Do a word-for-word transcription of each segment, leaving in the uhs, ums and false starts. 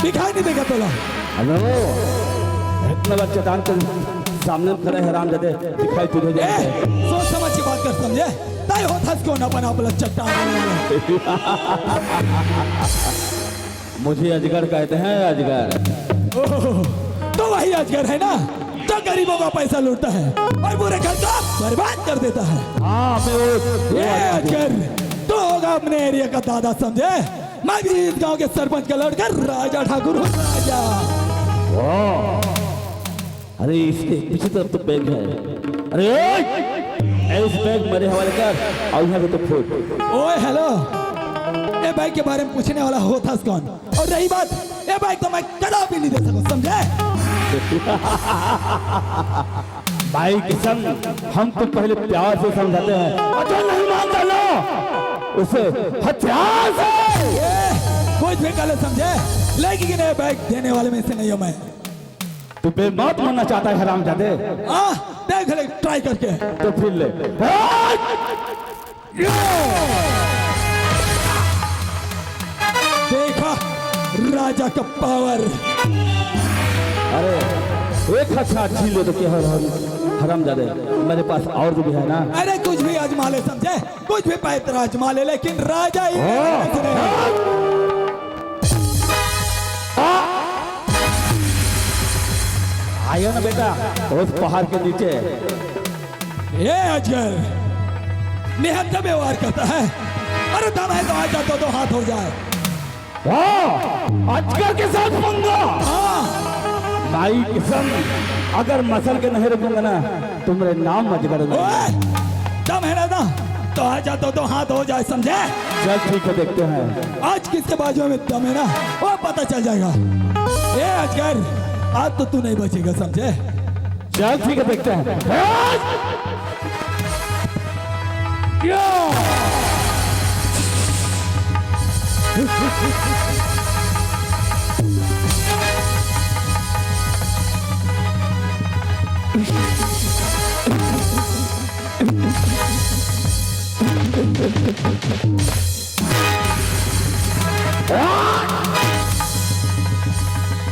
दिखाई नहीं देगा तोला। हेलो, इतना बड़ा चट्टान के सामने में खड़ा है हरामजादे, दिखाई तुझे ए, जाए। सोच समझ के बात कर समझे। तय होत हस कोन अपन आप ला चट्टान बनाने वाला? मुझे अजगर कहते हैं, अजगर। ओह, तो वही अजगर है ना, जो गरीबों का पैसा लूटता है और पूरे घर का बर्बाद कर देता है। हाँ, मैं वो, वो ये आदमी हूँ। अजगर, तू होगा अपने एरिया का दादा समझे। मैं भी इस गांव के सरपंच का लड़का राजा ठाकुर हूँ, राजा। वाह। अरे, इसके पीछे तरफ तो बैग है। अरे, ओए! ए, इस बैग मेरे हवाले कर और यहाँ से तो फुट। ओए, हेलो, ए बैग के बारे में पूछने वाला होत हस कोन? और रही बात, ए बैग तो मैं कदा भी नहीं दे सकूँ, समझे? भाई किशन, हम तो पहले प्यार से समझाते हैं, और जो नहीं मानता ना, उसे हथियार से। ए, कुछ भी कर ले समझे, लेकिन ए बैग देने वाले में से नहीं हूँ मैं। तू बेमौत मरना चाहता है हरामजादे? हाँ, देख ले ट्राई करके। तो फिर ले। देखा राजा का पावर। अरे, एक हथियार छीन ले तो क्या हो, हरामजादे? मेरे पास और भी है ना। अरे, कुछ भी आजमा ले समझे, कुछ भी पैतरा आजमा ले, लेकिन राजा ही हाँ। आया ना बेटा, उस पहाड़ के नीचे। ये अजगर निहत्था व्यवहार करता है। अरे दम है तो आजा, दो दो हाथ हो जाए। वाह, अजगर के साथ पंगा। हाँ। भाई किशन, अगर मसल के नहीं रुकूंगा ना, तुम्हारे नाम अजगर नहीं। ओए, दम है ना, ना? तो आजा, दो दो हाथ हो जाए, समझे? चल ठीक है, देखते हैं। आज किसके बाजू में दम है ना, वो पता चल जाएगा। ए अजगर, आज तो तू नहीं बचेगा, समझे? चल ठीक है, देखते हैं।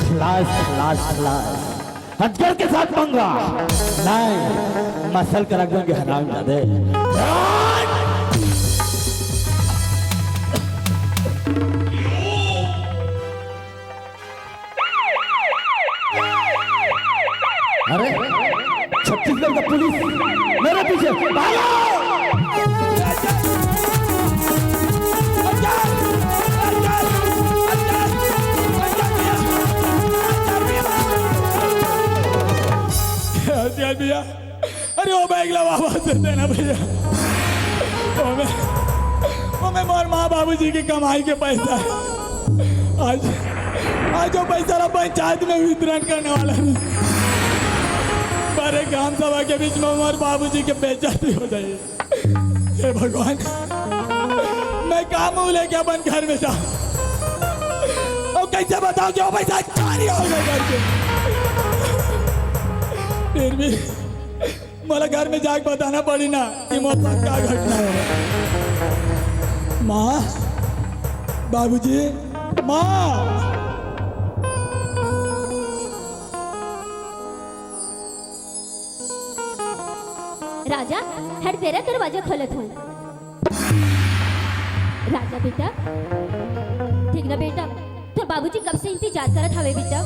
खलास, खलास, खलास। अजगर के साथ पंगा। नहीं, मसल कर रख देंगे हरामजादे। अरे, छत्तीसगढ़ का पुलिस मेरे पीछे, भागो! भैया, अरे वो बैग ला वापस दे देना भैया। वो मैं, वो मैं मोर माँ बाबूजी की कमाई के पैसा है। आज, आज वो पैसा ला पंचायत में वितरण करने वाला हूँ। पर एक ग्राम सभा के बीच में मोर बाबूजी के बेइज्जती हो जाए। हे भगवान, मैं का मुंह लेके अपन घर में जाऊं? और कैसे बताऊं कि वो पैसा चोरी हो गया करके? फिर भी मोला घर में जाके बताना पड़ी ना कि मोर साथ का घटना हो। माँ, बाबूजी, माँ। राजा, हट बेरा दरवाजा खोलत हूँ। राजा बेटा, ठीक ना बेटा, तोर बाबूजी कब से इंतजार करत हवे बेटा।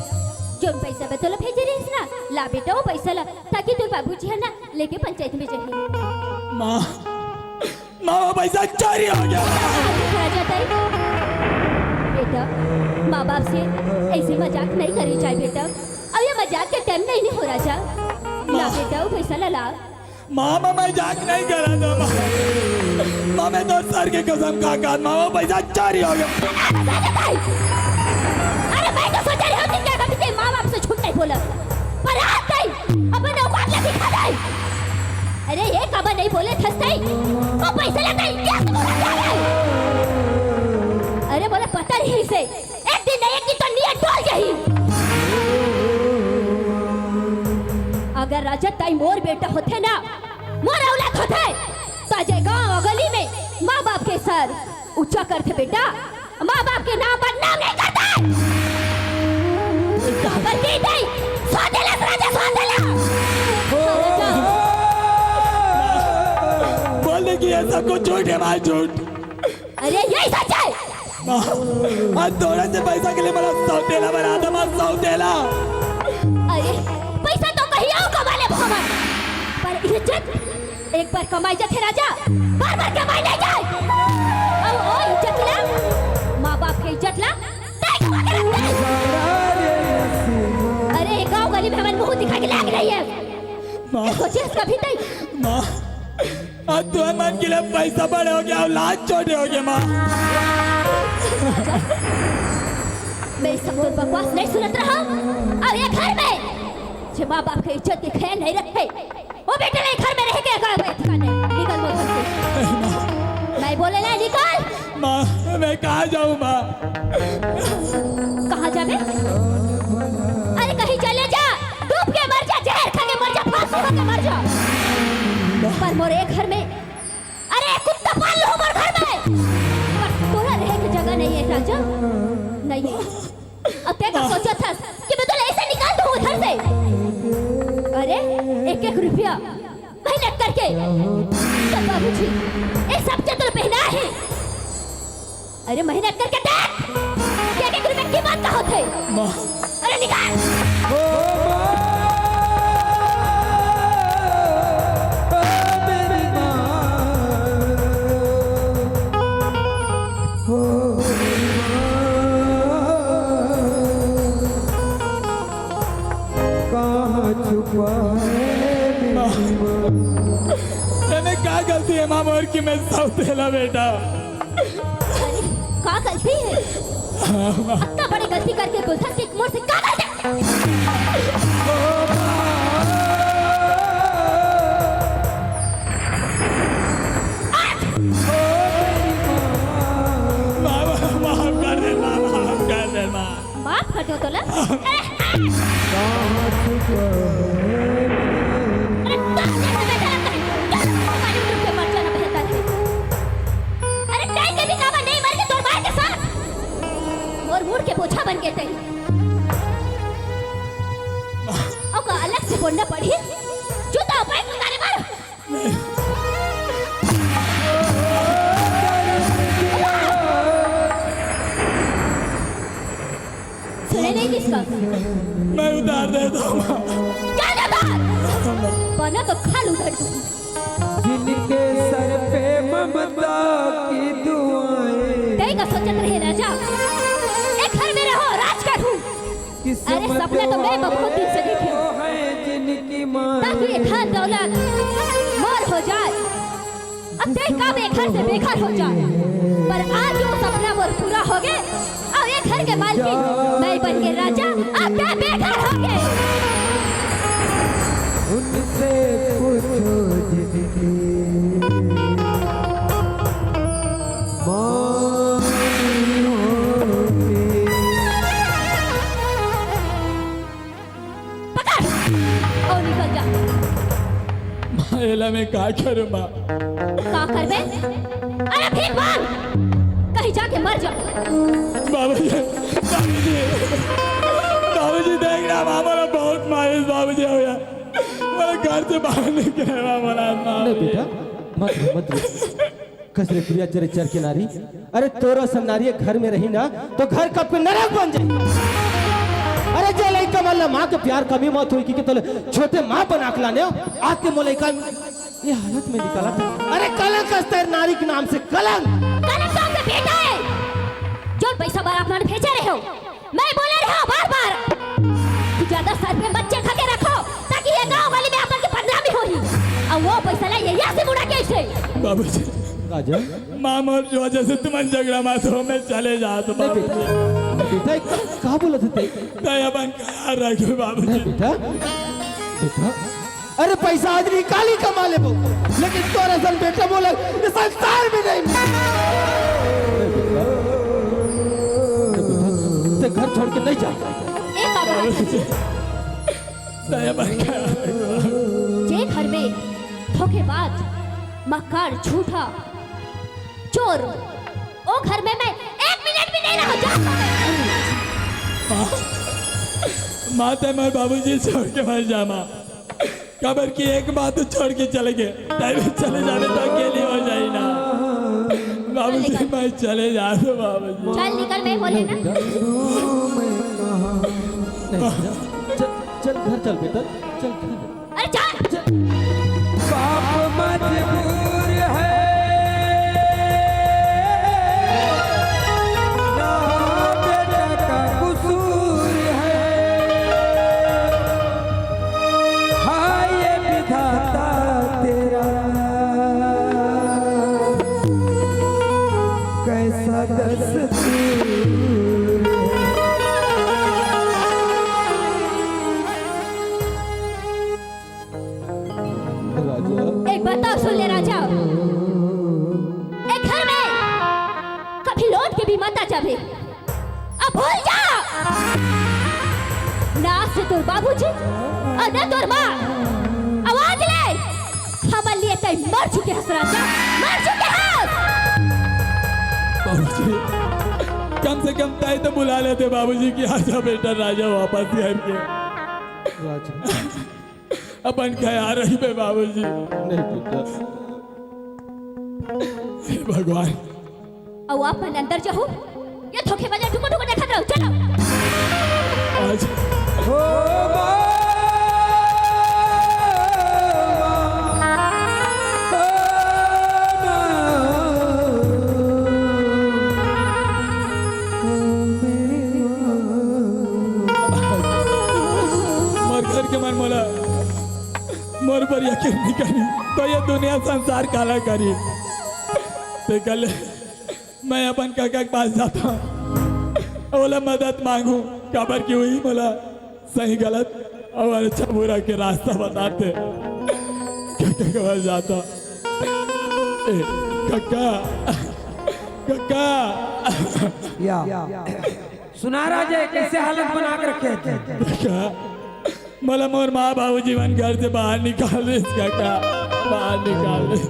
जोन पैसा बा तोला भेजे रहिस ना, ला बेटा वो पैसा ला, ताकि तोर बाबूजी है ना लेके पंचायत में जाही। माँ, माँ, वो पैसा चोरी हो गया। राजा ताई, बेटा, माँ बाप से ऐसे मजाक नहीं करी जाए बेटा। अब ये मजाक के टाइम नहीं, नहीं हो राजा। ना माँ। बेटा, वो पैसा ला ला। माँ, मैं मजाक नहीं कर रहा था माँ। माँ, मैं तो सर की कसम खा के, माँ, वो पैसा चोरी हो गया। राजा ताई, अरे मैं तो सोच रही हूँ कि क्या कभी तेरे माँ बाप से झूठ नहीं बोला, पर आज ताई अपन औकात ला दिखा दे। अरे, ये काबर नहीं बोले थस तई? वो पैसा लेता है, क्या तुम बोला क्या है? अरे, बोले पता नहीं इसे, एक दिन नहीं, एक दिन तो नियत डोल जाही। अगर राजा ताई मोर बेटा होते ना, मोर औलाद होते, तो अजय गांव गली में माँ बाप के सर ऊंचा करते बेटा, माँ बाप के नाम बदनाम नहीं करते। सबको झूठ हे माँ, झूठ। अरे, यही सच हे। माँ, आज तोरा से पैसा के लिए मला सौतेला बना था, माँ, सौतेला। अरे, पैसा तो कहीं अउ कमा लेबो हमन, पर इज्जत एक बार कमाई जाथे राजा, बार बार कमाई नइ जाय। अउ ओ इज्जत ला, माँ बाप के इज्जत ला, तैं कमा के रख दे। अरे, गाँव गली में हमन मुँह दिखा के लाग रही हे। माँ। सोचे हस कभी तैं? माँ, आज तुँहर मन के लिए पैसा बड़े होगे अउ लाज छोटे होगे, माँ। मैं सब तोर बकवास नइ सुनत रहा। अउ ये घर में जे माँ बाप के इज्जत के ख्याल नइ रखे, ओ बेटा ला घर में रहे के कोई अधिकार नइ। निकल मोर घर से। मैं बोले ला निकल। माँ, मैं कहाँ जाऊँ माँ? कहाँ जाबे? अरे कहीं चले जा, डूब के मर जा, जहर खा के मर जा, फांसी खा के मर जा। पर मोर ए घर में, अरे कुत्ता पाल लूँ मोर घर में। पर तोरा रहे के जगह नइ हे राजा, नइ हे। अब तैं का सोचत हस कि मैं तोला ऐसे निकाल दूँ घर से? अरे एक एक रुपया मेहनत करके तब बाबूजी ये सब के तोला पहना हे। अरे मेहनत करके देख, एक एक रुपया कीमत का होथे। माँ। अरे निकाल। ओ माँ, ओ मेरी माँ, ओ मेरी माँ, कहाँ छुपा है मेरी माँ? मैंने का गलती हे माँ मोर कि मैं सौतेला बेटा? अरे, का गलती हे? अतना बड़े गलती करके बोलथस कि मोर से का गलती? माँ, माँ, माफ कर दे माँ, माफ कर दे माँ। माफ कर दो तोला। अरे, तोर जैसे बेटा लगता है, क्या लगता है, मालूम तुमके मर जाना बेहतर है। अरे, टाइम के भी काबा नहीं मर के तोर मार के साथ। और मुड़ के पोछा बन के तई। ओका अलग से बोलना पड़ी। जूता पैंट उतारे मार। सुने नहीं किसका? मैं उतार देता हूँ। क्या देता? बना तो खाल उधर तू। जिनके सर पे ममता की दुआएं। कई का सोचत रहे राजा, एक घर में रहो, राज करूं। अरे सपना तो मैं बहुत दिन से देखे हूँ। ताकि ये धन दौलत मोर हो जाए। अब तय का बेघर से बेघर हो जा, पर आज वो सपना मोर पूरा हो गए। अब ये घर के मालकिन मैं बन के राजा, अब तय बेघर हो गए। उनसे पूछो जिनकी माँ होती। पकड़ अउ निकल जा। माँ, एला मैं का करूँ माँ? का करबे? अरे भीख मांग, कहीं जाके मर जा। बाबूजी, बाबूजी, बाबूजी देख ना माँ, मोला बहुत मारिस बाबूजी, हो यार, मोला घर से बाहर निकले माँ, मोला माँ। नहीं बेटा, मत रो, मत रो। कस रे कुरिया चरिचर के नारी। अरे तोर असन नारी घर में रही ना तो घर कब के नरक बन जाई। अरे जे लइका मन ला माँ के प्यार कमी मत होई कि तोले छोटे माँ बना के लाने हो, आज के मोर लइका ये हालत में निकाला था। अरे कलंक अस तैर नारी के नाम से कलंक। कलंक तो आपके बेटा है, जो पैसा बार आप मन भेजे रहे हो। मैं बोले रहे हो बार बार कि ज्यादा सर पे मत चढ़ा के रखो, ताकि ये गांव वाली में अपन के बदनामी होही। अब वो पैसा ला ये यहाँ से मुड़ा के इसे। बाबूजी, राजा, माँ मोर वजह से तुमन झगड़ा मत हो, मैं चले जात नहीं बाबूजी। बेटा, बेटा, का, का बोलत हे? तय अपन ख्याल रखियो बाबूजी। नहीं बेटा, बेटा, अरे पैसा आज निकाली कमा लेबो, लेकिन तोर असन बेटा मोला ये संसार में नहीं मिले। ते घर छोड़ के नहीं जा। ए बाबा, दया बन के। जे घर में धोखेबाज, मक्कार, झूठा, चोर, ओ घर में मैं एक मिनट भी नहीं रहूं, जा। माँ, माँ, ते मोर बाबूजी छोड़ के मत जा माँ। काबर कि एक बात तो छोड़ के चले गए, तय भी चले जाबे तो अकेली हो जाई ना। बाबूजी, मैं चले जात हँव बाबूजी। चल निकल, मैं बोले ना। नहीं, चल, चल घर चल बेटा, चल घर। अरे चल। बाप मजबूर है, ना बेटा का कसूर है। हाय विधाता तेरा, कैसा दस्तूर है। राजा। एक बात अउ सुन ले राजा, ए घर में कभी लौट के भी मत आ जाबे। अब भूल जा, ना आज से तोर बाबूजी अउ ना तोर माँ। अब आज ले हमर लिए तैं मर चुके हस राजा, मर चुके हस। बाबूजी, कम से कम तैं तो बुला लेते बाबूजी कि आजा बेटा राजा वापस घर के। राजा। अपन ख्याल रखबे बाबूजी। नहीं बेटा। हे भगवान। अउ आप मन अंदर जाहू, ये धोखेबाज टुकुर टुकुर देखत रहू, चलो। आज ओ माँ, ओ माँ, ओ माँ, ओ मेरी माँ। मोर घर के मन मोला मोर ऊपर यकीन नहीं करी, तो ये दुनिया संसार काला करी। तेकर ले मैं अपन कका के पास जात हँव, ओला मदद मांगहूँ, काबर कि उही मोला सही गलत अउ अच्छा बुरा के रास्ता बताथे। कका के पास जात हँव। ए, कका, कका। या। सुना राजा, कैसे हालत बना के रखे हैं? कका, मोला मोर माँ बाबूजी मन घर से बाहर निकाल दिस कका, बाहर निकाल दिस।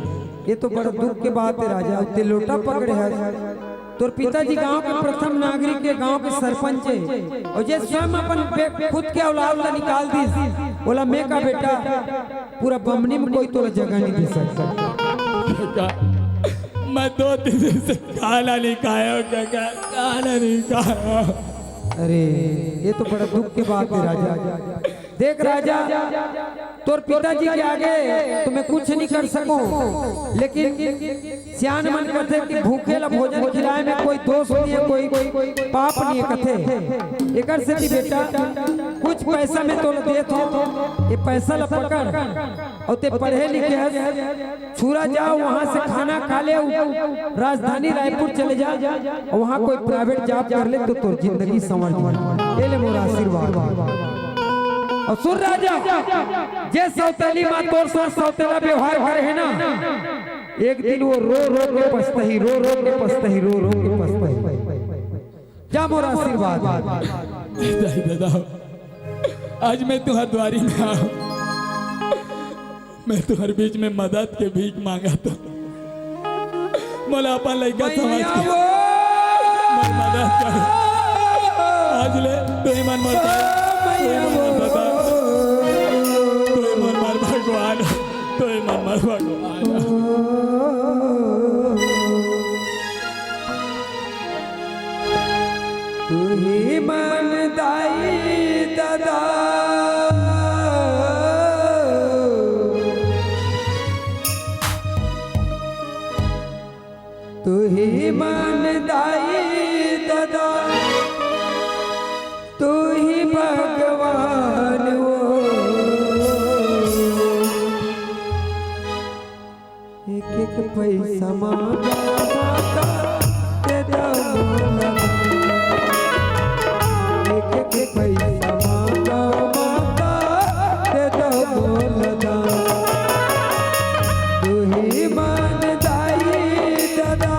ये तो बड़ा दुख के बात है राजा, तैं लोटा पकड़े हस। तोर पिताजी गांव के प्रथम नागरिक हे, गांव के सरपंच हे, अउ जे स्वयं अपन बे-, खुद के औलाद ला निकाल दिस, ओला मैं का बेटा, पूरा बमनी में कोई तोला जगह नहीं दे सकता। कका, मैं दो तीन दिन से खाना नहीं खाया हूँ कका, खाना नहीं खाया हूँ। अरे, ये तो बड़ा दुख की बात है राजा। देख राजा, तोर पिताजी के आगे तो मैं कुछ नहीं कर सकूं, लेकिन सियान मन कथे कि भूखे ला भोजन खिलाए में कोई दोष नहीं है, कोई, कोई पाप नहीं है कथे। एकर सेती बेटा, कुछ पैसा मैं तोला देत हूँ, ये पैसा ला पकड़, अउ तैं पढ़े लिखे हस, छुरा जा, वहां से खाना खा ले, राजधानी रायपुर चले जा, अउ वहां कोई private job कर ले, तो तोर जिंदगी संवर जाही। ये ले मोर आशीर्वाद। अउ सुन राजा, जे सौतेली माँ तोर साथ सौतेला व्यवहार करे हे ना, एक दिन वो रो रो के पछताही, रो रो के पछताही, रो रो के पछताही। जा मोर आशीर्वाद। दाई ददा, आज मैं तुंहर दुवारी में आए हंव। मैं तुंहर बीच में मदद के भीख मांगत हंव। मोला अपन लइका समझ के मोर मदद कर। आज ले तुहीं मन मोर भाई, तुहीं मन मोर ददा, तुहीं मन मोर भगवान, तुहीं मन मोर भगवान। तुहीं मन दाई ददा, तुहीं मन दाई ददा, तुहीं भगवान हो। एक एक पैसा मांगा माता, दे दो मोला। एक एक पैसा मांगा माता, दे दो मोला। तुहीं मन दाई ददा,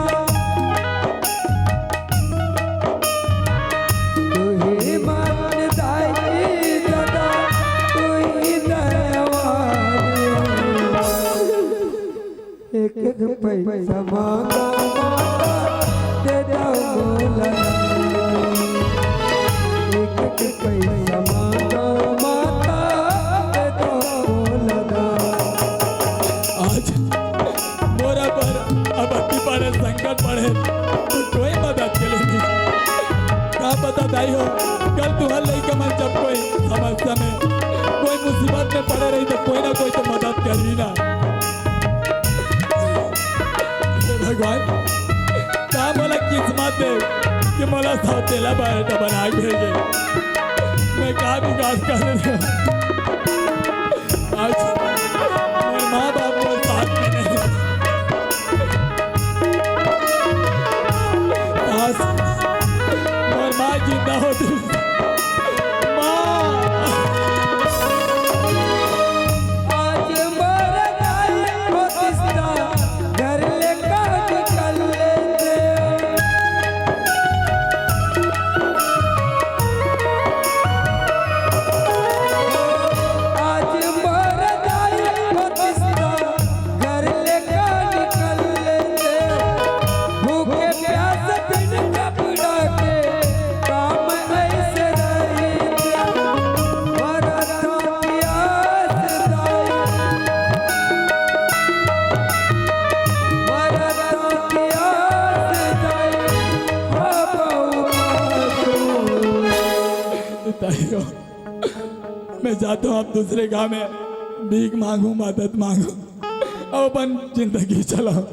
तुहीं मन दाई ददा, तुहीं दयावान। एक एक पैसा मांगा माता, दे दो मोला। एक एक पैसा मांगा माता, दे दो मोला। आज मोर ऊपर अब अति बड़े संकट पड़े बता दाई हो, कल तुहर लइका मन जब कोई समस्या में, कोई मुसीबत में पड़े रही, तो कोई ना कोई तो मदद करही ना। हे भगवान, का मोला किस्मत दे कि मोला सौतेला बेटा बना के भेजे। मैं का बिगाड़ कर रहे हूँ? आज मोर माँ बाप मोर साथ में नहीं। आज मोर माँ जिंदा होती। माँ। आज मोर दाई होतिस त घर ले का निकल लेते। आज मोर दाई होतिस त घर ले का निकल लेते। भूखे प्यास बिन कपड़ा के काम ऐसे रहिते। मरत प्यास दाई, मरत प्यास दाई, हो बहू मासूम। ताई हो, मैं जाता हूँ, आप दूसरे गांव में भीख मांगू, मदद मांगू, अपन जिंदगी चलाओ।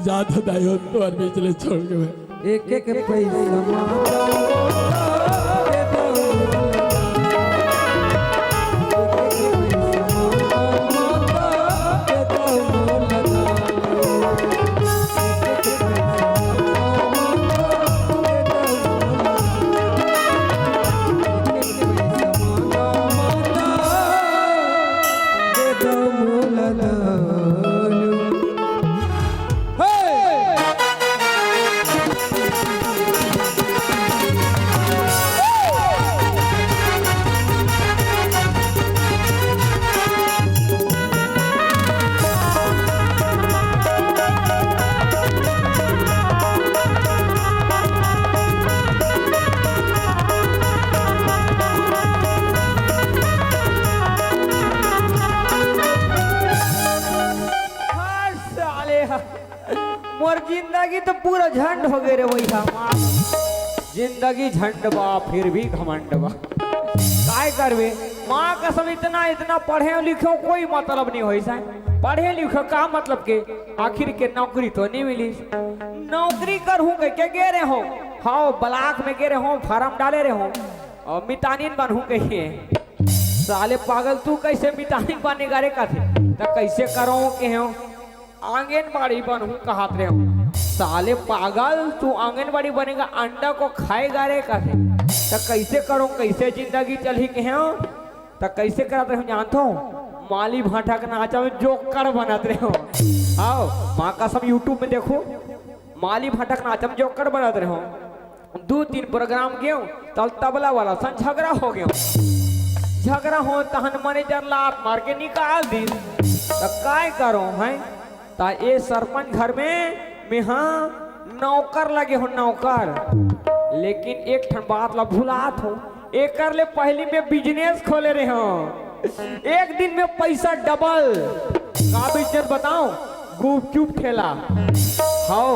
जाता दाई हो, तोर बीच ले छोड़ के मैं। एक एक पैसा मांगता। हर साले हा। मोर जिंदगी तो पूरा झंड हो गए रे भैया। जिंदगी झंड बा, फिर भी घमंड बा। काय करबे? माँ कसम, इतना, इतना पढ़े लिखे, कोई मतलब नहीं होइस हे। पढ़े लिखे का मतलब के? आखिर के नौकरी तो नहीं मिलिस। नौकरी करहूँ कहिके गे रहे हों। हाँ, ब्लॉक में गे रहे हों, फार्म डाले रहे हों। अउ मितानिन बनहूँ कहिके। साले पागल, तू कैसे मितानिन बनेगा रे कथे? त कैसे करहूँ कहे हों? आंगनबाड़ी बनहूँ कहत रहे हों। साले पागल, तू आंगनबाड़ी बनेगा, अंडा को खाएगा रे कथे। त कैसे करहूँ, कैसे जिंदगी चलही कहे हों? त कैसे करत रहे हों जानत हो? माली भांटा के नाचा में जोकर बनत रहे हों। आओ, माँ कसम, YouTube में देखो, माली भांटा के नाचा में जोकर बनत रहे हों। दू तीन प्रोग्राम गेंव, तब तबला वाला सन झगड़ा हो गेंव। झगड़ा हो, तहन मैनेजर लात मार के निकाल दिस। त काय करंव, हैं? त ए सरपंच घर में मेहा नौकर लगे हों, नौकर। लेकिन एक ठन बात ला भुलात हों, एकर ले पहिली मैं बिजनेस खोले रहे हों। एक दिन में पैसा डबल। का बिजनेस बताओं? गुपचुप ठेला। हव,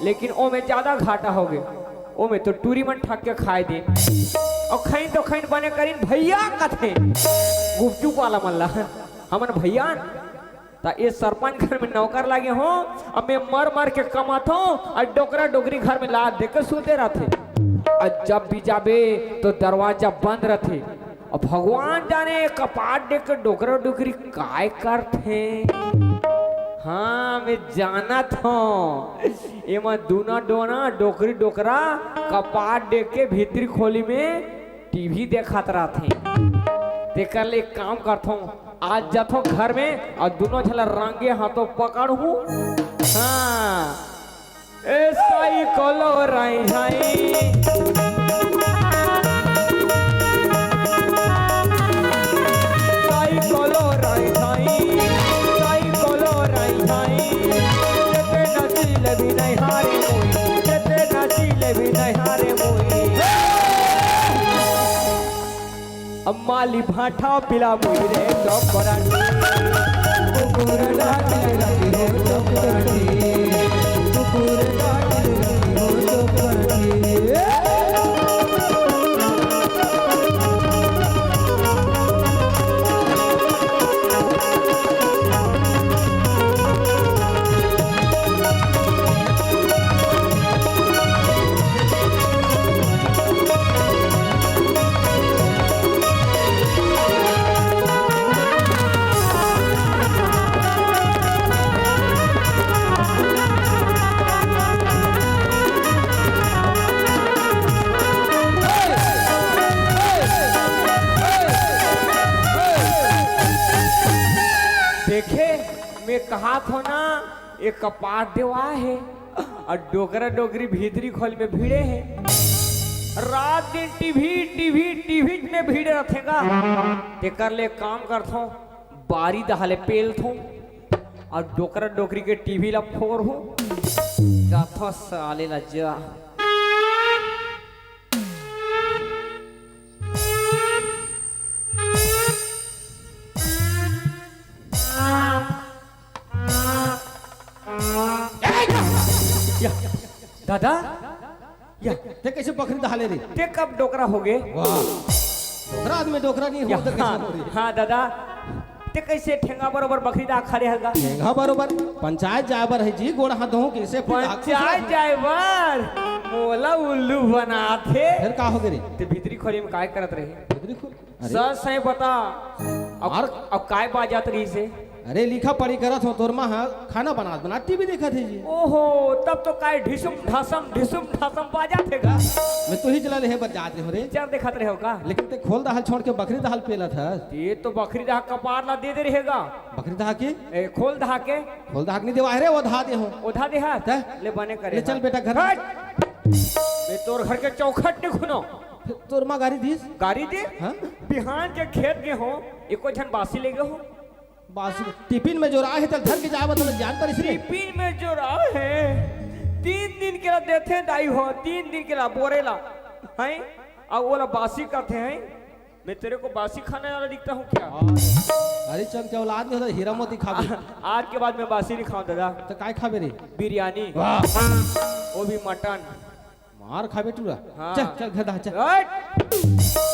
लेकिन ओमे जादा घाटा होगे। ओमे तो टूरी मन ठग के खाय दिन। अउ खइन तो खइन बने करिन भइया कथे गुपचुप वाला मन ला। हमन भइया न, त ए सरपंच घर में नौकर लागे हों, अब मैं मर मर के कमाथों, अउ डोकरा डोकरी घर में लात दे के सूते रथे। अउ जब भी जाबे तो दरवाजा बंद रथे। अब भगवान जाने कपाट देख के डोकरा डोकरी काय करथे। हाँ, मैं जानत हों, एमा दूना डोना डोकरी डोकरा कपाट देख के भीतरी खोली में टीवी देखत रथे। तेकर ले एक काम करथों, आज जाथों घर में अउ दूनों झन ला रंगे हाथों पकड़हूँ। हाँ, ए साई कोलो राई झाई। साई कोलो राई झाई। साई कोलो राई झाई। जेते नाची ले भी नहीं हारे मोई। जेते नाची ले भी नहीं हारे मोई। अब माली भांटा पिला मुई रे चौपरानी। कुकुर डाकिल रखी हो चौपरानी। कुकुर डाकिल रखी हो चौपरानी। हाथ हो ना, एक कपाट देवा हे, अउ डोकरा डोकरी भीतरी खोल में भिड़े हे। रात दिन टीवी, टीवी, टीवी में भिड़े रथे गा। तेकर ले काम करथों, बारी दहाले पेलथों, अउ डोकरा डोकरी के टीवी ला फोरहूं। जाथों साले ला जा। या, दादा, या, ते कइसे बखरी दहाले रे? ते कब डोकरा होगे? वाह, डोकरा आदमी डोकरा नहीं हो या, तो कइसे हाँ, हो रे? हाँ, दादा, ते कइसे ठेंगा बरोबर बखरी दहा खा रहे हगा? ठेंगा बरोबर पंचायत जाए बर हे जी, गोड़ हाथ धोहूं कइसे? फिर हाथ पंचायत जाए बर? मोला उल्लू बनाथे। फिर का होगे रे? ते भीतरी खोली में काय करत रहे? भीतरी खोली? अरे। सच सही बता। अब, मार। अब काय बाजत रहिस हे? अरे, लिखा पढ़ी करत हों, तोर माँ ह खाना बनात बनात टीवी देखत हे जी। ओहो, तब तो काय ढिसुम ढासम, ढिसुम ढासम बाजत हे गा। मैं तुही ला लेहे बर जात रहे हों रे। पिक्चर देखत रहे हो का? लेकिन ते खोल दहाल छोड़ के बखरी दहाल पेलत हस। ते तो बखरी दहा कपार ला दे दे रहे गा। बखरी दहा के? ए, खोल दहा के। खोल दहा के नहीं देवा हे रे, ओधा दे हों। ओधा दे हा? ते? ले बने करे ले चल हा। बेटा घर। हट! मैं तोर घर के चौखट नहीं खुनो। तोर माँ गारी दिस? गारी दे? हाँ? बिहान के खेत गे हों, एको झन बासी ले गे हों। बासी टिफिन में जोरा हे, तल धर के जाए बर, तल जान परिस रे। टिफिन में जोरा हे, तीन दिन के ला देथे दाई हो, तीन दिन के ला बोरे ला, हैं? अउ ओला बासी कथे हैं। मैं तेरे को बासी खाने वाला दिखता हूँ क्या? हरिचंद के औलाद नहीं होता, हीरा मोती खाबे। आज के बाद मैं बासी नहीं खाऊं दादा। तो काय खाबे रे? बिरयानी। वाह। वो भी मटन। मार खाबे टूरा। हाँ। चल, चल, घर दहा, चल। हट!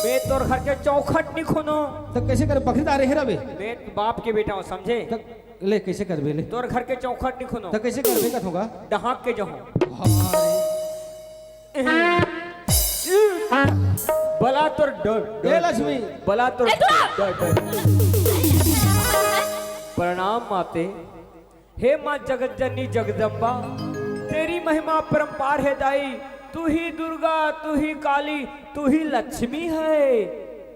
मैं तोर घर के चौखट नहीं खुनो। तो कइसे करे बखरी दहा रहे रबे? मैं बाप के बेटा हों, समझे? तो ले, कइसे करबे ले? तोर घर के चौखट नहीं खुनो। तो कइसे करबे कथों गा? डहाक के जहूं। हाँ रे। बला तोर डर, डर, ए लक्ष्मी। बला तोर ए, तोरा! डर, डर। प्रणाम माते। हे माँ जगत जननी जगदम्बा, तेरी महिमा अपरंपार हे दाई। तू ही दुर्गा, तू ही काली, तू ही लक्ष्मी हे।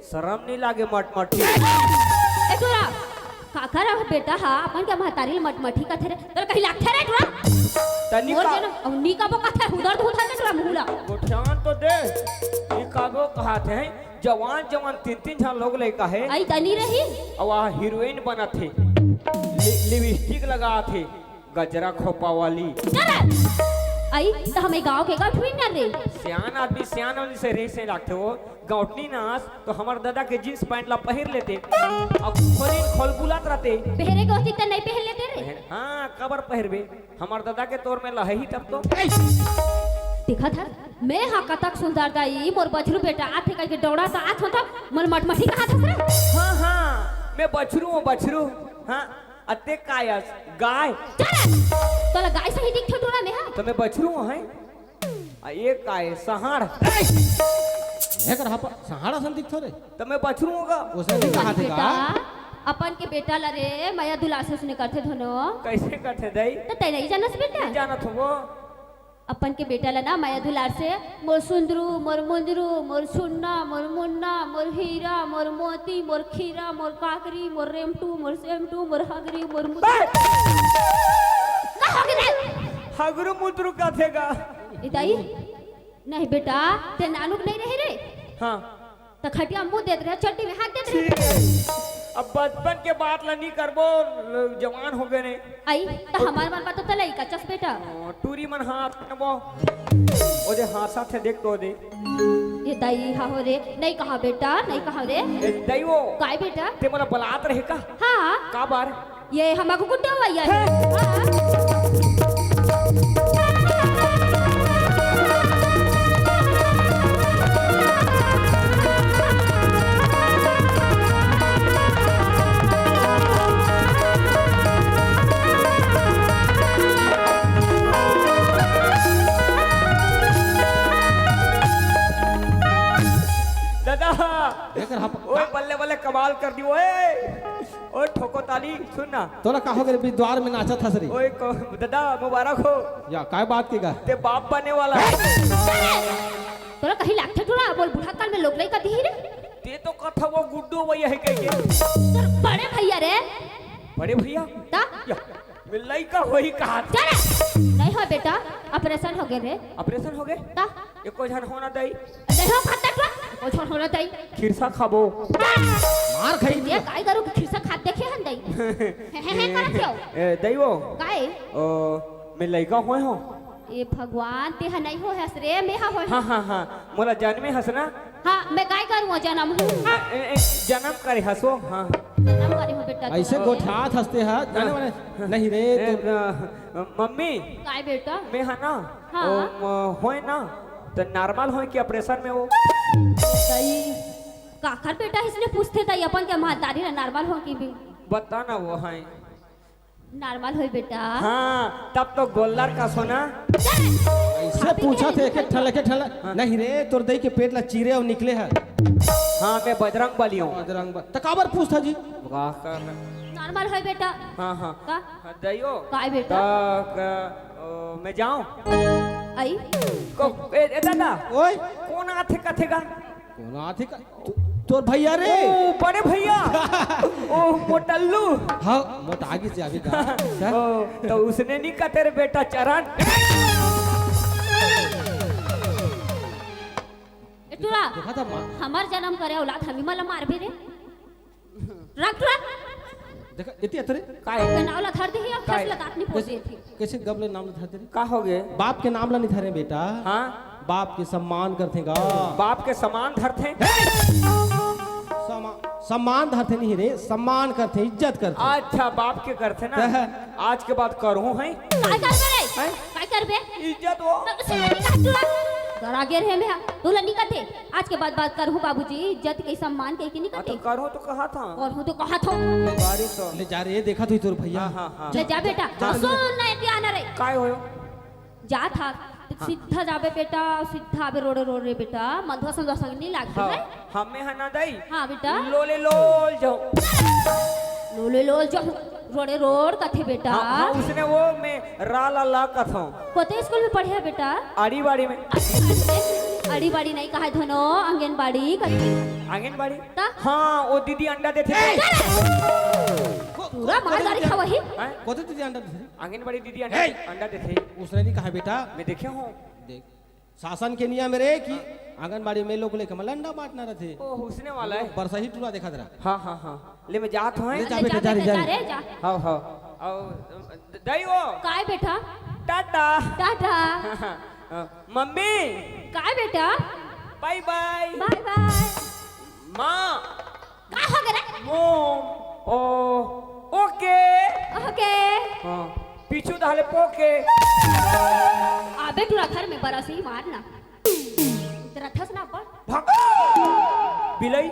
शरम नहीं लागे मटमटी? ए तोरा, काकर बेटा हा, अपन के महतारी ल मटमटी कथे रे? तोरा कहीं लागथे रे तोरा? तनी मोर का जनम, अब नी काबो कथे, हुदर धुथा के तोरा मुंह ला। गोठियान तो दे, नी काबो कहाथे हैं। जवान जवान तीन तीन झन लोग लइका हे। अई दनी रही। अउ आ हीरोइन बनत हे, लि-, लिपस्टिक लगात हे, गजरा खोपा वाली। चल! अई त हमें गांव के गौठवी न रे। सियान आदमी सियान वाली से रे से लागथे वो। गौठनी नास तो हमर दादा के जींस पैंट ला पहिर लेते। अब खोली खोल बुलात रहते। पहरे के होती त नहीं पहन लेते रे। पहन, हाँ, काबर पहिरबे? हमर ददा के तोर में लहही तब तो। देखत हस, मैं हा कतक सुंदर दाई, मोर बछरू बेटा आथे कहिके डौड़ा त आथों त मोर मटमटी कहाथस रे। हाँ, हाँ, मैं बछरू हों, बछरू। हाँ, अते कायस, गाय। चल, तोला गाय सही दिखथों टूरा मैं हा। त मैं बछरू हों, हैं? आ, ये काय, सहाड़। हे कर हप-, सहाड़ असन दिखथों रे। त मैं बछरू हों गा। ओसने नहीं कहाथे बेटा, का? अपन के बेटा ला रे, मया दुलार से ओसने करथे धनो। कइसे करथे दाई? त तैं नहीं जानस बेटा? नहीं जानत हों वो। अपन के बेटा ला ना मया दुलार से, मोर सुंदरू, मोर मुंदरू, मोर सुन्ना, मोर मुन्ना, मोर हीरा, मोर मोती, मोर खीरा, मोर काकरी, मोर रेमटू, मोर सेमटू, मोर हगरी, मोर मुंदरू। बस! का होगे रे? हगरू मुंदरू कथे गा। ए दाई, नहीं बेटा, तैं नानुक नहीं रहे रे। हाँ। त खटिया मुंह देत रहे, चड्डी में हाथ देत रहे। अब बचपन के बात ला नहीं करबो, जवान होगे ने। अई, त हमार मन बात तो लइका चस बेटा। हाँ, टूरी मन हाथ नबो। ओ दे हाथ साथ है, देख तो दे। ए दाई, हा हो रे, नहीं कहा बेटा, नहीं कहा रे। ए दाई वो। काय बेटा? तैं मोला बलात रहे का? हाँ। काबर? ये हमर गुड्डू भैया हे। हाँ। ददा। एकर हप- ओए, बल्ले बल्ले कमाल कर दी ओए। ओए, ठोको ताली, सुन ना। तोला का होगे रे, बीच द्वार में नाचत हस रे? ओए, को-, ददा, मुबारक हो। या, काय बात के गा? तैं बाप बने वाला। तोला कहीं लागथे टूरा, बोल, बुढ़ाकाल में लोग लइका दिही रे। तैं तो कथा वो गुड्डू भैया हे कहिके। तोर बड़े भैया रे। बड़े भैया? ता? या। लइका होही कहा। चल, नहीं हो बेटा, ऑपरेशन हो गए रे। ऑपरेशन हो गए? ता? एको झन होना दई। नहीं हो खाता तो, ओ छोड़ होना दई। खिरसा खाबो। मार खाई ये गाय गरु के खिरसा खात देखे हन दई। हे, हे, हे, करत हो। ए, दई वो। काय? ओ, मैं लइका होए हो। ए भगवान, ते ह नहीं हो हस रे, मैं ह होए। हाँ, हाँ, हाँ, मोला जन्मे हस ना। हाँ, मैं गाय गरु जनम हूँ। हाँ, ए, ए, जनम करे हसो, हाँ। जनम करे हो बेटा, ऐसे जनम। गोठियात हंसते हैं, जाने हाँ। वाले, नहीं रे, ए, तो अ, मम्मी, काय बेटा? मैं है ना, हाँ। ओ, म, होए ना, तो नॉर्मल होए कि ऑपरेशन में वो? सही। काकर बेटा इसने पूछते था, अपन के महतारी ला नॉर्मल हो कि भी? बता ना वो है। नॉर्मल होई बेटा। हाँ, तब तो गोल्लर का सोना। ऐसे पूछा थे, एक एक ठन, एक एक ठन। हाँ। नहीं रे, तोर दई के पेट ला चीरे अउ निकले है। हाँ, मैं बजरंग बली हूँ। बजरंग बल-, त काबर पूछता जी? वाह, कर। नॉर्मल होई बेटा। हाँ, हाँ। का? हाँ, दइयो। काय बेटा? त, क-, ओ, मैं जाऊँ? आई? को, ए, ए, दादा। ओए। कौन आथे कथे का? कौन आथे का? तोर भैया रे। ओ, बड़े भैया। ओ, मोटल्लू। हाँ, मोटा आगे से अभी का। ओ, तो उसने नहीं कते रे बेटा चरण। ए, टूरा, देखा था माँ। हमार जन्म करे औलाद हमी मला मार भी रे। रख, रख। देखा, इतनी अतरे। काय? नाव ला धर दे, अब काय? फसला दांत नहीं पोसे कैसे? थी। कैसे गबले नाम ला धरते रे? का हो गए? बाप के नाम ला नहीं धरे बेटा। हाँ? बाप के सम्मान करथे गा। बाप के सम्मान धरथे? समा-, सम्मान धरथे नहीं रे, सम्मान करथे, इज्जत करथे। अच्छा, बाप के करथे ना। तह। आज के बाद करहूँ है। काय करबे रे? हैं? काय करबे? इज्जत हो। तो सुन, नहीं कहत तू। डरा गे रहे मैं। तू ला नहीं कहते। आज के बाद बात करहूँ बाबूजी, इज्जत के सम्मान के, के नहीं हाँ, तो करते। करहूँ तो कहा था। करहूँ तो कहा था। बारी तो। ले जा रे, देखा तो ही तोर भैया। हाँ, हाँ, हाँ। ले जा बेटा। जा, सुन ना, इतिया ना रे। काय होयो? जा था, तो हाँ। सीधा जाबे बेटा, सीधा आबे रोड़े रोड़े बेटा, मंधवा संधवा संग नहीं लागबे हाँ। है? हमें है ना दई। हाँ बेटा। लोले लोल जाओ। लोले लोल जाओ। रोड़े रोड़ कथे बेटा। हाँ, हाँ, उसने वो मैं रा ला ला कथों। कोते स्कूल में पढ़े है बेटा? आड़ी बाड़ी में। आड़ी बाड़ी नहीं कहा धनो, आंगनबाड़ी कथे। आंगनबाड़ी? ता? हाँ, वो दीदी अंडा देथे। ए! पूरा मार गाड़ी खावा ही। हैं? कोते दीदी अंडा देथे? आंगनबाड़ी दीदी अंडा, ए! अंडा देथे। उसने नहीं कहा बेटा। मैं देखे हूँ। देख। शासन के नियम रे कि आंगनबाड़ी में लोग लेके मलंडा बांटना रहथे। ओ, उसने वाला है। बरसा ही टूरा देखा जरा। हाँ, हाँ, हाँ। ले मैं जात हूँ। ले जा ले बेटा, जा जा रे, बेटा, जा जा रे। रे, जा। हाँ, हाँ। और दई वो। काय बेटा? टाटा। टाटा। मम्मी। काय बेटा? बाय बाय। बाय बाय। माँ। का हो गे रे? मोम, ओ, ओके। ओके। हाँ, पीछू डाले पोके। आबे टूरा घर में बरस ही मारना। तेरा थस ना पर। भाग। बिलाई।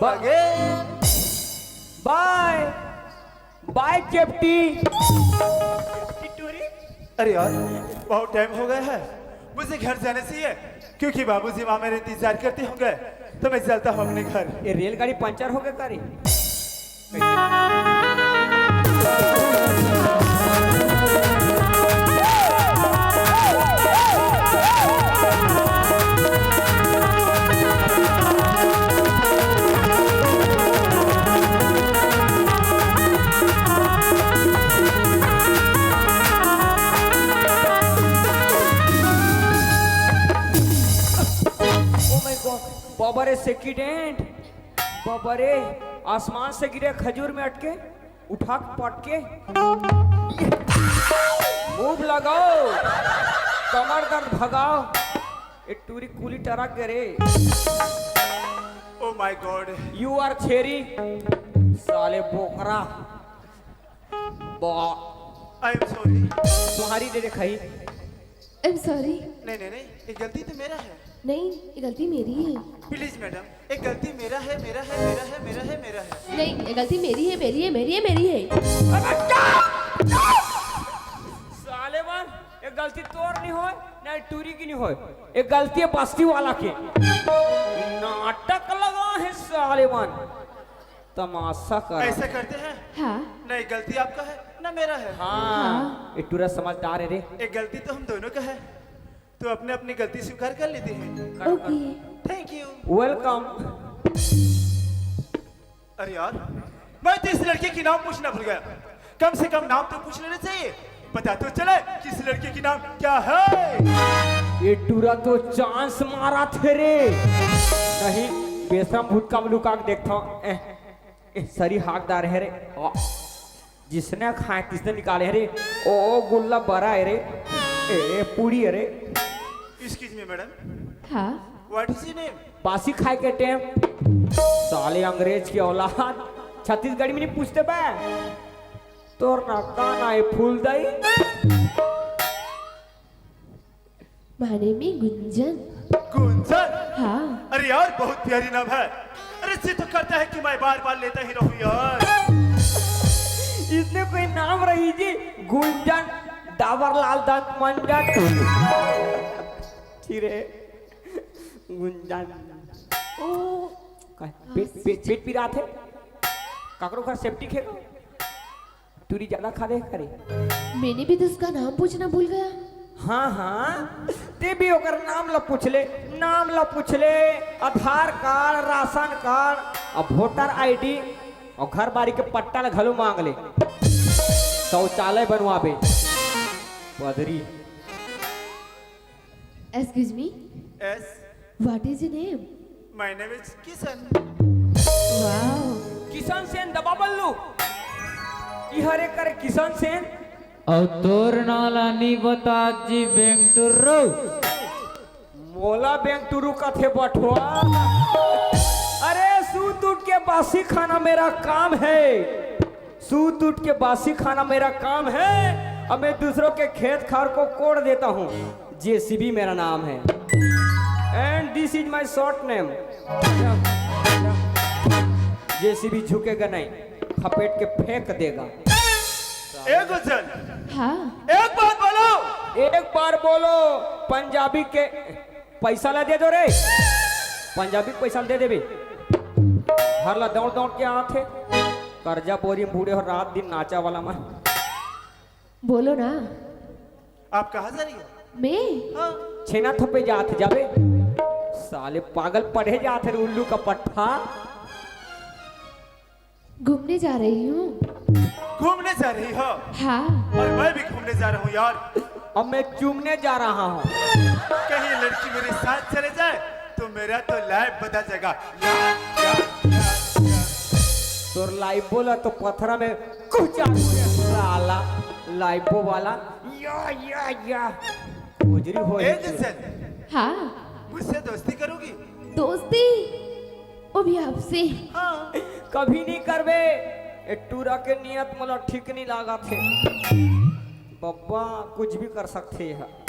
आगे। बाय बाय चेपटी। टूरी। अरे यार, बहुत टाइम हो गया है, मुझे घर जाने चाहिए, क्योंकि बाबूजी वहाँ मेरे इंतजार करते होंगे। तो मैं चलता हूँ अपने घर। ये रेलगाड़ी पंचर हो गया का रे? Oh my God, बाबा रे, सेकिडेंट। बाबा रे, आसमान से गिरे खजूर में अटके, उठा के पटके। Move लगाओ, कमर दर्द भगाओ। ए टूरी कुली टरक गे रे। Oh my God। You are छेरी, साले बोकरा। बा- I am sorry। तुम्हारी दे दे खाई। I'm sorry। नहीं, नहीं, नहीं, ये गलती तो मेरा है। नहीं, ये गलती मेरी है। Please madam, ये गलती मेरा है, मेरा है, मेरा है, मेरा है, मेरा है। नहीं, ये गलती मेरी है, मेरी है, मेरी है, मेरी है। साले मन, ये गलती तोर नहीं होय, नहीं टूरी की नहीं होय, ये गलती है बस्ती वाला के। नाटक लगा है साले मन। तमाशा कर। ऐसा करते हैं। हाँ। नहीं, गलती आपका है ना मेरा है। हाँ। हाँ। ये टूरा समझदार है रे। एक गलती तो हम दोनों का है, तो अपने अपनी गलती स्वीकार कर लेते हैं। OK। Thank you। Welcome। अरे यार, मैं तो इस लड़के की नाम पूछना भूल गया। कम से कम नाम तो पूछ लेना चाहिए, पता तो चले कि इस लड़के की नाम क्या है। ये टूरा तो चांस मारा थे रे। नहीं, बेशरम भूत का लुका के देखता हूँ। ए, ए, सरी हाकदार है रे। ओ, जिसने खाए तिसने निकाले है रे। ओ, गुल्ला बरा है रे। ए, पूड़ी है रे। Excuse me madam। हाँ। What is your name? बासी खाए के टेम। साले अंग्रेज की औलाद, छत्तीसगढ़ी में नहीं पूछते बे। तोर ना का ना है फूल दई। My name is गुंजन। गुंजन? हाँ। अरे यार, बहुत प्यारी नाम है। अरे, जी तो करता है कि मैं बार बार लेता ही रहूं यार। इसने कोई नाम रही जी, गुंजन, डाबरलाल दंत मंजन। ठीक रे, गुंजन। ओ, का-, पेट, पेट, पेट पिरात है। काकरो घर सेप्टिक है का? टूरी ज्यादा खा दे करे। मैंने भी तो उसका नाम पूछना भूल गया। हाँ, हाँ, ते भी ओकर नाम ला पूछ ले, नाम ला पूछ ले, आधार कार्ड, राशन कार्ड, और वोटर ID, और घर बारी के पट्टा ला घलो मांग ले, शौचालय बनवाबे। पदरी। Excuse me? Yes। What is your name? My name is Kishan. Wow। Kishan Sen दबा बल्लू। ई हरे करे किशन सेन। अउ तोर नाला नी बता जी बेंगटुर्रो। मोला बेंगटुरु कथे बठवा। अरे सूत उठ के बासी खाना मेरा काम है। सूत उठ के बासी खाना मेरा काम है, और मैं दूसरों के खेत खार को कोड़ देता हूँ। जेसीबी मेरा नाम है, and this is my short name। JCB झुकेगा नहीं, खपेट के फेंक देगा। ए गुंजन, हाँ। एक बात बोलो। एक बार बोलो, पंजाबी के पैसा ला दे दो रे। पंजाबी के पैसा ला दे देबे। घर ला दौड़ दौड़ के आथे। कर्जा बोरी में बूड़े हो रात दिन नाचा वाला मैं। बोलो ना। आप कहाँ जा रही हो? मैं? हाँ। छेना थपे जात जाबे। साले पागल पढ़े जात रे उल्लू का पट्ठा। घूमने जा रही हूँ। घूमने जा रही हो? हाँ। और मैं भी घूमने जा रहा हूँ यार। अब मैं चूमने जा रहा हूँ। कहीं लड़की मेरे साथ चले जाए तो मेरा तो लाइफ बदल जाएगा। या, या, या, या। तोर लाइफ बोला तो पथरा में कुछ साला लाइफ वाला। या, या, या। गुजरी हो ए गुंजन। हाँ। मुझसे दोस्ती करोगी? दोस्ती? वो भी आपसे? हाँ। कभी नहीं करबे। ए टूरा के नियत मोला ठीक नहीं लागा थे। बब्बा कुछ भी कर सकते हैं।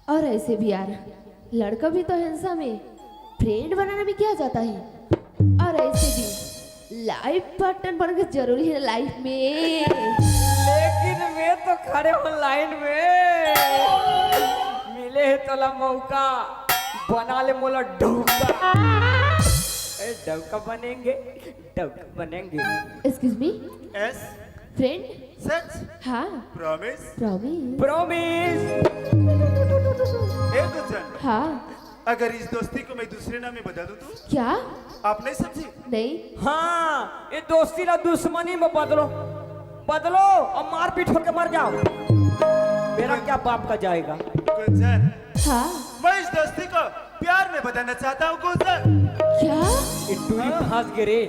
और ऐसे भी यार, लड़का भी तो हैंडसम है, फ्रेंड बनाने में क्या जाता है? और ऐसे भी लाइफ पार्टनर बनना जरूरी है लाइफ में। लेकिन मैं तो खड़े हूँ लाइन में, मिले है तोला मौका, बना ले मोला डौका। ए, डौका बनेंगे, डौका बनेंगे। Excuse me. यस। फ्रेंड। सच। हाँ। प्रॉमिस। प्रॉमिस। प्रॉमिस। ए गुलशन, हाँ। अगर इस दोस्ती को मैं दूसरे नाम में बदल दूं तो? क्या? आप नहीं समझे? नहीं। हाँ, ये दोस्ती ला दुश्मनी में बदलो, बदलो और मारपीट होके मर जाओ। मेरा क्या बाप का जाएगा? गुलशन, हाँ। मैं इस दोस्ती को प्यार में बदलना चाहता हूँ गुलशन। क्या? ये टूरी फंस गे रे।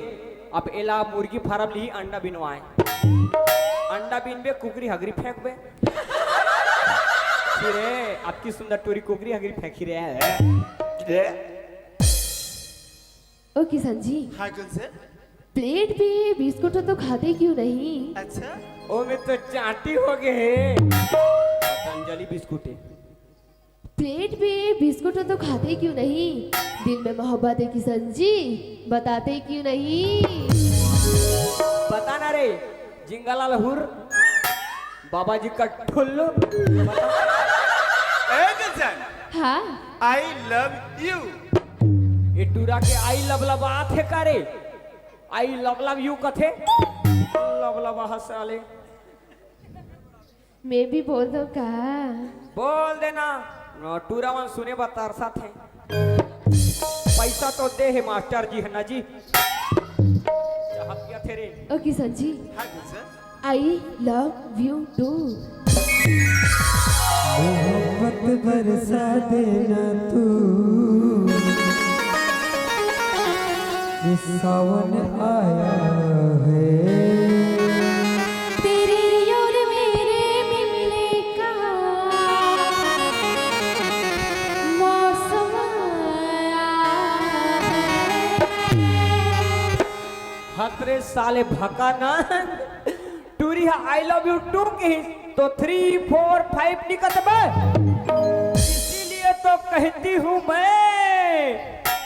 अब एला मुर्गी फार्म ली अंडा बिनवाए। अंडा बिनबे, कुकरी हगरी फेंकबे। फिर ए, आपकी सुंदर टूरी कुकरी हगरी फेंकी रे। रे। ओ किशन जी, हाँ गुलशन। प्लेट पे बिस्कुट हो तो खाते क्यों नहीं? अच्छा। ओ मैं तो चांटी हो गए हे। पतंजलि बिस्कुट है। प्लेट पे बिस्कुट हो तो खाते क्यों नहीं? दिल में मोहब्बत है किशन जी, बताते क्यों नहीं? बता ना रे, जिंगालाल हुर, बाबा जी का ठुल्लू। ए गुलशन, हाँ। I love you। ये टूरा के आई लबलबात हे का रे? आई लबलब यू कथे? लबलबा ह साले। मैं भी बोल दूं का? बोल देना। न, टूरा मन सुने बर तरसत हे। पैसा तो दे हे मास्टर जी, है ना जी? चाह पिया थे रे। ओ किशन जी। हाँ गुलशन। I love you too। मोहब्बत बरसा देना तू, ये सावन आया है। तेरे और मेरे मिलने का मौसम आया है। हतरे साले भका ना। टूरी हा I love you too कहिस तो three four five नी कथबे। इसीलिए तो कहती हूँ मैं,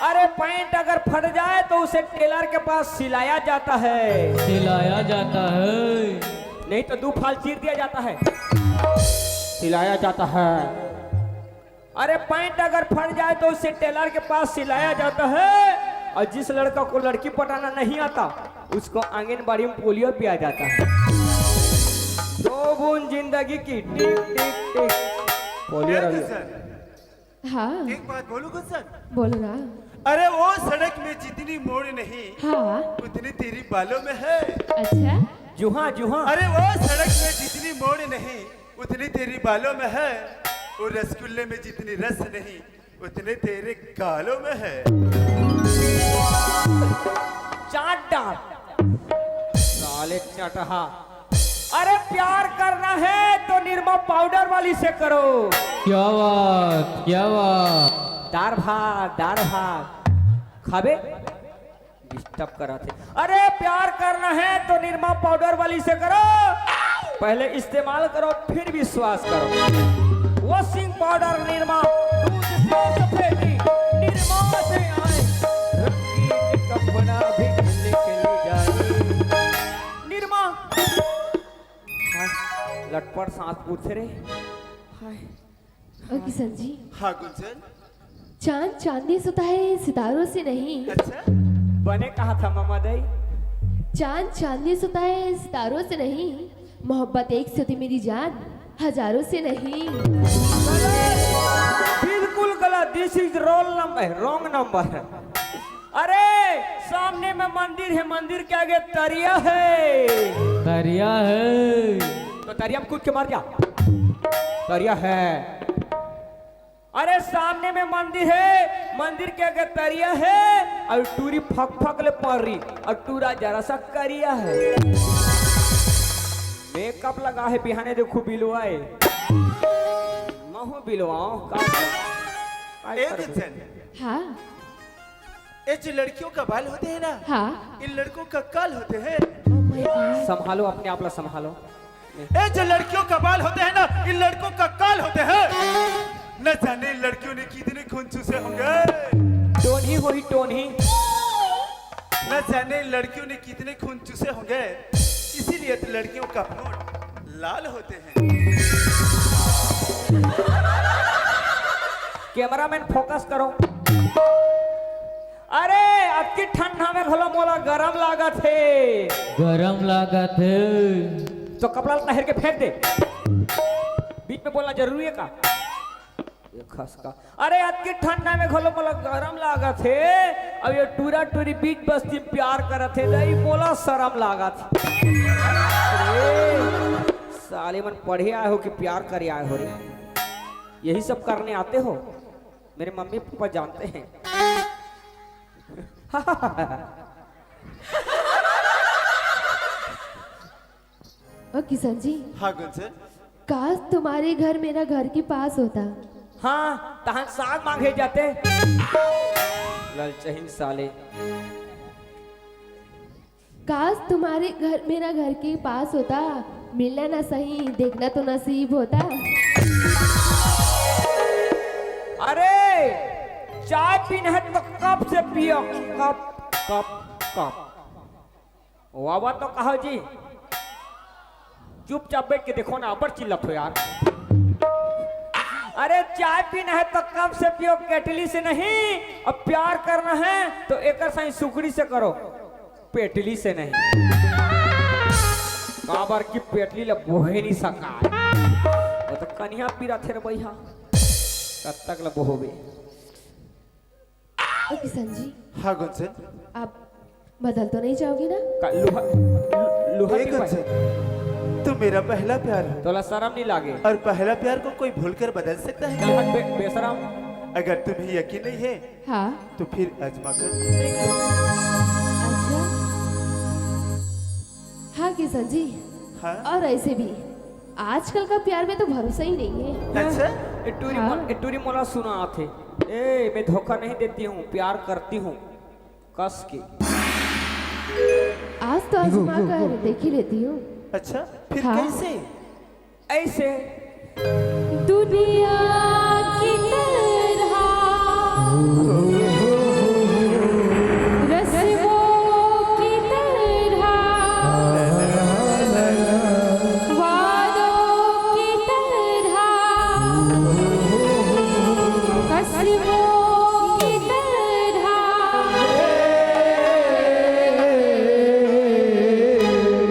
अरे पैंट अगर फट जाए तो उसे टेलर के पास सिलाया जाता है। सिलाया जाता है। नहीं तो दो फाल चीर दिया जाता है। सिलाया जाता है। अरे पैंट अगर फट जाए तो उसे टेलर के पास सिलाया जाता है, और जिस लड़का को लड़की पटाना नहीं आता उसको आंगनबाड़ी में पोलियो पिया जाता है। दो बूंद जिंदगी की टिक टिक टिक। पोलियो रवि। गुलशन, हाँ। एक बात बोलूं गुलशन? बोलो ना। अरे वो सड़क में जितनी मोड़ नहीं, हाँ। उतनी तेरी बालों में है। अच्छा। जुहा जुहा। अरे वो सड़क में जितनी मोड़ नहीं, उतनी तेरी बालों में है। वो रसगुल्ले में जितनी रस नहीं, उतनी तेरे गालों में है। चाट डाल। साले चटहा। अरे प्यार करना है तो निरमा पाउडर वाली से करो। क्या बात, क्या बात। दार भात, दार भात खाबे। डिस्टर्ब करत हे। अरे प्यार करना है तो निरमा पाउडर वाली से करो, पहले इस्तेमाल करो फिर विश्वास करो। वॉशिंग पाउडर निरमा, दूध से सफेदी, निरमा से आए, रंगीन कपड़ा भी निकल जाए। निरमा। हाय, लटपट सांस पूछ रे। हाय। ओ किशन जी। हाँ गुलशन। चांद चांदनी से होता है, सितारों से नहीं। अच्छा। बने कहा था मामा दाई। चांद चांदनी से होता है, सितारों से नहीं। मोहब्बत एक से होती मेरी जान, हजारों से नहीं। बिल्कुल गलत। This is roll number, wrong number। अरे सामने में मंदिर है, मंदिर के आगे तरिया है। तरिया है। तो तरिया में कूद के मर जा। तरिया है। अरे सामने में मंदिर है, मंदिर के आगे तरिया है, और टूरी फक फक ले पड़ रही, और टूरा जरा सा करिया है। मेकअप लगा है, बिहाने देखो बिलवा है। महू बिलवाओ का। ए गुलशन। हाँ। ये जो लड़कियों का बाल होते हैं ना, हाँ। इन लड़कों का काल होते हैं। Oh my God। संभालो अपने आप ला, संभालो। ये जो लड़कियों का बाल होते हैं ना, इन लड़कों का काल होते हैं। न जाने इन लड़कियों ने कितने खून चूसे होंगे। टोनी होई टोनी। जाने लड़कियों ने कितने खून चूसे होंगे, इसीलिए तो लड़कियों का होंठ लाल होते हैं। कैमरामैन, फोकस करो। अरे, अतकी ठंडा में घलो मोला गरम लागत हे। गरम लागत हे। तो कपड़ा ला तहेर के फेंक दे। बीच में बोलना जरूरी है का? ये खसका। अरे, अतकी ठंडा में घलो मोला गरम लागत हे। अब ये टूरा टूरी बीच बस्ती में प्यार करत हे, नहीं मोला शरम लागत हे। अरे, साले मन पढ़े आए हो कि प्यार करे आए हो रे? यही सब करने आते हो? मेरे मम्मी पापा जानते हैं। ओ किशन जी, हाँ गुंजन। काश तुम्हारे घर मेरा घर के पास होता। हाँ, तहन साग मांगे जाते। ललचहीन साले। काश तुम्हारे घर मेरा घर के पास होता, मिलना ना सही, देखना तो नसीब होता। अरे, चाय पीना है तो कप से पियो, कप, कप, कप। वाह, वाह तो कहो जी। चुपचाप बैठ के देखो ना, अब्बड़ चिल्लत हो यार। अरे, चाय पीना है तो कप से पियो, केटली से नहीं। अब प्यार करना है तो एकर साई सुकड़ी से करो, पेटली से नहीं। काबर की पेटली ला बोहे नहीं सका। वो तो कनिहा पीरा थे रे भैया, कब तक ला बोहोबे? ओ किशन जी, हाँ गुंजन। आप बदल तो नहीं जाओगे ना? का लुहा, लुहा ए की गुंजन, तू मेरा पहला प्यार है। तोला शरम नहीं लागे? और पहला प्यार को कोई भूलकर बदल सकता है? चल हट बे-, बेशरम। अगर तुम्हें यकीन नहीं है, हाँ। तो फिर आजमा कर। अच्छा। हाँ किशन जी। हाँ? और ऐसे भी आजकल का प्यार में तो भरोसा ही नहीं है। अच्छा? ए टूरी हाँ। मोल-, ए टूरी मोला सुना आथे। ए, मैं धोखा नहीं देती हूँ, प्यार करती हूँ। कस के। आज तो आजमा कर देख ही लेती हूँ। अच्छा, फिर हाँ। कैसे? ऐसे। दुनिया की तरह, रस्मों की तरह, वादों की तरह, कसमों की तरह,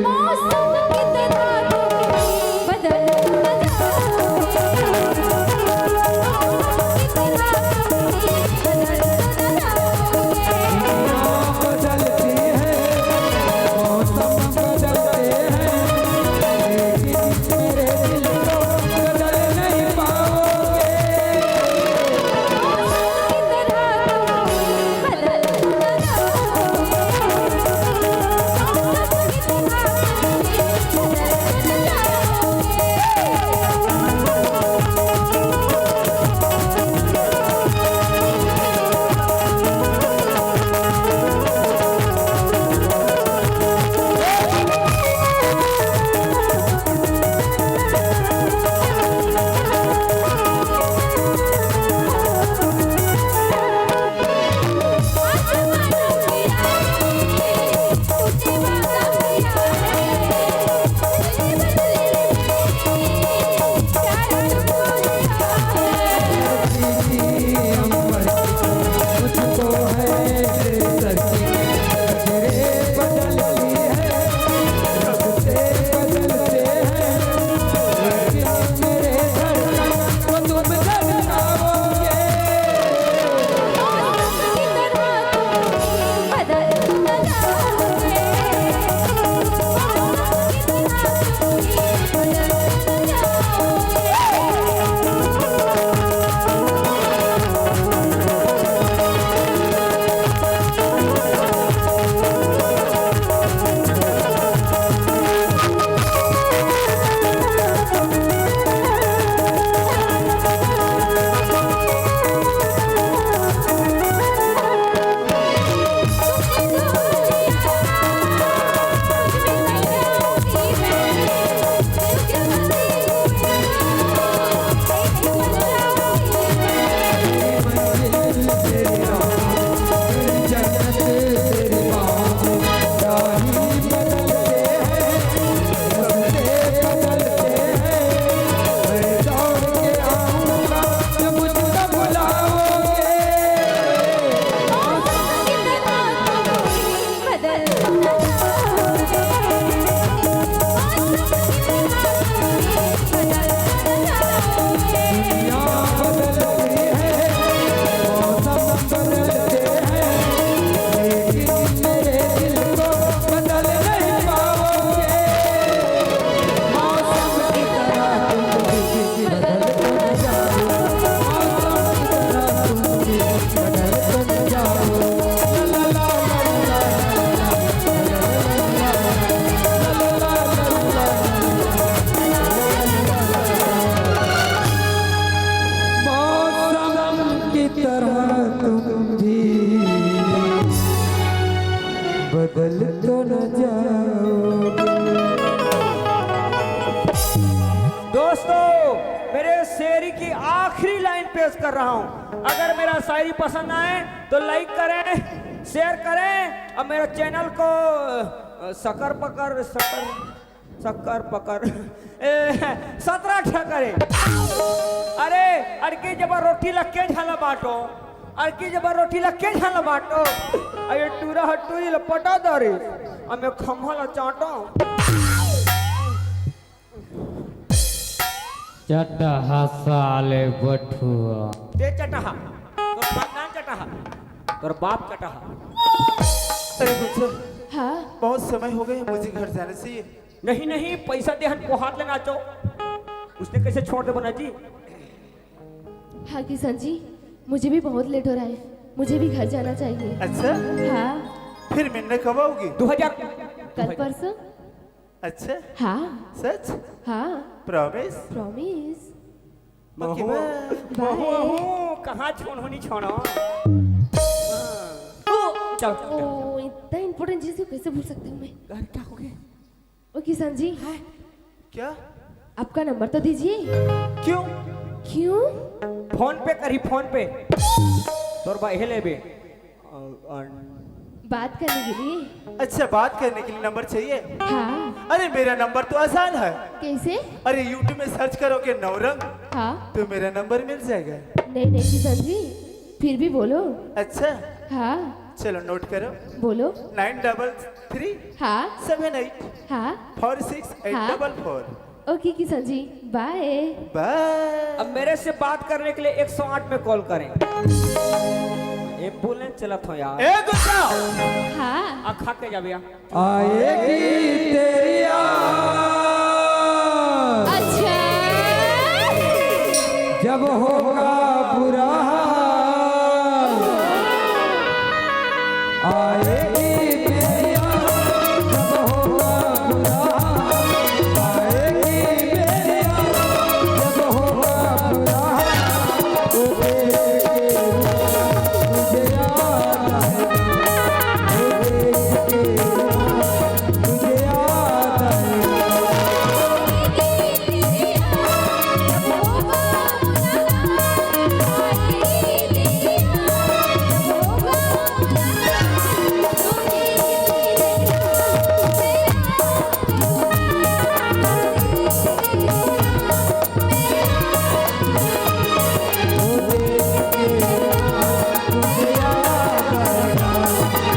मौसम की तरह बदल न जाए। शायरी की आखिरी लाइन पेश कर रहा हूँ। अगर मेरा शायरी पसंद आए तो लाइक करें, शेयर करें और मेरे चैनल को, अ, शक्कर पकड़, शक्कर, शक्कर पकड़, ए, सत्रह ठा करें। अरे, अड़की जबर रोटी ला के झन ला बांटो, अड़की जबर रोटी ला के झन ला बांटो। अरे, टूरा ह टूरी ला पटा दे रे, अमे खम्हा ला चाटो। चटहा साले बठुआ। ते चटहा, तोर खानदान चटहा, तोर बाप चटहा। अरे गुलशन, हाँ। बहुत समय हो गए मुझे घर जाने से। नहीं, नहीं, पैसा दे हन, पोहात ले नाचो। उसने कैसे छोड़ दे बना जी? हाँ किशन जी, मुझे भी बहुत लेट हो रहा है, मुझे भी घर जाना चाहिए। अच्छा? हाँ। फिर मिलने कब आओगी? दो हजार। कल परसों। अच्छा? हाँ। सच? हाँ। प्रॉमिस? प्रॉमिस। पक्की बात? बाय। कहाँ छोड़ होनी छोड़ो? चल। ओ, इतना इंपॉर्टेंट चीज को कैसे भूल सकती हूँ मैं? यार, क्या हो गया? ओ किशन जी। हाँ? क्या? आपका नंबर तो दीजिए। क्यों? क्यों? फोन पे करी, फोन पे। तोर बा, हे लेबे। अ, अ, बात करने के लिए। अच्छा, बात करने के लिए नंबर चाहिए? हाँ। अरे, मेरा नंबर तो आसान है। कैसे? अरे, YouTube में सर्च करोगे नौरंग, हाँ। तो मेरा नंबर मिल जाएगा। नहीं, नहीं, किशन जी, फिर भी बोलो। अच्छा। हाँ। चलो, नोट करो। बोलो। नाइन डबल थ्री हाँ। सेवन एट हाँ। फोर सिक्स एट डबल फोर। ओके किशन जी, बाय। बाय। अब मेरे से बात करने के लिए एक सौ आठ में कॉल करें। एम्बुलेंस चलत हो यार। ए गुस्सा। हाँ। आ खा के जा भैया। आएगी तेरी याद। अच्छा। जब होगा बुरा हाल। आएगी तेरी याद, जब होगा बुरा हाल। आएगी तेरी याद, जब होगा बुरा हाल। ओ देख के रुआ, तुझे याद आएगा।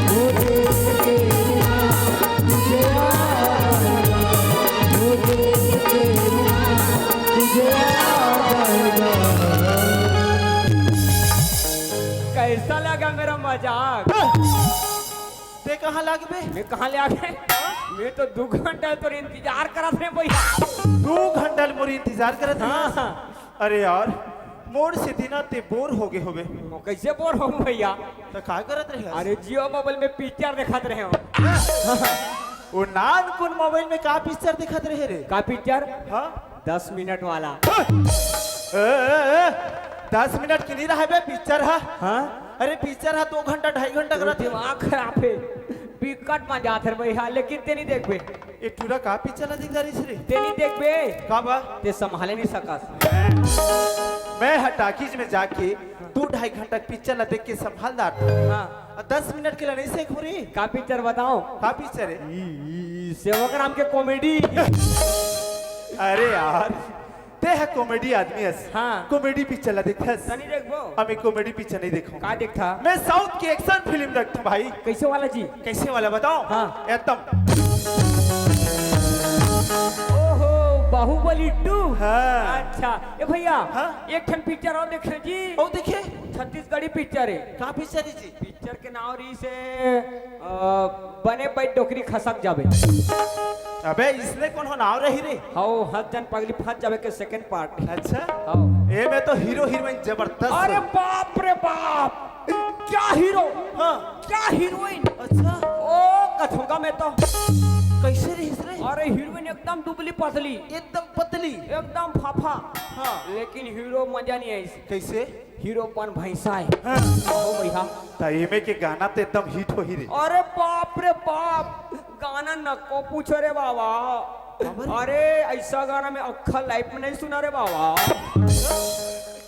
ओ देख के रुआ, तुझे याद आएगा। कैसा लगा मेरा मजाक? ते कहाँ लागबे? मैं कहाँ ले आ गए? मैं तो दो घंटा तोर इंतजार करत रहे भैया। दो घंटा ले मोर इंतजार करत रहे? हाँ। अरे यार, मोर से दिना ते बोर हो गए होबे। कैसे बोर हो भैया? तो का करत रहे? अरे जियो मोबाइल में पिक्चर देखत रहे हो। वो नान कुन मोबाइल में का पिक्चर देखत रहे रे? का पिक्चर? हाँ? दस मिनट वाला। ए, ए, ए, दस मिनट के नहीं रहा बे पिक्चर हा। हाँ? अरे पिक्चर हा दो घंटा ढाई घंटा करत। दिमाग खराब है। बिकट मजा आथे रे भैया, लेकिन ते नहीं देखबे। ए टूरा का पिक्चर ला देख डारिस रे? ते नहीं देखबे। का बा? ते संभाले नहीं सकस। मैं हा टाकीज में जाके दो ढाई घंटा पिक्चर ला देख के संभाल डार। हाँ। आ दस मिनट के ला नहीं सेक हो रे। का पिक्चर बताओ? का पिक्चर है? ई, ई, ई, सेवक राम के कॉमेडी। अरे यार, ते हा कॉमेडी आदमी हस। हाँ। कॉमेडी पिक्चर ला देखथस? त नहीं देखबो। अब मैं कॉमेडी पिक्चर नहीं देखूं। का देखथा? मैं साउथ की एक्शन फिल्म देखता हूँ भाई। कैसे वाला जी? कैसे वाला बताओ? हाँ। एकदम। ओहो, बाहुबली टू। हाँ। अच्छा, ए भैया, हाँ? एक ठन पिक्चर और देखे जी। ओ देखे? छत्तीसगढ़ी पिक्चर है। का पिक्चर है जी? पिक्चर के नाम रही से, अ, बने बैठ डोकरी खसक जाबे। अबे, इसने कौन हो नाव रही रे? हाओ, हत जन पगली फंस जाबे के सेकंड पार्ट। अच्छा? हाओ। ए में तो हीरो हीरोइन जबरदस्त अरे है। बाप रे बाप! क्या हीरो? हाँ। क्या हीरोइन? अच्छा। ओ, कथोंगा में तो। कैसे रहीस रे? अरे हीरोइन एकदम दुबली पतली। एकदम पतली? एकदम फाफा। हाँ। लेकिन हीरो मजा नहीं आई। कैसे? हीरो पन भैंसा है। हाँ। ओ भैया। त एमे के गाना तो एकदम हिट होही रे। अरे बाप रे बाप, गाना नको पूछो रे बाबा। अरे ऐसा गाना मैं अक्खा लाइफ में नहीं सुना रे बाबा।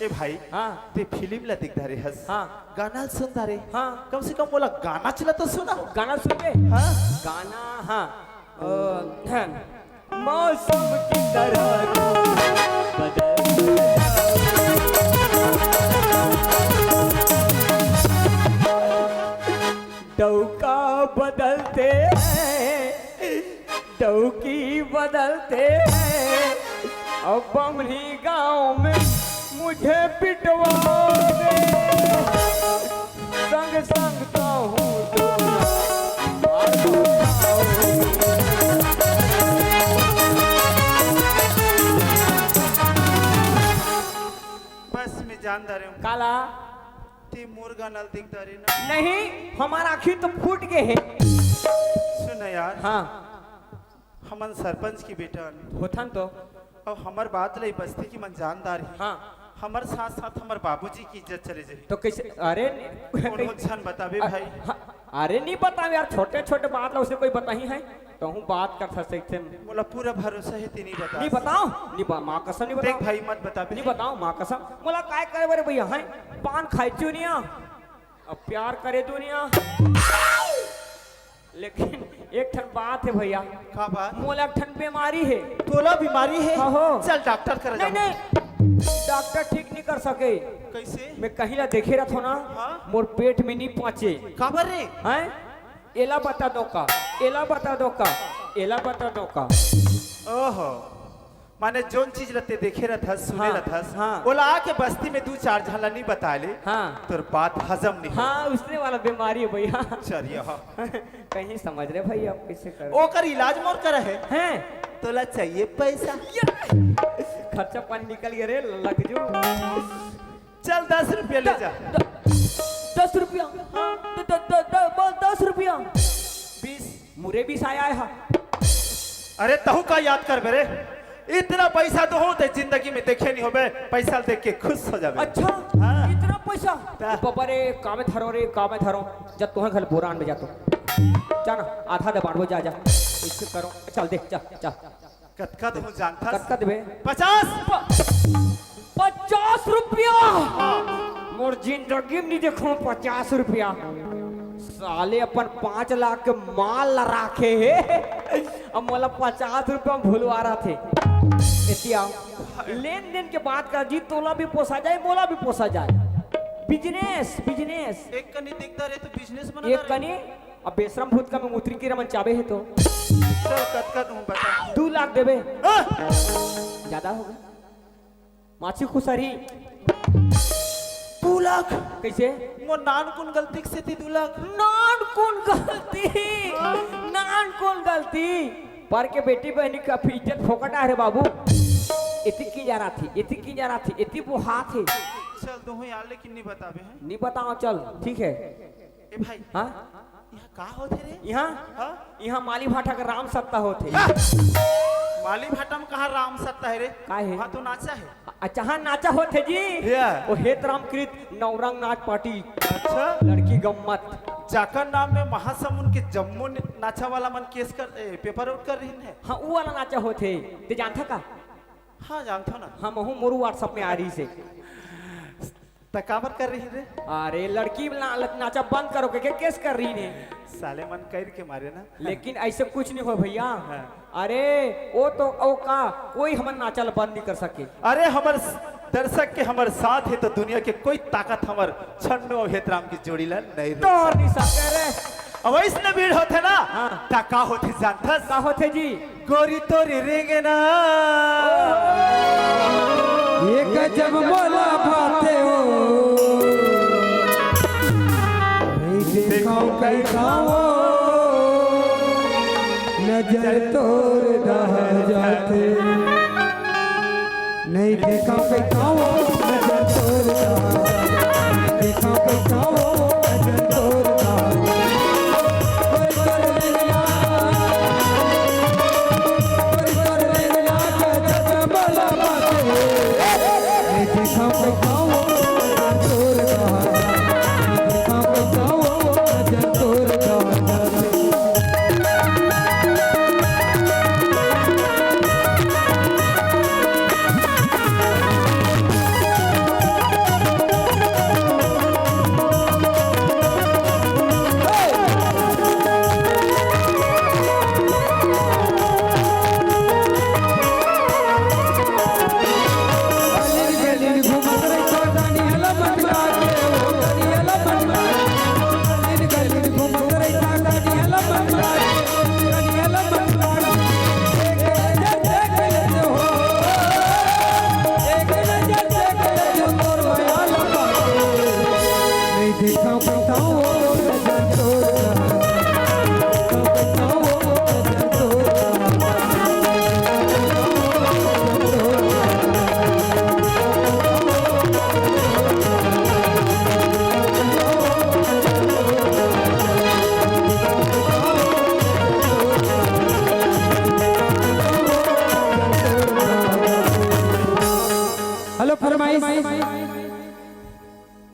ए भाई, हाँ। ते फिल्म ला देख डारे हस। हाँ। गाना ल सुन डारे। हाँ। कम से कम मोला गाना चला तो सुना। गाना सुन के? हाँ। गाना, हाँ। अ, हाँ। मौसम की तरह तू बदल जा। डौका बदलते हैं, डौकी बदलते हैं, और बमनी गांव में मुझे पिटवा दे। संग संग कहूँ तो मार खाओ। बस मैं जान डारे हूँ। काला। ते मोर गाना ल देख डारे ना। नहीं, हमार आँखी तो फूट गए है। सुन ना यार। हाँ। हमन सरपंच की बेटा हन। होथन तो। अउ हमर बात ल बस्ती की मन जान डारही। हाँ। हमर साथ साथ हमर बाबूजी की इज्जत चले जाही। तो कैसे? अरे, कोनो झन बताबे अ-, भाई। हाँ, अरे नहीं बताओ यार, छोटे छोटे बात ला उसे कोई बताही है? तहूँ बात कर सकते थे। मोला पूरा भरोसा है, ते नहीं बता। नहीं बताओ, नहीं बा-, माँ कसम नहीं देख बताओ। भाई, मत बता बे। नहीं बताओ, माँ कसम। मोला काय करे बरे भैया, हैं? पान खाए चुनिया, अब प्यार करे दुनिया। लेकिन एक ठन बात है भैया। का बात? मोला एक ठन बीमारी है। तोला बीमारी है? हाँ हो। चल डॉक्टर करा नहीं, जाबो। नहीं, डॉक्टर ठीक नहीं कर सके। कैसे? मैं कहीं ला देखे रहत हो ना, हाँ? मोर पेट में नहीं पहुँचे। काबर रे? हैं? एला बता दो का, एला बता दो का, एला बता दो का। ओहो, माने जोन चीज ल ते देखे रहथस, सुने हाँ, रहथस, हाँ। ओला आके बस्ती में दू चार झन ल नहीं बता ले, हाँ। तोर बात हजम नहीं हो। हाँ, उसने वाला बीमारी है भैया। चलिए, हाँ। कहीं समझ रहे भाई, आप कैसे कर ओकर इलाज मोर करा है। हैं? तोला चाहिए पैसा? ये खर्चा पानी निकल गया रे, लग जो। चल, दस रुपया ले जा। द-, द-, दस रुपया? हाँ। द-, द-, द-, द-, बोल, दस रुपया। बीस। मुरे बीस आया है। अरे, तहू का याद करबे रे? इतना पैसा तो हो, ते जिंदगी में देखे नहीं होबे, पैसा देख के खुश हो जाबे। अच्छा, हाँ। इतना पैसा? ता। बाबा रे, कामे धरो रे, कामे धरो। जा, तोहे घर बोरान में जा तो। जा ना, आधा दे बांटबो, जा, जा। इससे करो, चल दे, जा, जा। कतका देहूं जानथस? कतका देबे? पचास। प-, पचास रुपया। हाँ। मोर जिंदगी में नहीं देखो पचास रुपया। साले अपन पाँच लाख के माल ला राखे हे, अब मोला पचास रुपया में भुलवा रहा थे। एतिया लेन देन के बात कर जी, तोला भी पोसा जाए, मोला भी पोसा जाए। Business, business. एक कनी दिखता रहे तो बिजनेस बना एक रहे। कनी अब बेशरम भूत का में मुतरी कीरा मन चाबे हे तो। चल, कतका दूं बता। दू लाख देबे। हाँ। ज्यादा होगे। माछी खुसरही। दू लाख? कैसे? मोर नान कुन गलती के सेती दू लाख? नान कुन गलती? नान कुन गलती? पर के बेटी बहनी का इज्जत फोकट आ रे बाबू। इतनी की जा रहा थी, इतनी की जा रहा थी, इतनी वो हाथ है। चल, दूं यार, लेकिन नहीं बताबे हैं। नहीं बताओ, चल, ठीक है। ए भाई, हाँ? यहाँ का होथे रे? यहाँ? हाँ? यहाँ माली भाटा का राम सत्ता होथे। हाँ? माली भाटा में कहाँ राम सत्ता है रे? का है? वहाँ तो नाचा है। अच्छा, हाँ, नाचा होथे जी। या। वो हेत रामकृत नवरंग नाच पार्टी। अच्छा। लड़की गम्मत। जाकर नाम में महासमुंद के जम्मो न-, नाचा वाला मन केस कर, ए, पेपर आउट कर रही है। हाँ, वो वाला नाचा होथे। ते जानथा का? हाँ, जानथो ना। हम हूँ, मोरू WhatsApp में आ रही से। त काबर कर रही रे? अरे लड़की ना-, नाचा बंद करो के, के केस कर रही ने। साले मन कर के मारे ना। लेकिन ऐसे कुछ नहीं हो भैया। हाँ। अरे वो तो, वो का, कोई हमर नाचा ल बंद नहीं कर सके। अरे हमर स-, दर्शक के हमर साथ है तो दुनिया के कोई ताकत हमर छन्नू और हेतराम की जोड़ी ला नहीं रोक तोड़ सकती। नहीं सके रे। अब ऐसने भीड़ होथे ना, हाँ। त का होथे जानथस? का होथे जी? गोरी तोरी रेंगना। ये गजब मोला भाते हो। नहीं देखो कई खाओ। नजर तोर दह जाते। नहीं देखो कई खाओ। नजर तोर दह जाते। देखो कई खाओ। नजर तोर दह जाते।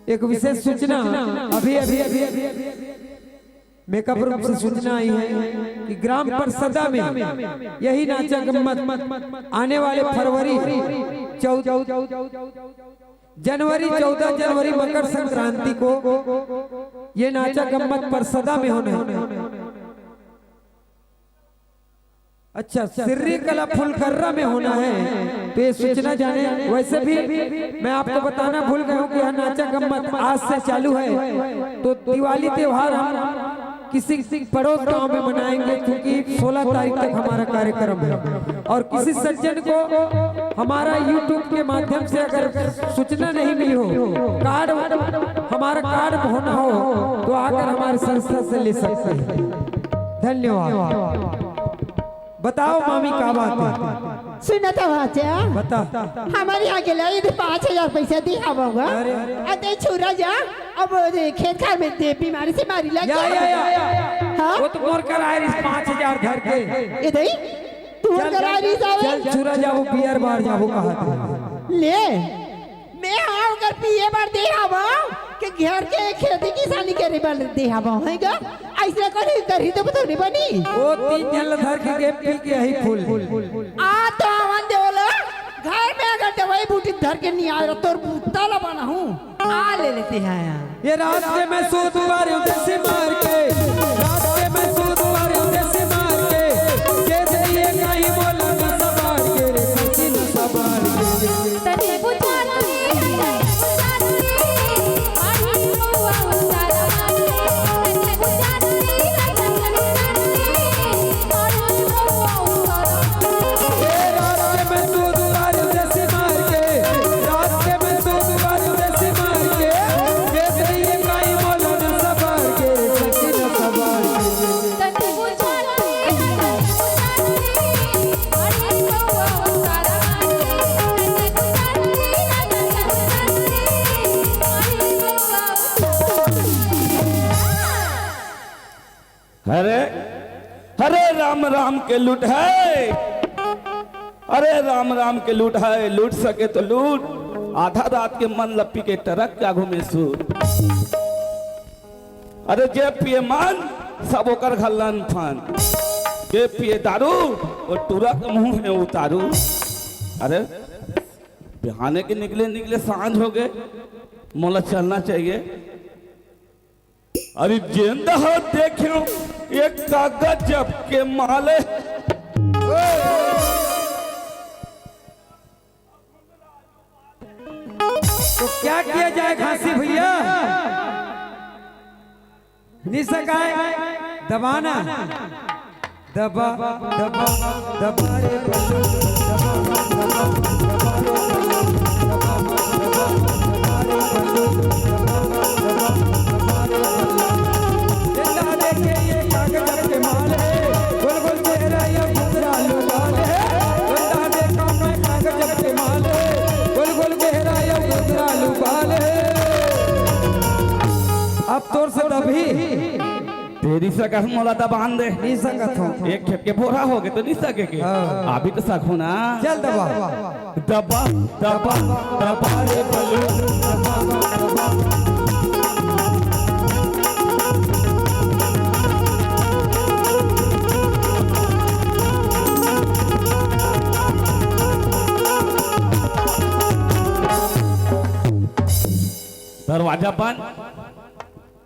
एक विशेष सूचना, अभी अभी अभी मेकअप रूम से सूचना आई है कि ग्राम परसदा में यही नाचा गम्मत आने वाले फरवरी चौदह, जनवरी, चौदह जनवरी मकर संक्रांति को ये नाचा गम्मत परसदा में होना है। अच्छा, सिर्री कला फुलकर्रा में होना है, तो ये सूचना जाने। वैसे भी मैं आपको बताना भूल गया हूँ कि यह नाचा गम्मत आज से चालू है, तो दिवाली त्योहार हम किसी पड़ोस गांव में मनाएंगे, क्योंकि सोलह तारीख तक हमारा कार्यक्रम है। और किसी सज्जन को हमारा YouTube के माध्यम से अगर सूचना नहीं मिली हो, कार्ड, हमारा कार्ड होना हो, तो आकर हमारे संस्था से ले सकते हैं। धन्यवाद। बताओ मामी, का बात है? सुनत हव चाचा? बता। हमर इहाँ गेला, ये दे पाँच हजार पैसा दे हवव गा। अरे। अ, ते छुरा जा, अब वो दे खेत खार में दे बीमारी से मारी लग या, गया। या, या, या। हाँ? वो तो मोर कर आए रहिस पाँच हजार धर के। ये दे, तू चल, कर आए रहिस आवे? चल, छुरा जाबो, बियर बार जाबो, कहा थे। ले। मैं हाँ ओकर पिए बर दे हवं, कि घर के खेती किसानी करे बर दे हवं, है गा? अइसने करही, करही तो बतौनी बनी। ओ तीन झन ल धर के गे पी के आही फूल। आ तो आवन दे ओला, घर में अगर दवाई बूटी धर के नहीं आए, तोर बूता ला बनाहूँ। आ ले लेते हैं यार। ये रात के मैं सूत पा रही हूँ देसी मार के, रात के मैं सूत पा रही हूँ देसी मार के, ये दे ये कहीं बोला ना सवार के रे, सची ना सवार के। तने बुझाती, तने बुझाती, पानी हुआ उतारा मारे। तने बुझाती, तने बुझाती, पानी हुआ उतारा मारे। ए रात के मैं सूत पा रही हूँ देसी मार के, रात के मैं सूत पा रही हूँ देसी मार के, ये दे ये काई बोला ना सवार के, सची ना सवार के। तने बुझाती, तने बुझाती, पानी हुआ उतारा मारे। तने बुझाती, तने बुझाती, पानी हुआ उतारा मारे। अरे, अरे राम राम के लूट है, अरे राम राम के लूट है, लूट सके तो लूट। आधा रात के मन ल पी के टरक के आगू में सूत। अरे जे पिए मन, सब ओकर घर लन फन। जे पिए दारू, वो टूरा के मुंह में उतारू। अरे बिहाने के निकले निकले सांझ हो गए, मोला चलना चाहिए। अरे जेंदा ह देख्यो एक कागज जब के माले। तो क्या किया जाए घासी भैया? निशा का है दबाना। दबा, दबा, दबा रे बलून, दबा, दबा, दबा रे बलून, दबा, दबा, दबा, दबा रे बलून, दबा, दबा, दबा रे बलून। ये दादे के ये कागज के माल है, गोल गोल चेहरा ये घुघरालू बाल है। ये दादे का मैं कागज के माल है, गोल गोल चेहरा ये घुघरालू बाल है। अब तोर से दबही। तेरी सकत मोला दबान दे। नी सकत हूँ। एक खेत के बोरा हो गए तो नी सके के। हाँ। अभी तो सकूँ ना। चल दबा। दबा, दबा, दबा रे बलून। दरवाजा बंद।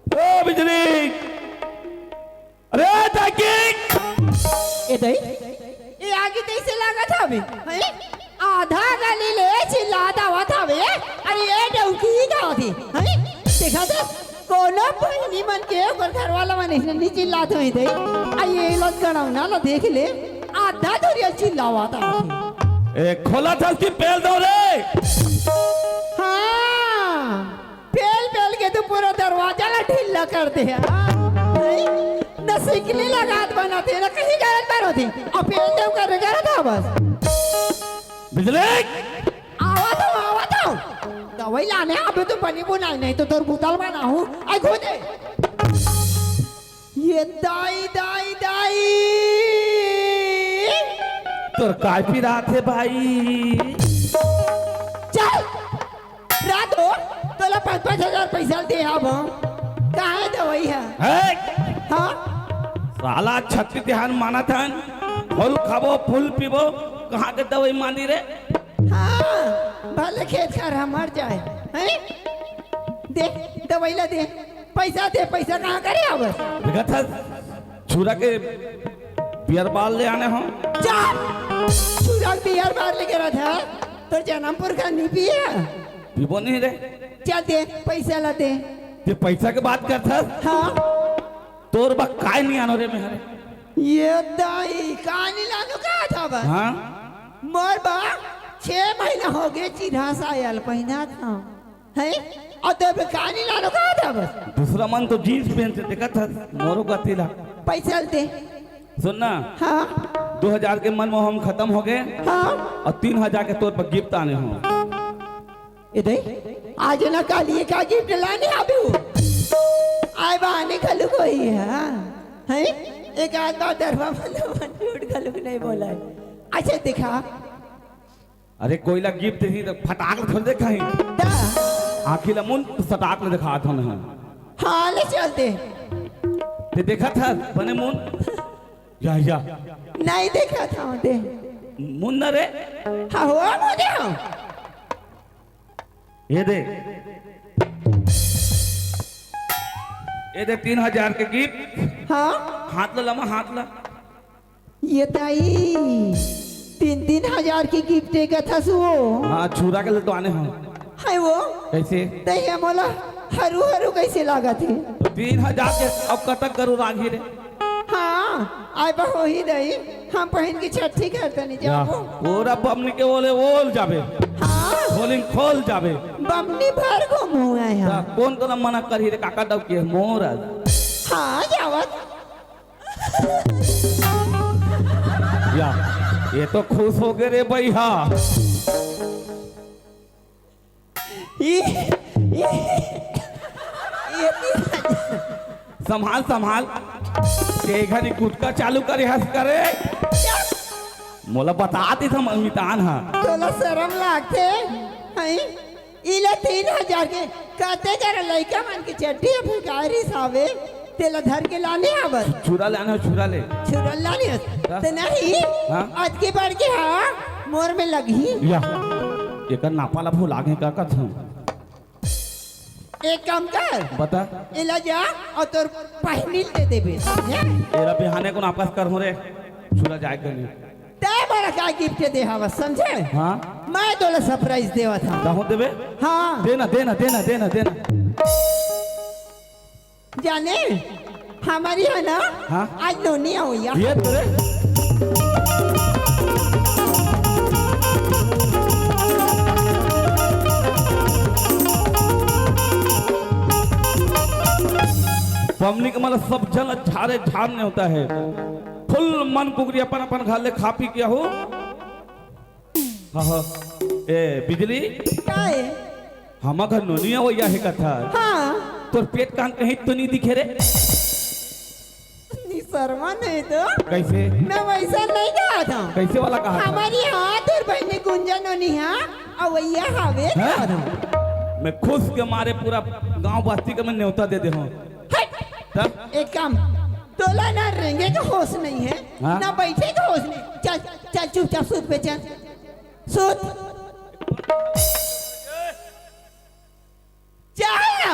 ओ बिजली, अरे दाई! ए दाई, ए आगी तइसे लागत हवे, हैं? आधा गली ले चिल्लात आवत हवे, अरे ए डौकी गावत हे, हैं? देखा तो, कोनो बहिनी मन के ओकर घर वाला मन अइसने नी चिल्लात होही दाई। आ ये लोग गड़ौना ला देख ले, आधा दुरिहा चिल्लावत आवत हे। ए, खोला थस की पेल दो रे। हाँ। पेल, पेल के तो पूरा दरवाजा ला ढीला कर दे। नहीं, न सिकली लगात बनत हे, न कहीं गरज बनत हे। अब पेल देव कर, कर था बस। बिजली! आवत हूँ, आवत हूँ। दवाई लाने अभी तो बनी बुनाई नहीं तो तोर बुतल बनाहूँ। आई खुदे। ये दाई, दाई, दाई। तोर काय पिरात हे भाई? चल। पैसा दे आबो। कहाँ हे दवाई ह? हे! हाँ? साला छत्तीस तिहार मानत हन, फूल खाबो, फूल पीबो, कहाँ के दवाई मानी रे? हाँ, भले खेत खार ह मर जाए, हैं? दे, दवाई ला दे, पैसा दे, पैसा कहाँ करे आवस? देखत हस, छुरा के बियर बार ले आने हो। जा, छुरा के बियर बार लेके रहा था, तोर जनमपुर का नहीं पिया? पीबो नहीं रे। चल दे, पैसा ला दे। ते पैसा के बात करत हस? हाँ। तोर बा काय नहीं आनो रे मेहर? ये दाई, काय नहीं लानो का था बस? हाँ? मोर बा छह महीना हो गए, चिन्हा सायल पहिना था। हैं? अउ तोर बा काय नहीं लानो का था बस? दूसरा मन तो जींस पहन के देखत हस, मोरो गति ला। पैसा दे। सुन ना। हाँ। दो हजार के मन मोह हम खत्म हो गए। हाँ। अउ तीन हजार के तोर पर गिफ्ट आने हो। ए दे, आज ना काली का गिफ्ट लाने आबे हो। आय बहाने घलुक होही, हाँ। हैं? एक आध बार दरवा मन मन झूठ घलुक नहीं बोला है। अच्छा देखा। अरे कोई ला गिफ्ट देही त फटाक ले थोड़े देखाही। दा। आँखी ला मुन सटाक ले देखात हन। हाँ, ले चलते। ते देखत हस बने मुन? या, या। नहीं देखत हँव ते। मुन न रे। हाँ, हो, मुझे हो। ये दे। ये दे तीन हजार के गिफ्ट। हाँ? हाथ ला लमा, हाथ ला। ये ताई, तीन तीन हजार के गिफ्ट देगा था सो। हाँ, छुरा के लटवाने हो। है वो? कैसे? ते हे मोला हरू हरू कैसे लागत हे? तो तीन हजार के अब कतक गरु रागी रे? हाँ, आय बा होही दई, हम पहिन के छट्ठी घर तनी या, जाबो। पूरा बमनी के ओले ओल जाबे। हाँ। खोलिंग खोल जाबे। बमनी भर घूमू आय ता हाँ। कौन तोला मना करही रे काका डब के मोर आज? हाँ, जावत। या, ये तो खुश हो गए रे भैया। ये, ये, ये संभाल, संभाल। के घरी गुटका चालू करे हस करे। मोला बता दी था मितान हा। तोला शरम लागथे, हैं? इला तीन हजार के कते जरा लइका मन के चड्डी अउ भिखारी सावे, तेला धर के लाने आवत। छुरा लाने हो, छुरा ले। छुरा लाने आवत। हाँ। ते नहीं, हाँ। अतकी बड़की हा, मोर में लगही। या, एकर नापा ला भुला गे का कथन? एक काम कर। बता। एला जा अउ तोर पहिनिल दे देबे, समझे? एला बिहाने को नापस कर हो रे, छुरा जाए के नहीं। तैं मोला का गिफ्ट दे हवस, समझे? हाँ। मैं तोला सरप्राइज देवत हँव। कहूँ देबे? हाँ। देना, देना, देना, देना, देना। जाने, हमर इहाँ ना, हाँ? आज नोनी अवइया। ये तो रे। पमनी के मतलब सब जन झारे झार नेवता हे। फुल मन कुकरी अपन अपन घर ले खा पी के हो। हाँ, हाँ। ए, बिजली? काय? हमर घर नोनी अवइया हे कथा। हाँ। तोर पेट कान कहीं तो नहीं दिखे रे? नहीं, शर्मा नहीं तो। कैसे? मैं वैसा नहीं कहा था। कैसे वाला कहा था? हमर इहाँ तोर बहिनी गुंजा नोनी हा, अवइया हावे हाँ? कहा था। मैं खुश के मारे पूरा गांव बस्ती के मैं नेवता दे दे हूँ। हट! तब? एक काम, तोला ना रेंगे के होश नहीं है, हाँ? ना बैठे के होश नहीं। चल, चल चुपचाप सूत पे चल। सूत। चल ना।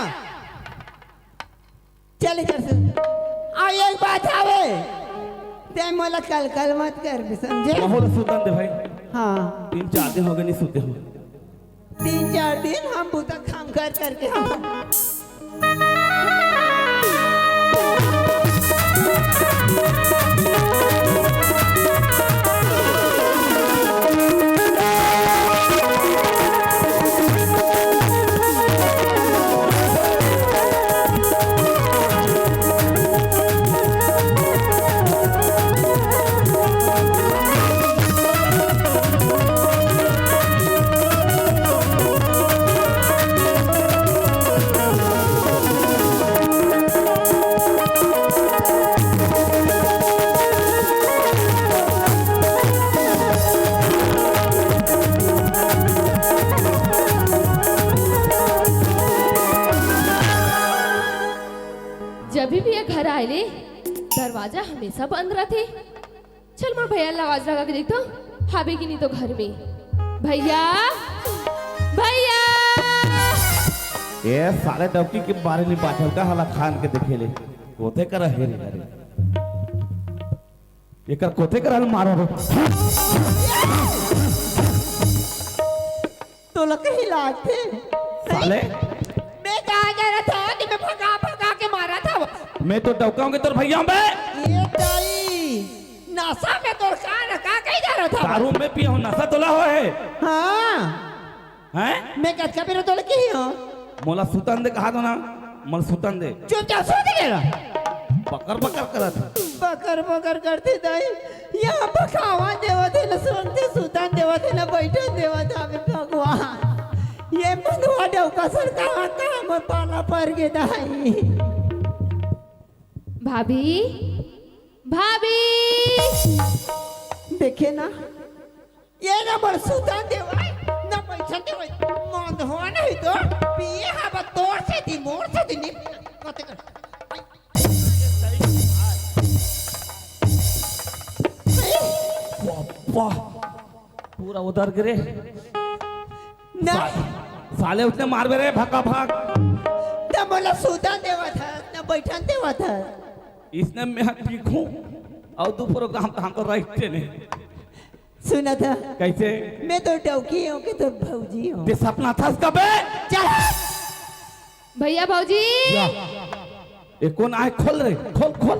चल इधर से। आ एक बात आवे। तैं मोला कल कल मत कर भी, समझे? बहुत सुतन दे भाई। हाँ। तीन चार दिन हो गए नहीं सुते हो। तीन चार दिन हम बुता काम कर करके हम आइले, दरवाजा हमेशा बंद रथे। चल, मोर भैया ला आवाज लगा के देखथंव, हावे कि नहीं तो घर में। भैया, भैया। ए साले डौकी के बारे में बाचल का हला खान के देखे ले। कोते करा हे रे, अरे। एकर कोते करा मारो रे। तोला कहीं लागथे? साले। मैं कहाँ जा रहा था? कि मैं भगा भगा के मारा था। मैं तो डौकाऊंगी तोर भैया बे। ये दाई, नशा में तोर का रखा कहीं जा रहा था? दारू में पिया हूँ, नशा तोला हो है। हाँ। हैं? मैं कतका बेरा तोला कही हूँ? मोला सुतन दे कहा तो ना, मोला सुतन दे। चुपचाप सुत गेला। बकर बकर करत। बकर बकर करथे दाई, यहाँ भगावन देवत हे, न सुनते सुतन देवत हे, न बैठन देवत हे, अबे भगवान। ये मंदवा डौका सन कहाँ, कहाँ मोर पाला पर गे दाई। भाभी, भाभी। देखे ना, ये ना मोर सुतन देवय, ना बैठन देवय। मंदवा नहीं तो, पिए हवा तोर सेती, मोर सेती नहीं। कते कर। वाह, पूरा उधर गिरे। ना। सा-, साले उसने मारबे रे, भका भक। त मोला सुतन देवत हस, ना बैठन देवत हस। इसने मैं ठीक हूँ, और दू प्रोग्राम तो हमको रखते नहीं। सुना था। कैसे? मैं तो डौकी हूँ कि तो भौजी हूँ। ते सपना था इसका बे? चल। भैया भौजी। या। ये कौन आए? खोल रे, खोल, खोल।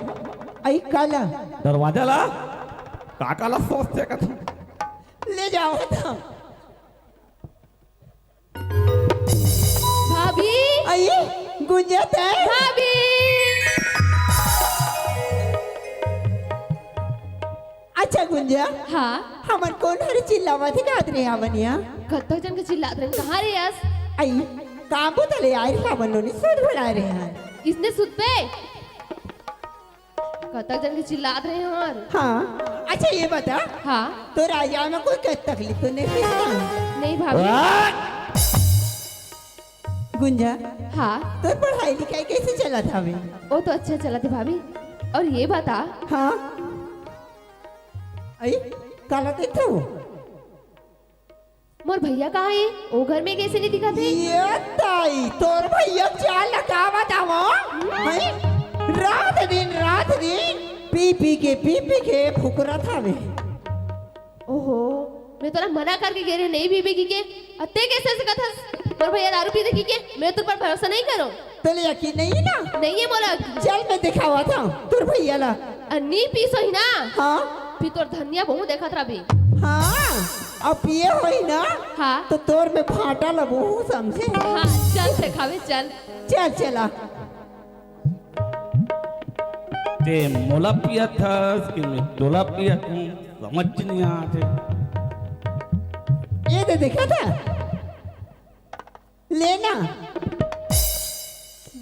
आई काला। दरवाजा ला। का काला सोचते का तू? ले जाओ तो। भाभी। आई, गुंजा तै? भाभी। अच्छा गुंजा। हाँ। हमन कोन हर चिल्लावत हे गात रे आवनिया? कतक जन के चिल्लात रहे, कहाँ रे यस? आई, काम बुता ले आए रे, हमन नोनी सुध भरा रहे हैं। इसने सुध पे? कतक जन के चिल्लात रहे हमार। हाँ, अच्छा ये बता। हाँ। तोर आए जाए में कोई क-, तकलीफ तो नहीं हुई ना? नहीं भाभी। गुंजा। हाँ। तोर पढ़ाई लिखाई कैसे चलत हवे? वो तो अच्छा चलत हे भाभी। और ये बता। हाँ। आई, काला देखत हूँ। मोर भैया कहाँ हे? ओ घर में कैसे नहीं दिखत हे? ये ताई, तोर भैया चाल लगावत आवो। हैं? रात दिन, रात दिन पी पी के, पी पी के फुकरत हवे। ओहो, मैं तोला मना करके गे रहे नहीं पीबे कहिके, अते कैसे ऐसे कथस? मोर भैया दारू पीथे कहिके, मैं तोर पर भरोसा नहीं करों। तोले यकीन नहीं ना? नहीं है मोला। चल मैं दिखावत हूँ तोर भैया ला। अ, नी पीस होही ना? हाँ। फिर तोर धनिया बहुत देखत रही। हाँ, अब पिए होही ना? हाँ। तो तोर में भांटा लगू समझे? हाँ, चल दिखावे, चल। चल, चला। ते मोला पियत हस कि मैं तोला पियत हूँ, समझ नहीं आत हे। ये दे देखा था? लेना।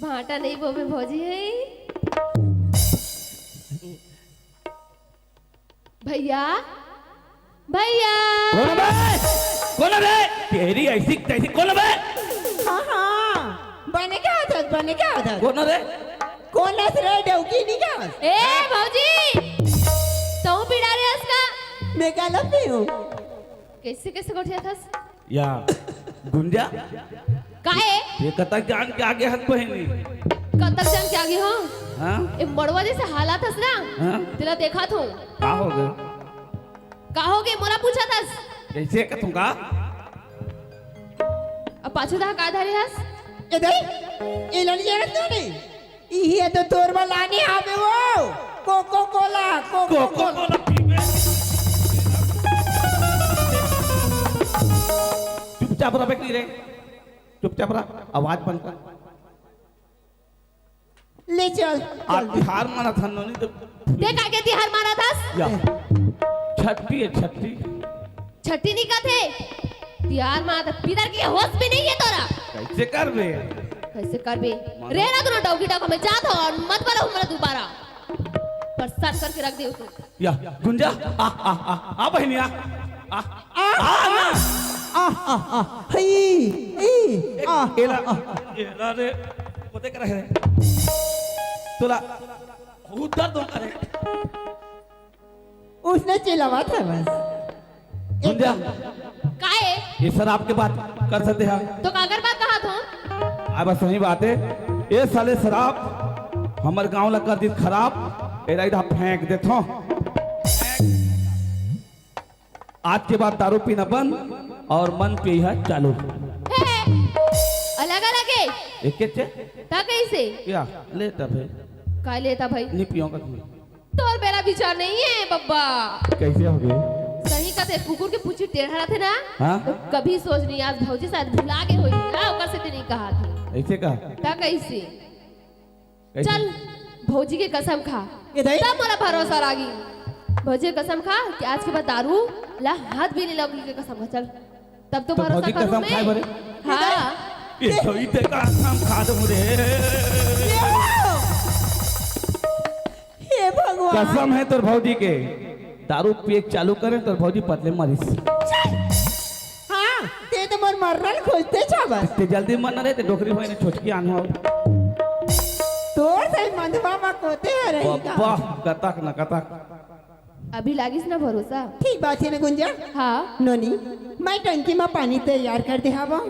भांटा नहीं बोबे भौजी है। भैया, भैया। कोन बे? कोन बे? तेरी ऐसी तैसी कोन बे? हाँ, हाँ। बने क्या होता है? बने क्या होता है? कोन रे? कोन हस रे डौकी नहीं क्या? ए, भौजी। तू पिड़ा रहे हस का? मैं का लपी हूँ? कैसे, कैसे गोठिया थस? या गुंजा। काहे? ये कतक जान के आगे हस बहिनी? कतक जान के आगे हो? हाँ? ए मड़वा जैसे हालात हस ना? हाँ? तेला देखा थो। का हो गए? का हो गए? मोला पूछा थस। कैसे कथूं का? अब पाछू दा का धरे हस? ए दई, ए लड़िया रख दो नहीं। इही तो तोर बर लाने हावे वो, कोको कोला, कोको कोको कोला। कोला पीबे। चुपचाप रह बेटी रे, चुपचाप रह, आवाज बंद कर। ले चल, आ चल। तिहार मानत हन नोनी तो। ते का के तिहार मानत हस? या। छट्टी है, छट्टी। छट्टी नहीं कथे। तिहार मानत, पितर के होश भी नहीं है तोरा। कैसे करबे? कैसे करबे? मानो। रे ना दोनों डौकी डौका में जात हो और मत बोलो हमरा दोबारा। परेशान करके रख दे उसको। या, गुंजा, आ, आ, आ, आ बहिनी, आ, आ, आ, आ, ना। आ, आ, आ, हई, ई, आ, एला, आ, आ। एला रे, कोते कर है? तोला उधर दो करे। उसने चिल्लावा था बस। गुंजा, काहे? ये शराब के बात कर सकते हैं। तो काकर बात कहा था? अब सही बात है, ये साले शराब हमर गांव ला कर दी खराब, एला इधर फेंक देथो। आज के बाद दारू पीना बंद और मन पिए है चालू। हे, अलग अलग है। एक के चे? ता कैसे? या, लेता भाई। का लेता भाई? नहीं पियोगा तुम्हें। तोर बेरा विचार नहीं है बब्बा। कैसे हो गए? सही कथे, कुकुर के पूछी टेढ़ा रहथे ना। हाँ? तो कभी सोच नहीं, आज भौजी शायद भुला गए होई, हाँ, ओकर से नहीं कहा थे। ऐसे का? ता कैसे? कैसे? चल, भौजी के कसम खा। ये दाई? तब मोला भरोसा लागी। भौजी के कसम खा कि आज के बाद दारू ला हाथ भी नहीं लगी के कसम खा। चल, तब तो तो भरोसा भौजी करूँ कसम मैं। खाए बरे? हाँ। ये सही ते कसम खा दो रे। हे भगवान। कसम है तोर भौजी के, दारू पिए के चालू करे तोर भौजी पतले मारिस। हाँ, ते तो मोर मरना ल खोजते छा बस। ते जल्दी मरना रहे ते डोकरी भाई ने छोटकी आनो। तोर सही मंदवा मा कोते है रही का? बब्बा, कतक न कतक। अभी लागिस ना भरोसा? ठीक बात है ना गुंजा। हाँ। नोनी, मैं टंकी मा पानी तैयार कर दे हवा।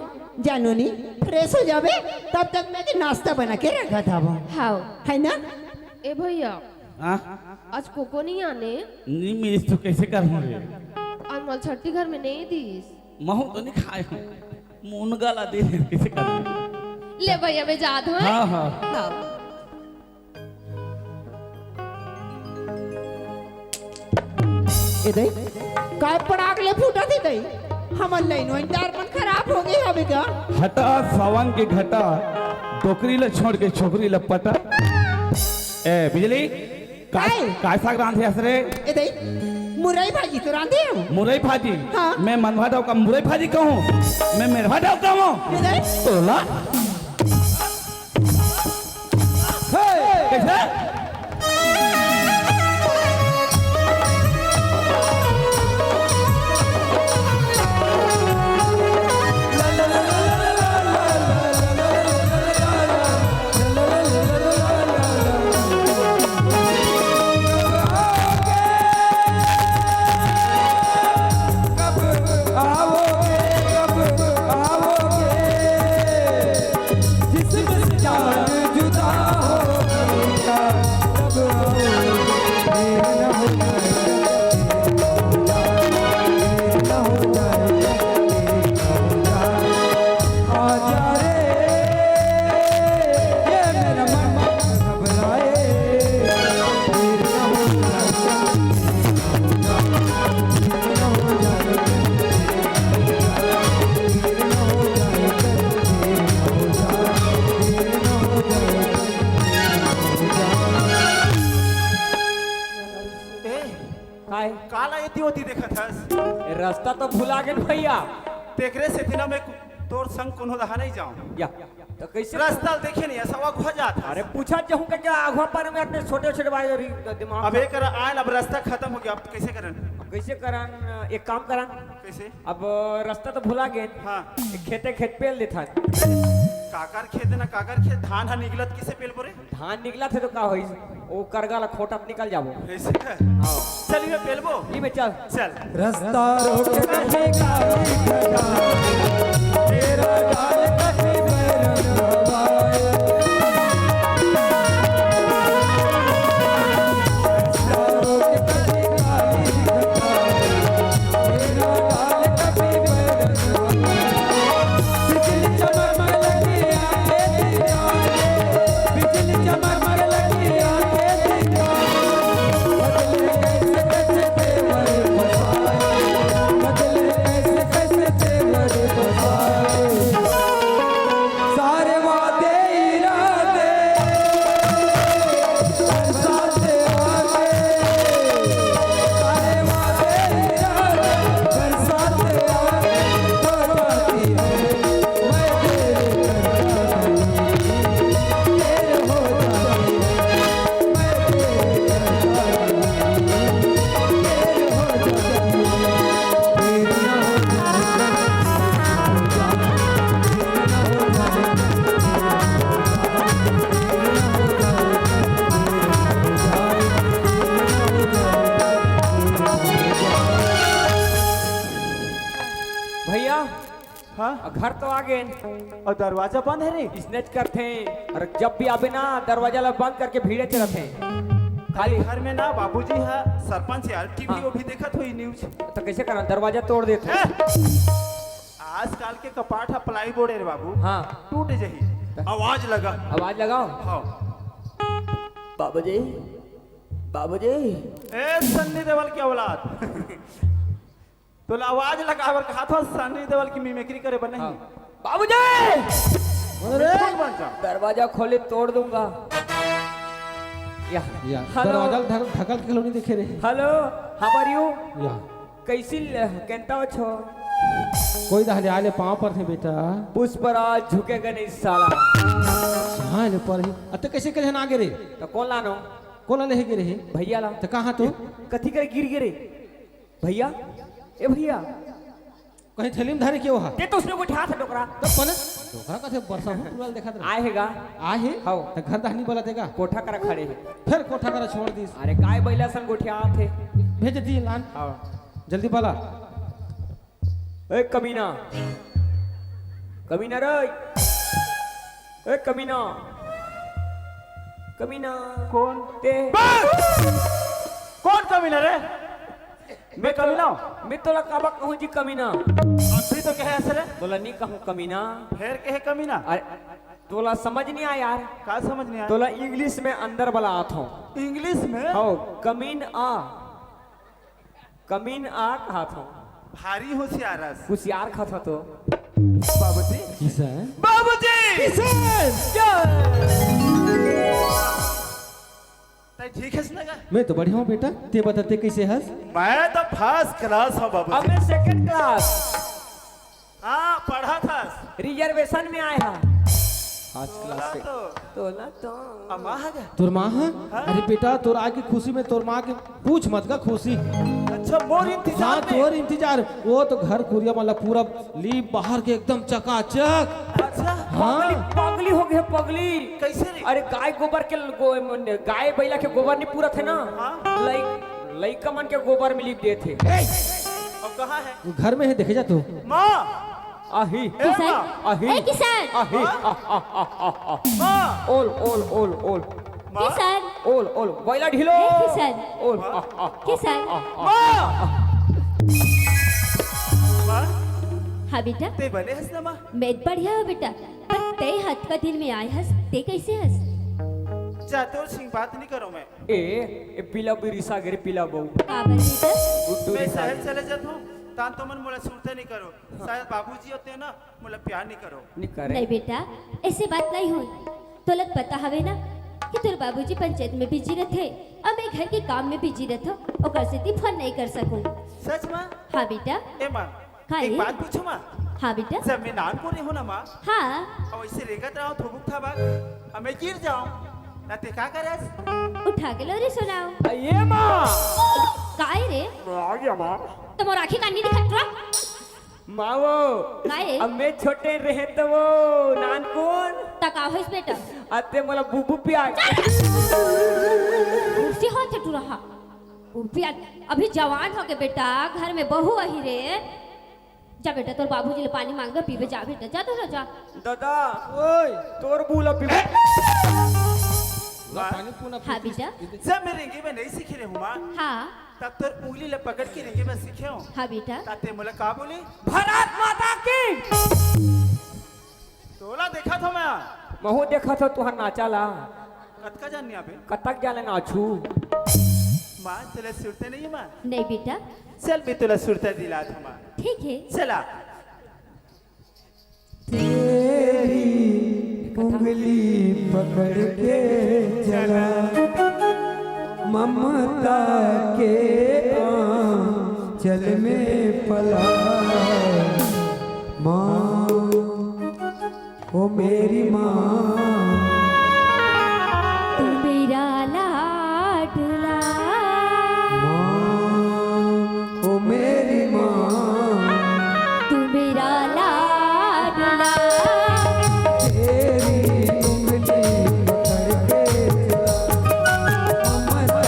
जा नोनी, फ्रेश हो जाबे, तब तक मैं के नाश्ता बना के रखत हवा। हाँ। है ना? ए भैया, हाँ? आज कोको नहीं आने? नहीं मिलिस तो कैसे करहूँ रे? आज मोला छट्टी घर में नहीं दीस। महू तो नहीं खाए हूँ। मुनगा ला दे, कैसे करहूँ? ले भैया, मैं जात हूँ। हाँ, हाँ। हाँ। ए दई, काय पड़ाक ले फूटा थी दई? हमर लाइन वाइन तार मन खराब हो गई हवे का? हटा सावन के घटा, डोकरी ला छोड़ के छोकरी ला पटा। ए बिजली, काय? काय? काय साग रांधे हस रे? ए दई, मुरई भाजी तो रांधे हूँ। मुरई भाजी? हाँ। मैं मनवा डाव का मुरई भाजी कहूँ? मैं मेरवा डाव का हूँ? ए दई। तोला? हे, कैसे? ए, काय? काला एती ओती देखत हस? ए, रास्ता तो भुला गेन भैया। तेकरे सेती ना मैं कु-, तोर संग कोनो दहा नहीं जाऊं। या, तो कैसे? रास्ता देखे नहीं, ऐसा अगुआ जात हस। अरे पूछा चाहूँ का क्या अगुआ पर में अपने छोटे छोटे भाई और दिमाग अब एक कर आयल, अब रास्ता खत्म हो गया, अब कैसे करन? अब कैसे करन? एक काम करन। कैसे? अब रास्ता तो भुला गेन। हाँ। एक खेते खेत पेल देथन। काकर खेत ना काकर खेत, धान हा निकलत किसे पेल बोरे? धान निकलत हे तो का होइस? ओ करगा ला खोटत निकल जाबो। ऐसे का? हाँ। चल, इमे पेलबो। इमे चल। चल। रास्ता रोक नहीं काली खड़ा, तेरा डाल कभी बैरंग हवाए। रास्ता रोक नहीं काली खड़ा, तेरा डाल कभी बैरंग हवाए। बिजली चमक लगी आके दिखा दे, बिजली चमक लगी आके दिखा दे। बदले कैसे कैसे तेवर फसाए, बदले कैसे कैसे तेवर फसाए। घर तो आ गेन। अउ दरवाजा बंद हे रे। इसने करथे। अउ जब भी आबे ना, दरवाजा ला बंद करके भीड़े चलत हे। खाली घर में ना बाबूजी ह सरपंच यार, टीवी हाँ। वो भी देखत होही news। तो कैसे करन, दरवाजा तोड़ देथे। ए! आजकल के कपाट ह plywood हे रे बाबू। हाँ। टूट जाही। आवाज लगा। आवाज लगाओ। हाँ। बाबूजी, बाबूजी। ए सन्नी देवल के औलाद। तोला आवाज लगाए बर कहा था, सन्नी देवल की mimicry करे बर नहीं। हाँ। बाबूजी! बोल रे। बोल बच्चा। दरवाजा खोले, तोड़ दूंगा। या। या, hello। दरवाजा ढक-, ढकल के लोनी देखे रे। Hello, how are you? या। कैसी ल-, केंता हो छो? कोई दहले आले पाँव परथे बेटा। पुष्पराज झुकेगा नहीं साला। हाँ, ले पर ही। अते कैसे के झन आगे रे? तो कौन लानो? कौन ले गे रे? भैया ला। तो कहाँ तो? कथी कर गिर गे रे? भैया, ए भैया। कहीं थैली में धरे के ओहा? ते तो उसने गोठियाथे डोकरा। तो कोने? डोकरा कथे बरसा हो, पूरा देखत रहे। आए हे गा? आए हे? हव। तो घर दहनी बोला देगा? कोठा करा खड़े हे। फिर कोठा करा छोड़ दीस। अरे काय बैला सन गोठियाथे। भेज दी लान। हव। जल्दी बोला। ए कमीना। कमीना रे। ए कमीना। कमीना। कौन? ते। बस! कौन कमीना रे? मैं कमीना हूँ? मैं तोला काबर कहूँ जी कमीना? अभी तो कहे ऐसे रे। तोला नहीं कहूँ कमीना। फिर कहे कमीना। अरे, तोला समझ नहीं आया यार। का समझ नहीं आया? तोला English में अंदर वाला आत हो। English में? हो, come in आ। Come in आ कहा था। भारी होशियार हस। कुसियार खाता तो। बाबूजी। किशन। बाबूजी। किशन। जय। तैं ठीक हस ना गा? मैं तो बढ़िया हूँ बेटा, ते बता ते कैसे हस? मैं तो first class हूँ बाबूजी। अब मैं second class। हाँ, पढ़ा था। Reservation में आए हा। First class से। तो। तोला तो। अम्मा हा गा? तोर माँ हा? हाँ। अरे बेटा, तोर आए के खुशी में तोर माँ के पूछ मत गा खुशी। अच्छा, मोर इंतजार हाँ, में। तोर इंतजार। वो तो घर कुरिया मतलब पूरा लीप बार के एकदम चकाचक। अच्छा। हाँ। पगली, पगली हो गए, पगली। कैसे रे? अरे गाय गोबर के गो-, गाय बैला के गोबर नहीं पूरा थे ना? हाँ। लई-, लइका मन के गोबर में लीप देथे। अब कहाँ है? वो घर में है, देखे जा तू। माँ। आही। ए किशन। माँ। आही। ए किशन। आही। माँ। आ, आ, आ, आ, आ। माँ। ओल, ओल, ओल, ओल। माँ। किशन। ओल, ओल। बैला ढिलो। ए किशन। ओल। माँ। आ, आ, आ, किशन। आ, आ, आ। माँ। माँ। हाँ बेटा। ते बने हस ना माँ? मैं बढ़िया हूँ बेटा, पर ते हतका दिन में आए हस, ते कैसे हस? जा तोर सिंह बात नहीं करो मैं। ए, ए पीला बिरिसा गे रे पीला बहू। काबर बेटा? गुड्डू मैं रिसा शहर गे। चले जात हूँ, तान तो मन मोला सुरते नहीं करो। शायद बाबूजी होते हैं ना, मोला प्यार नहीं करो। नहीं करे। नहीं बेटा, ऐसे बात नहीं होय। तोला पता हवे ना कि तोर बाबूजी पंचायत में busy रहथे, अब मैं घर के काम में busy रहथो, ओकर सेती फोन नहीं कर सकूं। सच माँ? हाँ बेटा। ए माँ, का एक ये? बात पूछो माँ। हाँ बेटा। जब मैं नानकुन रहूँ ना माँ, हाँ। अउ ऐसे रेंगत रहूँ थुबुक थाबक, अउ मैं गिर जाऊँ, ना ते का करस? उठा के लोरी सुनाओ। आ, ये माँ। काय रे? मैं आ गया माँ। तो मोर आँखी कान नहीं दिखत रहा? माँ वो। काय? अब मैं छोटे रहे तो वो नानकुन। त का होइस बेटा? अते मोला बुबू पिया। कुर्सी हो थे टुरा हा। बुबू पिया, अभी जवान हो के बेटा, घर में बहू आही रे। जा बेटा, तोर बाबूजी ले पानी मांगबे, पीबे, जा बेटा, जा, जा, जा। दादा, ओए। तोर बू ला पीबे। ला पानी पूना हाँ, पीबे। बेटा। जब मैं रेंगे में नहीं सीखे रहे हूँ माँ, हाँ। तब तोर उंगली ला पकड़ के रेंगे में सीखे हूँ। हाँ, बेटा। ताते मोला का बोली? भारत माता की। तोला देखा था मैं। महू देखा था तुहर नाचा ला। कतका जान नहीं आबे? कतक जाने नाचू। माँ, तोला सुरते नहीं है माँ? नहीं बेटा। चल, मैं तोला सुरता दिला था माँ। ठीक है। चला। तेरी उंगली पकड़ के चला, ममता के आंचल में पला। माँ, ओ मेरी माँ, तू मेरा लाडला। माँ, ओ मेरी माँ, तू मेरा लाडला। तेरी उंगली पकड़ के चला, ममता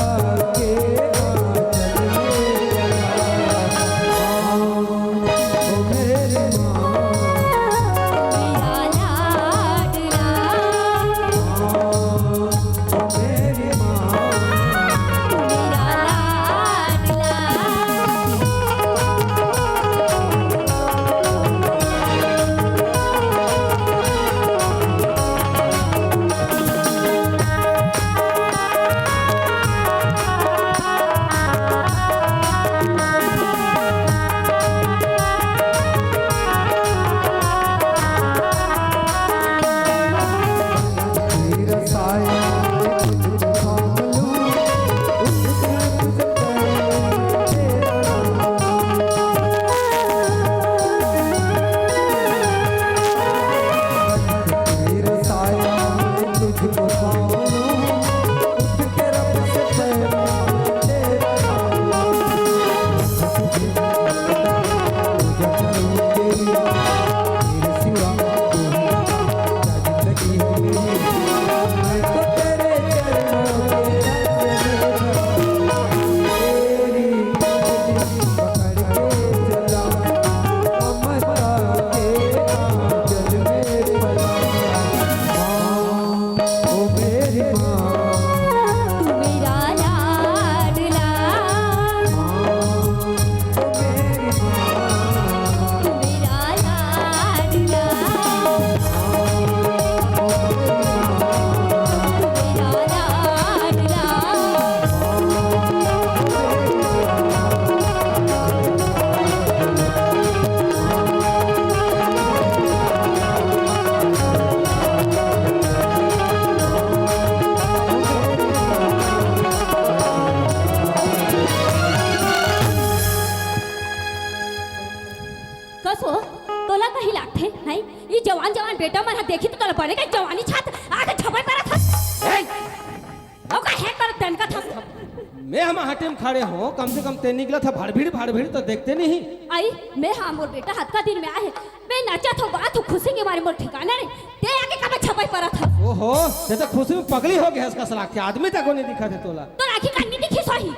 के आंचल में पला। माँ, ओ मेरी माँ, देखी तो तोला बने का जवानी छात आके झपई परत हस। ए! ओ का है कर दन का थस। मैं हम हटे में खड़े हो, कम से कम ते निकला था भड़भिड़ भड़भिड़ तो देखते नहीं। आई, मैं हाँ मोर बेटा हतका दिन में आए, मैं नचा थो बात हो खुशी के मारे मोर ठिकाना रे। ते आके कब झपई परत हस। ओहो, ते तो खुशी में पगली हो गया इसका सलाह के आदमी तक नहीं दिखा थे तोला। तो राखी का नहीं दिखी सही।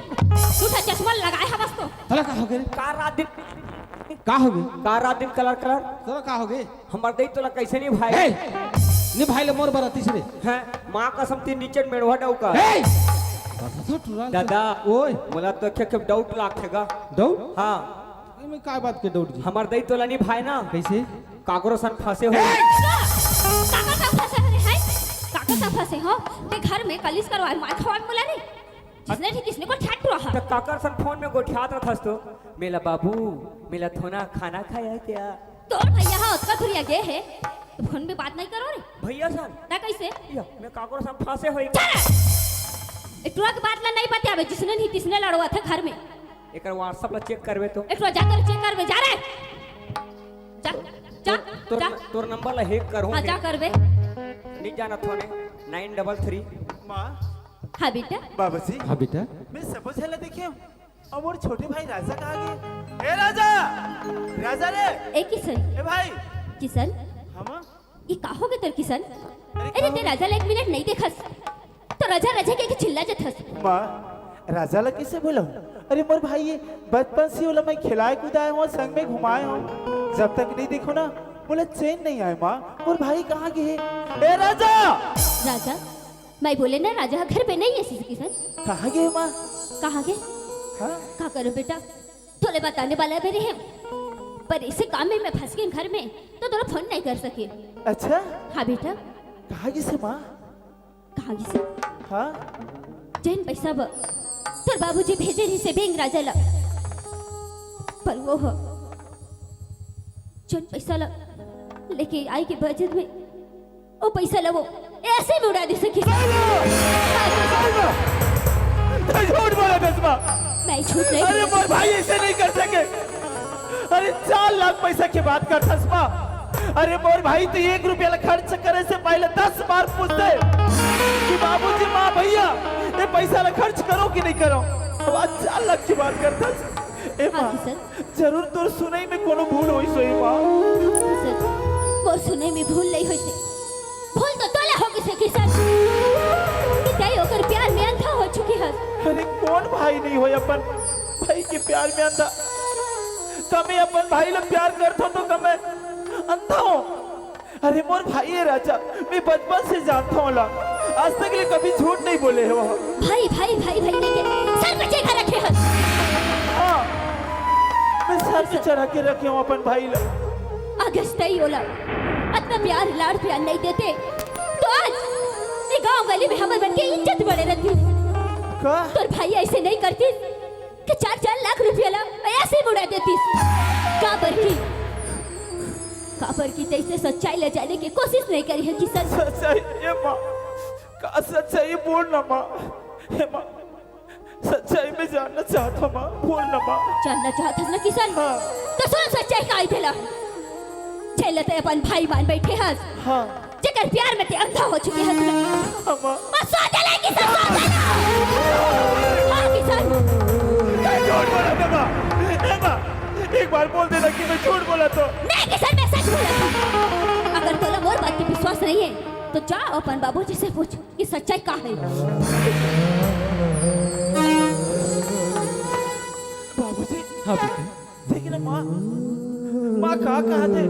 तू तो चश्मा लगाए हवस तो। तोला का हो गए रे? का रात दिन का हो गए? का रात दिन कलर कलर। तोला का हो गए? हमर दई तोला कैसे नहीं भाई? ए! नहीं भाई ले मोर बरा तीसरे। हैं, माँ कसम तीन नीचे मेड़वा डौका। ए! दादा, ओए। मोला तो एक, एक डाउट लागथे गा। डाउट? हाँ। ये मैं का बात के डाउट जी? हमर दई तोला नहीं भाई ना। कैसे? काकरो सन फंसे हो। ए! काकर सन फंसे हो रे, हैं? काकर सन फंसे हो? ते घर में कलिस करवाए, मार खवाए मोला रे। जिसने ठीक किसने को ठाट रहा। तो काकर सन फोन में गोठियात रहथस तो, "मेला बाबू, मेला थोना खाना खाया है क्या?" तोर भैया हा ओतका दुरिया गे हे, तो फोन में बात नहीं करो रे। भैया सन? ता कैसे? या, मैं काकरो सन फंसे होई। चल! ए टुरा के बात ला नहीं बतियाबे, जिसने नहीं तिसने लड़वा थे घर में। एकर WhatsApp ला चेक करबे तो। एक टुरा जाकर चेक करबे, जा रे। जा, जा, तोर, जा। तोर नंबर ला हैक करहूँ हाँ, मैं। जा करबे। नहीं जाना थोने, नाइन डबल थ्री। माँ। हाँ बेटा। बाबूजी। हाँ बेटा। मैं सबो झन ला देखे हूँ। अब मोर छोटे भाई राजा कहाँ गे? ए राजा! राजा रे! ए किशन। ए भाई! किशन? हाँ माँ? ई का हो गे तोर किशन? अरे अरे का ते हो राजा ला एक मिनट नहीं देखस। तो राजा राजा के चिल्ला जथस। माँ, राजा ला कैसे बोला? अरे मोर भाई ये बचपन से ओला मैं खिलाए कुदाए हूँ, संग में घुमाए हूँ। जब तक नहीं देखो ना, मोला चैन नहीं आए माँ। मोर भाई कहाँ गे हे? ए राजा! राजा? मैं बोले ना, राजा घर पे नहीं है, सीसी किशन। कहाँ गे माँ? कहाँ गे? हाँ? का करो बेटा, तोले बताने वाला भी रहे, पर इसे काम में मैं फंस गई घर में, तो तोला फोन नहीं कर सके। अच्छा? हाँ बेटा। कहाँ गिसे माँ? कहाँ गिसे? हाँ? जेन पैसा ब-, तोर बाबूजी भेजे रहिसे बैंक राजा ला, पर वो ह, जेन पैसा ला लेके आई के बजट में ओ पैसा ला वो ऐसे में उड़ा दे सके। सही में? हाँ, सही में? तू झूठ बोला चश्मा। मैं झूठ नहीं अरे बोला। मोर भाई ऐसे नहीं कर सके। अरे चार लाख पैसा के बात करथस माँ। अरे मोर भाई तो एक रुपया ला खर्च करे से पहले दस बार पूछते कि बाबूजी माँ भैया ये पैसा ला खर्च करो कि नहीं करो। अब आज चार लाख की बात करथस। ए हाँ माँ, जी सर। जरूर तोर सुनई में कोनो भूल होइस होही माँ। सर, मोर सुनई में भूल नहीं होइस हे। भूल तो तोला हो गिस हे किशन। कि तैं ओकर प्यार में अंधा हो चुके हस। अरे कौन भाई नहीं होय अपन भाई के प्यार में अंधा? का मैं अपन भाई ला प्यार करथों तो का मैं अंधा हों? अरे मोर भाई हे राजा, मैं बचपन से जानथों ओला, आज तक ले कभी झूठ नहीं बोले हे वो। भाई, भाई, भाई, भाई, लेके सर पे चेखा रखे हस। हाँ, मैं सर पे चढ़ा के रखे हूँ अपन भाई ला। अगर तैं ओला अतना प्यार लाड़ प्यार नहीं देते, तो आज ये गांव गली में हमर मन के इज्जत बड़े रहती। का? तोर भाई ऐसे नहीं करती। के चार चार लाख रुपया ला ऐसे ही उड़ा देतिस। काबर की, काबर की तैं सच्चाई ला जाने के कोशिश नहीं करे हे किशन। सच्चाई, ए माँ, का सच्चाई बोल ना माँ, हे माँ, सच्चाई मैं जानना चाहत हूँ माँ, बोल ना माँ। जानना चाहत हस ना किशन? हाँ। तो सुन सच्चाई का आई देला। जेला तैं अपन भाई मान बैठे हस। हाँ। जेकर प्यार में तैं अंधा हो चुके हस ना। अम्मा। और सोच ले कि सब सोच ले। हाँ, किशन। मैं झूठ बोला था, माँ। ए, माँ, एक बार बोल देना कि मैं झूठ बोला तो। नहीं, किशन, मैं सच बोला था। अगर तोला मोर बात के विश्वास नहीं है, तो जा अपन बाबूजी से पूछ कि सच्चाई का है। बाबूजी। हाँ, बेटा। देख ना माँ, माँ का कहा थे,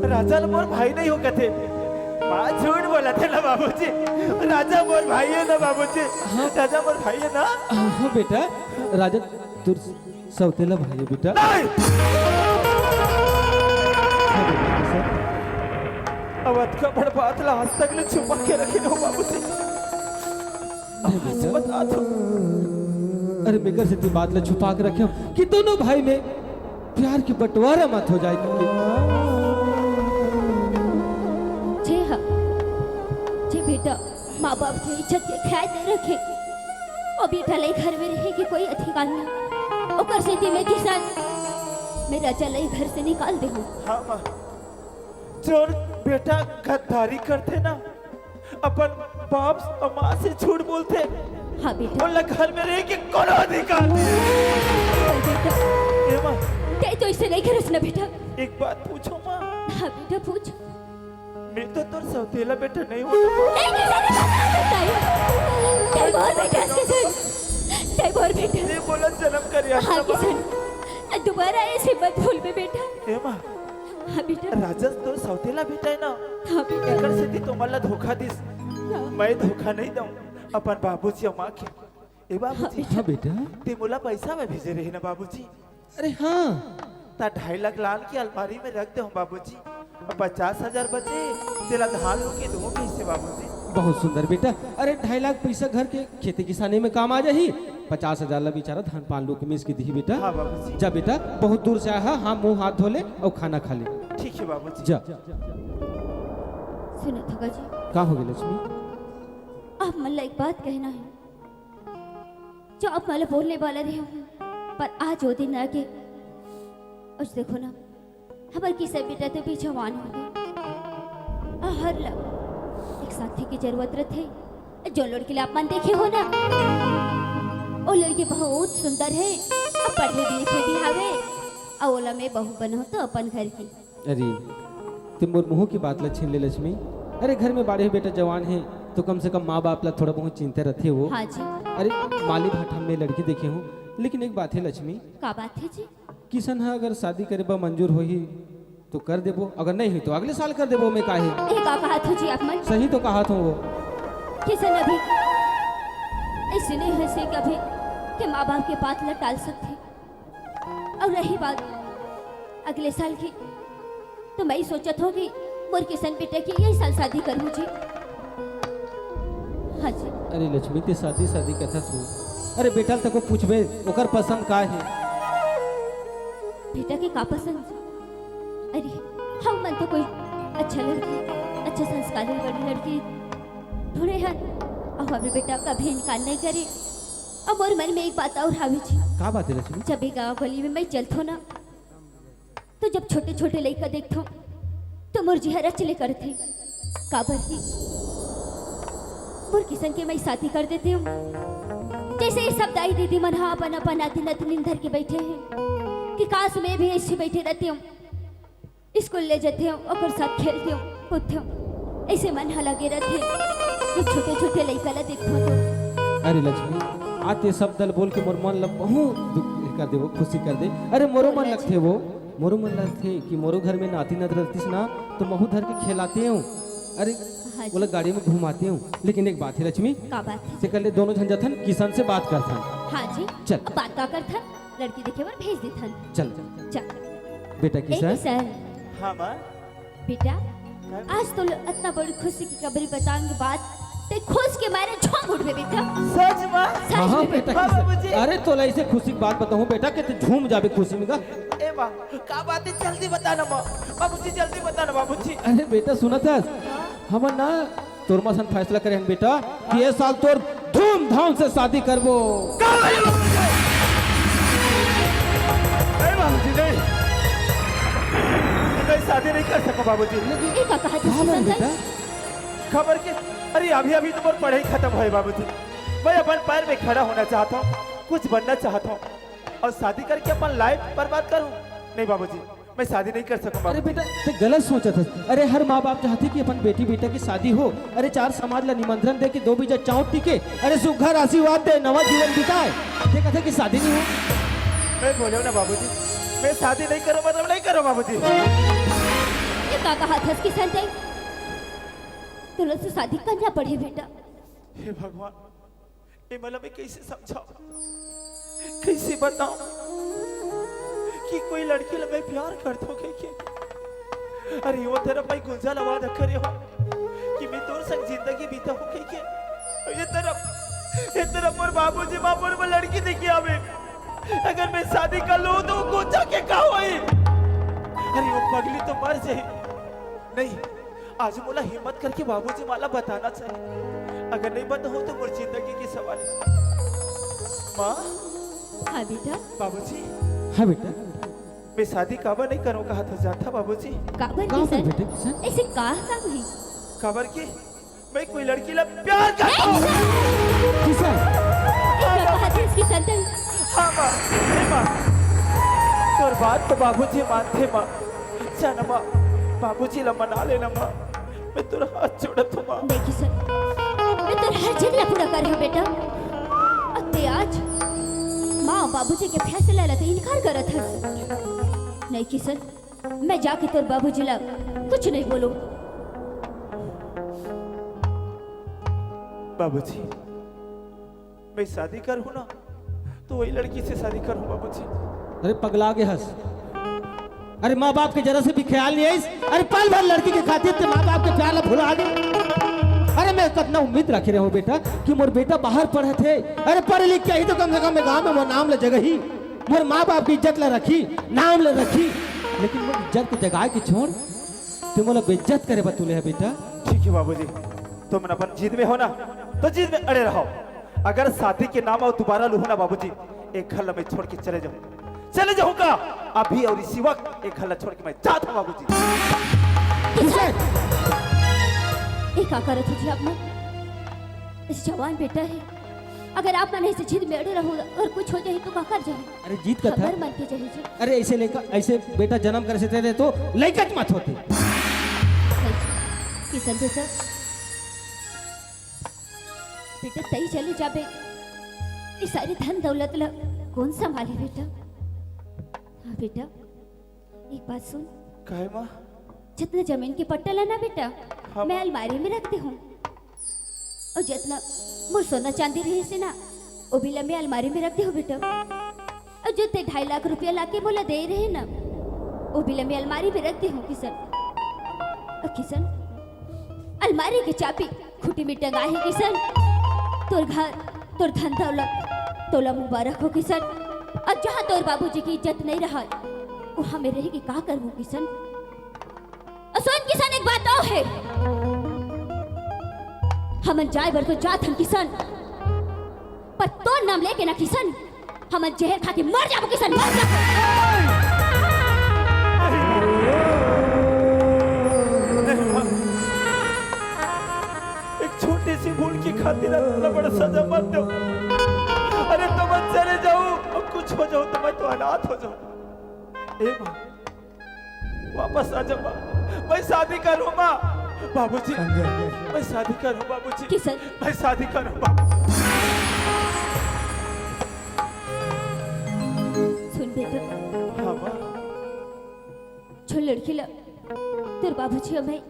राजा ल मोर भाई नहीं हो कथे। माँ झूठ बोला थे ना बाबूजी, राजा मोर भाई है ना बाबूजी, हाँ। राजा मोर भाई है ना। हाँ, हाँ बेटा, राजा तोर सौतेला भाई है बेटा। नहीं। हाँ बेटा, सर। अब अतका बड़ बात ला आज तक ले छुपा के रखे हो बाबूजी। नहीं बेटा। बता दो। अरे, मेकर से ती बात ला छुपा के रखे हो कि दोनों भाई में प्यार के बंटवारा मत हो जाए करके। जे ह, जे बेटा माँ बाप के इज्जत के ख्याल नहीं रखे, वो बेटा ले घर में रहे के कोई अधिकार नहीं। ओकर सेती मैं किशन, मैं राजा ले घर से निकाल दे हूँ। हाँ माँ, जोर बेटा गद्दारी करथे ना, अपन बाप अउ माँ से झूठ बोलथे, हाँ बेटा। ओला घर में रहे के कोनो अधिकार नहीं। ए माँ, तैं तो अइसे नहीं करस ना बेटा। एक बात पूछों माँ। हाँ बेटा, पूछ। मैं तो तोर सौतेला बेटा नहीं हूँ। नहीं, नहीं, नहीं, नहीं, तैं मोर बेटा हस किसन। तैं मोर बेटा। ये बोला जन्म कर यार। हाँ किसन, दुबारा अइसे मत बोलबे बेटा। ए माँ, हाँ बेटा। राजेश तोर सौतेला बेटा हे ना? हाँ बेटा। एकर सेती तो मोला धोखा दिस। हाँ। मैं धोखा नहीं दंव अपन बाबूजी अउ माँ के। ए बाबूजी, हाँ बेटा। तैं मोला पैसा में भेजे रहे ना बाबूजी? अरे हाँ। त ढाई लाख लान के अलमारी में रख दे हूँ बाबूजी। अउ पचास हजार बचे, तेला धान लू के दूँ कइसे बाबूजी? बहुत सुंदर बेटा। अरे ढाई लाख पैसा घर के खेती किसानी में काम आ जाही, पचास हजार ला बेचारा धान पान लू के मिस के दिही बेटा। हाँ बाबूजी। जा बेटा, बहुत दूर से आया है, हाँ मुंह हाथ धो ले अउ खाना खा ले। ठीक है बाबूजी। जा। सुनत हव जी? का हो गे लक्ष्मी? आप मन ला एक बात कहना है, जो आप मन ला बोलने वाला रहे हूँ, पर आज वो दिन आ गे। अउ देखो ना, हमर किसन बेटा तो भी जवान हो गे। अउ हर ला एक साथी के जरूरत रथे। जो लड़की ला आप मन देखे हो ना, वो लड़की बहुत सुंदर है, अउ पढ़े लिखे भी हवे, अउ ओला मैं बहू बनाहूँ तो अपन घर की। अरे, तैं मोर मुंह के बात ला छीन ले लक्ष्मी। अरे, घर में बाढ़े बेटा जवान हे, तो कम से कम माँ बाप ला थोड़ा बहुत चिंता रथे वो। हाँ जी। अरे, माली भाटा में लड़की देखे हूँ, लेकिन एक बात है लक्ष्मी। का बात है जी? किसन ह अगर शादी करे बर मंजूर होही तो कर देबो, अगर नहीं होही तो अगले साल कर देबो, मैं काहे? ए का कहत हो जी आप मन? सही तो कहत हूँ वो। किसन अभी अइसे नहीं हो सकय कभी के माँ बाप के बात ला टाल सकथे। अउ रही बात अगले साल की, तो मैं सोचत हूँ कि मोर किसन बेटा के यही साल शादी करहूँ जी। हाँ जी। अरे लक्ष्मी, तैं शादी शादी कथस हो। अरे बेटा ल तको पूछबे, ओकर पसंद का हे? बेटा के का पसंद? अरे हम मन तो कोई अच्छा लड़की, अच्छा संस्कारी बड़ी लड़की ढूंढे हन, अउ अभी बेटा कभी इनकार नहीं करे। अउ मोर मन में एक बात अउ हावे जी। का बात हे लक्ष्मी? जब ये गाँव गली में मैं चलथों ना, तो जब छोटे-छोटे लइका देखथों, तो मोर जी ह रच ले करथे। काबर कि मोर किसन के मैं शादी कर देतेंव। जइसे ये सब दाई दीदी मन ह अपन-अपन नाती-नतनीन धर के बइठे हें कि काश मैं भी अइसे बइठे रहतेंव, स्कूल ले जतेंव, ओकर साथ खेलतेंव, कूदतेंव, अइसे मन ह लगे रहथे। ये छोटे-छोटे लइका ला देखथों तो। अरे लक्ष्मी, आज तैं शब्द ल बोल के मोर मन ला बहुत दुख कर दे, वो खुशी कर दे। अरे मोरो मन लगथे वो, मोरो मन लगथे कि मोरो घर में नाती नत रहतिस ना, तो महू धर के खेलातेंव। अरे हाँ जी। ओला गाड़ी में घुमातेंव। लेकिन एक बात हे लक्ष्मी, का बात हे? तेकर ले दोनों झन जथन, किसन से बात करथन। हाँ जी। चल। अब बात का करथन? लड़की देखे बर भेज देथन। चल। चल। बेटा ए किसन। किसन। हाँ माँ। बेटा, का? आज तो लो-, अतना बड़ी खुशी की खबरी बताने के बाद तैं खुश के मारे झूम उठबे बेटा। सच माँ? सच हाँ, हाँ, में बेटा, हाँ, किसन। बाबूजी। अरे, तोला अइसे खुशी की बात बताहूँ बेटा कि तैं झूम जाबे खुशी में का। ए माँ, का बात हे? जल्दी बता ना माँ। बाबूजी, जल्दी बता ना बाबूजी। अरे बेटा, सुनत हस? हाँ? हमन ना तोर मन सन फैसला करे हन बेटा कि ए साल तोर धूमधाम से शादी करबो। का बोले बाबूजी? नहीं बाबूजी, नहीं। मैं शादी नहीं कर सकूं बाबूजी। ए का कहत हस हाँ, किसन बेटा। दाई? खबर के, अरे अभी अभी तो मोर पढ़ाई खत्म होय बाबूजी। मैं अपन पैर में खड़ा होना चाहता हूँ, कुछ बनना चाहता हूँ और शादी करके अपन लाइफ बर्बाद करूँ? नहीं बाबूजी, मैं शादी नहीं कर सकूं अरे बाबूजी। बेटा, तैं गलत सोचत हस। अरे हर माँ बाप चाहथे कि अपन बेटी बेटा की शादी हो। अरे चार समाज ला निमंत्रण दे के दो बीजा चाउर टिके। अरे सुघर आशीर्वाद दे, नवा जीवन बिताए। तैं कहत हस कि शादी नहीं हो। मैं बोले ना बाबूजी, मैं शादी नहीं करूं, मतलब नहीं करूं बाबूजी। ए का कहत हस किसन दाई? तोला से शादी करना पड़ही बेटा। हे भगवान, ए मन ला मैं कइसे समझाओं, कइसे बताओं कि कोई लड़की ला मैं प्यार करथों कहिके। अरे वो तरफ मैं गुंजा ला वादा करे हों कि मैं तोर संग जिंदगी बिताहूं कहिके। ये तरफ, ये तरफ मोर बाबूजी माँ मोर बर लड़की देखे आवे। अगर मैं शादी कर लूं तो वो गुंजा के का होही? अरे वो पगली तो मर जाही। नहीं, आज मोला हिम्मत करके बाबूजी माँ ला बताना चाहिए। अगर नहीं बताहूं तो मोर जिंदगी के सवाल हे। माँ। हाँ बेटा। बाबूजी। हाँ बेटा। मैं शादी काबर नहीं करूँ कहा था जाथा बाबूजी। काबर का होता किशन? बेटे, किशन? ऐसे का काम है? काबर के मैं कोई लड़की ला प्यार करता हूँ। किशन? ये क्या बात है इसकी संतन? हाँ माँ, हे माँ, तोर बात तो बाबूजी मानथे माँ। जाना माँ, बाबूजी ला मना लेना माँ, मैं तोर हाथ जोड़त हूँ माँ। नहीं किशन, मैं तोर हर जिद ला पूरा करे हूँ बेटा। अब ते आज माँ बाबूजी के फैसला ला ते इनकार करत है। नहीं किशन, मैं जाके तोर बाबूजी ला कुछ नहीं बोलूं। बाबूजी, मैं शादी करूँ ना तो वही लड़की से शादी करूँ बाबूजी। अरे पगला गे हस। अरे माँ बाप के जरा से भी ख्याल नहीं आइस। अरे पल भर लड़की के खातिर ते माँ बाप के प्यार ला भुला गे। अरे मैं कतना उम्मीद रखे रहे हूँ बेटा कि मोर बेटा बाहर पढ़त हे। अरे पढ़ लिख के ही तो कम से कम मैं गाँव में वो नाम ले जगह ही मोर माँ बाप की इज्जत ला रखी, नाम ला रखी, लेकिन मोर इज्जत के जगाए के छोड़, तू मोला बेइज्जत करे बर तुले है बेटा। ठीक है बाबूजी, तुम अपन जिद में हो ना, तो जिद में अड़े रहो। अगर शादी के नाम और दोबारा लूहू ना बाबूजी, एक घर ला मैं छोड़ के चले जाऊँ, चले जाऊँगा अभी और इसी वक्त एक घर ला छोड़ के मैं जाता हूँ बाबूजी। ये का करत हो जी आप मन? इस जवान बेटा है, अगर आप मन ऐसे जिद में अड़े रहो और कुछ हो जाए तो का कर जाए? अरे जीत का था। खबर मन के चाहिए जी। अरे ऐसे लेकर ऐसे बेटा जन्म कर से तेरे तो लइका च मत होते। किशन बेटा, बेटा तई चले जाबे, ये सारी धन दौलत ला कौन संभाले बेटा? हाँ बेटा, एक बात सुन। काहे माँ? जितना जमीन के पट्टा ला ना बेटा, हाँ। मैं अलमारी में रख दे हूँ। और जितना मोर सोना चांदी रहे से ना, वो भी ला मैं अलमारी में रख दे हूँ बेटा। और जो ते ढाई लाख रुपया लाके मोला दे रहे ना, वो भी ला मैं अलमारी में रख दे हूँ किशन। और किशन, अलमारी की चाबी खूंटी में टंगा है किशन। तोर घर, तोर धन दौलत, तोला मुबारक हो किशन। और जहाँ तोर बाबूजी की इज्जत नहीं रहा, वहाँ में रह के का करबो किशन? और सुन किशन, एक बात और है, हमन जाए बर तो जात हन किशन, पर तोर नाम लेके ना किशन, हमन जहर खा के मर जाबो किशन, मर जाबो। एक छोटी सी भूल की खातिर इतना बड़ा सजा मत दो। अरे तुम चले जाओ, अब कुछ हो जाओ तो मैं तो अनाथ हो जाऊँ। ए माँ, वापस आ जा माँ, मैं शादी करूँ माँ। बाबूजी, संजय। मैं शादी करूँ बाबूजी। किशन। मैं शादी करूँ बाबूजी। सुन बेटा। हाँ माँ। जो लड़की ला तोर बाबूजी हमें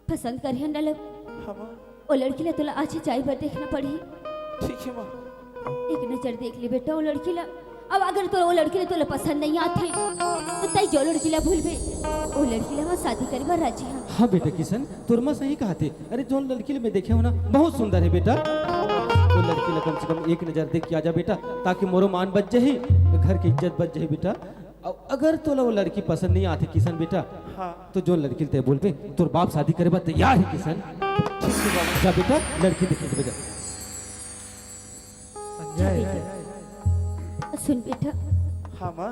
पसंद करिहन ना लोग। हाँ माँ। ओ लड़की ला तोला आज ही जाए बर देखना पड़ही। ठीक है माँ। एक नजर देख ले बेटा ओ लड़की ला। अब अगर तोला ओ लड़की ला तोला पसंद नहीं आथे, तो तई जो लड़की ला भूलबे, ओ लड़की ला मैं शादी करे बर राजी हूँ। हाँ बेटा किशन, तोर माँ सही कहा थे। अरे जो लड़की ला मैं देखे हूँ ना, बहुत सुंदर है बेटा। वो लड़की ला कम से कम एक नजर देख के आ जा बेटा, ताकि मोरो मान बच जाही, घर की इज्जत बच जाही बेटा। अगर तोला वो लड़की पसंद नहीं आती किशन बेटा, हाँ। तो जो लड़की ते बोलबे, तोर बाप शादी करे बर तैयार है किशन। ठीक है बाबा। जा बेटा, लड़की देखे के बजा। सुन बेटा। हाँ माँ।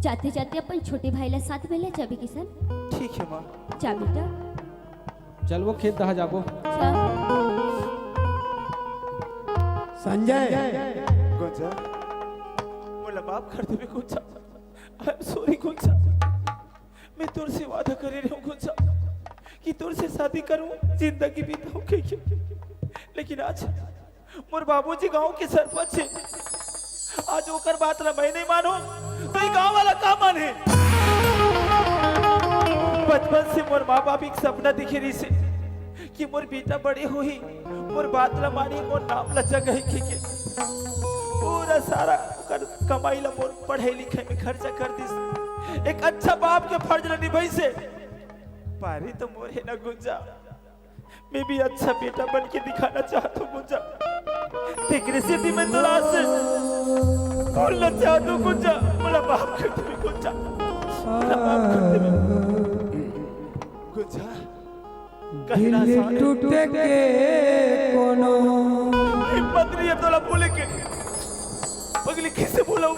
जाते जाते अपन छोटे भाई ला साथ में ले जाबे किशन। ठीक है माँ। जा बेटा। चल वो खेत दहा जाबो। संजय। गुंजा, मोला माफ कर देबे गुंजा। I am sorry गुंजा। मैं तोर से वादा करे रहूं गुंजा कि तोर से शादी करूं, जिंदगी बिताऊं कहिके। लेकिन आज मोर बाबूजी गांव के सरपंच हे। आज ओकर बात ला मैं नहीं मानूं, तो ये गांव वाला का माने? बचपन से मोर माँ बाप एक सपना देखे रहिसे कि मोर बेटा बड़े होही, मोर बात ला मानही, मोर नाम ला जगही कहिके। पूरा सारा ओकर कमाई ला मोर पढ़ाई लिखाई में खर्चा कर दिस। एक अच्छा बाप के फर्ज ला निभाइसे। पारी तो मोर हे ना गुंजा। मैं भी अच्छा बेटा बन के दिखाना चाहत हूँ गुंजा। तेकरे सेती मैं तोला से बोलना चाहत हूँ गुंजा। मोला माफ कर देबे गुंजा। मोला माफ कर देबे। गुंजा। कहना दिल आसान हे। टूटे के कोनो हिम्मत नहीं है तोला बोले के। पगली किसे बोलाऊं?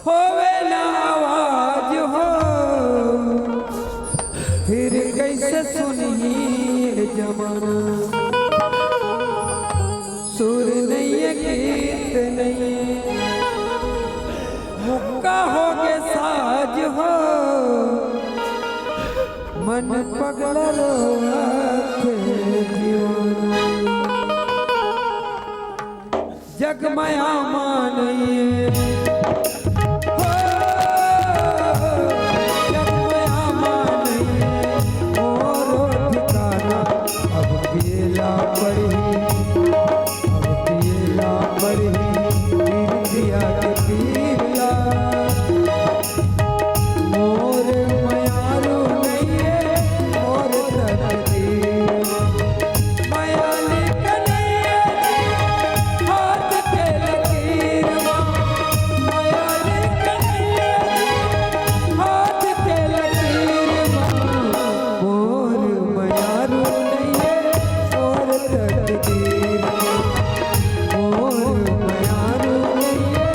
होवे ना आवाज हो, फिर कैसे सुनही ये जमाना। सुर नहीं है, गीत नहीं है, हुक्का हो के साज हो, मन पगला रोवत हे दीवाना। जग माया मानिए, हो, जग माया मानिए, मोरो ठिकाना अब पियला पड़ही, अब पियला पड़ही, पीरितिया के पीरला। मोर मयारू नइये, मोर तकदीर। मयाली के नइये, हाथ के लकीर मा। मयाली के नइये, हाथ के लकीर मा। मोर मयारू नइये, मोर तकदीर। मोर मयारू नइये,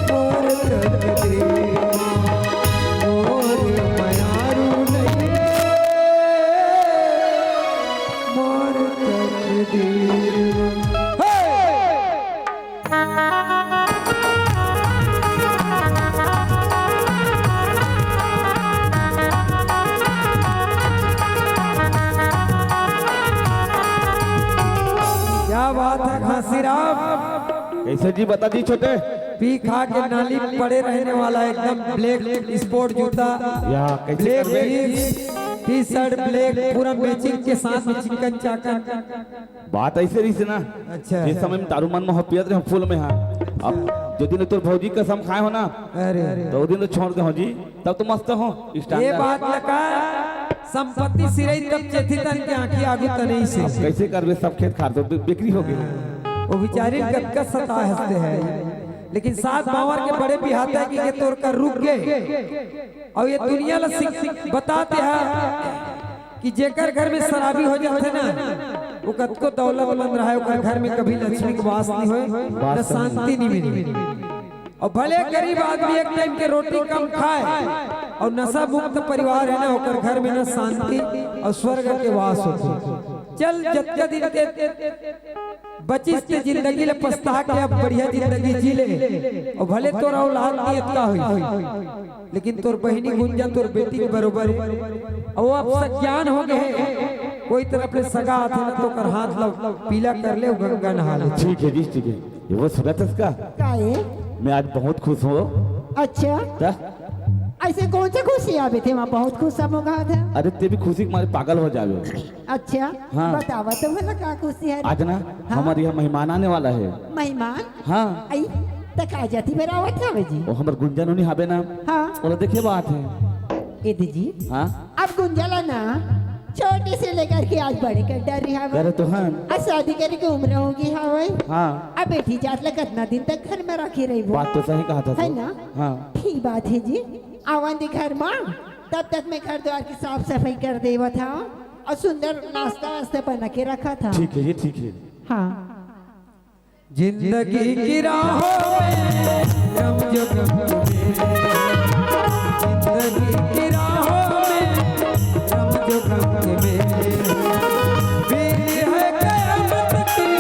मोर तकदीर। मोर मयारू नइये, मोर तकदीर। हे! क्या बात है घासीराम। कैसे जी, बता दी छोटे। पी खा के नाली पड़े रहने वाला, एकदम ब्लैक स्पोर्ट जूता, या, कैसे ब्लैक करबे? जींस, टी शर्ट ब्लैक, पूरा मैचिंग के साथ में चिकन चाकन। बात ऐसे रहिस ना। अच्छा। जिस समय में दारू मन में पियत रहे फुल में, हाँ। अब जो दिन तोर भौजी कसम खाए हो ना, अरे। तो वो दिन तो छोड़ दे हो जी, तब तो मस्त हो, ये standard। बात लगा, संपत्ति सिरई तब चेती तन के आंखी आगू तनई से। अब कैसे करबे, सब खेत खार तो बे-, बिक्री हो गई। वो बेचारी कतका सता हंसते हैं, लेकिन सात बावर के बड़े बिहाते हैं कि ये तोर कर रुक गए। और ये दुनिया ला सिख-, बताते हैं कि जेकर घर में शराबी हो जाथे ना, वो कतको दौलतमंद रहे, ओकर घर में कभी लक्ष्मी के वास नहीं होए, न शांति नहीं मिले। और भले गरीब आदमी एक टाइम के रोटी कम खाए और नशा मुक्त परिवार है ना, ओकर घर में ना शांति और स्वर्ग के वास होथे। चल, जतका दिन के बचिस ते जिंदगी ले पछता के अब बढ़िया जिंदगी जी ले, और भले तोर औलाद नहीं अतका होई, लेकिन तोर बहिनी गुंजा तोर बेटी के बरोबर हे। और वो अब सज्ञान हो गए हे, कोई तरफ ले सगा आथे ना तो ओकर हाथ ला पीला कर ले, गंगा नहा ले। ठीक है जी, ठीक है। ये वो सुनत हस का? का है? मैं आज बहुत खुश हूँ। अच्छा। का? ऐसे कौन सा खुशी आवे थे वहाँ, बहुत खुश हम लोग आते हैं। अरे, ते भी खुशी के मारे पागल हो जावे। अच्छा, हाँ। बतावा तो भला का खुशी है? आज ना, हाँ। हमारे यहाँ मेहमान आने वाला है। मेहमान? हाँ। आई, त का जाति में आवत हवे जी? वो हमर गुंजा नोनी हावे ना। हाँ। ओला देखे बात है। ए दीदी। हाँ। अब गुंजा ला ना, छोटे से लेकर के आज बड़े कर डर रही हवे। करे तो हन। आज शादी करे के उम्र होगी हवे। हाँ। अब बेटी जात ला कितना दिन तक घर में रखी रही वो? बात तो सही कहा था है तू। ना? हाँ। ठीक बात है जी। आवन दे घर में, तब तक मैं घर द्वार की साफ सफाई कर देवत हूँ और सुंदर नाश्ता वास्ता बना के रखा था। ठीक है जी, ठीक है। हाँ। जिंदगी की राहों में रम जो गम के मेले, जिंदगी की राहों में रम जो गम के मेले। भीड़ है कयामत की,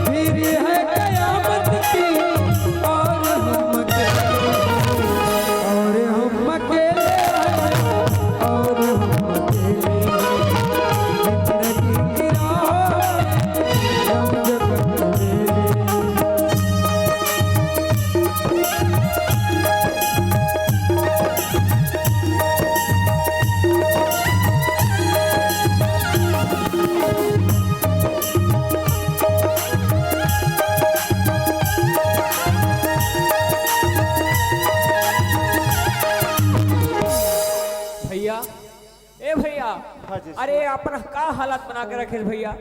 भीड़ है कयामत की, और हम अकेले, और हम अकेले, और हम अकेले। जिंदगी की राहों में रम जो गम के मेले। भैया, ए भैया, हाँ जी, अरे, सुन। अपन का हालत बना के रखे भैया।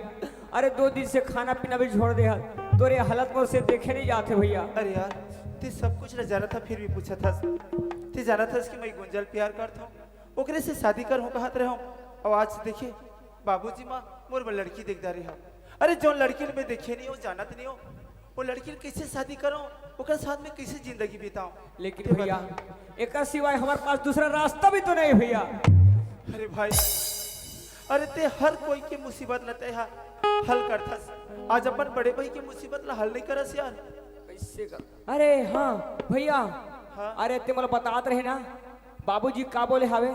अरे, दो दिन से खाना पीना भी छोड़ दे हन। तोरे हालत मोर से देखे नहीं जाते भैया। अरे यार, ते सब कुछ न जानत हस, फिर भी पूछत हस। ते जानत हस कि मैं गुंजा ल प्यार करत हूँ, ओकरे से शादी करहूँ कहत रहे हूँ। अब आज देखिए, बाबूजी माँ मोर बर लड़की देख डारे हवे। अरे, जौन लड़की ल मैं देखे नहीं हूँ, जानत नहीं हूँ, वो लड़की ल कइसे शादी करंव, ओकर साथ में कइसे जिंदगी बितांव? लेकिन ते भैया, बता। एकर सिवाय हमारे पास दूसरा रास्ता भी तो नहीं भैया। अरे भाई, अरे ते हर कोई के मुसीबत ल ते ह हल करथस, आज अपन बड़े भाई के मुसीबत ल हल नहीं करस यार। कैसे कर? अरे हाँ भैया, हाँ। अरे ते मोला बतात रहे ना, बाबूजी का बोले हावे?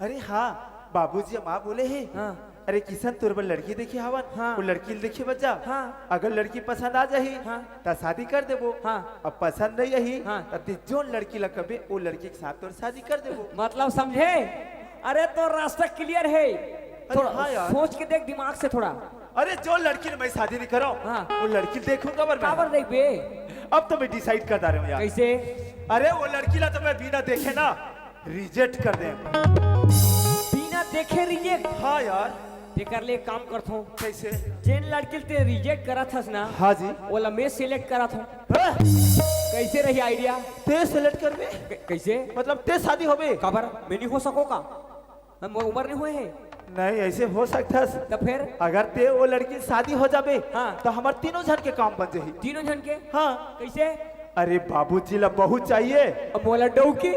अरे हाँ, बाबूजी माँ बोले हे, हाँ। अरे किशन, तोर बर लड़की देखे हावन, हाँ। वो लड़की ल देखे बर जा। हाँ। अगर लड़की पसंद आ जाही, हाँ। त शादी कर देबो। हाँ। अब पसंद नहीं आही, हाँ। त ते जोन लड़की ल कबे, वो लड़की के साथ तोर शादी कर देबो। मतलब समझे? अरे तोर रास्ता clear हे। अरे थोड़ा हाँ यार। सोच के देख दिमाग से थोड़ा। अरे जो लड़की ल मैं शादी नहीं करंव, हाँ। वो लड़की ल देखहूँ काबर मैं? काबर देखबे? अब तो मैं decide कर डारे हंव यार। कैसे? अरे वो लड़की ला तो मैं बिना देखे ना reject कर देंव। बिना देखे reject? हाँ यार। तेकर ले एक काम करथों। कैसे? जेन लड़की ल ते reject करत हस ना, हाँ जी। ओला मैं select करत हंव। हाँ? कैसे रही idea? ते select करबे? कै-, कैसे? मतलब ते शादी होबे? काबर? मैं नहीं हो सकों का? हम उम्र नहीं होए हे। नहीं, ऐसे हो सकथस। त फेर? अगर ते वो लड़की शादी हो जाबे, हाँ। त हमर तीनों झन के काम बन जाही। तीनों झन के? हाँ। कैसे? अरे बाबूजी ला बहू चाहिए। अब मोला डौकी।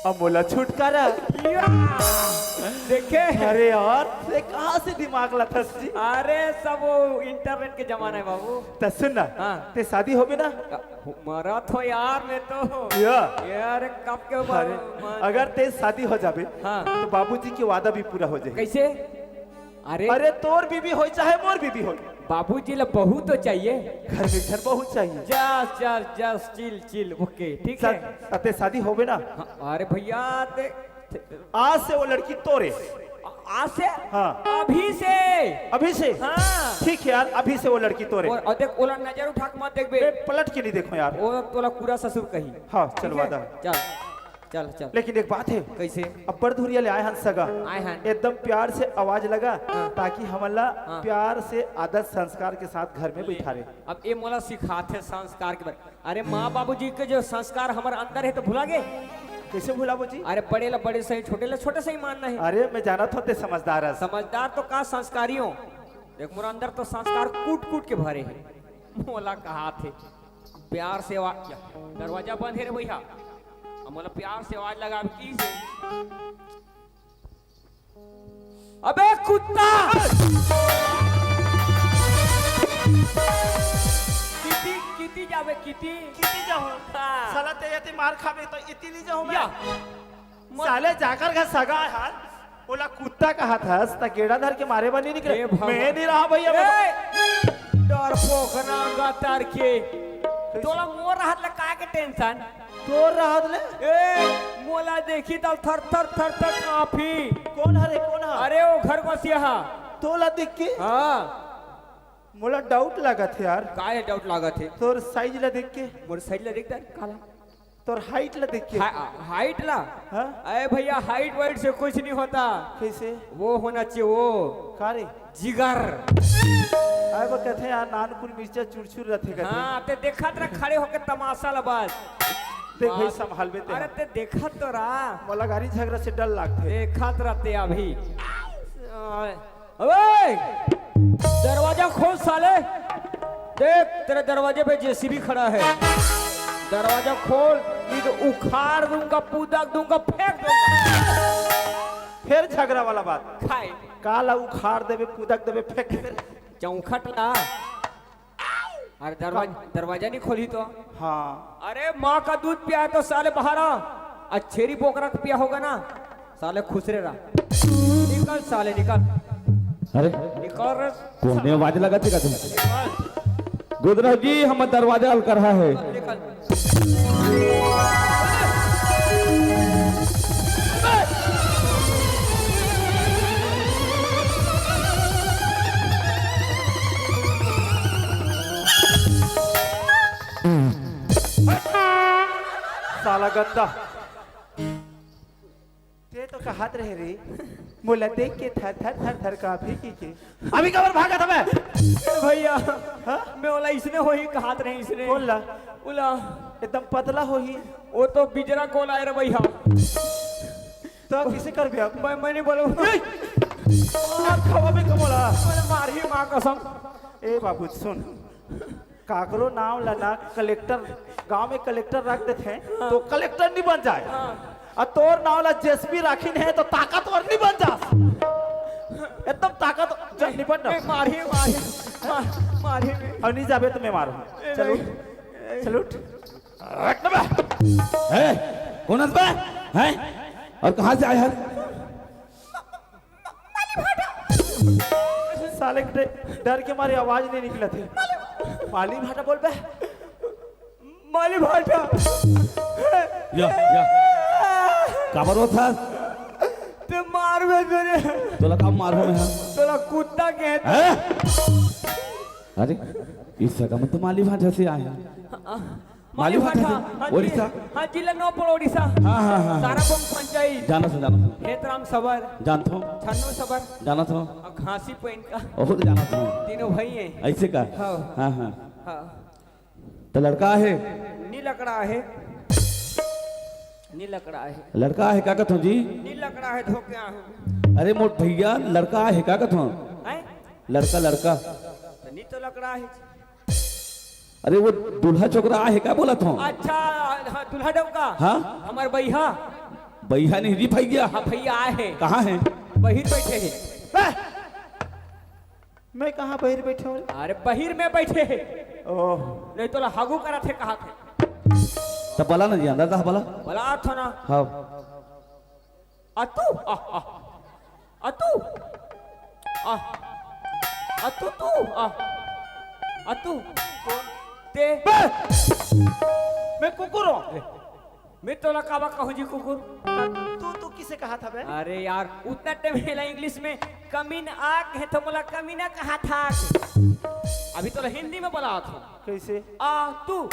अब मोला छुटकारा। या! देखे? अरे यार, ते कहाँ से दिमाग लाथस जी? अरे सब वो internet के जमाना हे बाबू। त सुन ना, हाँ। ते शादी होबे ना? मरत हों यार मैं तो। या। यार, कब के ऊपर अरे, मन- अगर ते शादी हो जाबे, हाँ। तो बाबूजी के वादा भी पूरा हो जाही। कैसे? अरे। अरे, तोर बीबी होय चाहे मोर बीबी होय। बाबूजी ला बहू तो चाहिए। घर में घर बहू चाहिए। Just, just, just, chill, chill, OK, ठीक हे। त ते शादी होबे ना? हाँ, अरे भैया, ते आज से वो लड़की तोरे। आज से? हाँ। अभी से? अभी से? हाँ। ठीक हे यार, अभी से वो लड़की तोरे। और, और देख, ओला नजर उठा के मत देखबे। मैं पलट के नहीं देखूं यार। वो तोला पूरा ससुर कही। हाँ, चल ठीक हे? वादा हे। चल, चल, चल। लेकिन एक बात हे। कैसे? अब्बड़ दूरिहा ले आए हन सगा। आए हन। एकदम प्यार से आवाज लगा, हाँ। ताकि हमन ला हाँ। प्यार से आदर संस्कार के साथ घर में बैठारे। अब ये मोला सिखाथे संस्कार के बारे। अरे माँ बाबूजी के जो संस्कार हमर अंदर हे तो भुला गे? कैसे भुलाबो जी? अरे बड़े ला बड़े सही, छोटे ला छोटे सही मानना हे। अरे मैं जानत हों ते समझदार हस। समझदार तो का संस्कारी हों। देख मोर अंदर तो संस्कार कूट कूट के भरे हे। मोला कहाथे प्यार से आवाज, दरवाजा बंद हे रे भैया। अब मोला प्यार से आवाज लगाबे की से। अबे कुत्ता! किती, किती जाबे, किती? किती जाहूं? हाँ। साला ते एती मार खाबे तो इती नहीं जाहूं मैं। या। मत- साले जाकर घर सगा हे यार, ओला कुत्ता कहाथस, त गेड़ा धर के मारे बर नहीं निकले। ए भगवान। मैं नहीं रहा भैया, मैं ए, डरपोक नांगा तार के। तोला मोर रहत ले काय के tension? तोर रहत ले? ए, मोला देखी त थर थर थर थर कांपही। कोन हरे, कोन हरे? अरे, वो घर बसिया हा। तोला देख के? हाँ। मोला doubt लागत हे यार। काय doubt लागत हे? तोर size ला देख के। मोर size ला देख दे, काला। तोर height ला देख के। हा-, height ला? हाँ? अरे भैया, height वाइट से कुछ नहीं होता। कैसे? वो होना चाहिए, वो। का रे? जिगर। अरे वो कहते हैं यार, नानपुर मिर्चा चुरचुर रहते कहते हैं। हाँ, ते देखत रह खड़े होके तमाशा ला बस। देख भाई, बस। संभालबे ते अरे हा। ते देखत तो रह। मोला गाड़ी झगड़ा से डर लागथे। देखत रहते अभी। अबे, दरवाजा खोल साले। देख, तेरे दरवाजे पे जेसीबी खड़ा है। दरवाजा खोल, नहीं तो उखाड़ दूंगा, पुदक दूंगा, फेंक दूंगा। फिर झगड़ा वाला बात। खाए। काला उखाड़ देबे, पुदक देबे, फेंक देबे। चौखट ला। अरे दरवाजा, का? दरवाजा नहीं खोली तो। हाँ। अरे माँ का दूध पिया है तो साले बाहर आ। आज छेरी बोकरा का पिया होगा ना, साले खुसरे रहा। निकल साले निकल। अरे निकल रे। कोने आवाज लगा थी का तुम? निकल। गुदरा जी, हम दरवाजा हल कर रहा है। निकल। साला गंदा। ते तो कहत रहे रे, मोला देख के थर थर थर थर कांपही कहिके। अभी काबर भागत हवे? भैया, हाँ? मैं ओला इसने होही कहत रहे, इसने। कौन ला? ओला। एकदम पतला होही। वो तो बिजरा कोला आय रे भैया। तो किसे करबे अब? मैं, मैं नहीं बोलूँ। ए! मार खावा भी कमोला। मैंने मार ही माँ कसम। ए बाबू सुन, काकरो नाम ला ना कलेक्टर, गांव में कलेक्टर रख देथे तो कलेक्टर नहीं बन जाए। हाँ। अउ तोर नाम ला जेसीबी राखिन हे तो ताकतवर नहीं बन जास। एकदम ताकत जन निपट ना। ए, मारे, मारे, मार, मारे। अउ नहीं जाबे तो मैं मारूं। ए, चल उठ, नहीं। चल उठ। रख ना बे। ए, कौन है बे? हैं? और कहाँ से आए हस? साले के डर, डर के मारे आवाज नहीं निकलत हे। माली भाटा बोल बे। माली भाटा। या, या। काबर होत हस? ते मारबे तोरे। तोला का मारहूं मैं, हाँ? तोला कुत्ता के हैं। अरे, इस सगा में तो माली भाटा से आए हैं। माली भाटा से? हाँ जी, उड़ीसा? हाँ, जिला नवापड़ा, उड़ीसा। हाँ, हाँ, हाँ, हाँ। ताराबंग पंचायत। जानत हंव, जानत हंव। हेतराम सबर। जानत हंव। छन्नू सबर। जानत हंव। अउ घासी पहिन का। ओहो, जानत हंव। तीनों भाई हैं। अइसे का? हाँ। हाँ, हाँ। हाँ। त लड़का हे? नी लकड़ा हे। नी लकड़ा हे। लड़का हे, का कथंव जी? नी लकड़ा हे, धोके आहूं। अरे मोर भइया, लड़का हे, का कथंव? हैं? लड़का, लड़का। त नी तो लकड़ा हे। अरे वो दूल्हा छोकरा आहे का बोलत हंव? अच्छा, हाँ, दूल्हा डौका। हाँ? हमर बइहा। बइहा नहीं जी, भइया। हाँ, भइया आए हे। कहाँ हे? बहिर बइठे हे। ए! मैं कहाँ बहिर बइठे हंव? अरे बहिर में बइठे हे। ओह। नहीं तोला हागू करत हे कहाथे। त बला ना जी, अंदर दा बला। बलाथंव ना। हाँ। अतू, आ, आ। अतू। आ। अतू, तू, आ। अतू। कौन? ते। बे! मैं कुकुर हंव। मैं तोला काबर कहूं जी कुकुर? तू, तू किसे कहाथा बे? अरे यार, उतना टाइम हेला इंग्लिश में कमीना कहे तो मोला कमीना कहाथा। अभी तोला हिंदी में बलाथंव। कइसे? आ, तू।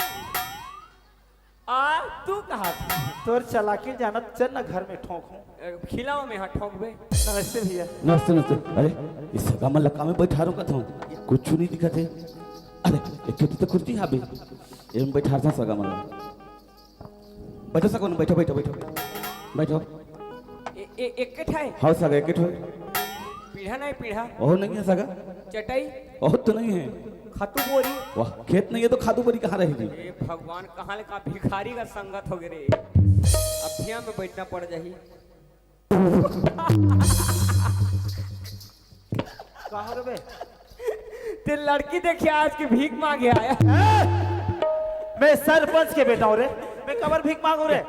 आ, तू कहाथा। तोर चालाकी ल जानत, चल ना घर में ठोंकहूं। ए, खिलाओ में हाँ ठोंकबे। नमस्ते भइया। नमस्ते, नमस्ते। अरे, इस सगा मन ला का में बइठारंव कथंव? कुछू नहीं दिखत हे। अरे, एक ठो तो कुर्सी हाबे। एमे बइठारथंव सगा मन ला। बइठो सगा मन, बइठो, बइठो, बइठो। बइठो। ए, ए, एक ठा हे? हाँ सगा, एक ठा हे। पीढ़ा नहीं, पीढ़ा। ओह नहीं हे सगा। चटाई? ओह तो नहीं हे। खातू बोरी? वाह, खेत नहीं हे तो खातू बोरी कहाँ रही जी? ए भगवान, कहाँ ले का भिखारी का संगत होगे रे। अब धिया में बइठना पड़ जाही। कहाँ रे बे? ते लड़की देखे आज के भीख मांगे आया। ए! मैं सरपंच के बेटा हंव रे, मैं काबर भीख मांगहूं रे?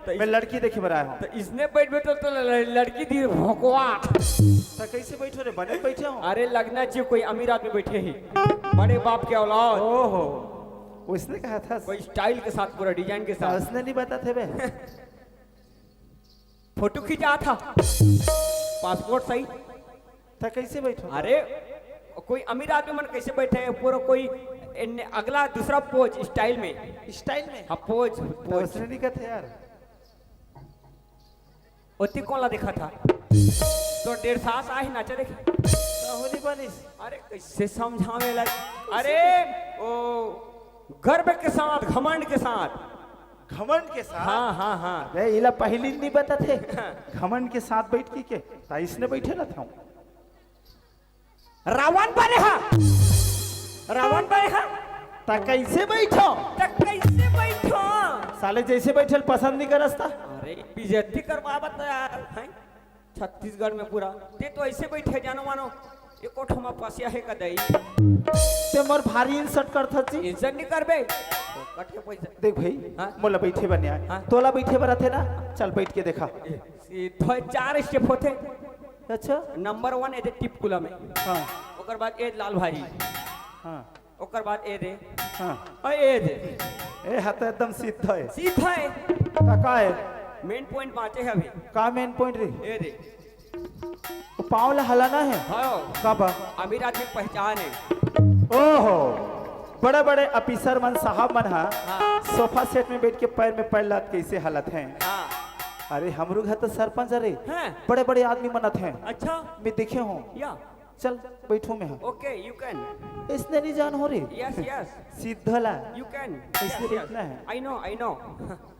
त मैं लड़की देखे बर आया हंव। त इसने बइठबे तो, तो ल-, लड़की दी भोकवा। त कइसे बइठे हंव रे? बने बइठे हंव। अरे लगना चाहिए कोई अमीर आदमी बइठे हे, बड़े बाप के औलाद। ओहो, वइसने कहाथा। कोई स्टाइल के साथ, पूरा डिजाइन के साथ। वइसने नहीं बताथे बे। फोटो खिंचाथा। पासपोर्ट सही। त कइसे बइठे हंव? अरे, कोई अमीर आदमी मन कइसे बइठे हे? पूरा कोई एन्ने अगला दूसरा पोज स्टाइल में। स्टाइल में? हाँ, पोज, त पोज। वइसने नहीं कथे यार। ओती कोन ला देखाथा? तो डेढ़ सास आही नाचा देखे। राहुली बनिस। अरे, कइसे समझावे ला? अरे, ओ, गर्व के साथ, घमंड के साथ। घमंड के साथ? हाँ, हाँ, हाँ। अबे, इला पहिली नहीं बताथे। घमंड के साथ बइठ के के? त इसने बइठे रहता हूँ। रावण बने हा। रावण बने हा। त कइसे बइठो? त कइसे बइठो? साले जइसे बइठे ल पसंद नहीं करस त। अरे, बेइज्जती करवावत यार, हैं? छत्तीसगढ़ में पूरा। ते तो अइसे बइठे जानो मानो, एको ठो मा पसिया हे का दई? ते मोर भारी insult करथस जी। Insult नहीं करबे। कटे पैसा। देख भाई, हाँ? मोला बइठे बर नहीं आय। हाँ? तोला बइठे बर आथे ना, चल बइठ के देखा। ए, सीधा चार step होथे। अच्छा। Number one ए दे टिपकुला में। हाँ। ओकर बाद ए लाल भारी। हाँ। ओकर बाद ए दे। हाँ। अ, ए दे। ए हा तो एकदम सीधा हे। सीधा हे। त का हे? Main point बाँचे हे अभी। का main point रे? ए दे। वो पाँव ला हलाना हे? हाँ। का बा? अमीर आदमी पहचान हे। ओहो, बड़े-बड़े officer मन, साहब मन हा हाँ। Sofa set में बइठ के पैर में पैर लात कइसे हलत हे? हाँ। अरे, हमरो घर तो सरपंच अरे, हाँ। बड़े-बड़े आदमी मन आथे। अच्छा। मैं देखे हूँ। या। चल, बइठो मैं हा। Okay, you can। इसने नहीं जान हो रे। Yes, yes। सीधा ला। You can। इसने yes, yes। बइठना हे। I know, I know।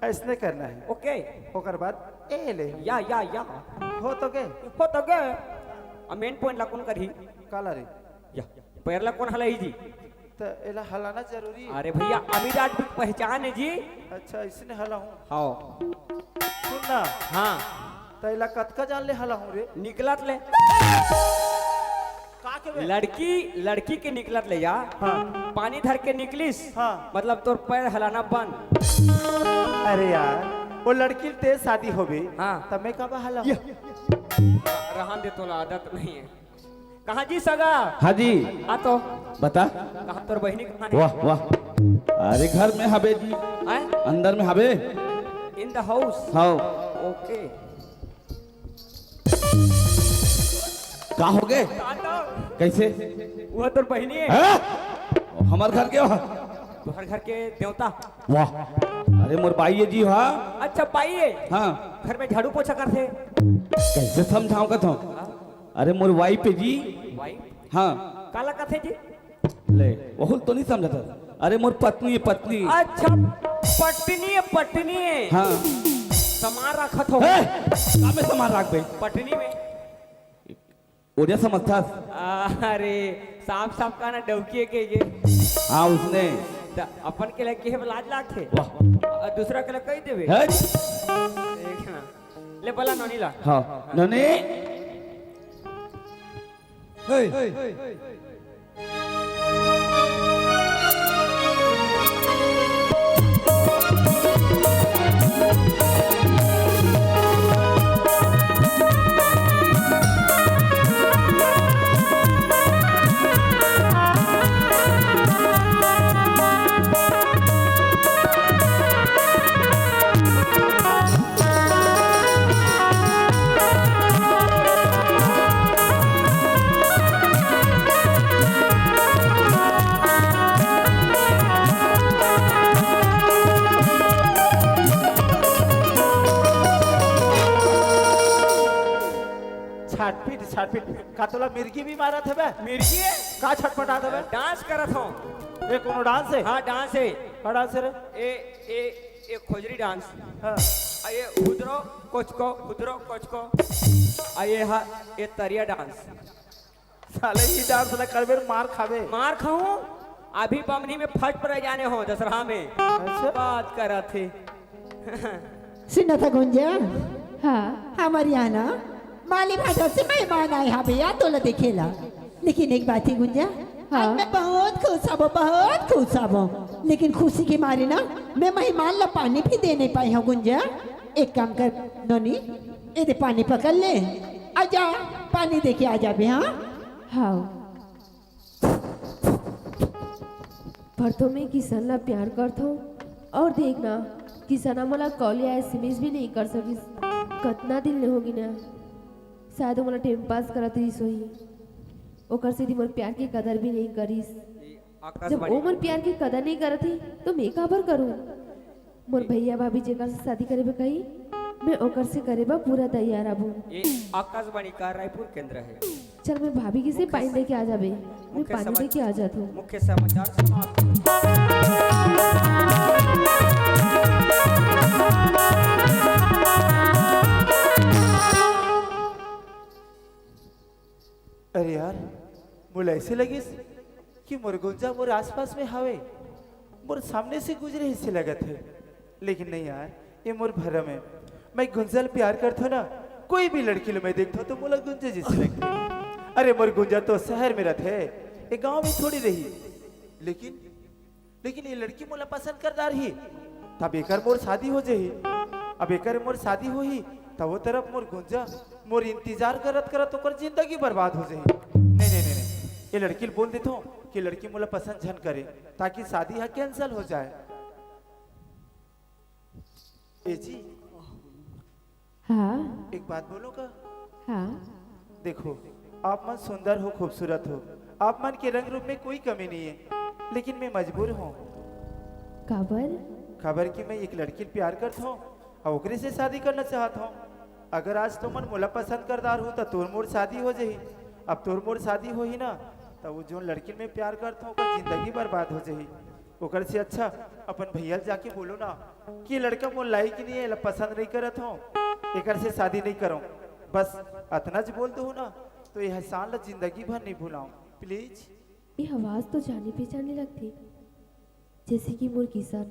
अइसने करना हे। Okay। ओकर बाद ए ले। या, या, या। हो तो गे? हो तो गे। अब main point ला कोन करही? काला रे? या, पैर ला कोन हलाही जी? त एला हलाना जरूरी हे। अरे भैया, अमीर आदमी के पहचान हे जी। अच्छा, इसने हला हूँ। हाँ। सुन ना। हाँ। त एला कतका जान ले हला हूँ रे? निकलत ले। का के बे? लड़की, लड़की के निकलत ले या। हाँ। पानी धर के निकलिस। हाँ। मतलब तोर पैर हलाना बंद। अरे यार, वो लड़की तेज शादी होबे। हाँ। त मैं काबर हला हूँ? ये। रहन दे, तोला आदत नहीं है। कहाँ जी सगा? हाँ जी। आ तो। बता। कहाँ तोर बहिनी कहाँ हे? वाह, वाह। अरे घर में हबे जी। हैं? अंदर में हबे। In the house। हाँ। OK। का होगे? का तो? कैसे? वो तोर बहिनी हे। हैं? हमर घर के हो? तोहर घर के देवता। वाह। अरे मोर बाई हे जी, हाँ। अच्छा, बाई हे। हाँ। घर में झाड़ू पोछा करथे। कैसे समझाऊं का तो? अरे मोर wife हे जी। Wife? हाँ। काला कथे जी? ले, वहू ल तो नहीं समझत हस। अरे मोर पत्नी हे, पत्नी। अच्छा, पत्नी हे, पत्नी हे। हाँ। सामान रखत हो। ए, का में सामान रखबे? पत्नी में। ओरिया समझथस? अरे, साफ साफ कहा ना, डौकी हे के ये। हाँ, उसने। त अपन के लगे हे, लाज लागथे। वाह। अउ दूसरा के लगे कहि देबे। हे? देख ना। ले बला नोनी ला। हाँ, नोनी। हे। छाटपीट, छाटपीट। का तोला मिर्गी भी मारत हवे? मिर्गी हे? का छटपटात हवे? Dance करत हंव। ये कोनो dance हे? हाँ, dance हे। का dance हे रे? ए, ए, ए खोजरी dance। हाँ। अउ ये हुदरो कोचको, हुदरो कोचको। अउ ये हा, ये तरिया dance। साले, ये dance ला करबे, मार खाबे। मार खाहूं? अभी बमनी में first prize आने हो, दसरहा में। अच्छा। बात करत हे। सुनत हस गुंजा? हाँ। हमर इहाँ ना माली भाटा से मेहमान आए हवे या तोला देखे ला। लेकिन एक बात हे गुंजा, हाँ। आज मैं बहुत खुश हवं, बहुत खुश हवं। लेकिन खुशी के मारे ना मैं मेहमान ला पानी भी दे नइ पाए हंव गुंजा। एक काम कर नोनी, ए दे पानी पकड़ ले, आ जा, पानी दे के आ जाबे, हाँ? हाँ। पर तो मैं किसन ला प्यार करथों, अउ देख ना, किसन ह मोला call या SMS भी नहीं कर सकिस। कतना दिन ले होगे ना, शायद वो मोला time pass करत रहिस होही, ओकर सेती मोर प्यार के कदर भी नहीं करिस। जब वो मोर प्यार के कदर नहीं करत हे, तो मैं काबर करूं? मोर भैया भाभी जेकर से शादी करे बर कही, मैं ओकर से करे बर पूरा तैयार हबो। ये आकाशवाणी का रायपुर केंद्र है। चल, मैं भाभी के से पानी दे के आ जाबे। मैं मुख्य पानी समा-, दे के आ जात हूँ। मुख्य समाचार समाप्त। अरे यार, मोला ऐसे लगिस कि मोर गुंजा मोर आसपास में हवे, मोर सामने से गुजरे ऐसे लगत है। लेकिन नहीं यार, ये मोर भरम है। मैं गुंजा ल प्यार करथों ना, कोई भी लड़की ल मैं देखथों तो मोला गुंजा जैसे लगथे। अरे मोर गुंजा तो शहर में रथे, ये गांव में थोड़ी रही। लेकिन लेकिन ये लड़की मोला पसंद कर डारही, तब एकर मोर शादी हो जाही। अब एकर मोर शादी होही, तब वो तरफ मोर गुंजा मोर इंतजार करत करत ओकर जिंदगी बर्बाद हो जाही। नहीं, नहीं, नहीं, नहीं, ये लड़की ल बोल देथों कि लड़की मोला पसंद झन करे, ताकि शादी ह cancel हो जाए। ए जी, हाँ। एक बात बोलूं का? हाँ। देखो, आप मन सुंदर हो, खूबसूरत हो, आप मन के रंग रूप में कोई कमी नहीं है, लेकिन मैं मजबूर हूँ। काबर? काबर कि मैं एक लड़की ल प्यार करत हूँ अउ ओकरे से शादी करना चाहत हूँ। अगर आज तुमन मोला पसंद कर डारहू त तोर मोर शादी हो जाही। अब तोर मोर शादी होही ना, त वो जोन लड़की ल मैं प्यार करत हूँ ओकर जिंदगी बर्बाद हो जाही। ओकर से अच्छा अपन भैया ल जाके बोलो ना कि लड़का मोर लायक नहीं है, एला पसंद नहीं करत हूँ, एकर से शादी नहीं करूँ। बस अतना ज बोल दो ना, तो ये एहसान ला जिंदगी भर नहीं भुलाऊँ। Please। ये आवाज तो जाने पहचाने लगथे, जैसे कि मोर किशन।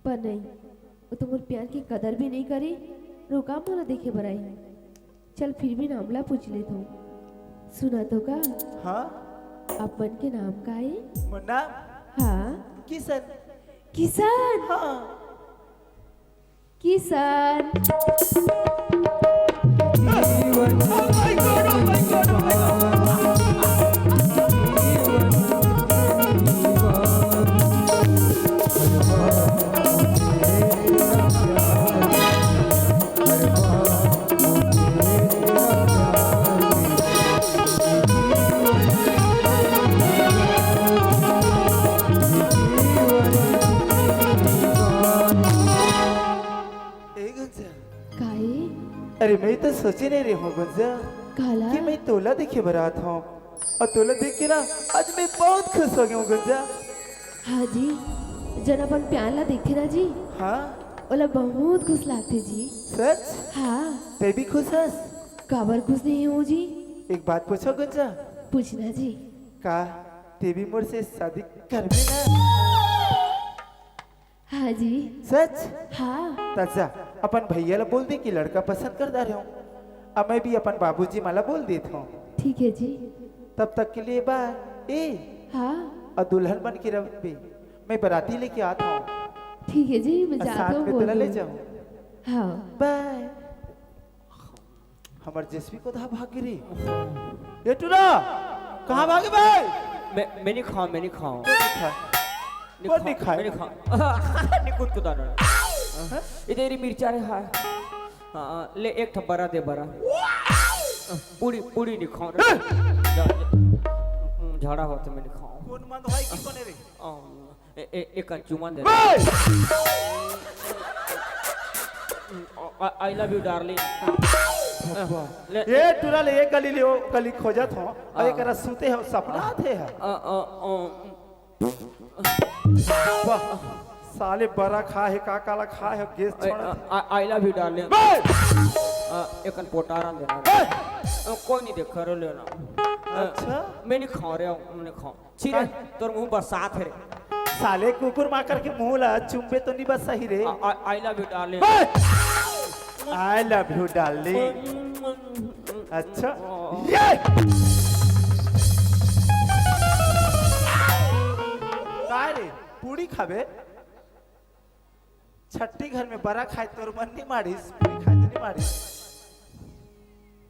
पर नहीं, वो तो मोर प्यार के कदर भी नहीं करे, रोका मोला देखे बर आही। चल, फिर भी नाम ला पूछ लेत हूँ। सुना तो का? हाँ? आप मन के नाम का है? मोर नाम? हाँ। किशन। किशन? हाँ। किशन। ए गुंजा। काहे? अरे, मैं तो सोचे नहीं रहे हूँ गुंजा, काला? कि मैं तोला देखे बर आत हूँ, और तोला देख के ना आज मैं बहुत खुश हो गया हूँ गुंजा। हाँ जी, जन अपन प्यार ला देखथे ना जी, हाँ। ओला बहुत खुश लागथे जी। सच? हाँ। ते भी खुश हस? काबर खुश नहीं हो जी? एक बात पूछो गुंजा। पूछना जी। का ते भी मोर से शादी करबे ना? हाँ जी। सच? हाँ। त जा, अपन भैया ला बोल दे कि लड़का पसंद कर डारे हूँ। अब मैं भी अपन बाबूजी मन ला बोल देत हूँ। ठीक है जी। तब तक के लिए बाय। ए। हाँ। और दुल्हन बन के रहबे, मैं बराती लेके आत हूँ। ठीक है जी, मैं और जात साथ हूँ, में बोल तोला ले दूँ। जाऊँ। हाँ। बाय। हमर जेसवी कोथा भाग गे रे। ए टूरा, कहाँ भागे भाई? मैं, मैं नहीं खाऊं, मैं नहीं खाऊं। नहीं खा। नहीं कौन खाऊं, नहीं खाए? मैं नहीं खाऊं। नहीं, कुछ कुछ ना। हाँ? इधर ही मिर्चा रे, हाँ। हाँ, ले एक ठो बरा दे, बरा। पूड़ी, पूड़ी नहीं खाऊं रे। हाँ? जा, जा। झाड़ा होते मैं नहीं खाऊं। कौन मंद भाई की कोने रे? हाँ। ए, ए, एक चुमा दे। बे! I, I love you, darling। अब्बा। ले, ए टूरा ले, एक गली ले, ओ गली खोजत हो, और हाँ। एक रस सूते हो, सपना आते हैं। अ, अ, अ, वाह, साले बरा खा है, का काला खा है, गैस ए, छोड़ा। अ, I, I love you, darling। बे! अ, एक पोटारा देना। बे! अ, कोई नहीं देख, करो लेना। अच्छा? मैं नहीं खा रहा हूँ, मैं नहीं खा। छी रे, का? तोर मुंह बरसात हे रे। साले कुकुर माकर के मुंह ला चुम्बे तो नहीं बस सही रे। I, I, I love you, darling। बे! I love you, darling। अच्छा, ये! काय रे, पूड़ी खाबे? छट्टी घर में बरा खाए तोर मन नहीं मारिस, पूड़ी खाए तो नहीं मारिस।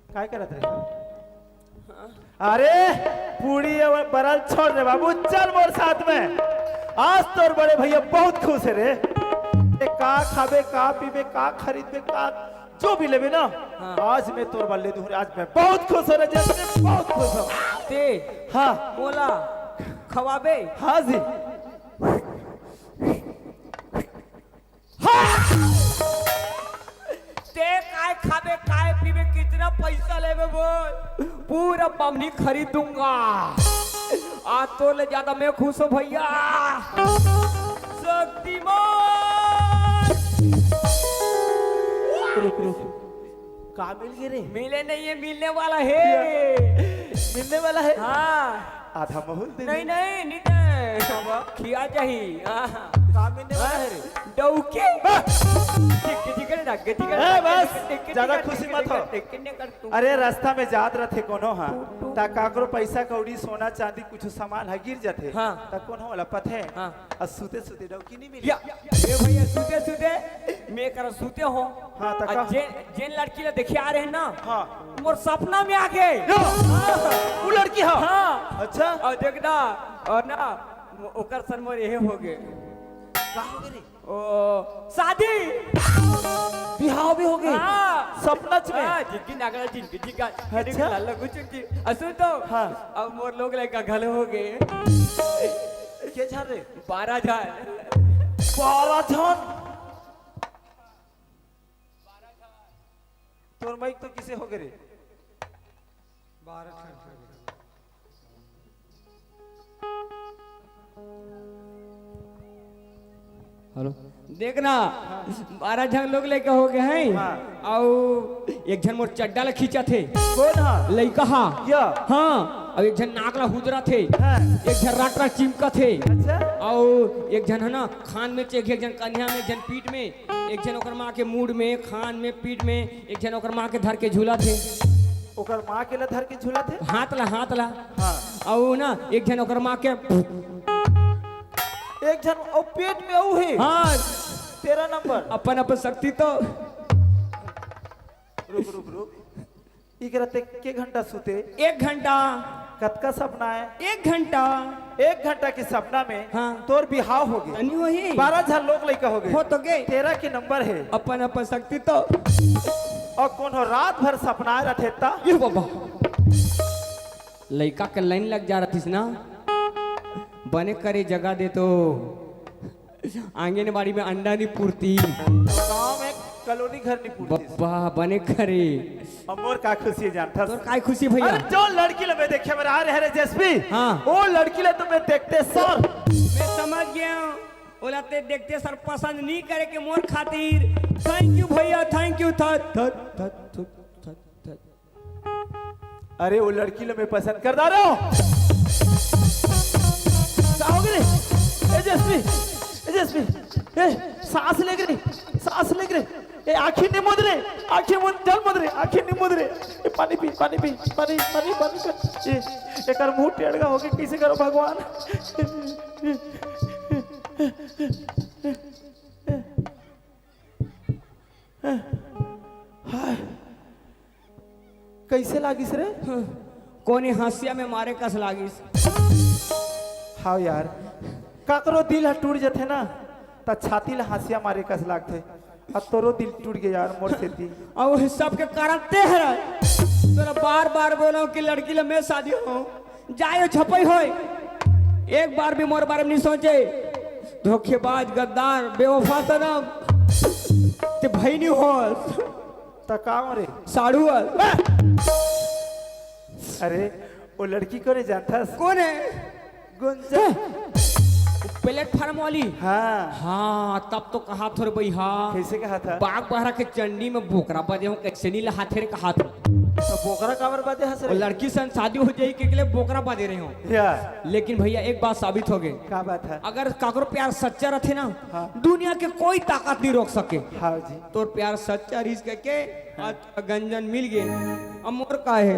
काय करत रहे? अरे, पूड़ी अउ बरा ल छोड़ रे बाबू, चल मोर साथ में। आज तोर बड़े भैया बहुत खुश है रे। ए, का खाबे, का पीबे, का खरीदबे, का जो भी लेबे ना, हाँ। आज मैं तोर बर ले दूं रे। आज मैं बहुत खुश हूँ रे, जैसे बहुत खुश हूँ। ते हाँ। मोला खवाबे? हाँ जी। हाँ! ते काय खाबे, काय पीबे, कितना पैसा लेबे बोल, पूरा बमनी खरीद दूंगा। आज तो ले ज्यादा मैं खुश हूँ भैया। शक्तिमान। रुक, रुक। का मिल गए रे? मिले नहीं है, मिलने वाला है। मिलने वाला है? हाँ। आधा महूल दे नहीं, दे। नहीं, नहीं दे। बाबा। खिया जाही। हाँ। का मिलने वाला है रे? डौकी। बस। टिक टिक डक टिक ए, बस। टिक टिक ज्यादा टिक खुशी टिक मत हो। टिक टिक टिक टिक। अरे, रास्ता में जात रथे कोनो हा, ता काकरो पैसा कौड़ी, सोना चांदी, कुछ सामान हा गिर जाथे, हाँ। ता कोनो वाला पथे? हाँ। आ सूते सूते डौकी नहीं मिले। या, ए भैया, सूते सूते, मैं करा सूते हो। हाँ, ता आ का? जे-, जेन लड़की ला देखे आ रहे ना, हाँ। मोर सपना में आ गए। यो, वो लड़की हा? हाँ। अच्छा। और देखना, और ना, ओकर सन मोर यही हो गए। का हो गए रे? ओ, शादी। बिहाव भी हो गए? हाँ। सपना में? हाँ, जिंदगी नागरा जिंदगी जिंदगी। अच्छा। लाल लगू चुटकी। आ सुन तो। हाँ। अब मोर लोग लइका घलो हो गए। के झन रे? बारह झन। बारह झन? तोर माइक तो किसे हो गए रे? बारह झन। हेलो। देखना, बारह झन लोग लइका हो गए हैं। हाँ। अउ एक झन मोर चड्डा ला खींचत हे। कौन हा? लइका हा। या। हाँ। अउ एक झन नाक ला हुदरत हे, हाँ। एक झन राट राट चिमकत हे, अच्छा। अउ एक झन हे ना, खान में चेक, एक झन कन्हा में, एक झन पीठ में, एक झन ओकर माँ के मुड़ में, खान में, पीठ में, एक झन ओकर माँ के धर के झूलत हे। ओकर माँ के ला धर के झूलत हे? हाथ ला, हाथ ला। हाँ। अउ ना, एक झन ओकर माँ के एक झन अउ पेट में अउ हे। हाँ। तेरह नंबर। अपन अपन शक्ति तो। रुक, रुक, रुक। इकरा ते के घंटा सुते? एक घंटा। कतका सपना हे? एक घंटा। एक घंटा के सपना में हाँ। तोर बिहाव होगे। तनी होही। बारह झन लोग लइका होगे। हो तो गे। तेरह के नंबर हे। अपन अपन शक्ति तो। अउ कोनो रात भर सपना रथे ता? ये बाबा। लइका के लाइन लग जा रथिस ना। बने करे जगह दे तो। आंगनबाड़ी में अंडा नहीं पूरती। गांव में कॉलोनी घर नहीं पूरती। बप्पा, बने करे। अब मोर का खुशी हे जानथस? तोर काय खुशी भैया? अरे जो लड़की ल मैं देखे बर आ रहे रे जेएसपी। हाँ। ओ लड़की ल तो मैं देखते सर। मैं समझ गया हूँ। ओला ते देखते सर पसंद नहीं करे के मोर खातिर। Thank you भैया, thank you। थर, थर, थर, थर, थर, थर। अरे, वो लड़की ला मैं पसंद कर डारे हूँ। का हो गे रे? ए जेएसपी, ए जेएसपी, ए, सांस ले रे, सांस ले रे। ए, आँखी नहीं मूंद रे, आँखी मूंद, जल मूंद रे, आँखी नहीं मूंद रे। ए, पानी पी, पानी पी, पानी, पानी, पानी पी। ए, एकर मुंह टेढ़ा होगे, कइसे करो भगवान? हाय, कइसे लागिस रे? कोने हँसिया में मारे कस लागिस। हाँ यार, काकरो दिल ह टूट जथे ना, त छाती ल हँसिया मारे कस लागथे। अब तोरो दिल टूट गे यार, मोर सेती। अउ सबके कारण ते हर। तोला बार बार बोलंव कि लड़की ल मैं शादी हो। जाय ओ झपई होय, एक बार भी मोर बारे में नहीं सोचे। धोखेबाज, गद्दार, बेवफा सनम, ते भई नहीं होस। त का हो रे? साढ़ू हस। अरे, वो लड़की कोन हे जानथस? कोन हे? गुंजा। प्लेटफॉर्म वाली? हाँ। हाँ, तब तो कहाथों रे भई, हाँ। कइसे कहाथस? बागबाहरा के चंडी में बोकरा बदे हों, कइसे नहीं लहाथे रे कहाथों। त बोकरा काबर बदे हस रे? वो लड़की सन शादी हो जाही के लिए बोकरा बदे रहे हों। या। लेकिन भैया, एक बात साबित होगे। का बात हे? अगर काकरो प्यार सच्चा रथे ना, हाँ। दुनिया के कोई ताकत नहीं रोक सके। हाँ जी। तोर प्यार सच्चा रहिस कहिके आज गंजन मिल गे। अब मोर का हे?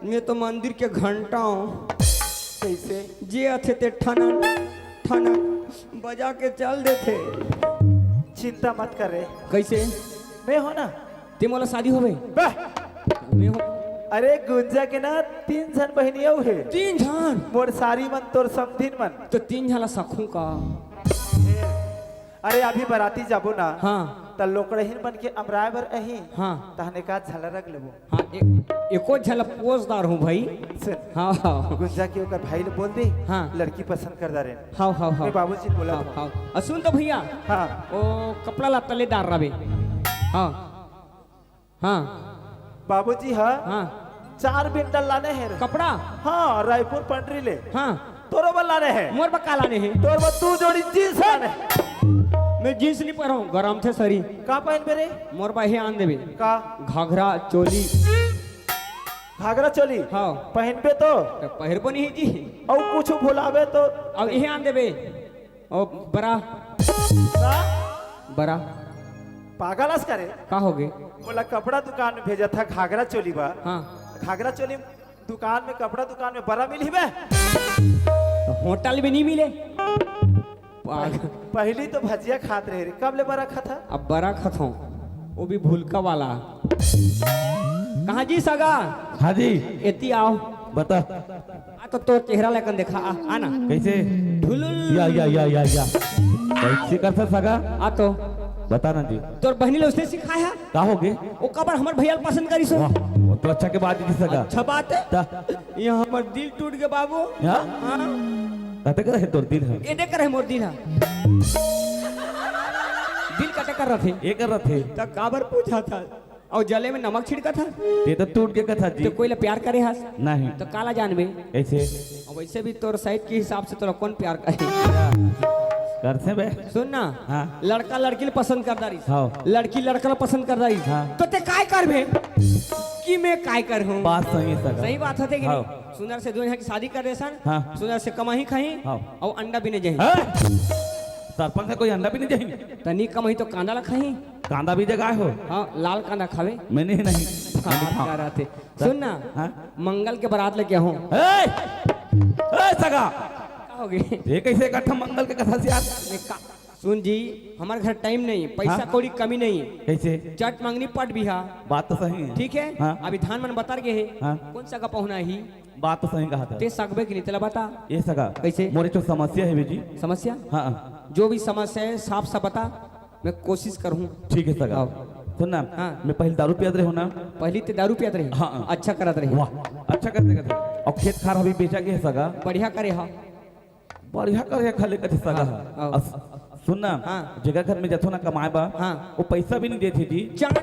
मैं तो मंदिर के घंटा हों। कइसे? जे आथे ते ठनन ठनन बजा के चल देथे। चिंता मत कर रे। कइसे? मैं हों ना। ते मोला शादी होबे? बे! मैं हों। अरे गुंजा के ना तीन झन बहिनी अउ हे। तीन झन? मोर सारी मन, तोर समधिन मन। त तीन झन ला सखहूं का? अरे, अभी बराती जाबो ना, हाँ। त लोकड़हिन बन के अमराय बर अही, हाँ। तहने का झलरक लेबो। हाँ, ए-, एको झलक पोस डारहूं भई। सुन, हाँ, हाँ। गुंजा के ओकर भाई ल बोल दे, हाँ। लड़की पसंद कर डारेन। हाँ, हाँ, हाँ। मैं बाबूजी ल बोला हाँ, था। हाँ। अउ सुन तो भैया, हाँ। ओ कपड़ा लत्ता ले डार रबे। हाँ। हाँ। बाबूजी ह हाँ। चार बिंडल लाने हे रे। कपड़ा? हाँ, रायपुर पंडरी ले। हाँ। तोरो बर लाने हे। मोर बर का लाने हे? तोर बर दू जोड़ी जींस लाने हे। मैं जींस नहीं पहनों, गरम थे सरी। का पहनबे रे? मोर बर हे आन देबे। का? घाघरा चोली। घाघरा चोली? हाँ। पहनबे तो? त पहिरबो नहीं जी। अउ कुछ भुलाबे तो? अब इहे आन देबे। ओ बरा। का? बरा। पागल अस का रे? का होगे? मोला कपड़ा दुकान में भेजत हे घाघरा चोली बर। हाँ। घाघरा चोली दुकान में, कपड़ा दुकान में बरा मिलही बे? त होटल में नहीं मिले। पागल। पहिली तो भजिया खात रहे रे, कब ले बरा खाथस? अब बरा खाथों, वो भी भुलका वाला। कहाँ जी सगा? हाँ जी। एती आव। बता। आ तो तोर चेहरा ल एकन देखा, आ, आ ना। कइसे? ढुलुल। या, या, या, या, या। कइसे करथस सगा? आ तो। बता ना जी। तोर बहिनी ल उसने सिखाय हे? का होगे? ओ काबर हमर भैया ल पसंद करिस हो? वाह, वो तो अच्छा के बात हे जी सगा। अच्छा बात हे। त? ये हमर दिल टूट गे बाबू। हाँ? हाँ। कते कर हे तोर दिल ह? एदे कर हे मोर दिल ह। दिल कते कर रथे? ए कर रथे। त काबर पूछथस? अउ जले में नमक छिड़कथस? ते तो टूट गे कथस जी। त कोई ला प्यार करे हस? नहीं। त काला जानबे? कइसे? अउ वइसे भी तोर साइज के हिसाब से तोला कोन प्यार करे? करथे बे। सुन ना, हाँ। लड़का लड़की ल पसंद कर डारिस। हाँ। लड़की लड़का ल पसंद कर डारिस। हाँ। त ते काय करबे? कि मैं काय करहूं? बात सही हे सगा। सही बात हे कि हाँ। नहीं? सुंदर से दुल्हन के शादी कर दे सन। हाँ। सुंदर से कमाही खाही। हाँ। अउ अंडा बीने जाही। हैं? सरपंच ह कोई अंडा बीने जाही? त नी कमाही तो कांदा ला खाही। कांदा बीजे गे हो? हाँ, लाल कांदा खावे। मैं नहीं, नहीं। हाँ, नहीं खाओ। क्या रहते? सुन ना, हाँ? मंगल के बारात लेके आहूं। ए! ए, सगा! का हो गे? ये कैसे इकट्ठा मंगल के कथा से यार? ये का-, सुन जी, हमर घर टाइम नहीं, पैसा हाँ? कौड़ी कमी नहीं। कैसे? चट मंगनी पट बिहा। बात तो सही है। ठीक है? हाँ। अभी धान मन बतर गे हे। हाँ। कौन सगा पहुना ही? बात तो सही कहा था। ते सकबे कि नहीं, तेला बता। ये सगा, कैसे? मोरे तो समस्या है जी। समस्या? हाँ। जो भी समस्या है, साफ साफ बता, मैं कोशिश करूँ। ठीक है सगा। हाँ। सुन ना, हाँ। मैं पहले दारू पियत रहे हो ना। पहले ते दारू पियत रहे? हाँ। अच्छा करत रहे। वाह, अच्छा करते करते। और खेत खार अभी बेचा गया है सगा। बढ़िया करे हा। बढ़िया करे खाले कथे सगा। हाँ, हाँ। अस-, सुन ना, हाँ। जेकर घर में जथो ना कमाए बा, हाँ। वो पैसा भी नहीं देथे जी। चाट।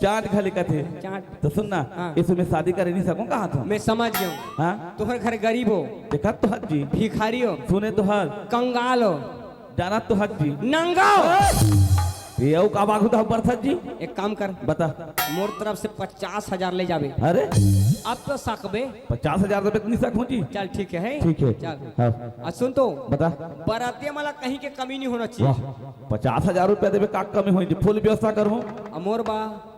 चाट खाले कथे। चाट। तो सुन ना, हाँ। इस में शादी करे नहीं सकूं कहा था। मैं समझ गया हूँ। हाँ? तुम्हारे घर गरीब हो। देखा तो हक जी। भिखारी हो। सुने तो हक। कंगाल हो। जाना तो हक जी। नंगा हो। ये अउ का बागू था बरसात जी? एक काम कर। बता। मोर तरफ से पचास हजार ले जाबे। अरे? अब तो सकबे। पचास हजार रुपये तो नहीं सकूं जी। चल ठीक है, है? ठीक है। चल। हाँ। आ सुन तो। बता। बरातिया मला कहीं के कमी नहीं होना चाहिए। वाह, पचास हजार रुपया देबे, का कमी होई जी? फुल व्यवस्था करूं। आ मोर बा।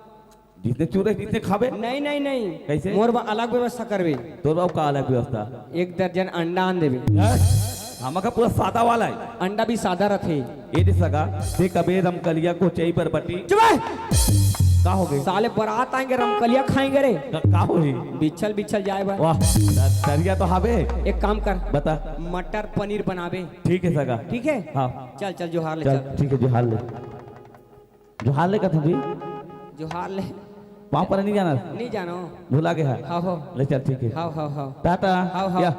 जितने चूरे, जितने खाबे। नहीं, नहीं, नहीं। कैसे? मोर बा अलग व्यवस्था करबे। तोर बा का अलग व्यवस्था? एक दर्जन अंडा आन देबे। हैं? हमका पूरा सादा वाला है। अंडा भी सादा रथे। ए दे सगा, ते कबे रमकलिया को चई बरबटी। चुप है। का हो गए? साले बारात आएंगे, रमकलिया खाएंगे रे। का, का होही? बिछल बिछल जाए बा। वाह, द-, दरिया तो हावे। एक काम कर। बता। मटर पनीर बनाबे। ठीक है सगा। ठीक है? हाँ। चल, चल, जोहार ले चल, चल। ठीक है, जोहार ले। जोहार ले कथू जी। जोहार ले। पाँव पर नहीं जाना? नहीं जानो। भुला के है? हाँ हो। ले चल, ठीक है। हाँ, हाँ, हाँ। टाटा। हाँ, हाँ। या।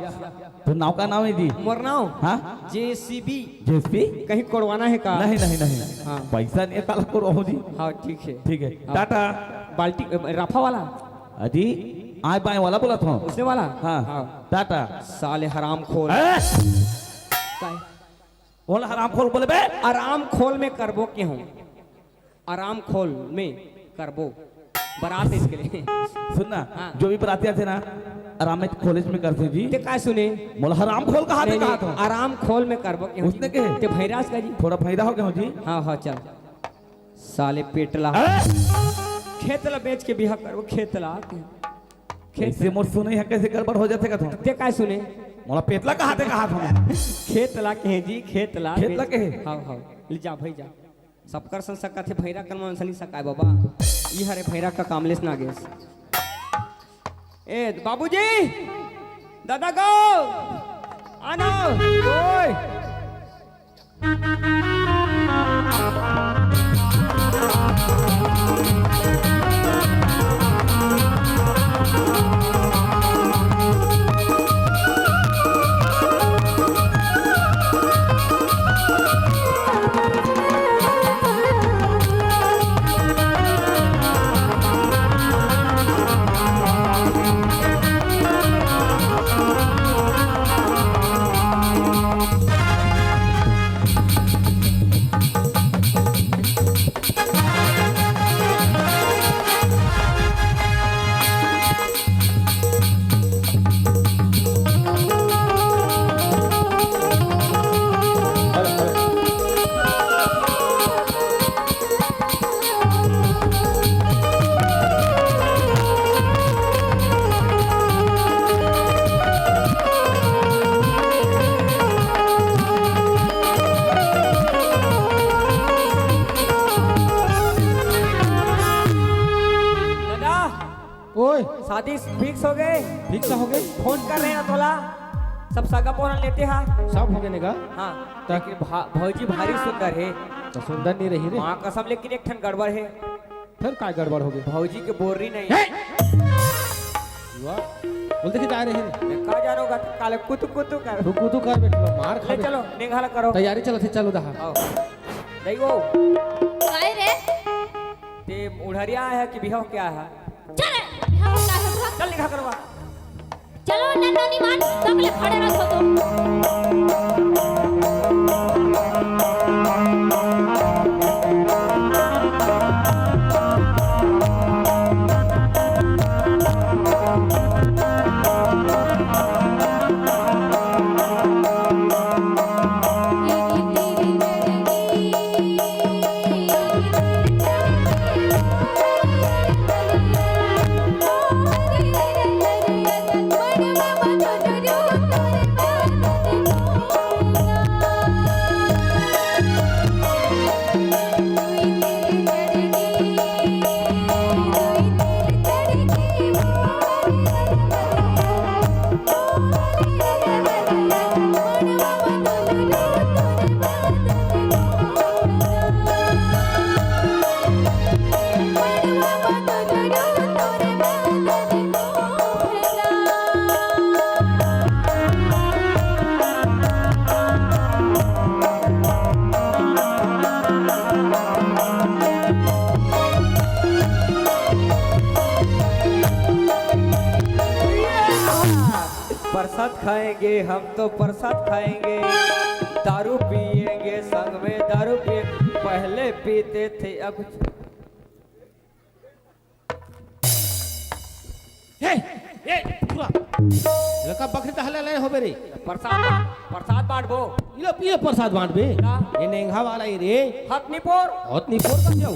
तो नाव का नाव है जी? मोर नाव? हाँ? जेसीबी। जेसीबी? कहीं कोड़वाना है का? नहीं, नहीं, नहीं। हाँ। पैसा नहीं है, काला कोड़वाहूँ जी। हाँ, ठीक है। ठीक है। हाँ। टाटा। बाल्टी, अ, रफा वाला? अजी, आए बाएं वाला बोला था। उसने वाला? हाँ। हाँ। टाटा। साले हराम खोर। हैं? काय? बोला हराम खोर बोले बे? आराम खोल में करबो के हूँ। आराम खोल में करबो। बारात इसके लिए। सुन ना, हाँ। जो भी बराती आथे ना, आराम में खोलेज में करथे जी। ते काय सुने? मोला हराम खोल कहा थे, नहीं, कहा नहीं, था? आराम खोल में करबो के हूँ उसने जी। के? ते भैरास का जी। थोड़ा भैरा हो गया हूँ जी। हाँ, हाँ, चल। साले पेटला। हैं? खेत ला बेच के बिहा करबो, खेत ला। खेत कैसे मोर सुने है, कैसे गड़बड़ हो जाथे का था? ते काय सुने? मोला पेटला कहा थे, कहा था? खेत ला के जी, खेत ला खेत ला बेच-, के? हाँ, हाँ। ले जा भाई जा। सबकर संग सकत हे, भैरा कर मन सनी सकाय बाबा। ई हरे भैरा का कामलेस नागेश। ए बाबूजी, दादा गो, आना। ओए। दादा, ओए। शादी फिक्स हो गए? फिक्स हो गए? फोन कर रहे हैं तोला, सब सगा पोरन लेते हैं। सब हो गए ने गा? हाँ, त- लेकिन भा-, भौजी भारी सुंदर है। तो सुंदर नहीं रही रे। माँ कसम, लेकिन एक ठन गड़बड़ है। फिर का गड़बड़ हो गई? भौजी के बोर्री नहीं। हे! वाह। बोल, देखी जा रही रे। मैं का जानूंगा, काले कुतु कुतु कर। तू कुतु कर बेटा, मार खा ले बे। चलो, निघाला करो। तैयारी चलो, थे चलो दहा। आओ। नहीं वो। काय रे? ते उढ़रिया है कि बिहाव क्या है? चल, बिहाव का है, भाग। चल, निघा करवा। चलो, नंदनी मान, तब ले खड़े रहो तुम। खाएंगे, हम तो प्रसाद खाएंगे, दारू पिएंगे, संग में दारू पिए, पहले पीते थे, अब हे, हे, चुप। लका बकरी त हले ले होबे रे। प्रसाद बांट, प्रसाद बांटबो। इलो, इलो प्रसाद बांटबे। ना। ये नेंगा वाला ही रे। हत निपोर। हत निपोर कर जाओ।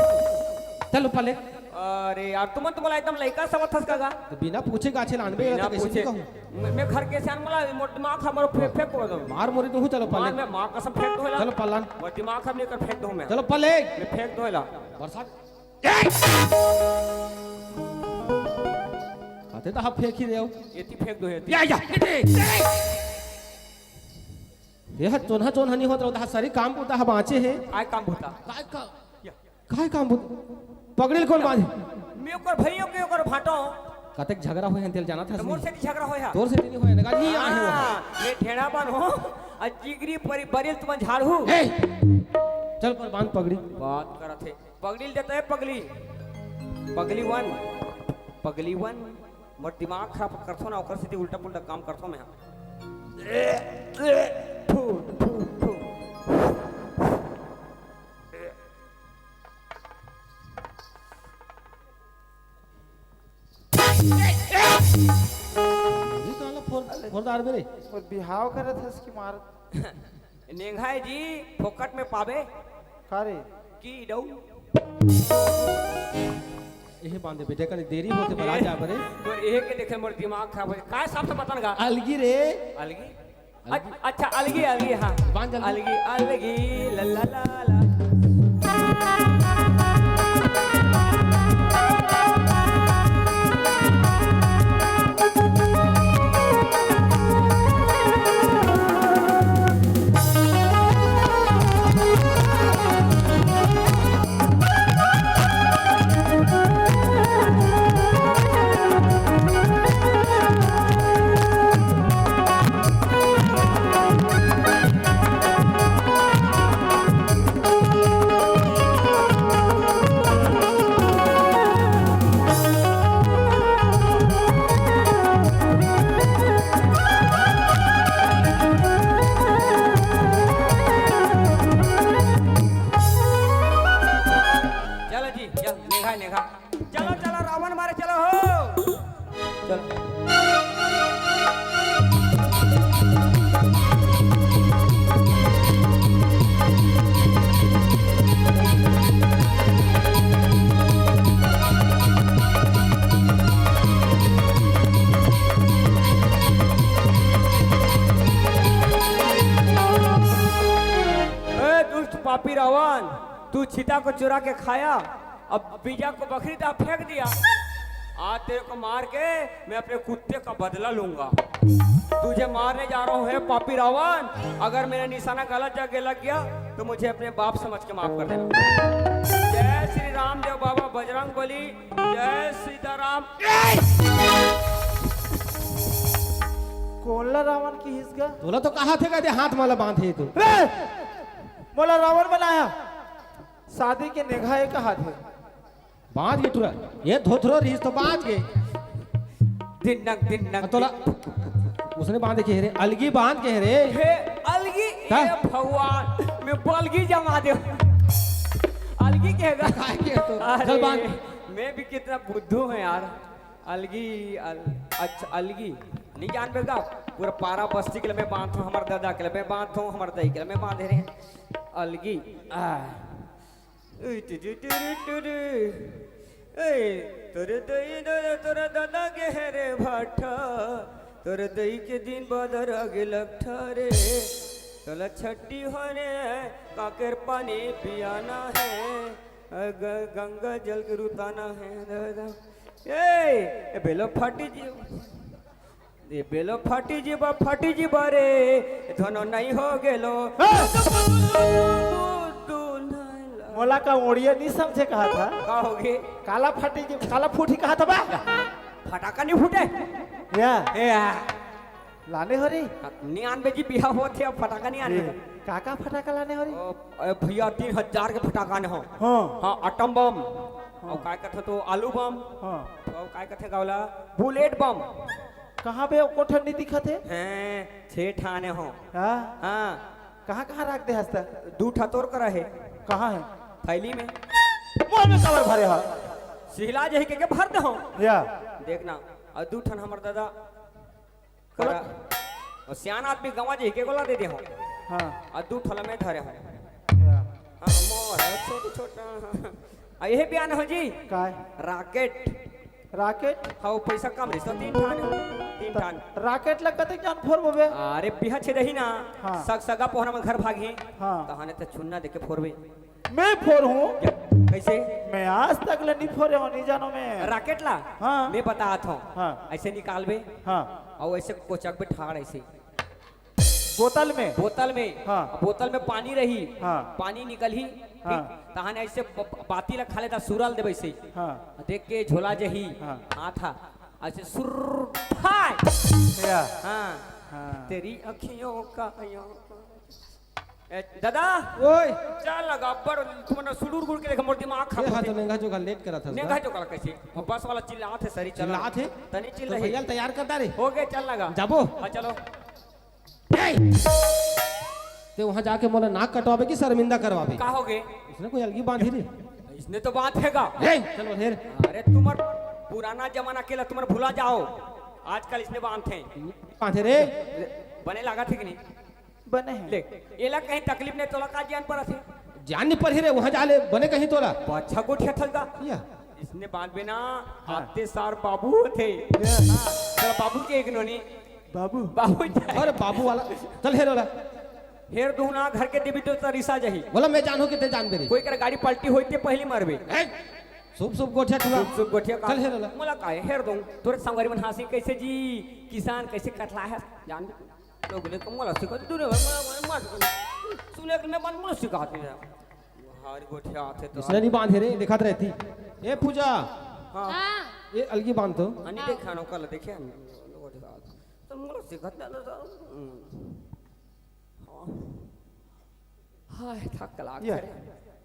चलो पले। अरे यार, तुमन, तुमला एकदम लइका समझथस का गा? तो बिना पूछे गाछे लानबे, बिना तो कैसे पूछे। नहीं कहूँ? मैं, मैं घर के सियान मला, मोर दिमाग हमरो फे-, फेंक दो। मार मोरी तू, चलो पले। मार, मैं माँ कसम फेंक दो ला। चलो पलान। मोर दिमाग हम लेकर फेंक दो मैं। चलो पले। मैं फेंक दो ला। बरसात। आते तो आप फेंक ही रहे हो। एती फेंक दो, एती। या, या, एती। ये ह चोन्हा, चोन्हा नहीं होत रहो, ता सारी काम को ता बाँचे हे। काय काम होता? काय का-, या। काय काम होता? पगड़ी ल कोन बाँधे? मैं ओकर भइयो के ओकर भाटो। कतेक झगड़ा होय हे, तेल जानत हस तो मोर नहीं? से झगड़ा होय हे। तोर से नहीं होय हे, नहीं आए हो। हाँ, मैं ढेड़ा बन हो, आ जिगरी परी बरिल तुम झाड़ू। ए, चल पर बांध पगड़ी। बात करत हे। पगड़ी ल देता है, पगली। पगली वन, पगली वन। मोर दिमाग खराब करथो ना, ओकर सेती उल्टा पुल्टा काम करथो मैं। फू, फू, फू। ये काला फोर, फोर दार मेरे। और बिहाव करत हस कि मार? नेंघाय जी, फोकट में पाबे। का रे? की डऊ? एहे बांधे बेटे, कनी देरी होथे बला जा बरे। तोर एहे के देखे मोर दिमाग खराब हो जाए। काय साफ से बता ना गा? अलगी रे। अलगी? अलगी। अच-, अच्छा, अलगी, अलगी, हाँ। बांध जल्दी। अलगी, अलगी, ला, ला, ला, ला। चलो जी, चल, नेघा, नेघा। चलो, चलो, रावण मारे चलो हो। चलो। ए दुष्ट पापी रावण, तू चिता को चुरा के खाया, अब बीजा को बकरी दा फेंक दिया। आज तेरे को मार के मैं अपने कुत्ते का बदला लूंगा। तुझे मारने जा रहा हूँ, हे पापी रावण। अगर मेरा निशाना गलत जगह लग गया तो मुझे अपने बाप समझ के माफ कर देना। जय श्री रामदेव बाबा बजरंग बली, जय सीताराम। कोन ला रावण किहिस गा? तोला तो कहा थे, कहते हाथ माला बांधे तू। रे! मोला रावण बनाया। शादी के नेघा ए कहा थे। बांध के टुरा, ये धोथरो रहीस तो बांध के। दिनक, दिनक, तोला दिन। उसने बांध के रे, अलगी बांध के रे। हे अलगी, का? हे भगवान, मैं बलगी जमा दे। अलगी कहेगा? काय के तो? अरे, चल बांध। मैं भी कितना बुद्धू हूँ यार। अलगी, अल-, अच्छा, अलगी। नहीं जानबे गा? पूरा पारा बस्ती के लिए मैं बांधथों, हमर दादा के लिए मैं बांधथों, हमर दाई के लिए मैं बांधे रहे। अलगी। आ। उई टुरु टुरु टुरु। ए, तोर दई दो, तोर दादा के हे रे भाठा, तोर दई के दिन बादर आगे लकठा रे, तोला छट्टी होने काकर पानी पियाना है, अ, ग-, गंगा जल के रुताना है, दादा। ए, ए, बेलो फाटी जी। ए बेलो फाटी जीबा, फाटी जीबा रे, धनो नहीं हो गेलो। हाँ। तू नहीं ला- मोला का ओड़िया नहीं समझे कहा था? का होगे? काला फाटी जी, काला फूटी कहा था बा? फटाका नहीं फूटे। या। ए, आ। लाने हो रे? नहीं आनबे जी, बिहा होत हे, अब फटाका नहीं आनबे। ए, का का फटाका लाने हो रे? ओ, ए, भैया, तीन हजार के फटाका ने हो। हाँ। हाँ, atom bomb। हाँ। और काय कथे तो आलू बम। हाँ। और काय कथे गावला? Bullet bomb। कहाँ बे, एको ठन नइ दिखत हे? हैं, छे ठाने हो। हाँ? हाँ। कहाँ, कहाँ राख दे हस त? दू ठा तोर करा हे। कहाँ हे? थैली में। मोर में काबर भरे हा? सिहला जही के, के भर दे हो। या। देखना, अउ दू ठन हमर दादा बोला। करा, अउ सियान आदमी गंवा जही के गोला दे दे हो। हाँ। अउ दू ठन ल में धरे हो। या। हाँ, मोर हे छोटे छोटे। आ, यही बयान हो जी। काय? राकेट। राकेट? हाँ, वो पैसा कम रही, तो तीन ठान, तीन ठान। राकेट ला कतेक जान फोरबो बे? अरे, बिहा छेदही ना, हाँ। सग सगा पोहरा में घर भागही, हाँ। तहाने त चुन्ना देके फोरबे। मैं फोरहूँ? कैसे? मैं आज तक ले नहीं फोरे हो, नहीं जानो मैं। राकेट ला? हाँ। मैं बतात हूँ। हाँ। ऐसे निकालबे। हाँ। अउ ऐसे कोचकबे ठाड़ ऐसे। बोतल में? बोतल में। हाँ। बोतल में पानी रही। हाँ। पानी निकलही, हाँ। ठीक? तहाने ऐसे ब-, ब-, बाती ला खा लेता, सुरल देबे ऐसे। हाँ। देख के झोला जही। हाँ। हाथ हा। ऐसे सुर फाय। या। हाँ। हाँ। तेरी अखियों का, ए, दादा। ओए। चल लगा, बड़ तुमने सुड़ुर गुड़ के देख, मोर दिमाग खा ये हाथ लेंगा जो का लेट करा था नेंगा उसका। जो का कैसे? वो बस वाला चिल्लात हे, सरी चला। चिल्लात हे? तनी चिल्ला तो हे। भैया तैयार करता रे। हो गए, चल लगा। जाबो। हाँ, चलो। ए! ते वहां जाके मोला नाक कटवाबे कि शर्मिंदा करवाबे? का हो गए? इसने कोई अलगी बांधी रे। इसने तो बांधेगा। ए, चलो हेर। अरे, तुम्हार पुराना जमाना के ला तुम्हार भुला जाओ, आजकल इसने बांधे। बांधे रे। बने लागत हे कि नहीं? बने हे। ले, एला कहीं तकलीफ नहीं, तोला का जान पड़त हे? जान नहीं पड़ही रे, वहां जा ले, बने कहीं तोला। अच्छा गोठिया थलगा। या। इसने बांधबे ना, हाँ। आते सार बाबू होथे। या। हाँ, तेरा बाबू के एक नोनी। बाबू। बाबू जी। अरे बाबू वाला, चल हेर वाला। हेर दूं ना, घर के देवी देवता रिसा जाही। बोला मैं जानहूं कि ते जानबे रे। कोई कर गाड़ी पलटी होई ते पहली मरबे। ए, शुभ शुभ गोठिया ठुला। शुभ शुभ गोठिया का। चल हेर वाला। मोला काहे हेर दूं? तोरे संगवारी मन हांसी कैसे जी, किसान कैसे कटला है, जान लोग ले को मोला सिखा दे, दूर है, मैं, मैं, मैं, सुने के मैं बन मोला सिखा दे। हर गोठिया आथे तो इसने नहीं बांधे रे, दिखात रहती। ए पूजा। हाँ। हाँ। ये अलगी बांध तो। हाँ, नहीं देखा ना, कल देखे हम। तो मोला सिखा दे ना, तो। हम्म। हाँ। हाय, थक लाग या। करे।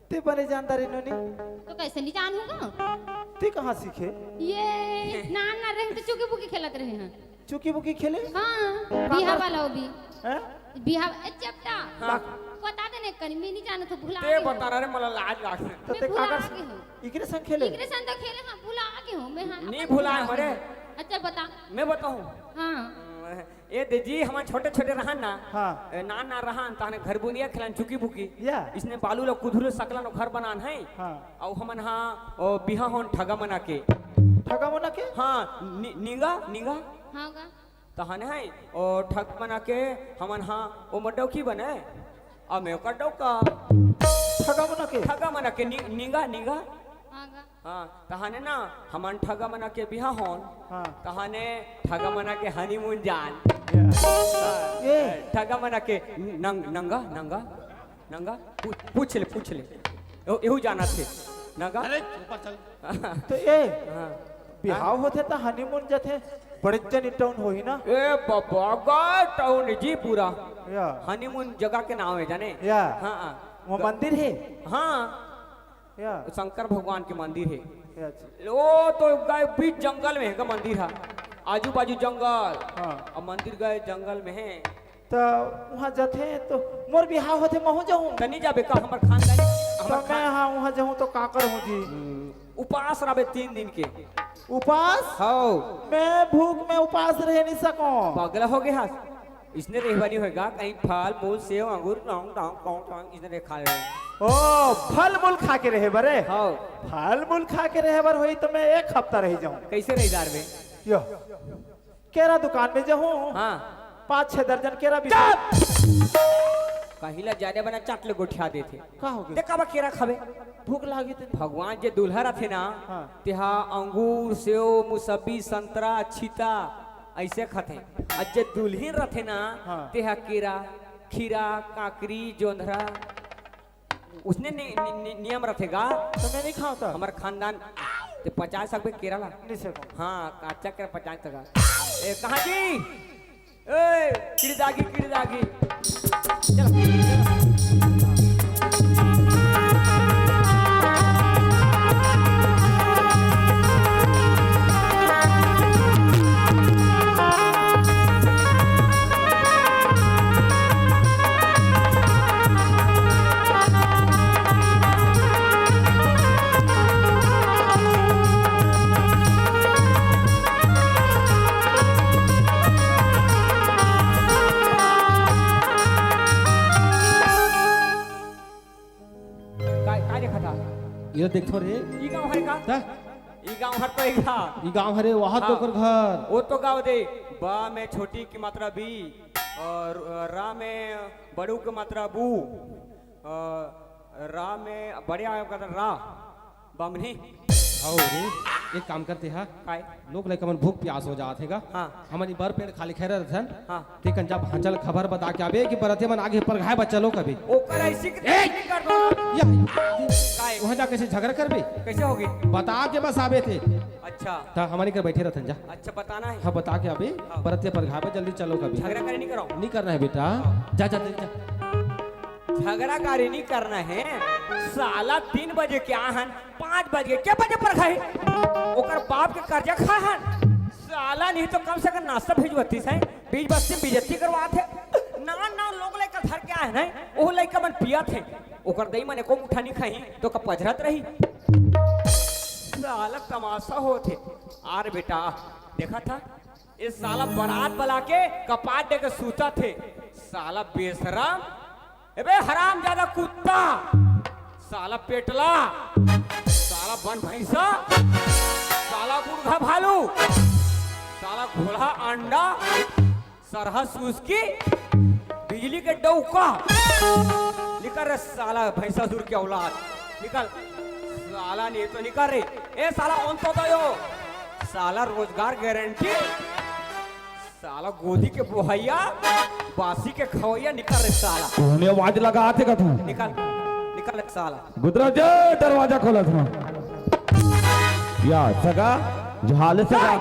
ते बने जानता रे नोनी। तो कैसे नहीं जानूंगा? ते कहाँ सीखे? ये नान ना रहे तो चुकी बुकी खेलत रहे हैं। चुकी बुकी खेले? हाँ, का बिहा कर- वाला वो भी। हैं? बिहा, ए, चपटा। हाँ। बता देने कनी, मैं नहीं जानत हूँ, भुला ते गई हूँ। बता रहा रे, मला लाज लाग। तो मैं ते भुला काकर गई हूँ। इकरे संग खेले? इकरे संग तो खेले, हाँ, भुला गई हूँ मैं, हाँ, नहीं अपन भुला भुला है गई हमारे। हूँ। अच्छा, बता। मैं बताऊँ? हाँ। ए दे जी, हमन छोटे-छोटे रहन ना, हाँ। ए, नान-नान रहन, तहने घर बुनिया खेलन चुकी-बुकी। या। इसने बालू ल कुधुरे सकलन अउ घर बनान है। हाँ। अउ हमन हा, ओ, बिहा होन ठगा मना के। ठगा मना के? हाँ, नि-, निंगा, निंगा। हाँ गा। तहने है, ओ, ठग मना के हमन हा, ओ, मोर डौकी बने। अउ मैं ओकर डौका। ठगा मना के? ठगा मना के, नि-, निंगा, निंगा। हाँ गा। हाँ, तहाने ना, हमन ठगा मना के बिहा होन, हाँ। तहाने ठगा मना के honeymoon जान। या। हाँ, ए। ठगा मना के नंग-, नंगा, नंगा, नंगा, पू-, पूछ ले, पूछ ले। एहू, एहू जानत हे। नंगा? अरे, ऊपर चल। तो ए, हाँ। बिहाव होथे त honeymoon जाथे, बड़े जनी town होही ना? ए बाबा, गा town जी पूरा। या। Honeymoon जगह के नाम है, जाने? या। हाँ, हाँ। वो ग-, मंदिर है? हाँ। या। शंकर भगवान के मंदिर हे। अच्छा। ओ तो गए बीच जंगल में हे का मंदिर हा, आजू बाजू जंगल। हाँ। अब मंदिर गए जंगल में हे। त वहाँ जाथे तो मोर बिहाव होथे, महूँ जाहूँ। त नहीं जाबे का हमर खानदानी, तो हमर मैं खान- हाँ वहाँ जाहूँ तो का करहूँ जी? हम्म, उपास रहबे तीन दिन के। उपास? हौ। मैं भूख में उपास रह नहीं सकूँ। पागल हो गया? इसने रेहवानी होएगा, कहीं फल, मूल, सेव, अंगूर, टोंग, टोंग, टोंग, टोंग, इसने रे खा ले। ओ, फल मूल खा के रहे बरे? हाँ। फल मूल खा के रहे बर होई तो मैं एक हफ्ता रह जाऊं। कैसे रह जा रे? यो। केरा दुकान में जाऊं। हाँ। पाँच छह दर्जन केरा भी। चुप! कहीं ला जाने बना चाट ले गोठिया देथे। का हो गया? ते काबर केरा खाबे? भूख लागे ते। भगवान जे दूल्हा रथे ना, हाँ। तेहा अंगूर, सेव, मुसब्बी, संतरा, छीता, ऐसे खाथे। अउ जे दुल्हिन रथे ना, हाँ। तेहा केरा, खीरा, काकरी, जोंधरा, उसने नि-, नि-, नि-, नियम रथे गा। तो मैं नहीं खाता। हमर खानदान ते पचास तक केरा ला। नहीं सको। हाँ, काचा केरा पचास तक। ए, कहाँ जी? ए, किड़दागी, किड़दागी। चलो, चलो। ये देखो रे। ई गांव हरे का? त? ई गांव हर तो एक था। ई गांव हरे, वहां तो हाँ। ओकर घर। वो तो गांव दे। बा में छोटी की मात्रा बी और रा में बड़ू की मात्रा बू। अ, रा में बड़े आए का रा। बमनी। आओ रे, एक काम करते हा। काय? लोग लइका मन भूख प्यास हो जात हे गा। हाँ। हमन ई बर पेड़ खाली खाए रहथन। हाँ। ते कंजा भांचल खबर बता के आबे कि बरतिया मन आगे परघाए बर चलो कभी। ओकर ऐसी की ए! तैसी कर दो। या। काय? वहां जाके से झगड़ा करबे? कैसे होगी? बता के बस आबे थे। अच्छा। त हमन कर बैठे रहथन जा। अच्छा, बताना है। हाँ, बता के आबे। हाँ। बरतिया परघाए बर जल्दी चलो कभी। झगड़ा करे नहीं करो। नहीं करना है बेटा। हाँ। जा, जा, जा, जा। झगड़ा गारी नहीं करना है। साला तीन बजे के आहन, पाँच बजे के बजे परघाही। ओकर बाप के कर्जा खाहन। साला नहीं तो कम से कम नाश्ता भिजवती से, बीच बस्ती में बेइज्जती करवात हे। नान नान लोग लइका धर के आए नहीं, वो लइका मन पियत हे। ओकर दई मन एको मुठा नहीं खाही तो का पझरत रही। साला तमाशा होत हे। आर बेटा, देखा था, ए साला बरात बला के कपाट दे के सूता थे। साला बेशरम। एबे हरामजादा कुत्ता। साला पेटला। साला बन भैंसा। साला गुड़घा भालू। साला घोड़ा अंडा। सरहा सूस की बिजली के डौका। निकल रे साला भैंसासुर की औलाद। निकल। साला नहीं तो निकल रे। ए साला ओन तो दयो। साला रोजगार गारंटी। साला गोदी के बोहैया, बासी के खवैया, निकल रे साला। कोने आवाज लगात हे का तू? निकल, निकल रे साला। गुदरा जा, दरवाजा खोलत हूँ। या सगा, झाले सगा।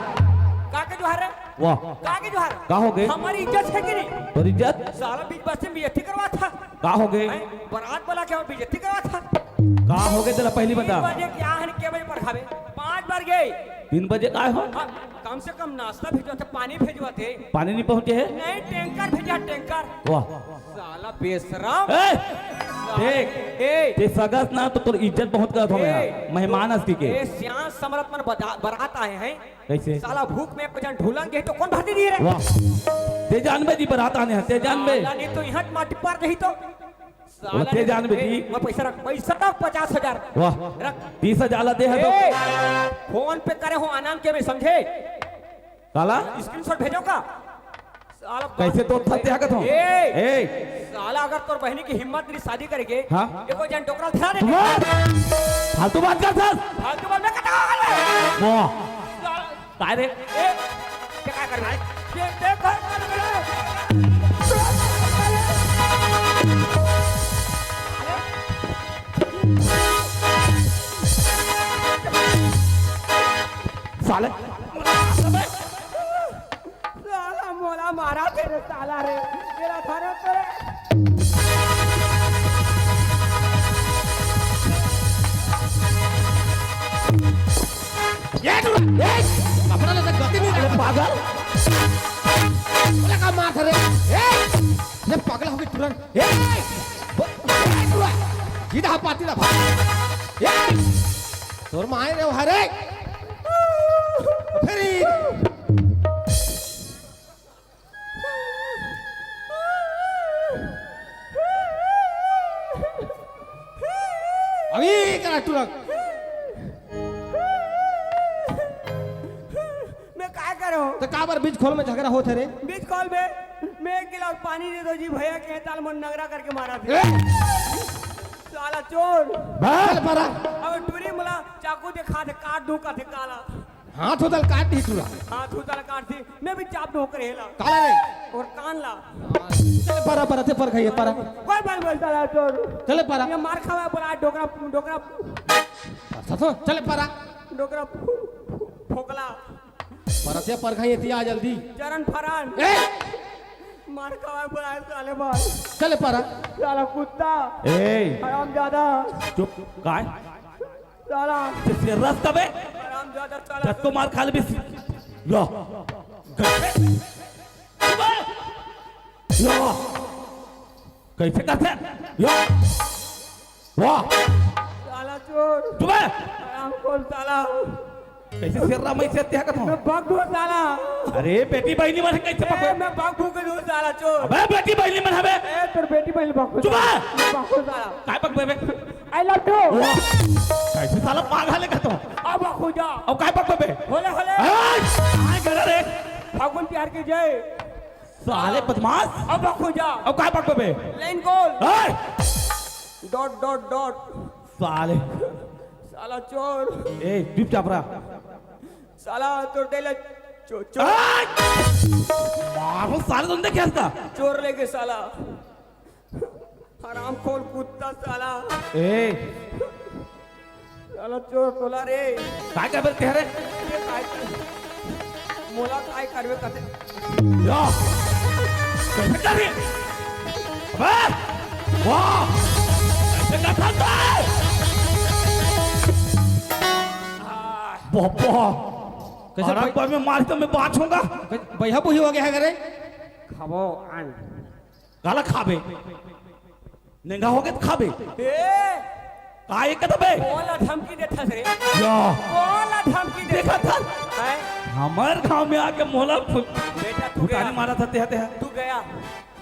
का के जोहार रे? वाह। का के जोहार? का हो गए? हमारी इज्जत है कि नहीं? तोर इज्जत? साला बीच बस्ती में बेइज्जती करवा था। का हो गए? हैं? बरात बला के बेइज्जती करवा था। का हो गए तेला पहली बता। तीन बजे के आहन के बजे परघाबे? पाँच बज गए। तीन बजे काय हो? हाँ, कम से कम नाश्ता भिजवाते, पानी भिजवाते। पानी नहीं पहुंचे है? नहीं, टैंकर भेजा, टैंकर। वाह। साला बेशरम। ए, साला, देख, ए। ते सगा अस ना तो तोर इज्जत बहुत करत हूँ मैं। ए, मेहमान अस के। ए, सियान समरत मन बता-, बरात आए हैं। कैसे? साला भूख में कुछ ढुलंग गए तो कौन भर दे दिए रे? वाह। ते जानबे जी बरात आने हैं, ते जानबे। साला नहीं तो यहाँ माटी पार नहीं तो। साला वो ते नहीं, जानबे ए, जी। मैं पैसा रख, पैसा रख पचास हजार। वाह। रख। तीस हजार ला दे है तो। ए, फोन पे करे हो आनंद के में समझे? साला? स्क्रीनशॉट भेजो का? साला कैसे तो थक जाएगा तू? ए, ए। साला अगर तोर बहनी की हिम्मत नहीं शादी करेगे, हाँ? ये कोई जन डोकरा ध्यान दे। वाह! फालतू बात कर सर। फालतू बात में कटा वाला है। वाह! साला काय रे? ए, ते काय करबे? ये, ते काय करबे? साले। साला मोला मारा तेरे साला रे। तेरा थारा तेरे। ये टुरा, ए, कपड़ा ले तो गति नहीं रहा। पागल। बोला का मार रे। ए, ये पागल हो गई टुरा। ए, ए, टुरा। सीधा पाती ना भाई। ए, तोर माय रे हरे। फिर अभी करा टुरा। मैं काय करो? तो काबर बीच खोल में झगड़ा होत हे रे? बीच खोल में मैं एक गिलास पानी दे दो जी भैया के ताल मन नगरा करके मारा थे। ए! साला चोर। चल परा। अब टुरी मला चाकू दिखा दे, काट दूं का थे काला। हाथ उदल काट दी टुरा। हाथ उदल काट दी। मैं भी चाप दो करे ला। काला रे। और कान ला। चल परा, परा ते परघाई हे परा। कोई बात बोल साला चोर। चल परा। ये मार खावा बोला डोकरा, डोकरा। चल परा। डोकरा फो-, फो-, फोकला। परतिया परघाई हे, तिया जल्दी। चरण फरान। ए! मार खावा बोला साले मार। चल परा। साला कुत्ता। ए! हरामजादा। चुप। काय? साला। ते शेर रस तबे? हरामजादा साला। जब को मार खा ले बे। लो। लो। कैसे करते? लो। वाह। साला चोर। चुप है। हरामखोर साला। कैसे शेर रहा मैं शेर ते हा कथों? मैं बक दूं साला। अरे बेटी बहिनी मन हे कैसे ए, पकड़? मैं बक दूं साला चोर। अबे बेटी बहिनी मन हवे। ए, तोर बेटी बहन बकू चुप है। बकू साला। काय बकबे बे? I love you। वाह, कैसे साला पागल है का तो? अब बकू जा। अब काय बकबे बे? होले, होले। ए, काय करे रे? फागुन प्यार की जय। साले बदमाश। अब बकू जा। अब काय बकबे बे? Line goal। ए! Dot, dot, dot। साले। साला चोर। ए, चुपचाप रह। साला चोर दे ले। चो-, चोर। ए! मारो साले, तुम देखे इसका? चोर लेके साला। हरामखोर कुत्ता साला। ए। साला चोर टोला रे। काय काय बोलते हैं रे? ये काय कर-, मोला काय करबे कथे? या। कैसे कर रही? अबे! वाह! कैसे कर सकता है? बाबा! कैसे अरे भाई? पर मैं मार के मैं बाँचूंगा। कैसे भैया बुही हो गया है करे? खाबो आन। काला खाबे? नेंगा होगे त खाबे। ए! का ये कथबे? कोन ला धमकी देथस रे? या। कोन ला धमकी देथस? देखा था? हैं? हमर गांव में आके मोला फु-, बेटा, तू फुटानी गया। मारा था, तेहा, तेहा। तू गया।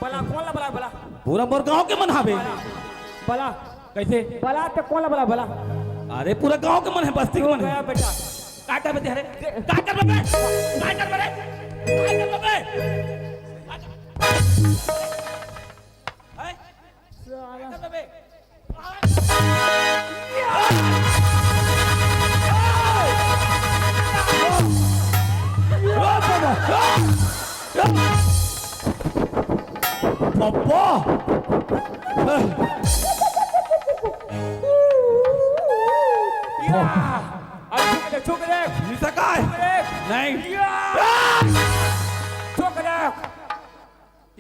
बला, कोन ला बला, बला। पूरा मोर गांव के मन हाबे। बला। बला। कैसे? बला तो कोन ला बला, बला। अरे, पूरा गांव के मन है, बस्ती के मन है। गया बेटा। का करबे तेरे? का करबे बे? का करबे रे? का करबे बे? हैं? साला। पप्पा। या! अब छू के देख, छू के देख। मिसा काय? छू के देख। नहीं। या! छू के देख।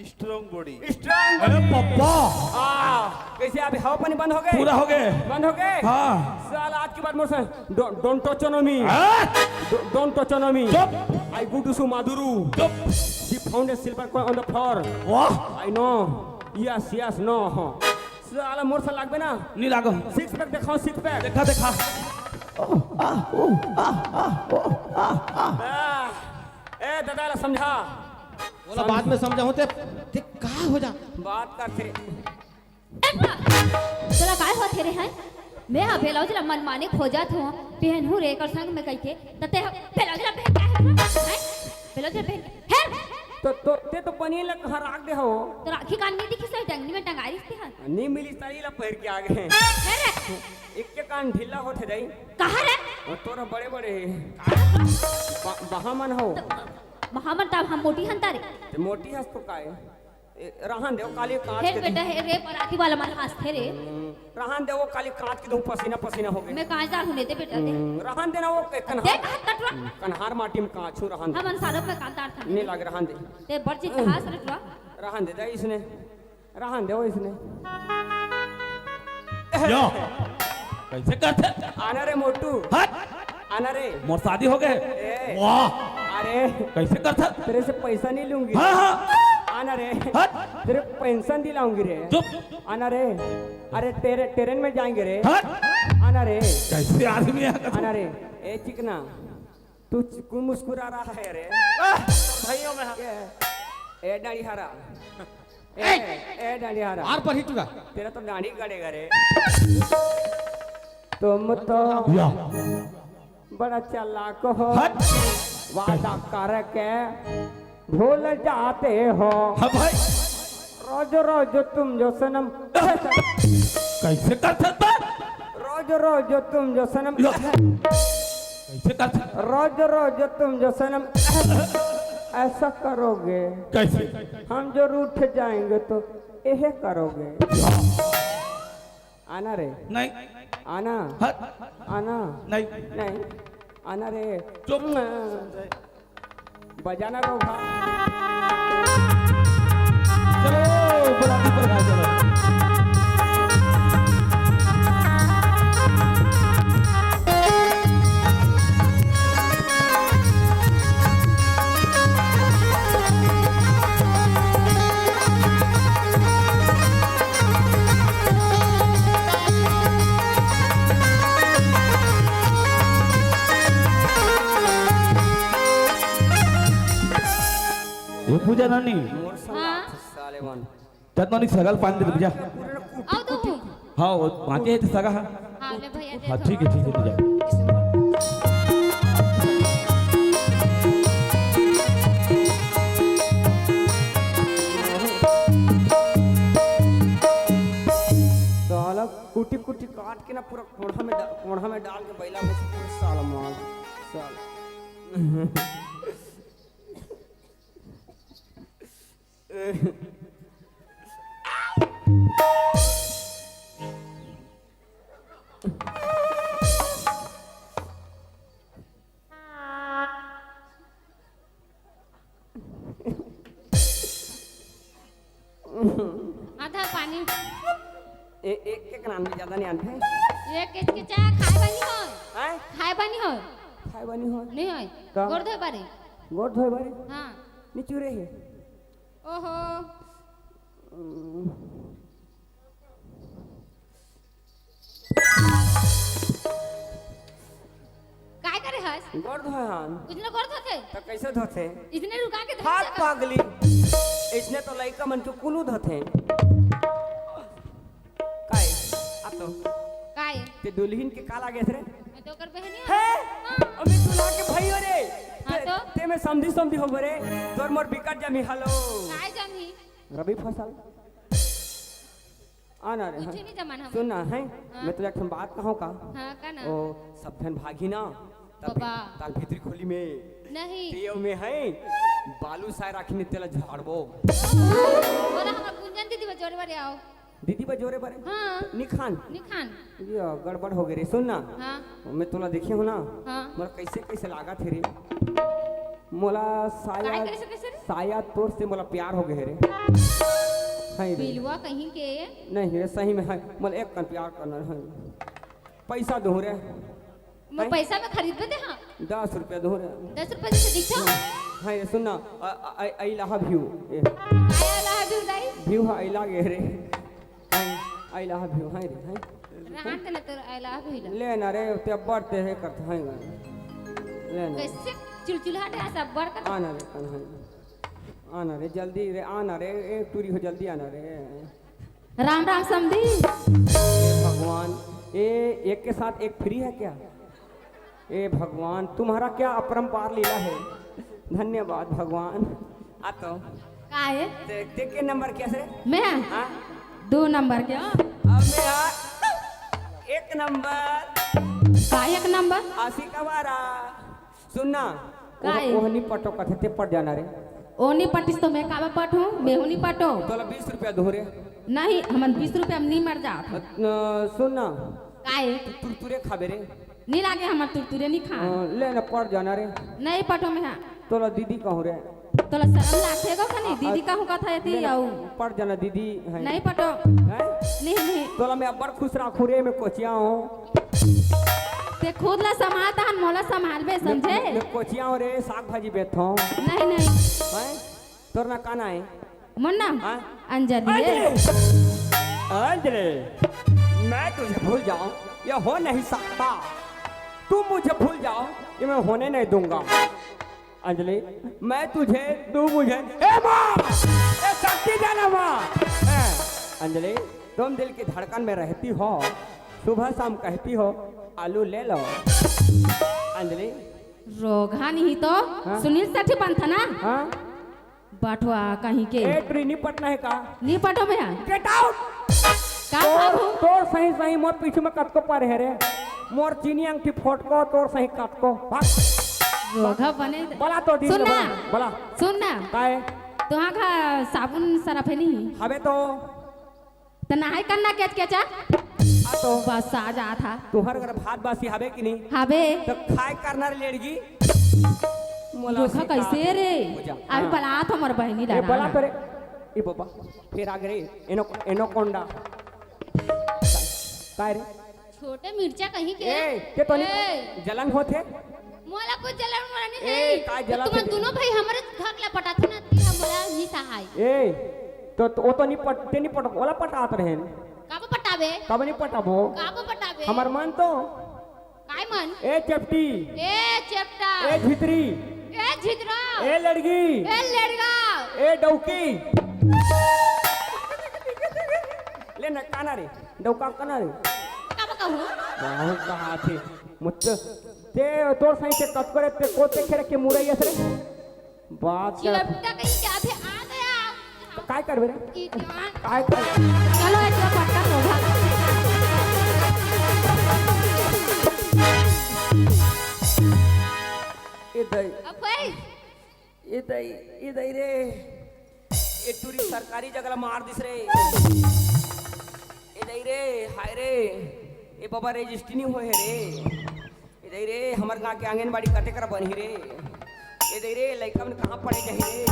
Strong body। Strong अरे body। पप्पा। आ, कैसे अभी हवा पानी बंद हो गए? पूरा हो गए। बंद हो गए? हाँ। साला आज के बाद मोर से do-, don't touch on me। हाँ? Do-, don't touch on me। चुप। I go to Sumaduru। चुप। She found a silver coin on the floor। वाह। I know। Yes, yes, no। साला मोर से लागबे ना। नहीं लागो। Six pack देखाओ, six pack। देखा, देखा। आ, ए दादा ला समझा। बोला, बाद में समझाहूं ते, ते का हो जा? बात करथे। तोला काय होथे रे, हैं? मैं हा ब्लाउज ला मनमाने खोजत हूँ, पहनहूँ रे एकर संग में कहिके, त ते हा ब्लाउज ला पहन के आहे, हैं? ब्लाउज ला पहन के, हेर! तो, तो, ते तो बनियान ला कहाँ राख दे हो? तो राखी कान नहीं दिखिस हे, टंगनी में टंगाय रिहिस ते हा। नहीं मिलिस, तारी ला पहिर के आ गए। हेर रे! एक के कान ढीला होथे दाई। कहाँ रे? और तोरा बड़े बड़े हे। बा-, बहा मन हो। बहा मन तब हम मोटी हन तारे। ते मोटी हस तो काय? ए, रहन दे, वो काली कांच हे के बेटा, हे रे, बराती वाला मन हंसथे रे। हम्म, रहन दे, वो काली कांच के धूप पसीना पसीना हो गए। मैं कांचदार हूँ, दे बेटा, दे। हम्म, रहन दे ना, वो के-, कन्हार, दे, कहा कटवा। कन्हार माटी में कांच हूँ, रहन दे। हम अंसारों में कांचदार था नहीं नहीं। लाग, रहन दे। ते बड़ चीज कहा सर टुआ। रहन दे, दे इसने। रहन देव इसने। या, कैसे करथे? आना रे मोटू। हट। आना रे। मोर शादी हो गए। ए। वाह। अरे। कैसे करथे? तेरे से पैसा नहीं लूंगी। हाँ, हाँ। आना रे। हट। तेरे को पेंशन दिलाऊंगी रे। चुप। आना रे। अरे तेरे ट्रेन में जाएंगे रे। हट। आना रे। कैसे आदमी है? आना रे। ए चिकना। तू च-, क्यों मुस्कुरा रहा है रे? आह! भाइयों में हम ये, ए डाढ़ी हरा। ए, ए! ए डाढ़ी हरा। आर पर ही टुरा। तेरा तो डाढ़ी गड़ेगा रे। तुम तो या। बड़ा चालाक हो। हट। वादा करके भूल जाते हो। हाँ भाई। रोज रोज तुम जो सनम। कैसे कर सकता? रोज रोज तुम जो सनम। या। कैसे कर सकता? रोज रोज तुम जो सनम ऐसा करोगे। कैसे? हम जो रूठ जाएंगे तो यह करोगे। आना रे। नहीं। आना। हट। आना। नहीं। नहीं। आना रे। चुप। बजाना रो भा। चलो, बराती पर आ, चलो। ये पूजा नानी। मोर संग हाँ। साले मन। जा तो नहीं, सगा ल पानी दे दे, जा। अउ तो हूँ। हाँ, वो बाँचे हे तो सगा हा। हाँ, ले भैया, दे हाँ, दो। ठीक है, ठीक है, ले जा। साला कुटी कुटी काट के ना पूरा कोढ़ा में डा-, कोढ़ा में डाल के बैला में से पूरा साला माल, साला। आधा पानी। ए, एक, एक नाम ले, ज्यादा नहीं आनथे। एक केच के चाय खाए बनी हो। हैं? खाए बनी हो। खाए बनी हो। नहीं होय। का? गोड़ धोए बारे। गोड़ धोए बारे? हाँ। निचुरे हे। ओहो। हम्म। काय करे हस? गोड़ धोए हन। कुछ ना गोड़ धोथे? त कैसे धोथे? इसने रुका के धोथे हाथ का? पागली। इसने तो लइका मन के कुनु धोथे। काय? आ तो। काय? ते दुल्हिन के का लागे रे? मैं तो ओकर बहनी हूँ। हे? हाँ। अबे दूल्हा के भाई हो रे। हाँ ते, तो? ते में समधी समधी हो रे। तोर मोर बिकट जमी हलो। काय जमी? रबी फसल। आना रे, कुछ हाँ। नहीं जमान हम। सुन ना, हैं? हाँ। मैं तुला एक ठन बात कहूँ का? हाँ, का ना? ओ, सब झन भागी ना, तब बाबा। ताल भीतरी खोली में। नहीं। तेव में है, बालू साय राखी ने तेला झाड़बो। बोला, हमर गुंजन दीदी बजोरे बारे आओ। दीदी बजोरे बारे? हाँ। निखान। निखान। ये गड़बड़ हो गए रे, सुन ना। हाँ। मैं तुला देखे हूँ ना, हाँ। मोला कैसे कैसे लागत हे रे। मोला शायद, काय कैसे, कैसे रे? शायद तोर से मोला प्यार हो गए रे। हाय रे। बिलवा कहीं के। नहीं रे, सही में है, मोला एक कन प्यार करना है। पैसा दूँ रे। मैं हैं? पैसा में खरीद लेते हाँ। दस रुपया दूँ रे। दस रुपया जैसे दिखता? हाय रे, सुन ना, I, I, I love you। ए। काय I love you दाई? View हा, I love you रे। हाय, I love you, हाय रे, हाय। रहन दे ना तोर I love you ला। ले ना रे, ते अब्बड़ ते हे करत हाय गा। ले ना। कैसे चुलचुलाहट है, सब बड़ कर। आना रे, कन हाय। आना रे, जल्दी रे, आना रे, ए टूरी हो, जल्दी आना रे। राम राम समधी। हे भगवान, ए, एक के साथ एक free है क्या? ए भगवान, तुम्हारा क्या अपरंपार लीला है। धन्यवाद भगवान। आ तो। का है? ते, ते के नंबर क्या से? मैं? हाँ? दो नंबर के। अब मैं आ, एक नंबर। का एक नंबर? आशिक आवारा। सुन ना, का ओह, है? ओह नी पटो कथे, ते पट जाना रे। ओ नी पटिस तो मैं काबर पटूं? मैं हूँ नी पटो। तोला बीस रुपया दूँ रे। नहीं, हमन बीस रुपया में नी मर जात। अ, न, सुन ना। का है? तू तुरतुरे खाबे रे। नी लागे हमर तुरतुरे नी खा। अ, ले ना, पट जाना रे। नहीं पटो मैं हाँ। तोला दीदी कहूँ रे। तोला शरम लागथे गो खनी? आ, दीदी आ, कहूँ कथा एती ले ना, आऊ। पट जाना दीदी है। नहीं पटो। हैं? नहीं, नहीं। तोला मैं अब्बड़ खुश राखूँ रे, मैं कोचिया हूँ। ते खुद ला संभाल तहन मोला संभालबे, मैं, समझे? मैं, मैं कोचिया हूँ रे, साग भाजी बेचथों। नहीं, नहीं। हैं? तोर ना का ना है? मोर ना? हाँ? अंजलि है। अंजलि! अंजलि! मैं तुझे भूल जाऊं, ये हो नहीं सकता। तुम मुझे भूल जाओ, ये मैं होने नहीं दूंगा। अंजलि, मैं तुझे, तू मुझे, ए माँ! ए शक्ति दे ना माँ! ए, अंजलि, तुम दिल की धड़कन में रहती हो, सुबह शाम कहती हो, आलू ले लो। अंजलि। रोगहा नहीं तो हाँ? सुनील सेठी बनता ना? हाँ? बटवा कहीं के। ए, टूरी, नी पटना है का? नी पटो मैं। Get out! का तोर, बाबू? तोर सही सही मोर पीछू में कतको परे हे रे। मोर चीनी अंगठी फोटको, तोर सही कतको। भाग। रोगहा बने। बोला तो दीदी सुन ना। बोला, बोला। सुन ना। काय? तुहाँ का साबुन सरफ है नहीं? हवे तो। त नहाई करना केच केचा? आ तो। बस आ जात हा। तुहर घर भात बासी हवे कि नहीं? हवे। तो खाए करना रे लेड़गी। मोला जोखा सिखा कैसे दे। रे? पूजा। अभी हाँ। बलात हमर बहनी ए, लड़ा बला ना। तो रे। ए बाबा, फिर आगे रे। एनो, एनोकोंडा। काय रे? छोटे मिर्चा कहीं के। ए, के तो नहीं ए। जलन होत हे? मोला कुछ जलन मोला नहीं ए, है। का जलन तुम होत हे? दोनों भाई हमरे घर ला पटाथो ना, ती हम मोला नहीं सहाय। ए, तो, तो वो तो नहीं पट, ते नहीं पट, ओला पटात रहेन। काबो पटाबे? काबो नहीं पटाबो? काबो पटाबे? हमर मन तो। काय मन? ए चेपटी। ए चेपटा। ए झितरी। ए झितरा। ए लड़गी। ए लड़गा। ए डौकी। ए न काना रे, डौका काना रे। का कहू? बहुत कहा थे। मुझसे ते तोर सही से कतको रे, ते को ते खेरे के मुरई अस रे। बात कर। चिलपटा कहीं क्या थे आ गया। तो काय करबे रे? ई जवान। काय कर? चलो एक बार पटका तो भाग। ए दई। अब भाई। ए दई, ए दई रे। ए टूरी सरकारी जगह ला मार दिस रे। ए दई रे, हाय रे। ए बाबा रजिस्ट्री नहीं होए हे रे। ए दई रे, हमर गाँव के आंगनबाड़ी कते कर बनही रे। ए दई रे, लइका मन कहाँ पढ़े जाही रे।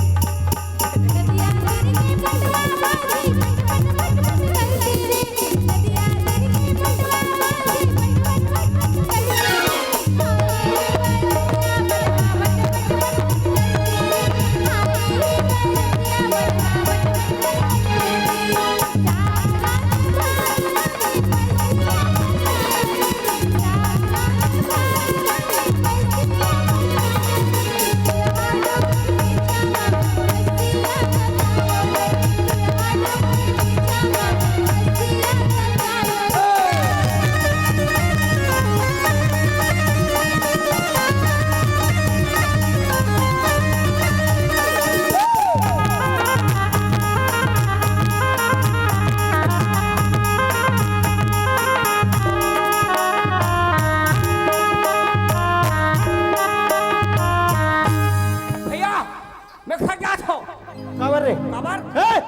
भैया, मैं घर जात हूँ। काबर रे? काबर? ए!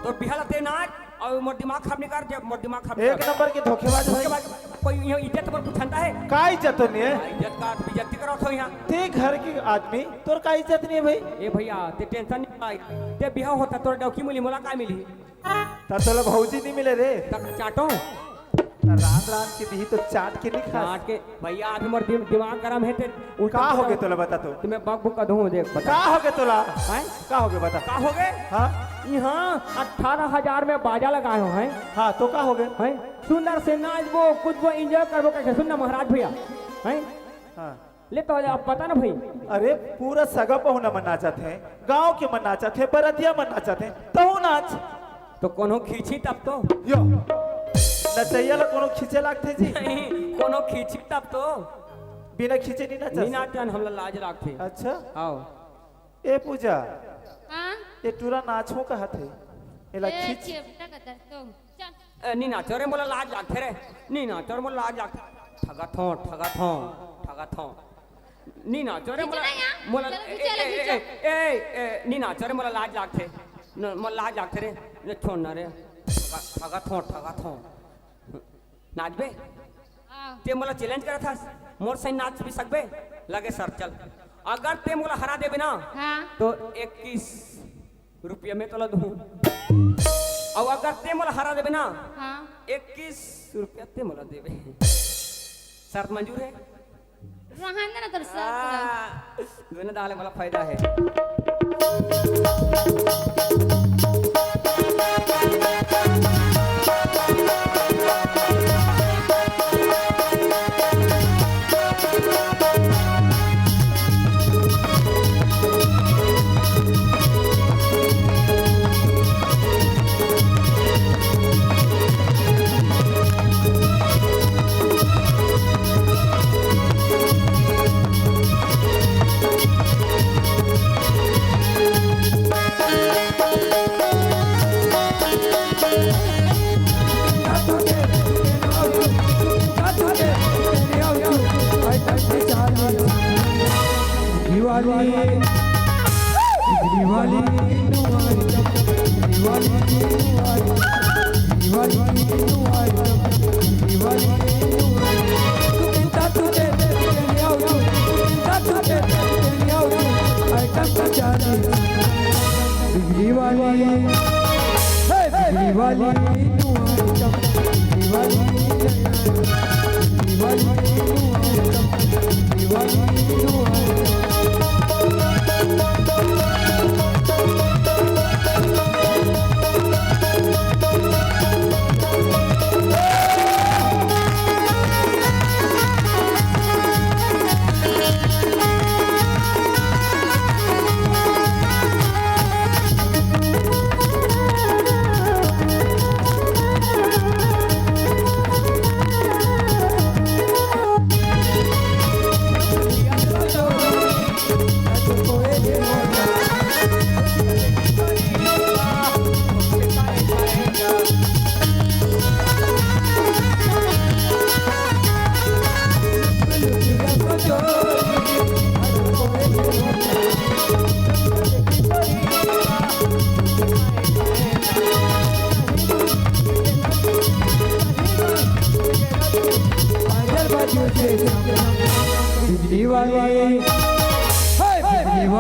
तोर बिहाव ला ते नाच अउ मोर दिमाग खराब नहीं कर, जब मोर दिमाग खराब नहीं एक कर। नंबर के धोखेबाज भाई। धोखेबाज, कोई यहाँ इज्जत पर कुछ छंदा है? का इज्जत नहीं है? हाँ, इज्जत का, बेइज्जती करत हो यहाँ। ते घर के आदमी, तोर का इज्जत नहीं है भाई? ए भैया, ते टेंशन नहीं ले, ते बिहाव होता, तोर डौकी मिली, मोला का मिली? त तोला भौजी नहीं मिले रे। त चाटो। त रांध रांध के दिही तो चाट के नहीं खास। चाट के, भैया, अभी मोर दिम-, दिमाग गरम है, ते उल्टा का हो गे सीधा तोला बता तो? ते मैं बक बुक का दूँ, देख, बता। का हो गे तोला? हैं? का हो गे बता? का हो गे? हाँ? यहाँ अठारह हजार में बाजा लगाए हो, हैं? हाँ, तो का हो गे? हैं? सुंदर से नाचबो, कूदबो, enjoy करबो, कैसे? सुन ना महाराज भैया, हैं? हाँ। ले तो अब बता ना भाई। अरे, पूरा सगा पहुना मन नाचत हे, गांव के मन नाचत हे, बरतिया मन नाचत हे, तहूं नाच। तो कोनो खींची तब तो। यो, नचैया ला कोनो खींचे लागथे जी? नहीं, कोनो खींची तब तो। बिना खींचे नहीं नचस? नहीं नाचन, हमला लाज लागथे। अच्छा। आओ। ए पूजा, हाँ? ये टूरा नाचो कहत हे, एला ए, खींच। चेपटा का दर्द तो। चल। ए, नी नाचो रे, मोला लाज लागथे रे। नी नाचो रे, मोला लाज लागथे। ठगत हों, ठगत हों, ठगत हों। नी नाचो रे, मोला, खींचना यहाँ। मोला, चलो, ए, खींचो, ए, खींचो। ए, ए, ए, नी नाचो रे, मोला लाज लागथे। न, मोला लाज लागथे रे। न, छोड़ ना रे। ठगत, ठगत हों, ठगत हों। नाचबे? हाँ। ते मोला challenge करत हस, मोर सही नाच भी सकबे? लगे सर, चल। अगर ते मोला हरा देबे ना, हाँ। तो इक्कीस रुपया मैं तोला दूँ। अउ अगर ते मोला हरा देबे ना, हाँ। इक्कीस रुपया ते मोला देबे। शर्त मंजूर है? रहन दे ना तोर शर्त ला। आ, दोनों दाल वाला फायदा है। दिवाली, दिवाली, दिवाली, दिवाली, दिवाली। बिजली वाली, हे बिजली वाली, तू आ जा, बिजली वाली, बिजली वाली, तू आ जा, बिजली वाली, तू आ जा।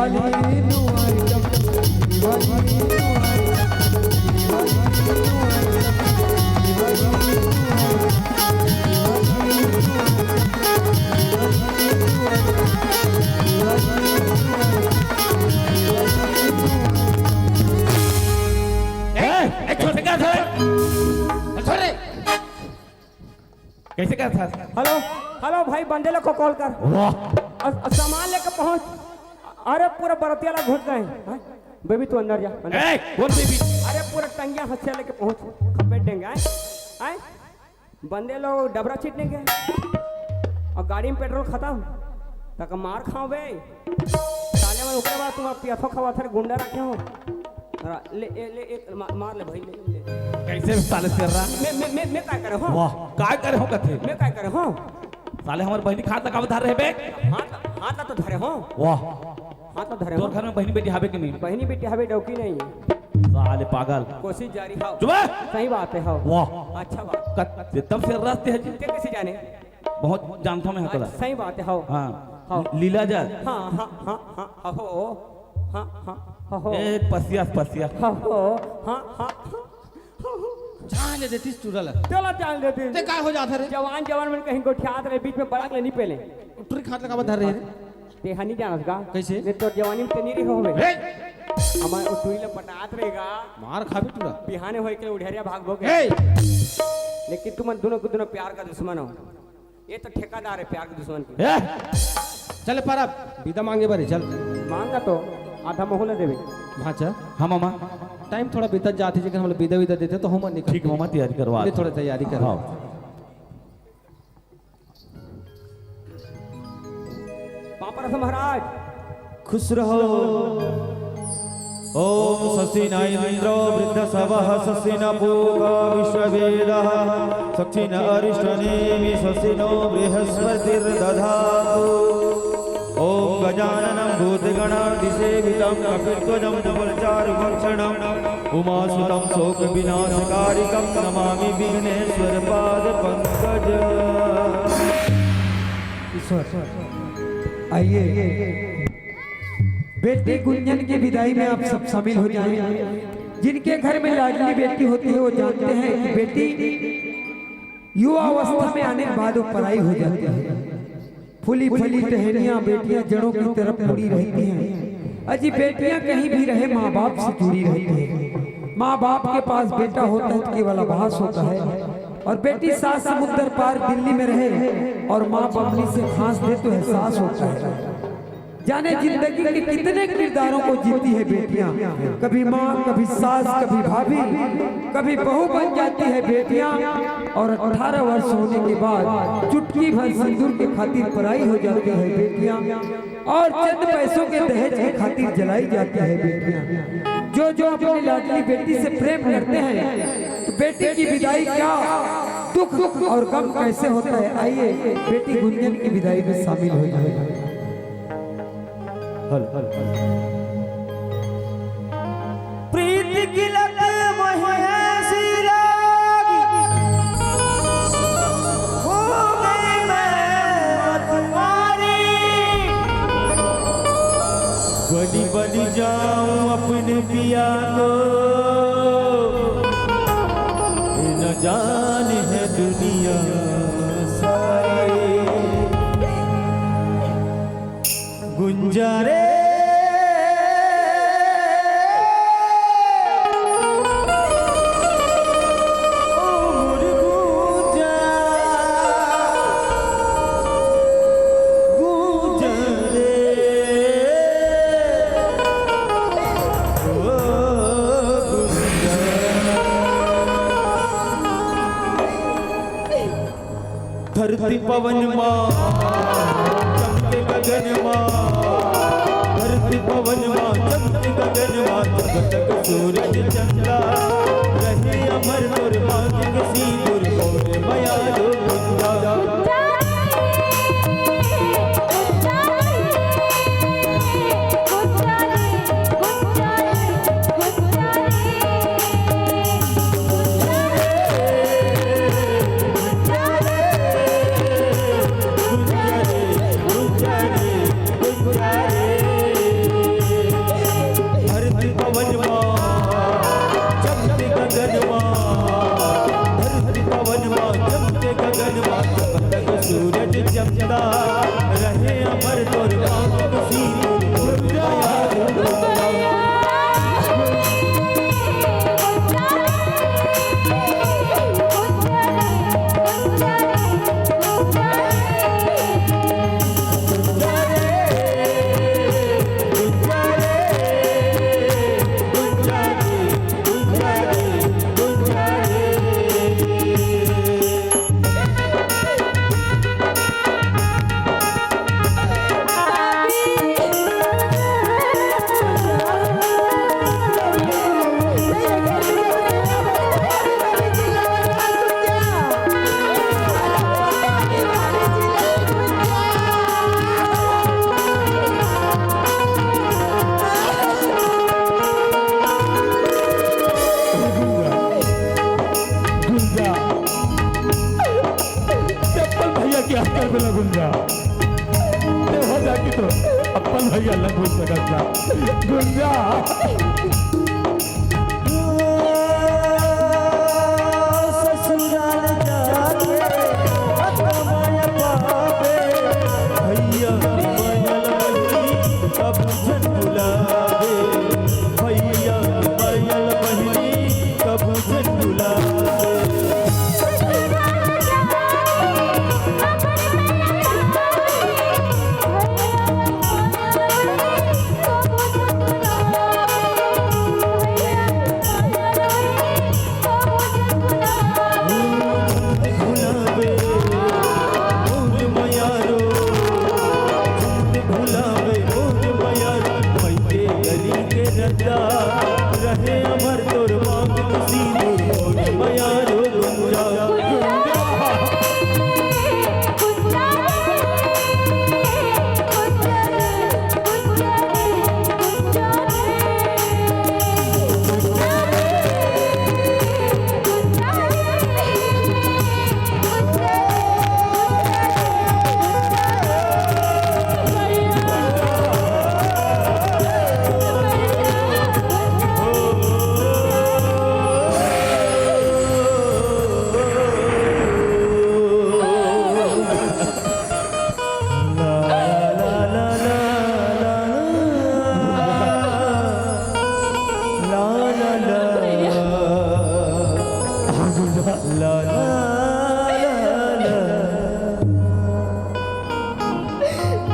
ए, ए, छोड़ दे, क्या था? छोड़ दे। कैसे क्या था? हेलो, हेलो भाई, बंदे लोग को कॉल कर। वाह। अ, अ, सामान लेके पहुंच। अरे, पूरा बरतिया ला घुस गए। हाँ? बेबी, तू अंदर जा, अंदर। ए, कौन बेबी? अरे, पूरा टंगिया हंसिया लेके पहुंच। खपेट देंगे, हैं? हैं? बंदे लोग डबरा छीटने गए और गाड़ी में पेट्रोल खत्म, तक मार खाओ बे। साले में ओकरे बाद तुम पियाथो खवा थे, गुंडा रखे हो। रा-, ले, ए, ले, एक, मा-, मार ले भाई, ले, ले। कैसे भी साले से रहा? मैं, मैं, मैं, मैं काय करे हो? वाह, काय करे हो कथे? मैं काय करे हो? साले हमारे बहनी खात लगावे धर रहे बे। हाथ, हाथ ला तो धरे हो। वाह। हाथ ला धरे तोर हो। घर में बहनी बेटी हावे कि नहीं? बहनी बेटी हावे, डौकी नहीं। साले पागल। कोशिश जारी हाव। चुप है। सही बात है, हाव। वाह। अच्छा बात। कत-, एकदम से रस्ते है जी। ते कैसे जाने? बहुत जानता मैं हकला। सही बात है, हाव। हाँ। हाव। लीला जा। हाँ, हाँ, हाँ, हाँ, हाँ, हो। हाँ, हाँ, हाँ, हो। ए, पसिया, पसिया। हाँ, हो। हाँ, हाँ, हाँ। जान ले देतीस टूरा ला। चला जान लेते। ते का हो जात रे? जवान, जवान मन कहीं गोठियात रहे, बीच में बड़क ले नहीं पेले। टूरी खात लगावा धर रहे रे। ते हा नहीं जानत का? कैसे? मैं तो जवानी में ते नहीं रहे होवे। रे! हमारे वो टूरी ला पटात रहेगा। मार खाबी टूरा। बिहाने होए के उढ़ेरिया भाग भोगे। ए! लेकिन तुम दोनों को दोनों प्यार का दुश्मन हो। ये तो ठेकेदार है प्यार के दुश्मन की। ए! चल पर अब विदा मांगे बारे, चल। मांगा तो आधा महू ला देवे। भांचा। हाँ मामा। टाइम थोड़ा बीतत जात है, लेकिन हम लोग विदा विदा देते तो हम निकल ठीक मामा, तैयारी करवा। ये थोड़ा तैयारी करवा। हाँ। पापा रस महाराज। खुश रहो। ॐ शशिन इन्द्रो वृद्धसवः शशिन पूगा विश्ववेदः शशिन अरिष्टनेमि शशिनो बृहस्पतिर्दधातु। ॐ गजाननं भूतगणादिसेवितं कपित्वजं कमलचारुभक्षणम् उमासुतं शोकविनाशकारिकं नमामि विघ्नेश्वरपादपङ्कज। ईश्वर, आइए। बेटी गुंजन की विदाई में आप सब शामिल हो जाएं। जिनके घर में लाडली बेटी होती है, वो जानते हैं कि बेटी युवा अवस्था में आने के बाद वो पराई हो जाती है। फूली फली टहनियां बेटियां जड़ों की तरफ मुड़ी रहती हैं। अजी, बेटियां कहीं भी रहे, माँ बाप से जुड़ी रहती हैं। माँ बाप के पास बेटा होता है तो केवल आभास होता है, और बेटी सात समुद्र पार दिल्ली में रहे और माँ बबली से घास दे तो एहसास होता है। जाने जिंदगी के कितने किरदारों को जीती है बेटियां, कभी माँ, कभी सास, कभी भाभी, कभी बहू बन जाती है बेटियां, और अठारह वर्ष होने के बाद चुटकी भर सिंदूर के खातिर पराई हो जाती है बेटियां, और चंद पैसों के दहेज के खातिर जलाई जाती है बेटियां। जो जो अपनी लाडली बेटी से प्रेम करते हैं, तो बेटी की विदाई क्या दुख और गम कैसे होता है, आइए बेटी गुंजन की विदाई में शामिल हो जाए। Hello, hello, hello. प्रीत की लत मोहे सिरागी, हो गई मैं तुम्हारी। बलि बलि जाऊं अपने पिया को, ये न जाने है दुनिया सारी। गुंजा रे। ओ मोर गुंजा, गुंजा रे। ओ गुंजा। धरती पवन मा, चमके गगन मा। धरती पवन मा, चमके गगन मा। जब तक सूरज चंदा रहे अमर, तोर मांग के सिंदूर और मयालो बंदा। जा। ते अपन भैया के याद कर बेला गुंजा। ते हो जा कि तो अपन भैया ला भूल सकत ना। गुंजा। ससुराल जाके अतमय पावे, भैया मयल बहिनी कबू जन बुलावे, भैया मयल बहिनी कबू जन बुलावे। भुलावे मोर मयारो, भुलावे मोर मयारो, पैके गली के रद्दा, रहे अमर तोर मांग सिंदूर मोर मयारो गुंजा।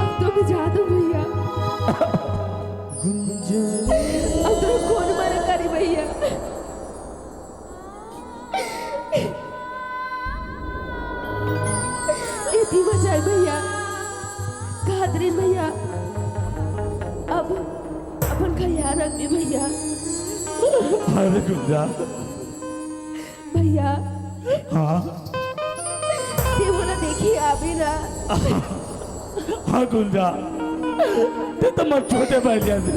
अब तो बुझा दो भैया। अब तो कौन मना करी भैया? एती बचाए भैया, कादरीन भैया, अब अपन ख्याल रख दे भैया। अरे गुंजा। भैया। हाँ। ते मोला देखी आबे ना। हाँ गुंजा, ते तो मोर छोटे भाई जैसे।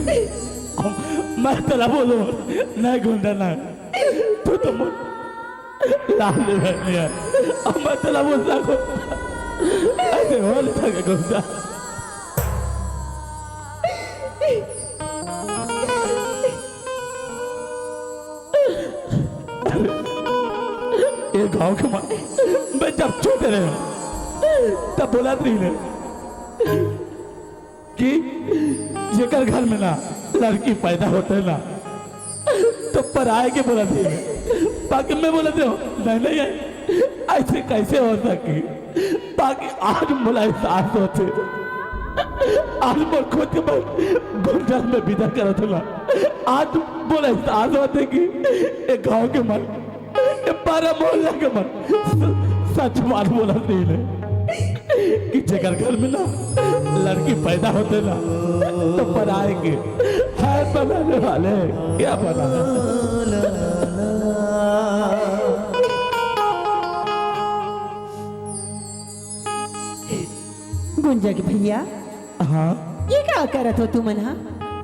मैं तेला बोलो, नहीं गुंजा ना। तू तो मोर लाल बहन है। अब मैं तेला बोल सकूं। ऐसे हो नहीं सके गुंजा। ये गांव के मन, मैं जब छोटे रहे, तब बोलत रहिन कि जेकर घर में ना लड़की पैदा होथे ना, तो पराए के बोलथे। बाकी मैं बोलत हूँ, नहीं, नहीं, ऐसे कैसे हो सके? बाकी आज मोला एहसास होथे, आज मोर खुद के मैं गुंजा ल मैं बिदा करत हूँ ना, आज मोला एहसास होथे कि ये गांव के मन, ये पारा मोहल्ला के मन स-, सच बात बोलत रहिन हे कि जेकर घर में ना लड़की पैदा होथे ना, तो पराए के है बनाने वाले, क्या बनाना। गुंजा के भैया, हाँ? ये का करत हो तुमन, हाँ?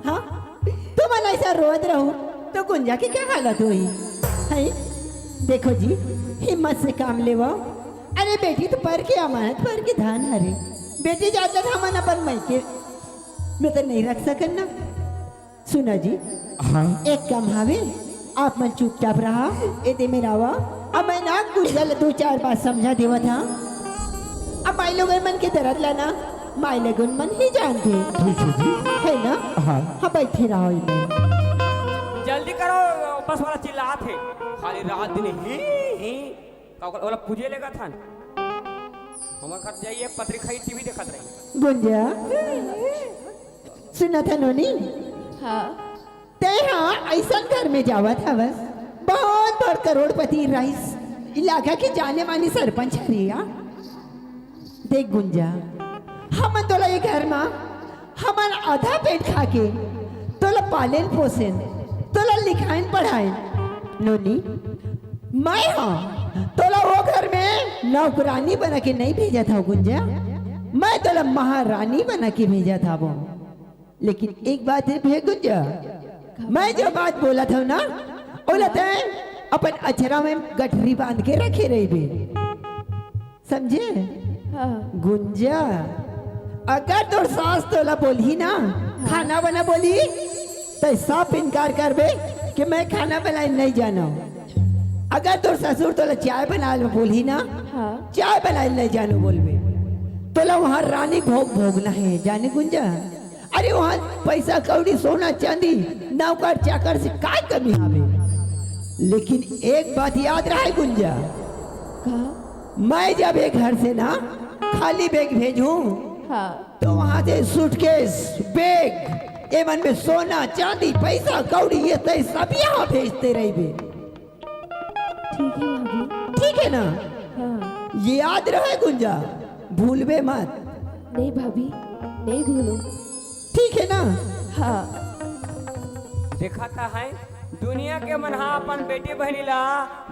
हाँ? तुमन ऐसा रोत रहो, तो गुंजा के क्या हालत होही? हैं? देखो जी, हिम्मत से काम लेवो। अरे बेटी तो पर के अमानत, पर के धन हरे। बेटी जात हमन अपन मायके में तो नहीं रख सकन ना। सुना जी, हाँ। एक काम हावे, आप मन चुपचाप रहा, एदे में रहा। अब मैं ना गुंजा ल दो चार बात समझा देवत हंव। अब माई लोगन मन के दरद ला ना माई लोगन मन ही जानथे। ठीक है जी। है ना? हाँ। हाँ, बैठे रहा इमे। जल्दी करो, बस वाला चिल्लात हे। खाली रात दिन ही, ही। का ओकर, ओला पूजे लेगत हन। हमर घर जाइए पत्रिका ही टीवी देखत रही। गुंजा। सुनत हन नोनी? हाँ। तैं हा अइसन घर में जावत हवस, बहुत बड़ करोड़पति रहिस, इलाका के जाने माने सरपंच हरे या। देख गुंजा, हमन तोला ये घर मा हमन आधा पेट खा के तोला पालेन पोसेन, तोला लिखाइन पढ़ाइन। नोनी, मैं हा तोला वो घर में नौकरानी बना के नहीं भेजत हव गुंजा, मैं तोला महारानी बना के भेजत हव। लेकिन एक बात हे भैया गुंजा, मैं जो बात बोलत हव ना, ओला तैं अपन अचरा में गठरी बांध के रखे रहिबे, समझे? हाँ। गुंजा, अगर तोर सास तोला बोलही ना, खाना बना बोलही, त साफ इनकार करबे कि मैं खाना बनाए नहीं जानो। अगर तोर ससुर तोला चाय बनाए ला बोलही ना, हाँ। चाय बनाए नहीं जानो बोलबे, तोला वहाँ रानी भोग भोगना है, जाने गुंजा? अरे, वहाँ पैसा कौड़ी, सोना चांदी, नौकर चाकर से काय कमी आवे? लेकिन एक बात याद रहे गुंजा, का? मैं जब ये घर से ना खाली बैग भेजूं, हाँ। तो वहाँ से सूटकेस, बैग, ये मन में सोना चांदी, पैसा कौड़ी, ये तय सब यहाँ भेजते रहिबे। ठीक है भाभी। ठीक है ना? हाँ। ये याद रहे गुंजा, भूलबे मत। नहीं भाभी, नहीं भूलूं। ठीक है ना? हाँ। देखा था है, दुनिया के मन हा अपन बेटी बहनी ला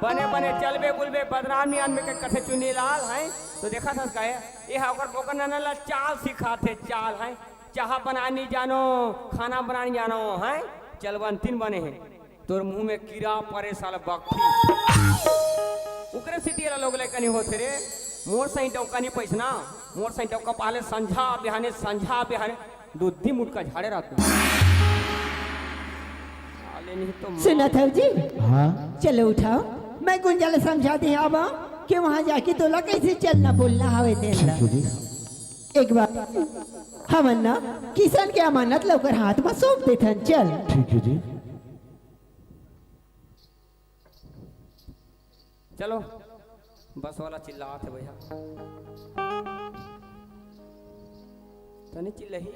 बने बने चलबे बुलबे, बदनामी आदमी के कथे चुन्नी लाल है। तो देखा था कहे, ये हा ओकर बोकर नना ला चाल सिखाथे, चाल है। चाहा बनाए नहीं जानो, खाना बनाए नहीं जानो, है चलवंतिन बने हैं। तोर मुंह में कीड़ा परे साला बकठी। उकरे सिटी वाला लोग लेकर नहीं होते रे। मोर सही डौका नहीं पैसना। मोर सही डौका पहले संझा बिहाने, संझा बिहाने दूधी मुटका झाड़े रहते। साले नहीं तो सुना था जी। हाँ। चलो उठाओ, मैं गुंजा ला समझा दे आवा कि वहां जाके तोला कैसे चलना बोलना हवे तेला। ठीक है जी। एक बार हमन ना किशन के अमानत ला ओकर हाथ में सौंप देथन, चल। ठीक है जी। चलो, बस वाला चिल्लात है भैया। तनी चिल्लही।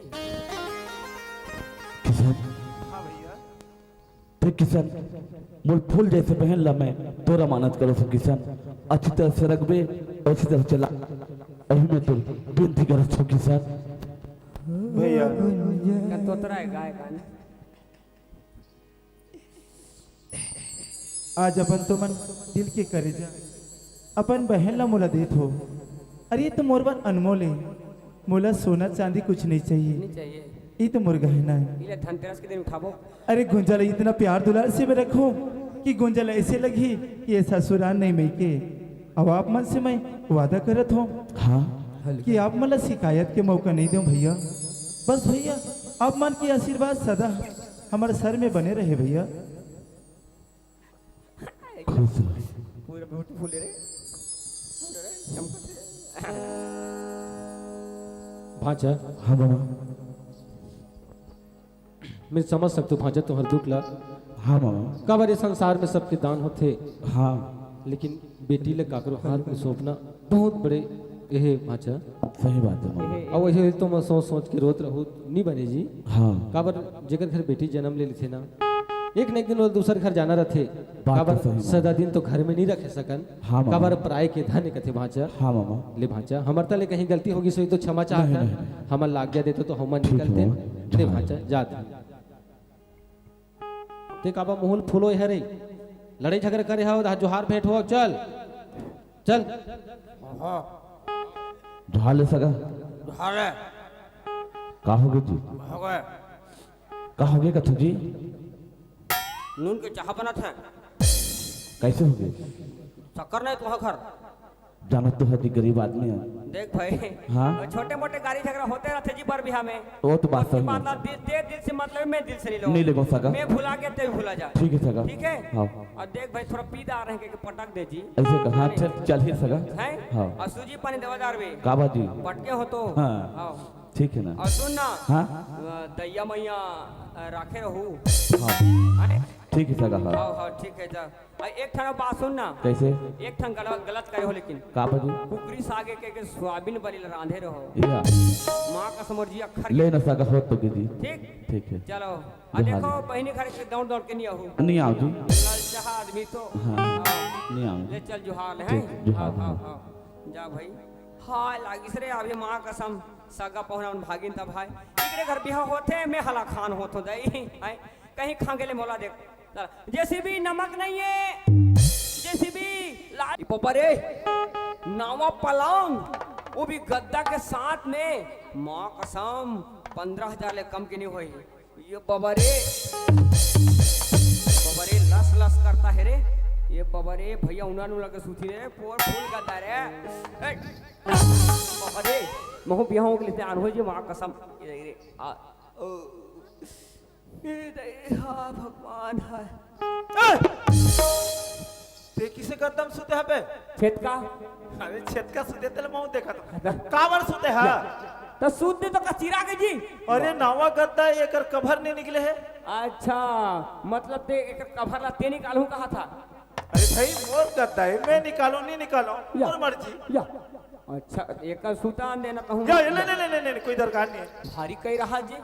किशन। हाँ भैया। देख किशन, मोर फूल जैसे बहन ला मैं तोर अमानत करो सो किशन, अच्छी तरह से रखबे और अच्छी तरह चला। अभी मैं तोर विनती करत हूँ किशन। भैया। का तोतरा है गाय गाने। आज अपन तो मन दिल के करेजा अपन बहन ला मोला देत हो। अरे, ये तो मोर बर अनमोल है। मोला सोना चांदी कुछ नहीं चाहिए। नहीं चाहिए। ये तो मोर गहना है। ये ले धनतेरस के दिन उठाबो। अरे, गुंजा ला इतना प्यार दुलार से मैं रखूं कि गुंजा ला ऐसे लगही कि ये ससुराल नहीं मइके। अब आप मन से मैं वादा करत हूँ हाँ। कि आप मन ला शिकायत के मौका नहीं दूं भैया। बस भैया, आप मन के आशीर्वाद सदा हमारे सर में बने रहे भैया। खुश रहो। पूरा ब्यूटीफुल है रे। भांचा, हाँ मामा। मैं समझ सकता हूँ भांचा, तुम्हारे दुख ला। हाँ मामा। काबर ये संसार में सबके दान होथे। हाँ। लेकिन बेटी ले काकरो हाथ में सौंपना बहुत बड़े ये हे भांचा। सही बात है मामा। अउ ऐसे तो मैं सोच सोच के रोत रहूँ, नहीं बने जी। हाँ। काबर जेकर घर बेटी जन्म ले लेथे ना, एक न एक दिन वो दूसर घर जाना रहथे। बात तो काबर सही मामा। सदा दिन तो घर में नहीं रखे सकन। हाँ मामा। काबर पराए के धन कथे भांचा। हाँ मामा। ले भांचा, हमर तले कहीं गलती होगी सोई तो क्षमा चाहत नहीं, हन। नहीं, नहीं। हमन ला आज्ञा देते तो हमन ठीक निकलते। मामा। ले भांचा, जात हन। ते काबा मुहुल फूलो हरे, लड़ाई झगड़ा करे हव, जोहार भेंट हो, चल, चल। जोहार ले सगा। जोहार ले। का हो गे जी? का हो गे? का हो गे कथू जी? नून के चाहा बनत हे। कैसे हो गे? शक्कर नहीं तुहा घर। जानत तो है जी, गरीब आदमी है। देख भाई, हाँ? छोटे मोटे गाड़ी झगड़ा होते रहते जी बर बिहा में। वो तो बात सही है। बात ला दिल, दे दिल से मतलब, मैं दिल से नहीं लूँ। नहीं लेगो सगा। मैं भुला के ते भुला जा। ठीक है सगा। ठीक है? हाँ। और देख भाई, थोड़ा पी दार है के पटक दे जी। ऐसे कहा, हाँ, चल, चल ही सगा। हैं? हाँ। और सूजी पानी देवा दार भी। का बात जी? पटके हो तो। हाँ। हाँ। ठीक है ना? और सुन ना। हाँ? अ, दैया मैया, अ, राखे रहू। हाँ। अरे? ठीक है सगा, हाँ। हाँ, हाँ, ठीक है, जा। आ, एक ठन बात सुन ना। कैसे? एक ठन गलत, गलत करे हो लेकिन। का बात जी? कुकरी सागे के, के सोयाबीन बली ला रांधे रहो। या। माँ कसम मोर जी अखर ले के। ना सगा हो तो के जी। ठीक? ठीक है। चलो। आ जोहार। देखो, बहिनी घर के दौड़ दौड़ के नहीं आहू। नहीं आओ जी। ललचाहा आदमी तो। हाँ, हाँ। नहीं आओ। ले चल जोहार ले, ठीक, हैं? जोहार, हाँ, हाँ, हाँ। हाँ। जा भाई। हाय लागिस रे, अभी माँ कसम, सगा पहुना मन भागिन तब भाई। इकरे घर बिहा होथे, मैं हलाखान होथो दई। हैं? कहीं खांगे ले मोला देख। जेसीबी नमक नहीं है, जेसीबी ला-, बाबा रे, नवा पलंग, वो भी गद्दा के साथ में, माँ कसम, पन्द्रह हजार ले कम के नहीं होई। ये बाबा रे, बाबा रे, लस लस करता है रे, ए बाबा रे, भैया उन्हा नु लगे सूती रे, powerful गद्दा रे। ए, बाबा रे, महू बिहाव के लिए तैयार हो जी, माँ कसम। ये देख रे, आ, ओ, ए, दे, हाँ, भगवान है। ए! ते किसे गद्दा म सुते हबे? छेतका। अरे, छेतका सुते तेला महू देखत हँव। काबर सुते हा? त सुते तो कचिरा के जी। अरे, नवा गद्दा, एकर cover नहीं निकले हे। अच्छा, मतलब ते एकर cover ला ते निकालहूँ कहा था? अरे भाई, मोर गद्दा हे, मैं निकालूँ, नहीं निकालूँ, या। मोर मर्जी। या। अच्छा, एकर सुता देना कहूँ। या, या, नहीं, नहीं, नहीं, नहीं, नहीं, कोई दरकार नहीं है। भारी कही रहा जी।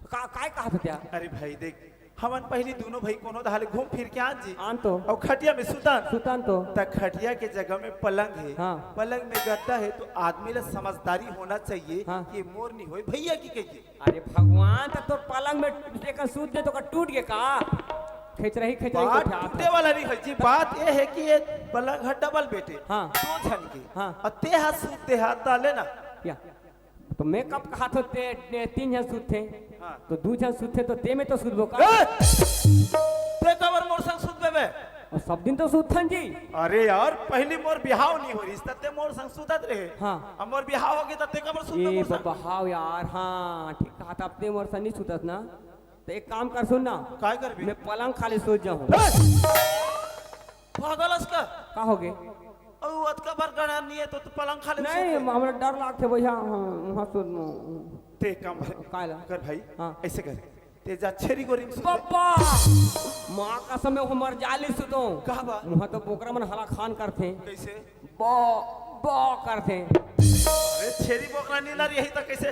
का, काय कहा था त्या? अरे भाई देख, हमन पहली दोनों भाई कोनो दहाले घूम फिर के आन जी। आन तो। अउ खटिया में सुतन। सुतन तो। त खटिया के जगह में पलंग हे। हाँ। पलंग में गद्दा हे, तो आदमी ला समझदारी होना चाहिए हाँ। कि मोर नहीं होय भैया की कहिए। अरे भगवान, त तोर पलंग में एकर सूत दे तो का टूट गे का? खेचरही, खेचरही बात कोठे आत टूटे हे। वाला नहीं है जी, बात ये है कि ये पलंग है double bed हे। हाँ। दो झन के। हाँ। अउ ते हा सूत दे हा, त ले ना। या। तो मैं कब कहा था ते, ते तीन झन सूतथे? हाँ। तो दू झन सूतथे तो ते में तो सूतबो का? ए! ते काबर मोर संग सूतबे बे? अउ सब दिन तो सूतथन जी। अरे यार, पहली मोर बिहाव नहीं हो रहिस, त ते मोर संग सूतत रहे। हाँ। अब मोर बिहाव हो गे, त ते काबर सूतबे ए मोर संग? बाबा, हाव यार, हाँ, ठीक कहा था, अब ते मोर संग नहीं सूतत ना। तो एक काम कर, सुन ना। काय करबे? मैं पलंग खाली सूत जाहूँ। ए! पागल अस का? का हो गे? अउ अतका बार गड़ा नहीं है तो तू पलंग खाली नहीं, सूत ले। हमरा डर लागथे भैया, हाँ, वहाँ सूत। ते काम कर। काय ला? कर भाई, हाँ। ऐसे कर। ते जा छेरी गोरी में सूत ले। बाबा! माँ कसम, मैं हमर जाली सुतों। का बा? वहाँ तो बोकरा मन हलाखान करथे। कैसे? बॉ, बॉ करथे। अरे छेरी बोकरा नहीं ना रही तो कैसे?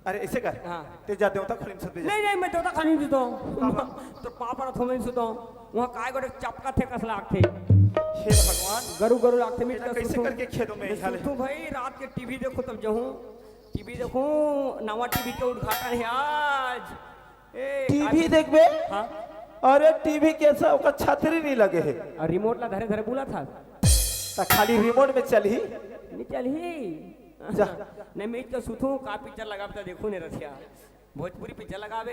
अरे, ऐसे कर। हाँ। ते जा देवता खानी में सुत जा। नहीं, नहीं, मैं देवता खानी में सुतों। काबर? तो पापा रथो में सुतों। वहाँ काय गोटे चपका थे कस लागथे। हे भगवान। गरु, गरु लागथे, मैं तेला कैसे सुतों। करके खेदों मैं मैं हाले? सुतों भाई, रात के टीवी देखों तब जाहूँ। टीवी देखों, नवा टीवी के उद्घाटन हे आज। ए, टीवी का देखबे? हाँ। अरे, टीवी कैसा, ओकर छतरी नहीं लगे हे। अउ रिमोट ला धरे धरे बुलाथस। त खाली रिमोट में चलही। नहीं चलही। जा। नहीं, मैं तो सुतों, का पिक्चर लगाबे त देखों ने रथिया। भोजपुरी पिक्चर लगाबे।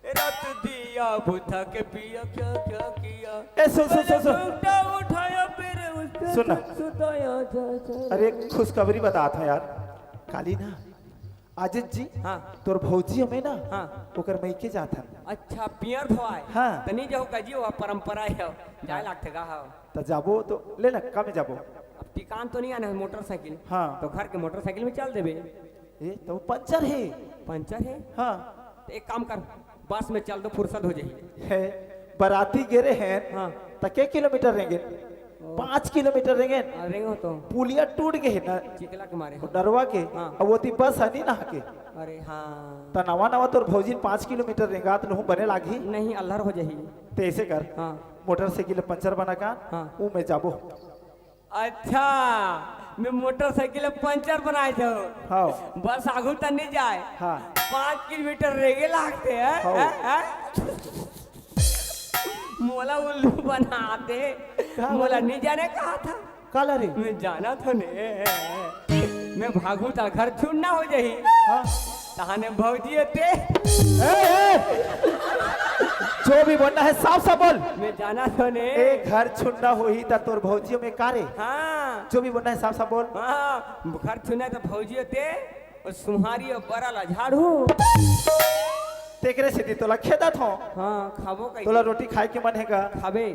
ए रात दिया बुता के पिया क्या क्या किया। ए, सुन, सुन, सुन, सुन। उठा, उठाया फिर उसको सुन ना। सुताया जा, जा। अरे, खुशखबरी बतात हँव यार। काली ना, अजीत जी, हाँ। तोर भौजी हवे ना, हाँ। ओकर मइके जात हन। अच्छा, पियर धोवाय। हाँ। त नहीं जाहू का जी, वो परंपरा हे, जाय हाँ। लागथे गा, हाँ। त जाबो तो ले ना, का में जाबो? अब टिकान तो नहीं आना हे, मोटरसाइकिल। हाँ। तो घर के मोटरसाइकिल में चल देबे। ए, तो पंचर हे। पंचर हे? हाँ। तो एक काम कर, बस में चल दो, फुर्सत हो जाही। हे, बराती गे रहेन, हाँ। त के किलोमीटर रेंगेन? ओ। पाँच किलोमीटर रेंगेन। हाँ, रेंगो तो। पुलिया टूट गे हे ना। चिखला के मारे, हाँ। नरवा के। हाँ। अब ओती बस ह नहीं ना के। अरे हाँ। त नवा नवा तोर भौजी पाँच किलोमीटर रेंगात लहूँ बने लागही। नहीं, अल्हर हो जाही। त ऐसे कर। हाँ। मोटरसाइकिल पंचर बना का, हाँ। ऊ में जाबो। अच्छा, मैं मोटरसाइकिल पंचर बनाए जाहूँ। हाँ। बस आगू तक नहीं जाए। हाँ। पाँच किलोमीटर रेंगे लागथे, हैं? हाँ। हैं? हैं? मोला उल्लू बनाथे। का मोला बोले? नहीं जाने कहा था। काला रे? मैं जानथों ने। मैं भागहूँ त घर छुन्ना हो जाही। हाँ। तहाने भौजी होते। ए, ए! जो भी बोलना है, साफ साफ बोल। मैं जानथों ने। ए, घर छुन्ना होही त तोर भौजी में का रे? हाँ। जो भी बोलना है, साफ साफ बोल। हाँ, घर छुन्ना त भौजी होते, अउ सुहारी अउ बरा ला झाड़हूँ। तेकरे सेती तोला खेदत हँव। हाँ, खाबो कहिके। तोला रोटी खाय के मन हे का? खाबे।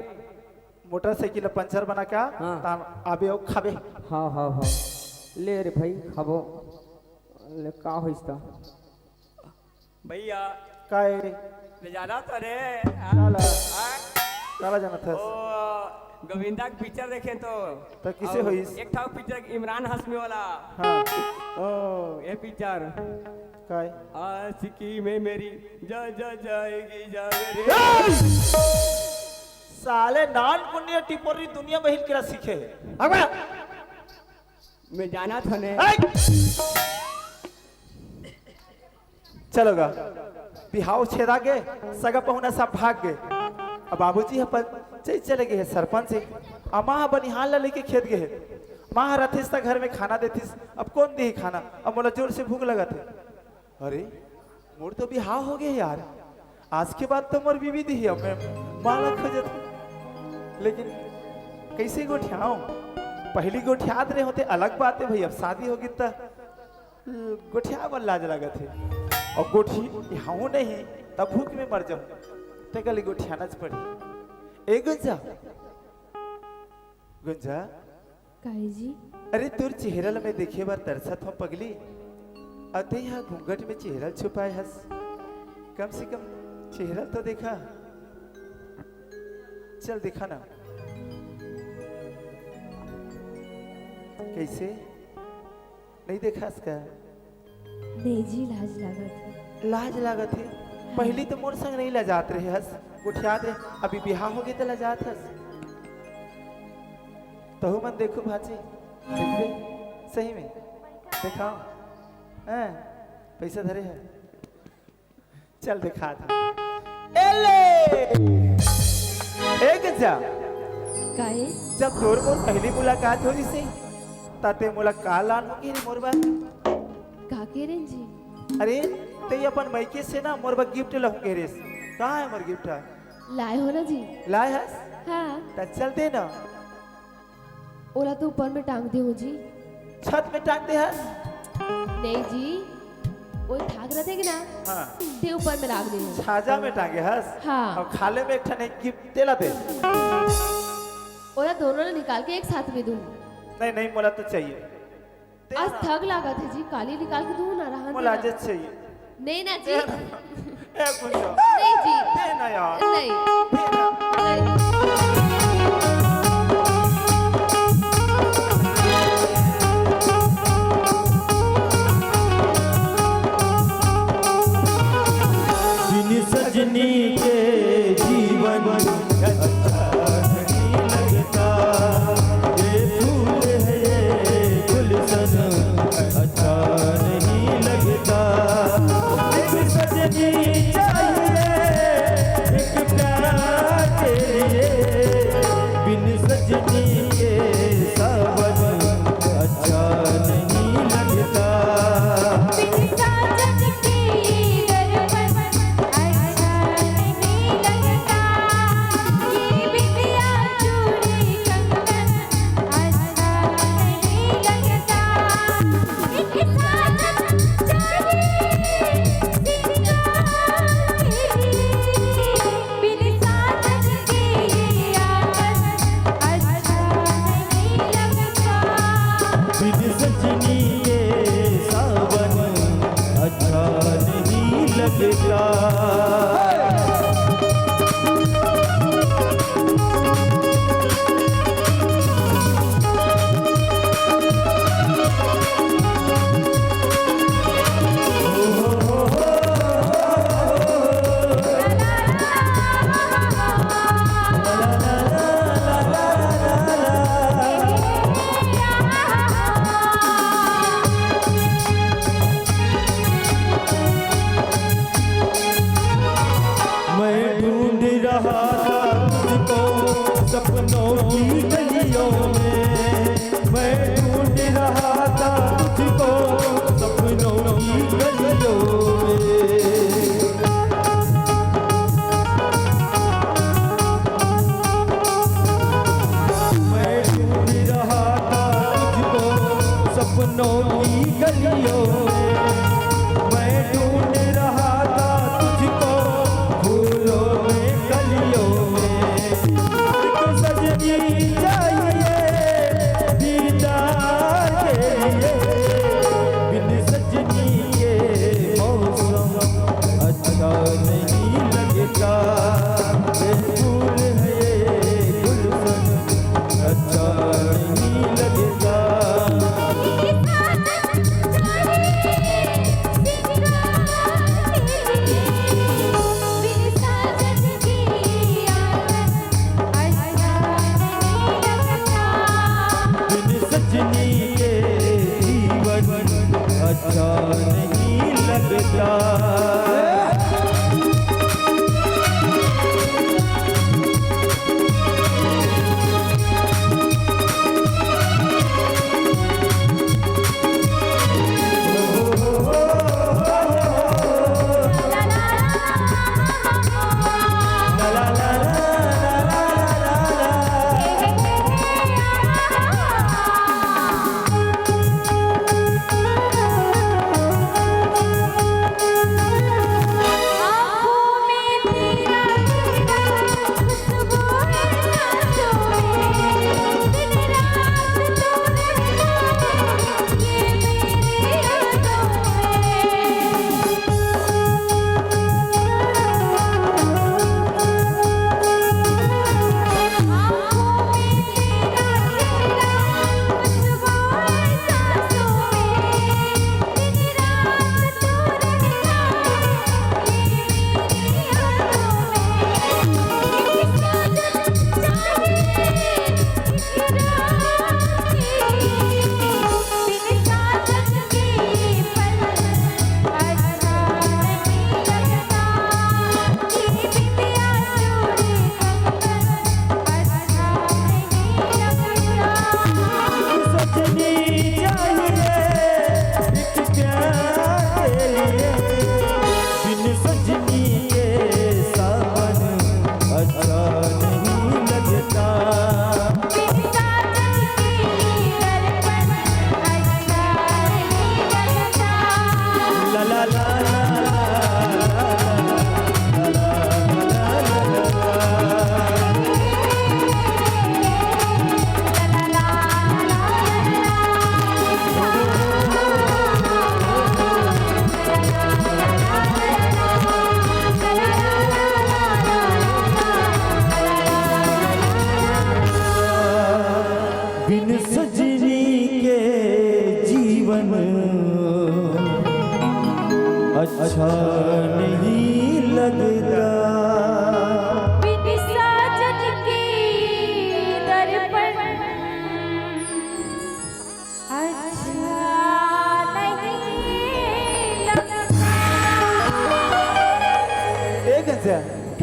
मोटरसाइकिल पंचर बना का? हाँ। तान आबे अउ खाबे। हाँ, हाँ, हाँ। ले रे भाई, खाबो। ले, का होइस त? भैया। काय? ले जानथों रे। काला? हाँ? काला जानथस? ओ, गोविंदा के पिक्चर देखेन तो। त किसे अउ होइस? एक ठा पिक्चर इमरान हाशमी वाला। हाँ। ओ, ये पिक्चर। काय? आशिकी में मेरी जा, जा, जाएगी, जा मेरी। ए! साले नानकुन ए टिपोरी दुनिया में हिल के सीखे हे। अबे! मैं जानथों ने। ए! चलो गा, बिहाव छेदा गे, सगा पहुना सब भाग गे। अब बाबूजी ह पंचायत चले गे हे, सरपंच हे। अम्मा ह बनिहार ला लेके खेत गे हे। माँ ह रथिस त घर में खाना देतिस, अब कोन दिही खाना? अब मोला जोर से भूख लगत हे। अरे, मोर तो बिहाव हो गे यार, आज के बाद तो मोर बीबी दिही, अब मैं माँ ला खोजत हँव। लेकिन कइसे गोठियाव? पहिली गोठियात रहे हों ते अलग बात हे भई, अब शादी होगे त गोठियाय बर लाज लागत हे। अउ गोठियाहूं नहीं त भूख में मर जाहूं, तेकर ले गोठियानाच पड़ही। ए गुंजा, गुंजा। काहे जी? अरे, तोर चेहरा ल मैं देखे बर तरसत हों पगली। अउ तें हा घूंघट में चेहरा ल छुपाय हस। कम से कम चेहरा ल तो देखा। चल देखा ना। कइसे? नइ देखस का? नहीं जी, लाज लागत हे। लाज लागत हे? हाँ। पहिली तो मोर संग नइ लजात रहे हस, गोठियात रहे, अभी बिहाव होगे त लजात हस। तहू मन देखो भांची, देखबे, सही में, देखाव। हाँ, पइसा धरे हे। चल देखात हंव। ए ले! ए गंजा! काहे? जब तोर मोर पहिली मुलाकात होइस हे, त तें मोला का लान हों कहे रहे मोर बर? का कहे रहेन जी? अरे, तें अपन मइके से ना मोर बर gift लाहूं कहे रहेस। कहां हे मोर gift? लाय हों ना जी। लाय हस? हाँ। त चल दे ना। ओला तो ऊपर में टांग दे हों जी। छत में टांग दे हस? नहीं जी, ओ थाक रथे कि ना, हाँ। ते ऊपर में राख दे हों। छाजा में टांगे हस? हाँ। अउ खाल्हे में एक ठन हे gift, तेला दे। ओला दोनों ला निकाल के एक साथ में दूं। नहीं, नहीं, मोला तो चाहिए। दे आज ना। थक लागत हे जी, काली निकाल के दूं ना, रहन मोला दे ना। आजेच चाहिए। नहीं ना जी। दे ना। ए गुंजा। नहीं जी। दे ना यार। नहीं। दे ना। नहीं। बिन सजनी के जीवन अच्छा नहीं लगता। ये फूल है, ये गुलशन अच्छा नहीं लगता। एक सजनी चाहिए, एक प्यार के लिए। बिन सजनी के सावन अच्छा नहीं लगता। बिन साजन के दर्पण अच्छा नहीं लगता। ये बिंदिया चूड़ी कंगन अच्छा नहीं लगता। एक साजन चाहिए सिंगार के लिए। बिन साजन के ये आंगन अच्छा नहीं लगता। बिन सजनी के सावन अच्छा नहीं लगता। मैं ढूंढ रहा था तुझको सपनों की गलियों में। मैं ढूंढ रहा था तुझको सपनों की गलियों में। मैं ढूंढ रहा था तुझको सपनों की गलियों में। मैं ढूंढ रहा था तुझको फूलों में, कलियों में। एक सजनी चाहिए दीदार के लिए। बिन सजनी के मौसम अच्छा नहीं लगता। ये फूल है, ये गुलशन अच्छा नहीं लगता। बिन सजनी के जीवन अच्छा नहीं लगता।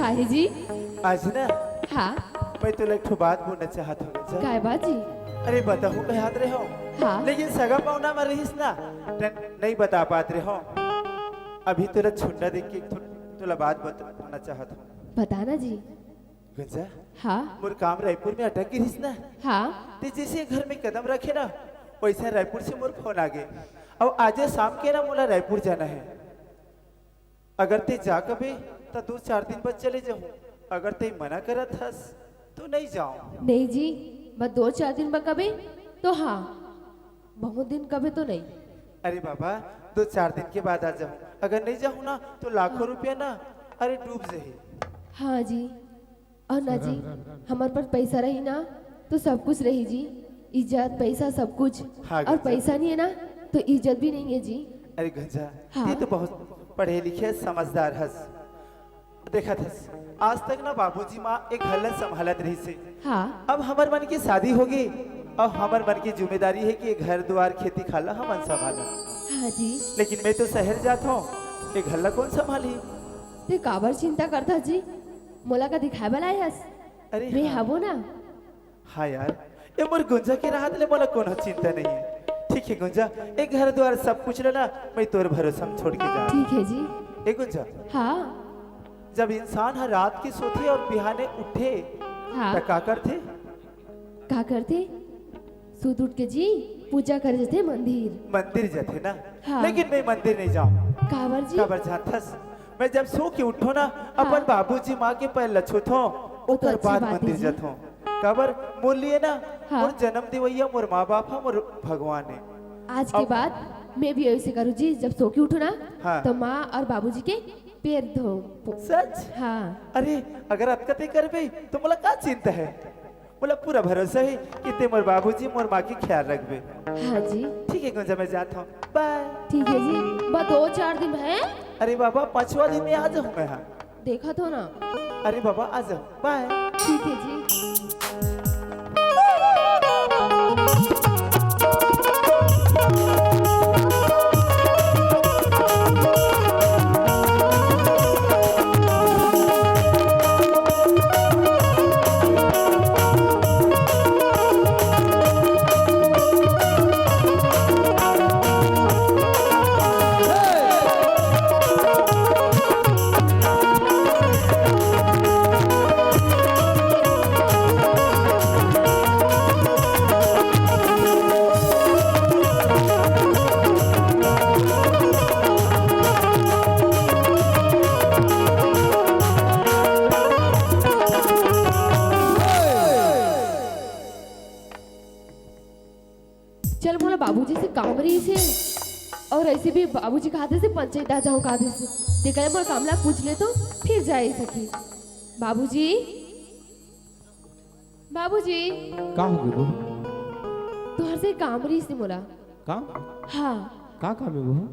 अरे जी। आज ना, हाँ। मैं तोला एक ठो बात बोलना चाहत हूँ, गुंजा। काय बात जी? अरे, बताहूँ कहत रहे हो। हाँ। लेकिन सगा पहुना में रहिस ना, त नहीं बता पात रहे हो। अभी तोला छुंडा देख के एक ठो तोला बात बताना चाहत हूँ। बताना जी। गुंजा। हाँ। मोर काम रायपुर में अटक गिस ना। हाँ। ते जैसे घर में कदम रखे ना, वैसे रायपुर से मोर फोन आ गे। अब आजे शाम के ना मोला रायपुर जाना है। अगर ते जा कबे, त दो चार दिन बाद चले जाहूँ। अगर ते मना करत हस, तो नहीं जाओ। नहीं जी, बस दो चार दिन बाद कबे, तो हाँ, बहुत दिन कबे तो नहीं। अरे बाबा, दो चार दिन के बाद आ जाहूँ। अगर नहीं जाहूँ ना, तो लाखों रुपया ना, अरे डूब जाही। हाँ जी, और ना जी, हमर पास पैसा रही ना, तो सब कुछ रही जी। इज्जत, पैसा, सब कुछ। हाँ, और गुंजा। पैसा नहीं है ना, तो इज्जत भी नहीं है जी। अरे गुंजा, हाँ। ते तो बहुत पढ़े लिखे, समझदार हस। देखत हस, आज तक ना बाबूजी माँ एक घर ला संभालत रहिस हे। हाँ। अब हमर मन के शादी होगे, अब हमर मन के जिम्मेदारी है कि ये घर दुआर, खेती खार ला हमन संभालन। हाँ जी। लेकिन मैं तो शहर जात हूँ, ये घर ला कौन संभाली? ते काबर चिंता करत हस जी? मोला का दिखाए बर आए हस? अरे मैं हाँ। हवो ना। हाँ यार, ये मोर गुंजा के रहत ले मोला कोनो चिंता नहीं है। ठीक है गुंजा, ये घर द्वार सब कुछ ला ना, मैं तोर भरोसा में छोड़ के जा। ठीक है जी। ए गुंजा, हाँ। जब इंसान हर रात के सोथे और बिहाने उठे, हाँ। त का करथे? का करथे? सुत उठ के जी पूजा करे जथे मंदिर। मंदिर जथे ना? हाँ। लेकिन मैं मंदिर नहीं जाऊँ। काबर जी? काबर जानथस? मैं जब सो के उठो ना, हाँ। अपन बाबूजी माँ के पैर ल छूथो, ओकर बाद मंदिर जथो। काबर? मोर लिए ना, हाँ। मोर जन्म देवैया मोर माँ बाप ह, मोर भगवान है। आज के बाद मैं भी ऐसे करूँ जी, जब सो के उठो ना, हाँ। तो माँ और बाबूजी के पैर धो। सच? हाँ। अरे, अगर अतका ते करबे, तो मोला का चिंता है? मोला पूरा भरोसा है कि ते मोर बाबूजी, मोर माँ के ख्याल रखबे। हाँ जी। ठीक है गुंजा, मैं जात हूँ। बाय। ठीक है जी, बस दो चार दिन है। अरे बाबा, पांचवा दिन में आ जाऊँ मैं। हाँ। देखत हो ना। अरे बाबा, आ जाओ। बाय। ठीक है जी। चल, मोला बाबूजी से काम रहिस हे, और ऐसे भी बाबूजी कहा थे से पंचायत आ जाऊं कहा थे से, तेकर ले मोर काम ला पूछ ले तो फिर जाए सकी। बाबूजी, बाबूजी। का हो गे बहू? तुहर से काम रहिस हे मोला। काम? हाँ। का काम है बहू?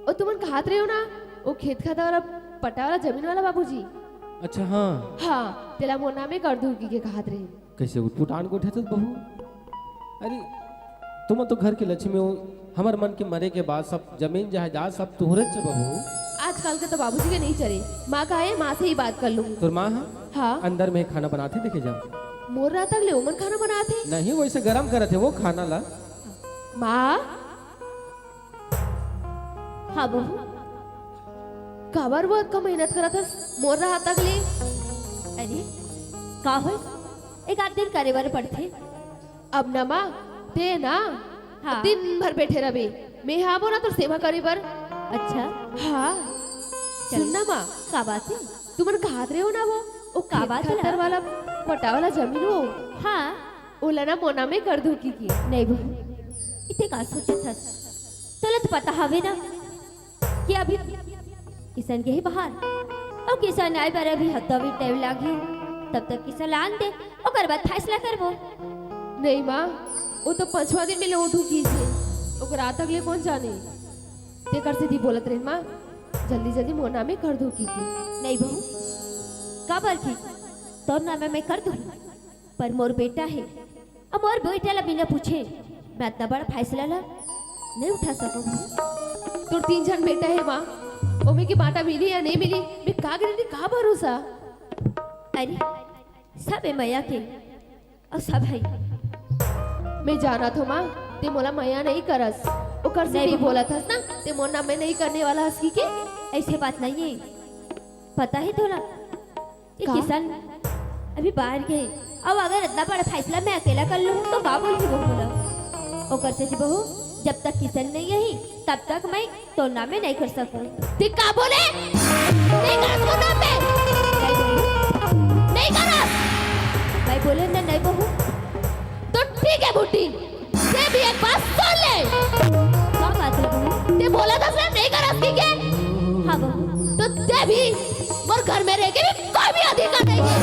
ओ तुमन कहत रहे हो ना, वो खेत खार वाला, पट्टा वाला जमीन वाला बाबूजी। अच्छा, हाँ। हाँ, तेला मोर नामे कर दूं कि के कहत रहे। कैसे उटपुटान गोठे तो बहू? अरे, तुम तो घर की लक्ष्मी हो, हमर मन के मरे के बाद सब जमीन जायदाद सब तुहरे च बहू। आजकल के तो बाबूजी के नहीं चले, माँ का है, माँ से ही बात कर लूंगी। तोर माँ हा? हाँ। अंदर में खाना बनाथे, देखे जा। मोर रात तक ले उमन खाना बनाथे? नहीं, वैसे गरम करत है वो खाना ला। माँ, हाँ बहू। काबर वो अतका मेहनत करत हस मोर राहत तक ले? अरे, का होइस? एक आध दिन करे बर पड़थे। अब ना माँ, ते ना, हाँ। दिन भर बैठे रहे। मैं हाँ बोला तो सेवा करे बर। अच्छा। हाँ। चल। सुन ना माँ। का बात है? तुमन कहत रहे हो ना वो, वो का खेत बात है खातर ना? वाला पट्टा वाला जमीन हो। हाँ। ओला ना मोर नामे कर दूं की की। नहीं बहू, इते का सोचत हस? तोला तो पता हवे ना कि अभी किसान गे हे बाहर, अउ किसान आए बर अभी हफ्ता भी टाइम लागही, तब तक किसान ला आन दे, ओकर बाद फैसला करबो। नहीं माँ, वो तो पांचवा दिन में लौट हो की थी, ओकर रात तक ले कौन जाने? तेकर से दी बोलत रहे माँ, जल्दी जल्दी मोर नामे कर दो की थी। नहीं बहू, काबर की तोर नामे मैं कर दूँ? पर मोर बेटा हे, अब मोर बेटा ला बिना पूछे मैं अतना बड़ा फैसला ला नहीं उठा सकूँ। तोर तीन झन बेटा हे माँ, ओमे के बांटा मिली या नहीं मिली, मैं का गारंटी, का भरोसा? अरे, सब ए मया के, अउ सब हे। मैं जानत हों माँ, ते मोला मया नइ करस। ओकर से नहीं तैं बहू। बोलत हस ना, ते मोर नाम में नइ करने वाला हस कहिके। अइसे बात नइ हे, पता हे तोला? ये का? किशन अभी बाहर गे हे, अउ अगर अतना बड़ा फैसला मैं अकेला कर लूँ, तो का बोलही बहू मोला? ओकर से बहू, जब तक किशन नइ आही, तब तक मैं तोर नाम में नइ कर सकूँ। ते का बोले? नइ करस मोर नाम में? नइ बहू। नइ करस। मैं बोले ना, नइ बहू। तो ठीक हे भूटी, ते भी एक बात सुन ले। का बात हे बहू? ते बोलत हस ना, नइ करस कहिके। हाँ बहू। तो ते भी मोर घर में रहे के भी कोई भी अधिकार नइ हे।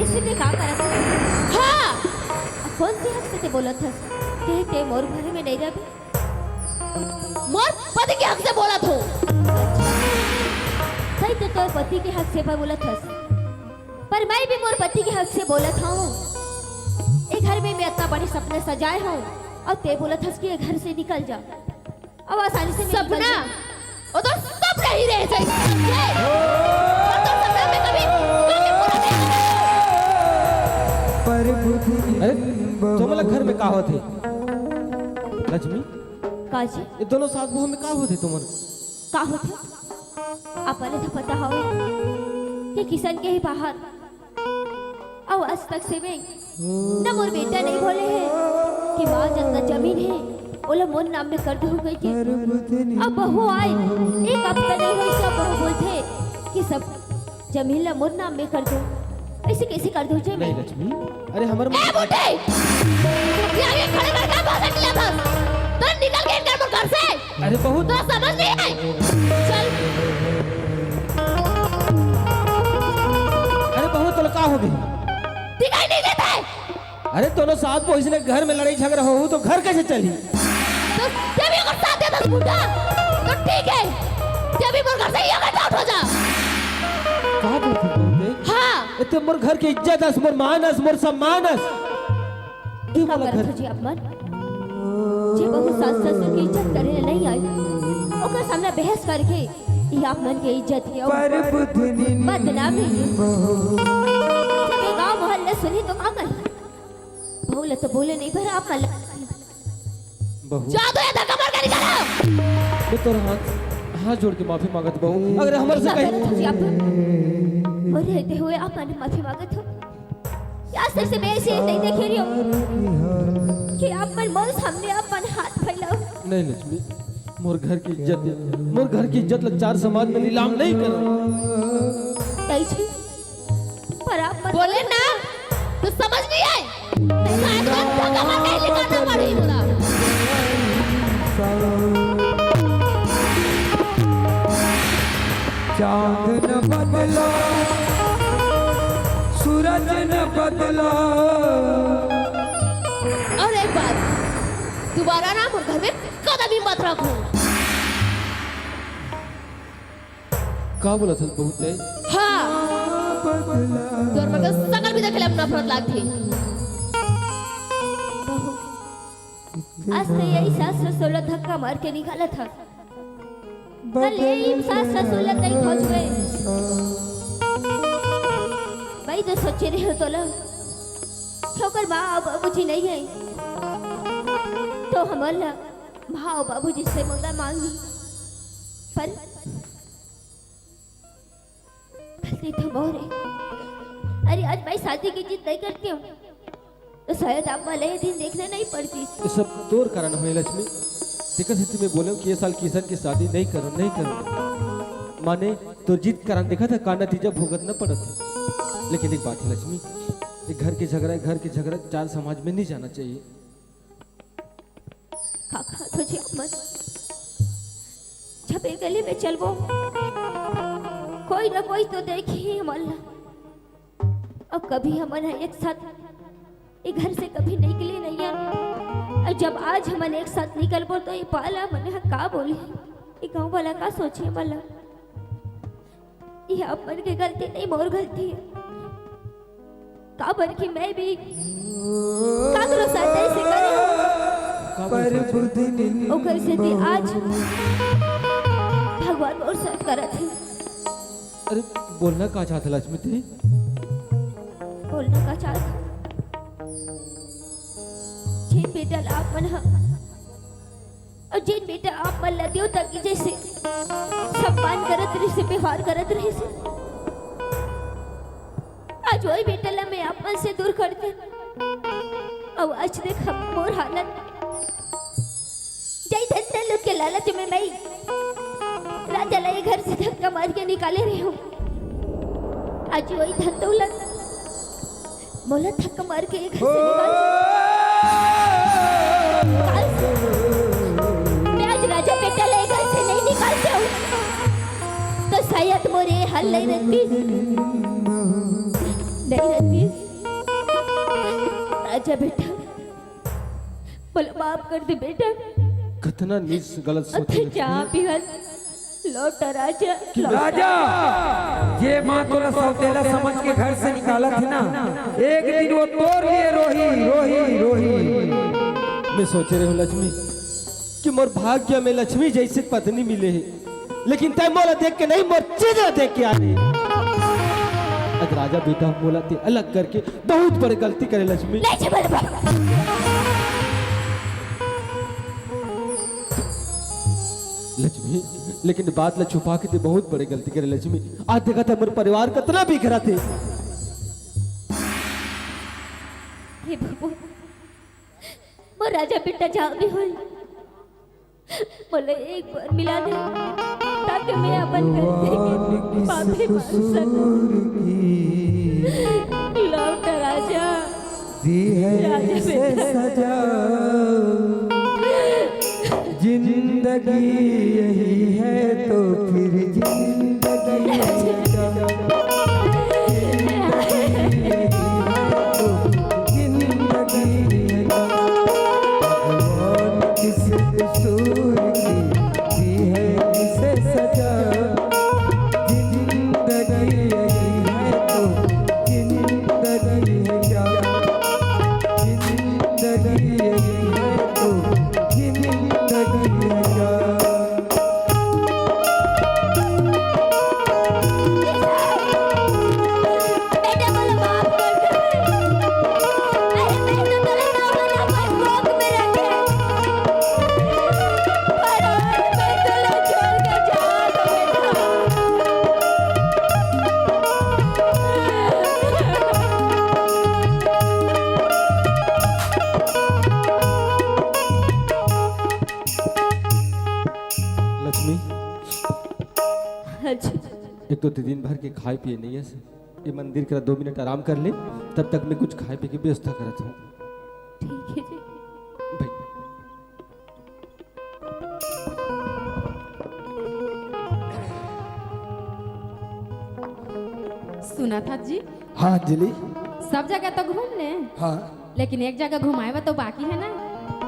अइसे ते का करत हस? हाँ। अब कौन से हक से ते बोलत हस कि ते मोर घर में नइ रहे? मोर पति के हक से बोलत हों। सही तो तोर पति के हक से बोलत हस, पर मैं भी मोर पति के हक से बोलत हों। ए घर में मैं अतना बड़े सपना सजाए हों, अउ ते बोलत हस कि ए घर से निकल जा। अब आसानी से मैं निकल सपना? जाऊँ। वो तो सपना ही रह जाए, समझे? और तो सपना में कभी, कभी पूरा नहीं होगा। अरे, तुमला घर में का होथे? लक्ष्मी? का जी? ये दोनों सास बहू में का होथे तुमन? का होथे? अपन तो पता हवे कि किशन के ही बाहर अउ आज तक से मैं न मोर बेटा नइ बोले हे कि माँ जतना जमीन हे, ओला मोर नाम में कर दो कहिके। अब बहू आए, एक हफ्ता नइ होइस, अब बहू बोलथे कि सब जमीन ला मोर नाम में कर दो। अइसे कइसे कर दो जी मैं? नहीं लक्ष्मी, अरे हमर ए बुड्ढे! ये आगे खड़े खड़े का भाषण दिया था? तो निकल के इनकर मोर घर से। अरे बहू। तोला समझ नइ आए। चल। अरे बहू, तोला का हो गे? दिखाई नइ देत हे। अरे दोनों सास बहू अइसने घर में लड़ाई झगड़ा होहू तो घर कइसे चलही? तो ते भी ओकर साथ देत हस बुड्ढा। तो ठीक हे। ते भी मोर घर से ये get out हो जा। का बोलत हस बहू ते? हाँ। ए ते मोर घर के इज्जत हस, मोर मान हस, मोर सम्मान हस। तू का मोला करत घर हो जी आप मन? जे बहू सास ससुर के इज्जत करे ले नइ आए, ओकर सामने बहस करके ये आप मन के इज्जत के अउ बदनामी हे। जब ये गाँव मोहल्ला सुनही तो का करही? बहू ला तो बोले नइ, पर आप मन ला बहू। जा तो ये धक्का मार के निकल। मैं तोर हाथ, हाथ जोड़ के माफी मांगत बहू। अगर हमर से का कहीं करत हो जी आप? मोर रहते हुए आप मन माफी मांगत हो? या सिर से मैं ऐसे नहीं देखे रही हूँ कि आप मन मोर सामने अपन हाथ फैलाओ। नहीं लक्ष्मी, मोर घर के इज्जत हे, मोर घर के इज्जत ला चार समाज में नीलाम नहीं करो। नहीं जी, पर आप मन बोले ना, तो समझ नहीं आए। शायद वो धक्का मार के निकालना पड़ी पूरा। चांद न बदला, सूरज न बदला। और एक बात, दोबारा ना मोर घर में कदम ही मत रखो। का बोलत हस बहू ते? हाँ। तोर मन के सकल भी देखे ले अब नफरत लागथे। बहू, आज तो यही सास ससुर ला धक्का मार के निकालत हस। कल यही सास ससुर ला तैं खोजबे। भाई तो सोचे रहे हो तोला कि ओकर माँ अउ बाबूजी नहीं है, तो हमन ला माँ अउ बाबूजी से मुंडा मांगी। पर गलती तो मोर हे। अरे, आज मैं शादी के जिद नहीं करती हूँ, तो शायद आप वाले ये दिन देखने नहीं पड़ती। ये सब तोर कारण होय, लक्ष्मी। तेकर सेती मैं बोले हूँ कि ये साल किशन की शादी नहीं करो, नहीं करो। माने, तोर जिद कारण देखा था, का नतीजा भुगतना पड़त हे। लेकिन एक बात हे, लक्ष्मी, ये घर के झगड़ा, घर के झगड़ा चार समाज में नहीं जाना चाहिए। का कहत हो जी आप मन? जब ये गली में चलबो, कोई ना कोई तो देखही हमन ला। अब कभी हमन ह एक साथ ये घर से कभी निकले नहीं है। और जब आज हमन एक साथ निकलबो, तो ये पाला मन ह का बोलही, ये गाँव वाला का सोचही हमन ला? ये आप मन के गलती नहीं, मोर गलती हे। काबर कि मैं भी काकरो साथ ऐसे करे हूँ। ओकर सेती आज भगवान मोर साथ करत हे। अरे, बोलना का चाहत हे लक्ष्मी तें? बोलना का चाहत हँव? जेन बेटा ला आप मन ह, अउ जेन बेटा आप मन ला देवता के जइसे सम्मान करत रहिसे, व्यवहार करत रहिसे, आज वही बेटा ला मैं आप मन से दूर कर देंव। अउ आज देख मोर हालत, जय धन धन लोग के लालच में मैं राजा ला ये घर से धक्का मार के निकाले रहेंव। आज वही धन दौलत मोला धक्का मार के ये घर से निकाल, निकाल से। मैं आज राजा बेटा ला ये घर से नहीं निकाल के आऊँ, तो शायद मोर ये हाल नहीं रहतिस, नहीं रहतिस। राजा बेटा, मोला माफ कर दे बेटा। कतना नीच गलत सोच हे लक्ष्मी। जा बिहन लौटा राजा, कि लौटा। राजा, जे माँ तोला सौतेला समझ के घर से निकालत हे ना, एक दिन वो तोर लिए रोही, रोही, रोही। मैं सोचे रहेंव लक्ष्मी कि मोर भाग्य में लक्ष्मी जइसे पत्नी मिले हे, लेकिन तैं मोला देख के नहीं, मोर चीज ला देख के आए। आज राजा बेटा मोला तें अलग करके बहुत बड़े गलती करे लक्ष्मी। नहीं जी, बोल, बोल। लक्ष्मी, लेकिन बात ला छुपा के तें बहुत बड़े गलती करे लक्ष्मी। आज देखत हे मोर परिवार कतना बिखरत हे। हे प्रभु, मोर राजा बेटा जहाँ भी होही, मोला एक बार मिला दे, ताकि मैं अपन गलती के माफी मांग सकूं। लौट राजा, दी है राजा इसे बेटा। सजा। जिंदगी यही है तो फिर जिंदगी क्या? जिंदगी यही है तो जिंदगी क्या? भगवान किस कसूर की दी है इसे सजा। जिंदगी यही है तो जिंदगी है क्या? जिंदगी यही है तो जिंदगी है क्या? बेटा, बोलो, माफ कर दो। अरे, मैं तो तेरे नाम ना कोई भोग में रखे। पर आज मैं तो लो छोड़ के जा दो, बेटा। लक्ष्मी। हाँ जी। एक तो दिन भर के खाए पिए नहीं है, ये मंदिर करा दो मिनट आराम कर ले, तब तक मैं कुछ खाए पिए के व्यवस्था करत हूँ। ठीक है जी। भाई। सुना था जी। हाँ अंजलि। सब जगह तो घूम ले। हाँ। लेकिन एक जगह घुमाए बर तो बाकी है ना।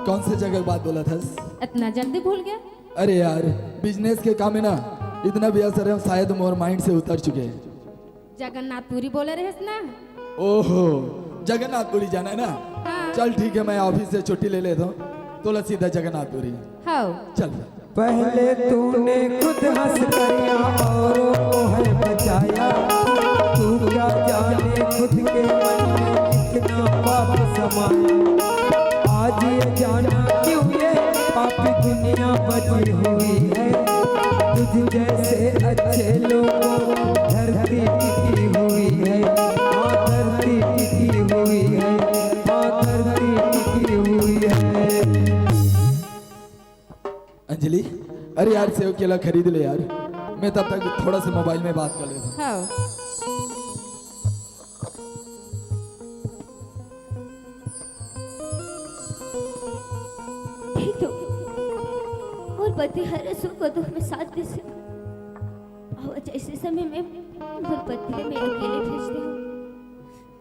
कौन से जगह की बात बोला था? इतना जल्दी भूल गया? अरे यार, बिजनेस के काम में ना इतना व्यस्त रहे हूँ, शायद मोर माइंड से उतर चुके हैं। जगन्नाथपुरी बोले रहेस ना? ओहो, जगन्नाथपुरी जाना है ना? हाँ। चल ठीक है, मैं ऑफिस से छुट्टी ले लेता हूँ, तोला सीधा जगन्नाथपुरी। हाँ। चल। पहले तूने खुद हंस कर या औरों को है बचाया, तू क्या जाने खुद के मन में कितना पाप समाया। आज ये जाना क्यों ये पापी दुनिया बची हुई है, तुझ जैसे अच्छे लोगों धरती टिकी हुई है, हाँ धरती टिकी हुई है, हाँ धरती टिकी हुई है। अंजलि, अरे यार, सेव केला खरीद ले यार, मैं तब तक थोड़ा सा मोबाइल में बात कर लेता हूँ। हाँ। ठीक तो, मोर पति हर सुख और दुख में साथ देथे। अउ आज ऐसे समय में मोर पति ला मैं अकेले भेज देहूँ।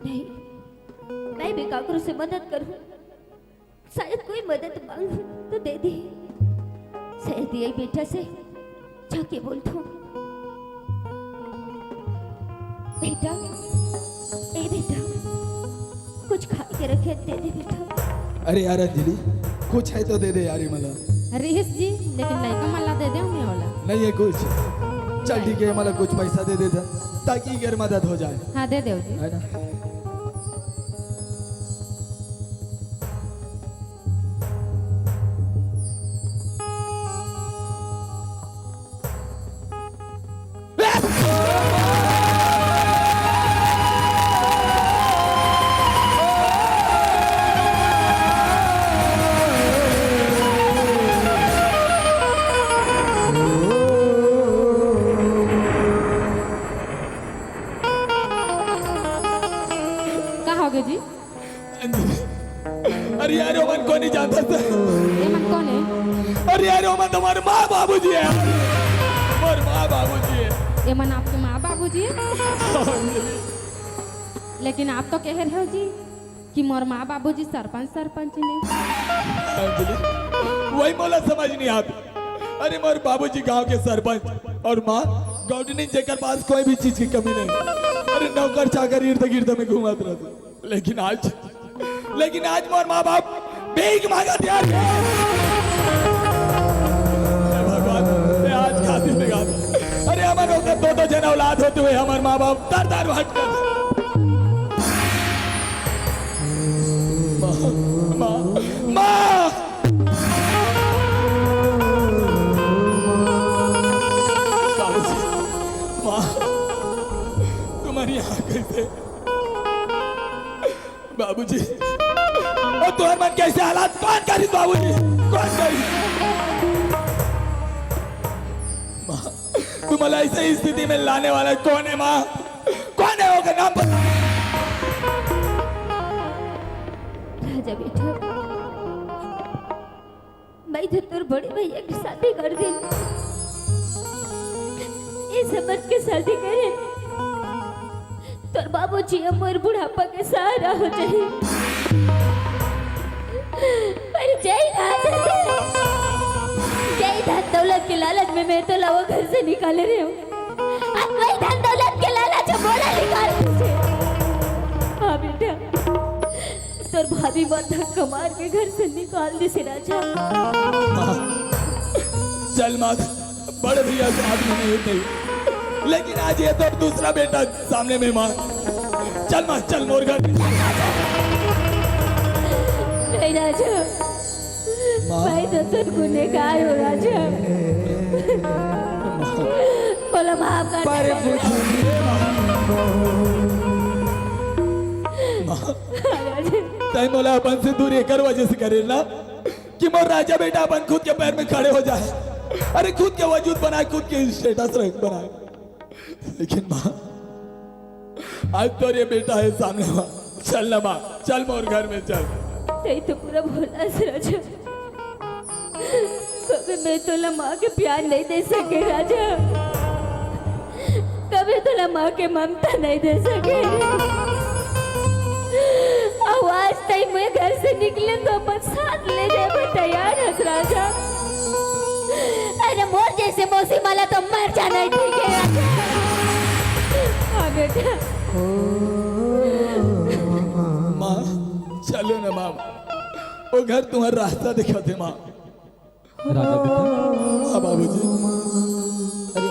नहीं, मैं भी काकरो से मदद करूँ। शायद कोई मदद मांगहूँ तो दे दे। शायद ये बेटा से जाके बोलथों। बेटा, ए बेटा, कुछ खाए के रखे दे दे बेटा। अरे यार अंजलि, कुछ है तो दे दे यार ये मला। रिहिस जी, लेकिन लइका मन ला दे दे हूँ मैं ओला। नहीं है कुछ। चल ठीक है, मतलब कुछ पैसा दे देता, ताकि घर मदद हो जाए। हाँ, दे देव जी। है ना? का होगे जी? अरे यार, ओमन कोन ए जानत हे? एमन कोन ए? अरे यार, ओमन तो मोर माँ बाबूजी हे। मोर माँ बाबूजी हे। एमन आपके माँ बाबूजी हे? लेकिन आप तो कह रहे हो जी कि मोर माँ बाबूजी सरपंच, सरपंच ने। अंजलि, वही मोला समझ नहीं आत। अरे, मोर बाबूजी गांव के सरपंच और माँ गौंडनी, जेकर पास कोई भी चीज की कमी नहीं। अरे, नौकर चाकर इर्द गिर्द में घूमत रहते। लेकिन आज, लेकिन आज मोर माँ बाप भीख मांगत यार। हे भगवान, हे आज खातिर निकाल। अरे, हमर ओकर दो दो जन औलाद होते हुए हमर माँ बाप दर दर भटकत। माँ, माँ, माँ। बाबूजी, माँ, तुम्हारी यहाँ कैसे? बाबूजी, अउ तुंहर मन के ऐसे हालात कोन करिस बाबूजी? कोन करिस? माँ, तुम्हारा ऐसे स्थिति में लाने वाला कोन हे माँ? कोन हे, ओकर नाम बता। राजा बेटा, मैं तो तोर बड़े भैया के शादी कर देन। ये समझ के शादी करेन, तोर बाबूजी ह मोर बुढ़ापा के सहारा हो जाही। पर जय राधे, जय धन दौलत के लालच में मैं तोला वो घर से निकाले रहेंव। आज वही धन दौलत के लालच ह मोला निकाल दीस। हाँ बेटा, तोर भाभी मोर धक्का मार के घर से निकाल दीस राजा। माँ, चल माँ, बड़े भैया के आदमी नहीं होते, लेकिन आज ये तो दूसरा बेटा सामने में माँ। चल माँ, चल मोर घर में। नहीं राजा, माँ। मैं तो तोर गुनहगार हूँ राजा। माँ। मोला माफ कर दे। माँ, तैं मोला अपन से दूर एकर वजह से करे ना, कि मोर राजा बेटा अपन खुद के पैर में खड़े हो जाए। अरे, खुद के वजूद बनाए, खुद के स्टेटस रख बनाए। लेकिन माँ, आज तोर ये बेटा हे सामने माँ, चल ना माँ, चल मोर घर में चल। तैं तो पूरा भोला से राजा। कभी मैं तोला माँ के प्यार नहीं दे सके राजा, कभी तोला माँ के ममता नहीं दे सके। अउ आज तैं मैं घर से निकले तो अपन साथ ले जाए बर तैयार हस राजा। अरे मोर जैसे मौसी वाला तो मर जाना ही ठीक है राजा। हाँ बेटा। माँ, चलो ना माँ, वो घर तुम्हारा रास्ता दिखाते माँ। राजा बेटा। हाँ बाबूजी। अरे,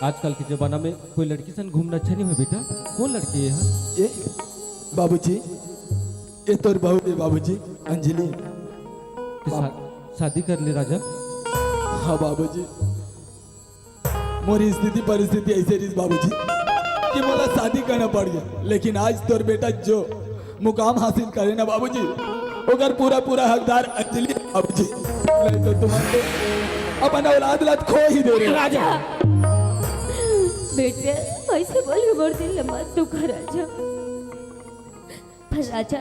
आजकल के जमाना में कोई लड़की सन घूमना अच्छा नहीं है बेटा। कौन लड़की है? ये बाबूजी, ये तोर बहू है बाबूजी, अंजलि। तो शा-, शादी कर ले राजा। हाँ बाबूजी। मोर स्थिति परिस्थिति ऐसे रहिस बाबूजी कि मोला शादी करना पड़ गया, लेकिन आज तोर बेटा जो मुकाम हासिल करे ना बाबूजी, ओकर पूरा पूरा हकदार अंजलि है बाबूजी। नहीं तो तुम्हारे अपन औलाद लाद खो ही दे रहे। राजा। बेटे, ऐसे बोल के मोर दिल ला मत दुखा राजा। पर राजा,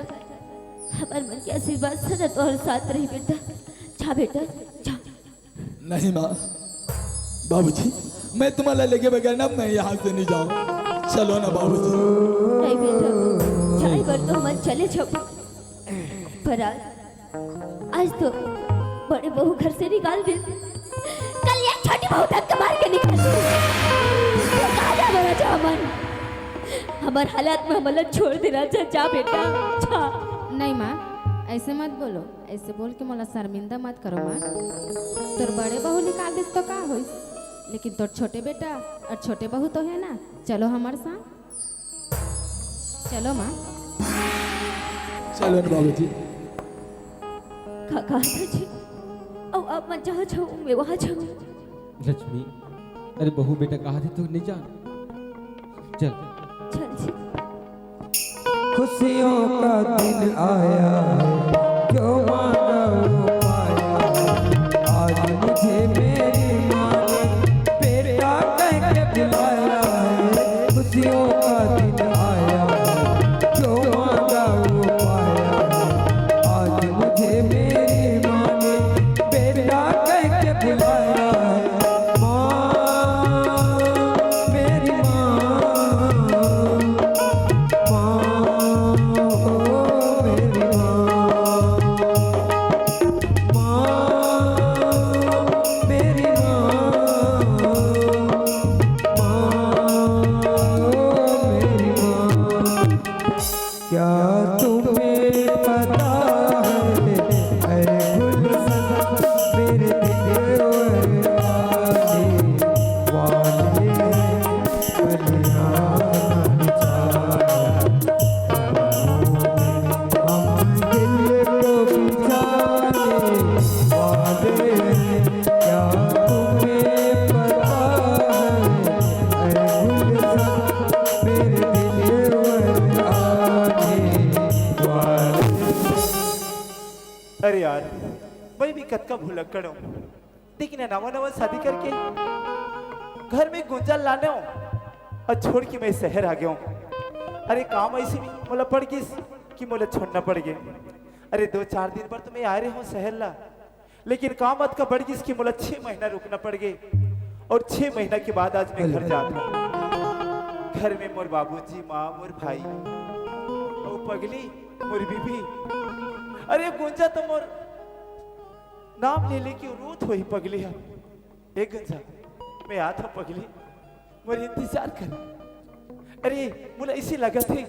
हमर मन के आशीर्वाद सदा तोहर साथ रही बेटा। जा बेटा, जा। नहीं माँ, बाबूजी, मैं तुम्हारा लेके बगैर ना मैं यहाँ से नहीं जाऊँ। चलो ना बाबूजी। नहीं बेटा, जाए बर तो हमन चले जाबो, पर आज, आज तो बड़े बहू घर से निकाल दे, कल ये छोटी बहू धक्का मार के निकाल दे। तैं कहाँ जाबो राजा हमन? हमर हालात में हमन ला छोड़ दे राजा, जा बेटा, जा। नहीं माँ, ऐसे मत बोलो। ऐसे बोल के मोला शर्मिंदा मत करो माँ। तोर बड़े बहू निकाल दिस तो का होइस? लेकिन तोर छोटे बेटा और छोटे बहू तो हे ना, चलो हमर संग, चलो माँ। चलो न बाबूजी। का कहा था जी? अब आप मत जाओ, जाओ, मैं वहाँ जाऊँ। लक्ष्मी, अरे बहू बेटा कहा थे तो नहीं जान। चल। चल जी। खुशियों का दिन आया है, जो मांगा वो पाया है। आज मुझे मेरी माँ ने बेटा कह के बुलाया है। खुशियों का दिन आया है, जो मांगा वो पाया है। आज मुझे मेरी माँ ने बेटा कह के बुलाया है। माँ, मेरी माँ, माँ, ओ मेरी माँ, माँ, मेरी माँ, माँ, ओ मेरी माँ। क्या तुम्हें पता है, ऐ गुलशन, मेरे दिल और आने वाले हैं। कल्याण चाहता हूँ मैं, हम दिल को भी जाने वाले हैं। क्या तुम्हें पता है, ऐ गुलशन, मेरे दिल और आने वाले। अरे यार, मैं भी कतका भुलक्कड़ हूँ। देखिन, नवा नवा शादी करके घर में गुंजा लाने हूँ और छोड़ के मैं शहर आ गया हूँ। अरे काम ऐसे मोला पड़ गिस कि मोला छोड़ना पड़ गया। अरे दो चार दिन बर तो मैं आ रहे हूँ शहर ला, लेकिन काम अतका बढ़ गिस कि मोला छह महीना रुकना पड़ गए। और छह महीना के बाद आज मैं घर जात हूँ। घर में मोर बाबूजी, माँ, मोर भाई, और पगली, मोर बीबी। अरे गुंजा तो मोर नाम ले लेके रोत होही पगली ह। ए गुंजा, मैं आत हूँ पगली, मोर इंतजार कर। अरे मोला ऐसे लगत हे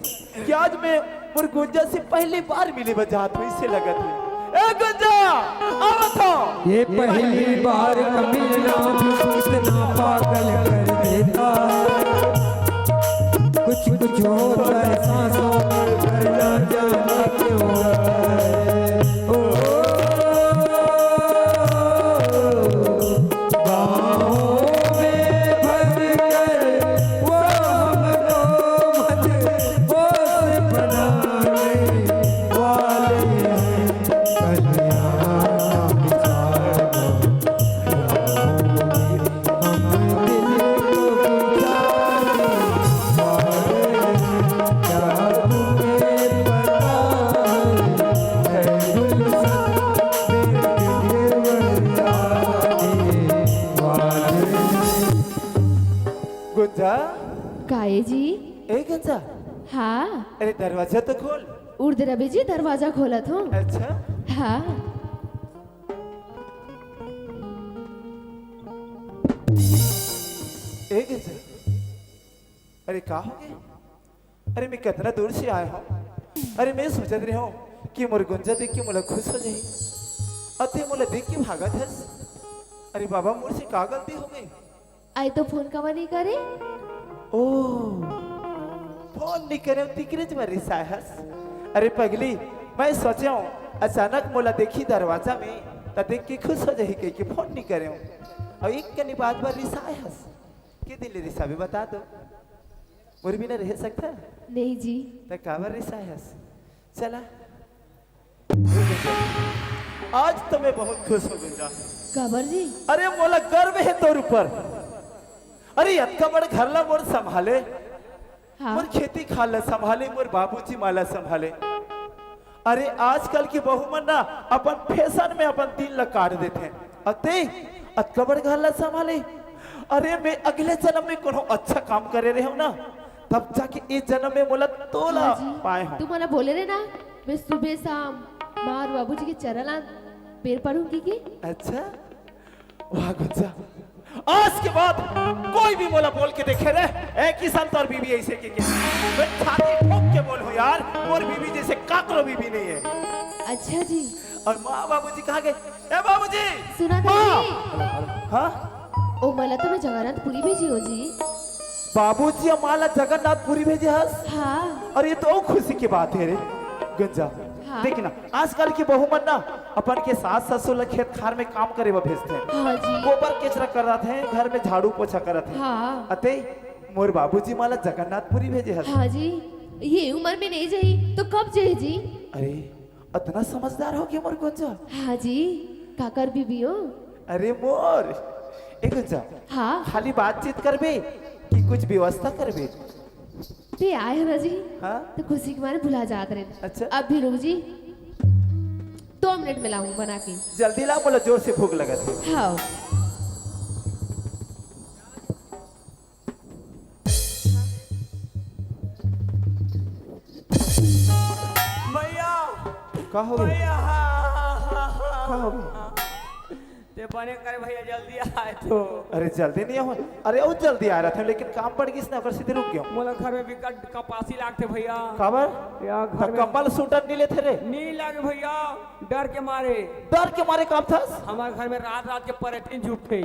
कि आज मैं मोर गुंजा से पहली बार मिले बर जात हूँ, ऐसे लगत हे। ए गुंजा, आवत हूँ। ये पहली बार का मिलना भी इतना पागल कर देता है। कुछ कुछ होता है सांसों में, डर ना जाने क्यों है। ओ, बाहों में भर कर वो हमको मदहोश बनाने वाले हैं। कल्याण चाहता हूँ। गुंजा। काये जी? ए गुंजा। हाँ। अरे दरवाजा तो खोल। उर्द रबी जी, दरवाजा खोलत हूँ। अच्छा। हाँ। ए गुंजा, अरे का हो गए? अरे मैं कितना दूर से आया हूँ। अरे मैं सोचत रहे हूँ कि मोर गुंजा देख के मोला खुश हो जाही, अते मोला देख के भागत हस। अरे बाबा, मोर से का गलती हो गई? आई तो फोन कवा नहीं करे? ओ, फोन नहीं करे, तिकरेज बर रिसाए हस। अरे पगली, मैं सोचे हूँ अचानक मोला देखी दरवाजा में, त देख के खुश हो जाही कह के फोन नहीं करे हूँ। और एक कनी बात बर रिसाए हस। के दिन ले रिसाबे बता तो। मोर बिना रह सकता? नहीं जी। त काबर रिसाए हस? चला। आज तो मैं बहुत खुश हो गुंजा। काबर जी? अरे मोला गर्व है तोर ऊपर। अरे अतका बड़ घर ला मोर संभाले, हाँ। मोर खेती खार ला संभाले, मोर बाबूजी माँ ला संभाले। अरे आजकल की बहू मन ना अपन फैशन में अपन दिन ला काट देथे। अते अतका बड़ घर ला संभाले। अरे मैं अगले जन्म में कोनो अच्छा काम करे रहे हूँ ना, तब जाके ए जन्म में मोला तोला हाँ जी। पाए हूँ। तू मोला बोले रहे ना, मैं सुबह शाम माँ और बाबूजी के चरण ला पैर पड़ूंगी की? अच्छा, वाह गुंजा, आज के बाद कोई भी मोला बोल के देखे रे, ए किशन तोर बीबी ऐसे के, के मैं छाती ठोक के बोलूं यार, मोर बीबी जैसे काकरो बीबी नहीं है। अच्छा जी। और माँ बाबूजी कहाँ गए? ए बाबूजी, सुना था माँ! जी? हाँ? ओ, मला तो मैं जगन्नाथपुरी भेजे हों जी। बाबूजी ह माला जगन्नाथपुरी भेजे हस? हाँ। अरे, ये तो अउ खुशी के बात हे रे गुंजा। हाँ। देख ना, आजकल के बहू मन ना अपन के सास ससुर ला खेत खार में काम करे बर भेजथे। हाँ जी। गोबर कचरा करत हे, घर में झाड़ू पोछा करत हे। हाँ। अते मोर बाबूजी माला जगन्नाथपुरी भेजे हस। हाँ जी, ये उम्र में नहीं जाही तो कब जाही जी? अरे, अतना समझदार हो गे मोर गुंजा। हाँ जी, काकर बीबी हो? अरे मोर, ए गुंजा, हाँ। खाली बातचीत करबे कि कुछ व्यवस्था करबे? ते आए हो ना जी, हाँ? तो खुशी के मारे भुला जात रहे। अच्छा। अभी रुक जी, दो मिनट में लाऊं बना के। जल्दी ला, मोला जोर से भूख लगत हे। हाँ। भैया। का हो गे? भैया। का हो गे? ते बने करे भैया, जल्दी आए तो। अरे जल्दी नहीं हो। अरे अउ जल्दी आ रहा था, लेकिन काम पड़ गिस ना, ओकर सेती रुक गेंव। मोला घर में बिकट कपासी लागथे भैया। काबर? यार घर त में कंबल सूटर नहीं लेथे रे? नहीं लागे भैया, डर के मारे। डर के मारे कांपथस? हमर घर में रात रात के परेतिन झुकथे।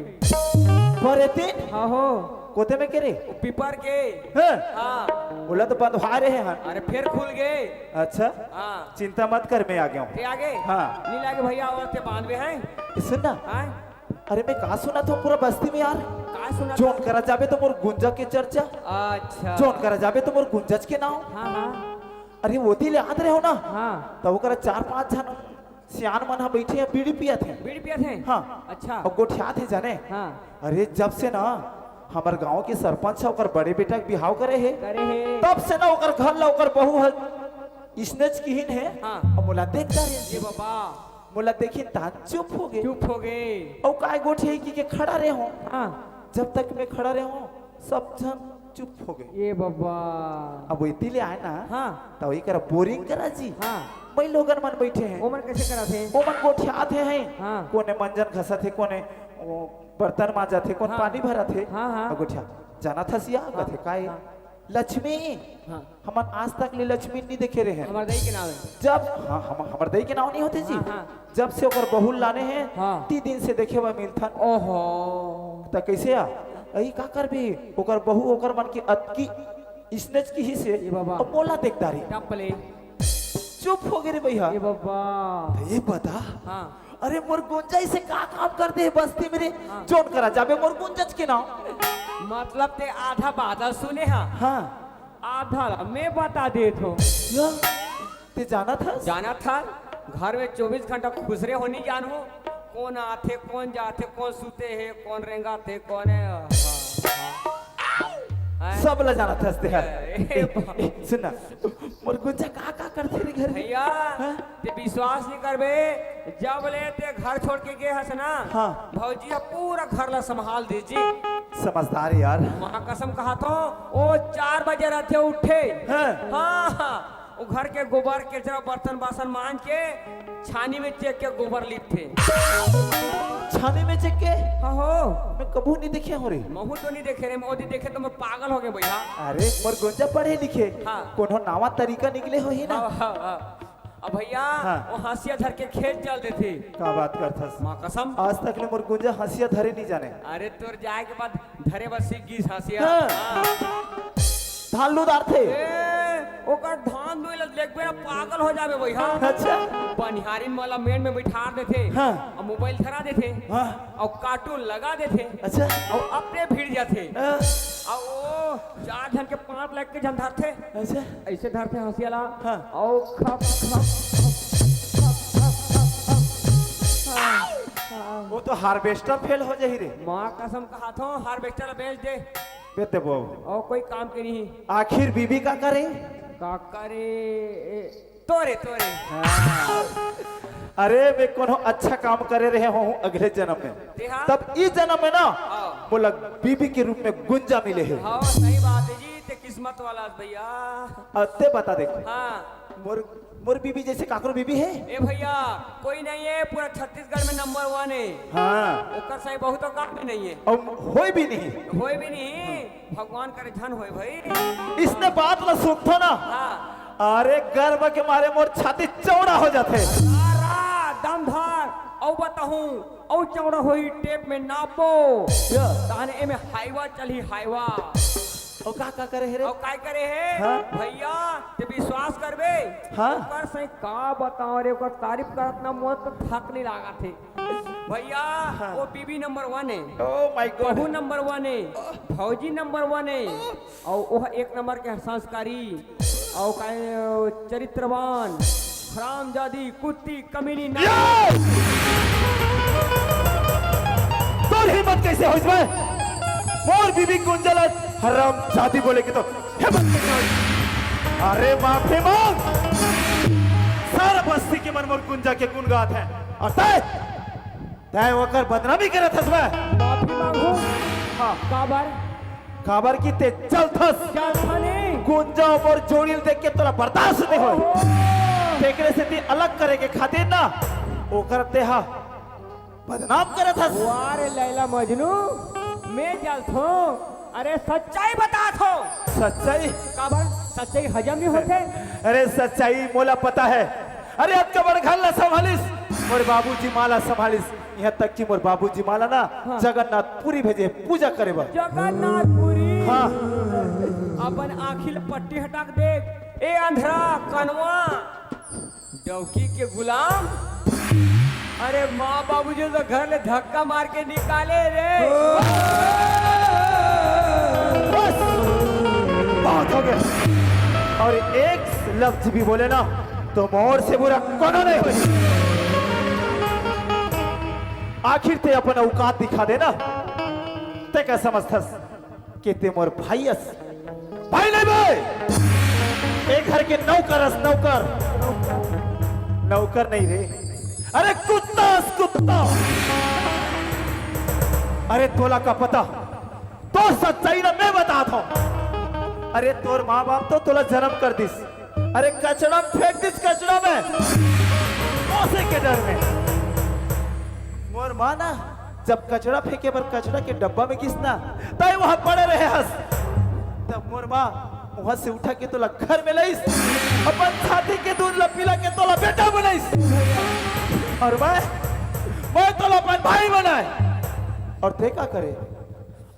परेतिन? हाँ हो। कोते में के रे? पीपर के। हैं? हाँ। ओला तो बंधवा रहे हन। अरे फेर खुल गे। अच्छा। हाँ। चिंता मत कर, मैं आ गेंव। ते आ गे? हाँ। नहीं लागे भैया, अउ ते बांधबे हैं। सुन ना। हाँ? अरे मैं का सुनत हों पूरा बस्ती में यार? का सुनत जोन हों? करा जाबे तो मोर गुंजा के चर्चा। अच्छा। जोन करा जाबे तो मोर गुंजच के नाव। हाँ, हाँ। अरे ओती ले आत रहे हो ना? हाँ। तब ओकरा चार पांच झन सियान मन ह बइठे हे, बीड़ी पियत हे। बीड़ी पियत हे? हाँ। अच्छा। अउ गोठियात हे जाने। हाँ। अरे जब से ना हमर गांव के सरपंच ह ओकर बड़े बेटा के बिहाव करे हे, करे हे। तब से ना ओकर घर ला ओकर बहू ह इसनेच किहिन हे। हाँ। अउ मोला देख डारे। ये बाबा। मोला देखिन त चुप हो गे। चुप हो गे। अउ काय गोठियाही कहिके खड़ा रहे हों। हाँ। जब तक मैं खड़ा रहे हों, सब झन चुप हो गे। ये बाबा। अब ओती ले आए ना, हाँ। त ओही करा बोरिंग करा जी। हाँ। मैं लोगन मन बइठे हे। ओमन कैसे करत हे? ओमन गोठियात हे, हैं। हाँ। कोने मंजन घसत हे, कोने ओ, बर्तन मांजत हे, कोन हाँ। पानी भरत हे। हाँ, हाँ। अउ गोठिया, जानत हस या? हाँ, कथे, "काय? हाँ। लक्ष्मी, हाँ। हमन आज तक ले लक्ष्मी नहीं देखे रहे हैं।" हमर दाई के नाव हे। जब, हाँ, हम, हमर दाई के नाव नहीं होथे जी। हाँ, हाँ। जब से ओकर बहू लाने हे, हाँ। ती दिन से देखे बर मिलथन। ओहो। त कैसे आ? अही का करबे? ओकर बहू, ओकर मन के अतकी इसनेच किहिस हे। ये बाबा। अब मोला देख डारे। टपले। चुप हो गे रे भैया। ये बाबा। त ये बता। हाँ। अरे मोर गुंजा इसे का काम कर दे बस्ती में रे? हाँ। जोन करा जाबे मोर गुंजच के नाव। मतलब ते आधा बात सुने हा? हाँ। आधा ला मैं बता देत हों। या, ते जानत हस? जानत हस? घर में चौबीस घंटा खुसरे हों, नहीं जानहूं। कोन आथे, कोन जाथे, कोन सुते हे, कोन रेंगाथे, कोन हे, हाँ, हाँ। हैं? सब ला जानत हस ते हा। ए, ए, ए, सुन ना, मोर गुंजा का का करथे रे घर में? भैया, हाँ? ते विश्वास नहीं करबे, जब ले ते घर छोड़ के गे हस ना, हाँ। भौजी ह पूरा घर ला संभाल दे जी। समझदार यार। माँ कसम कहाथों, ओ चार बजे रहिथे उठे। हाँ। हाँ, हाँ। ओ घर के गोबर, कचरा, बर्तन, बासन मांज के छानी में चेक के गोबर लिपथे। छानी में चेक के? हाँ हो। मैं कभू नहीं देखे हों रे। महू तो नहीं देखे रे, मोदी देखे तो मैं पागल हो गेंव भैया। अरे, मोर गुंजा पढ़े लिखे। हाँ। कोनो नवा तरीका निकले होही ना। हाँ, हाँ, हाँ। अब भैया, हाँ। वो हंसिया धर के खेत जल देथे। का बात करथस? माँ कसम। आज तक ले मोर गुंजा हंसिया धरे नहीं जाने। अरे, तोर जाए के बाद धरे बर सीख गिस हंसिया। हाँ। हाँ। धान लुदारथे। ए, ओकर धान लुए ल देखबे ना, पागल हो जाबे भैया। अच्छा। बनिहारिन मन ला मेड़ में बिठा देथे। हाँ। अउ मोबाइल धरा देथे। हाँ। अउ कार्टून लगा देथे। अच्छा। अउ अपने भिड़ जाथे। हाँ। अउ ओ चार झन के पांत लग के झन धरथे। अच्छा। ऐसे धरथे हंसिया ला। हाँ। अउ खप, खप, खप, खप, खप, खप। हाँ, हाँ। वो तो हार्वेस्टर फेल हो जाही रे। माँ कसम कहाथों, हार्वेस्टर बेच दे। बेच देबो। अउ कोई काम के नहीं। आखिर बीबी का करे? का करे? ए, तोरे, तोरे। हाँ। अरे, मैं कोनो अच्छा काम करे रहे हों अगले जन्म में। जी हाँ। तब ई जन्म में ना, हाँ। मोला बीबी के रूप में गुंजा मिले हे। हाँ, सही बात हे जी, ते किस्मत वाला हस भैया। अ, ते बता देख। हाँ। मोर, मोर बीबी जैसे काकरो बीबी हे? ए भैया, कोई नहीं हे, पूरा छत्तीसगढ़ में नंबर वन हे। हाँ। ओकर सही बहुत औकात भी नहीं हे। अउ होय भी नहीं। होय भी नहीं। भगवान करे झन होय भाई। इसने बात ला सुनथों ना। हाँ। अरे गर्व के मारे मोर छाती चौड़ा हो जाथे। अरा, दम धर। अउ बताहूं, अउ चौड़ा होही टेप में नापो। या। ताहने एमे हाईवा चलही, हाईवा। अउ का, का करे हे रे? अउ काय करे हे? हाँ? भैया, ते विश्वास करबे? हाँ? ओकर से का बताओ रे, ओकर तारीफ करत ना मोर तो थक नहीं लागत हे। भैया, हाँ। वो बीबी नंबर वन हे। Oh my God। बहू नंबर वन हे। भौजी नंबर वन हे। अउ ओह एक नंबर के संस्कारी, अउ काय, चरित्रवान, हरामजादी, कुत्ती, कमीनी, ना- ये! तोर हिम्मत कैसे होइस बे? मोर बीबी गुंजा ल हरामजादी बोले के तो हिम्मत कैसे होइस? अरे माफी मांग। सारा बस्ती के मन मोर गुंजा के गुण गात हे। अउ तैं तैं ओकर बदनामी करत हस बे? माफी मांगू? हाँ। काबर? काबर कि ते जलथस। जलथनी। गुंजा अउ मोर जोड़ी ल देख के तोला बर्दाश्त नहीं होय। ओहो। तेकरे सेती अलग करे के खातिर ना, ओकर तेहा बदनाम करत हस। वाह रे लैला मजनू, मैं जलथों। अरे सच्चाई बतात हों। सच्चाई? काबर? सच्चाई हजम नहीं होथे। अरे सच्चाई मोला पता हे। अरे अतका बड़ घर ला संभालिस, मोर बाबूजी माँ ला संभालिस, यहाँ तक कि मोर बाबूजी माँ ला ना हाँ। जगन्नाथपुरी भेजे पूजा करे बर। जगन्नाथपुरी? हाँ। अपन आँखी ल पट्टी हटा के देख, ए अंधरा कनवा, डौकी के गुलाम। अरे माँ बाबूजी तो घर ले धक्का मार के निकाले रे। बस, बहुत हो गया। अउ एक लफ्ज भी बोले ना तो मोर से बुरा कोनो नहीं होय। आखिर ते अपन औकात दिखा दे ना, ते का समझथस? के ते मोर भाई अस। भाई नहीं बे, ए घर के नौकर अस, नौकर। नौकर नहीं रे, अरे कुत्ता अस, कुत्ता। अरे तोला का पता, तोर सच्चाई ना मैं बतात हों। अरे तोर माँ बाप तो तोला जन्म कर दिस, अरे कचरा में फेंक दिस, कचरा में, मौसे के डर में। मोर माँ ना जब कचरा फेंके बर कचरा के डब्बा में गिस ना, तैं वहाँ पड़े रहे हस। तब मोर माँ वहाँ से उठा के तोला घर में लाइस, अपन छाती के दूध ला पिला के तोला बेटा बनाइस। अउ मैं, मैं तोला अपन भाई बनाए। अउ ते का करे?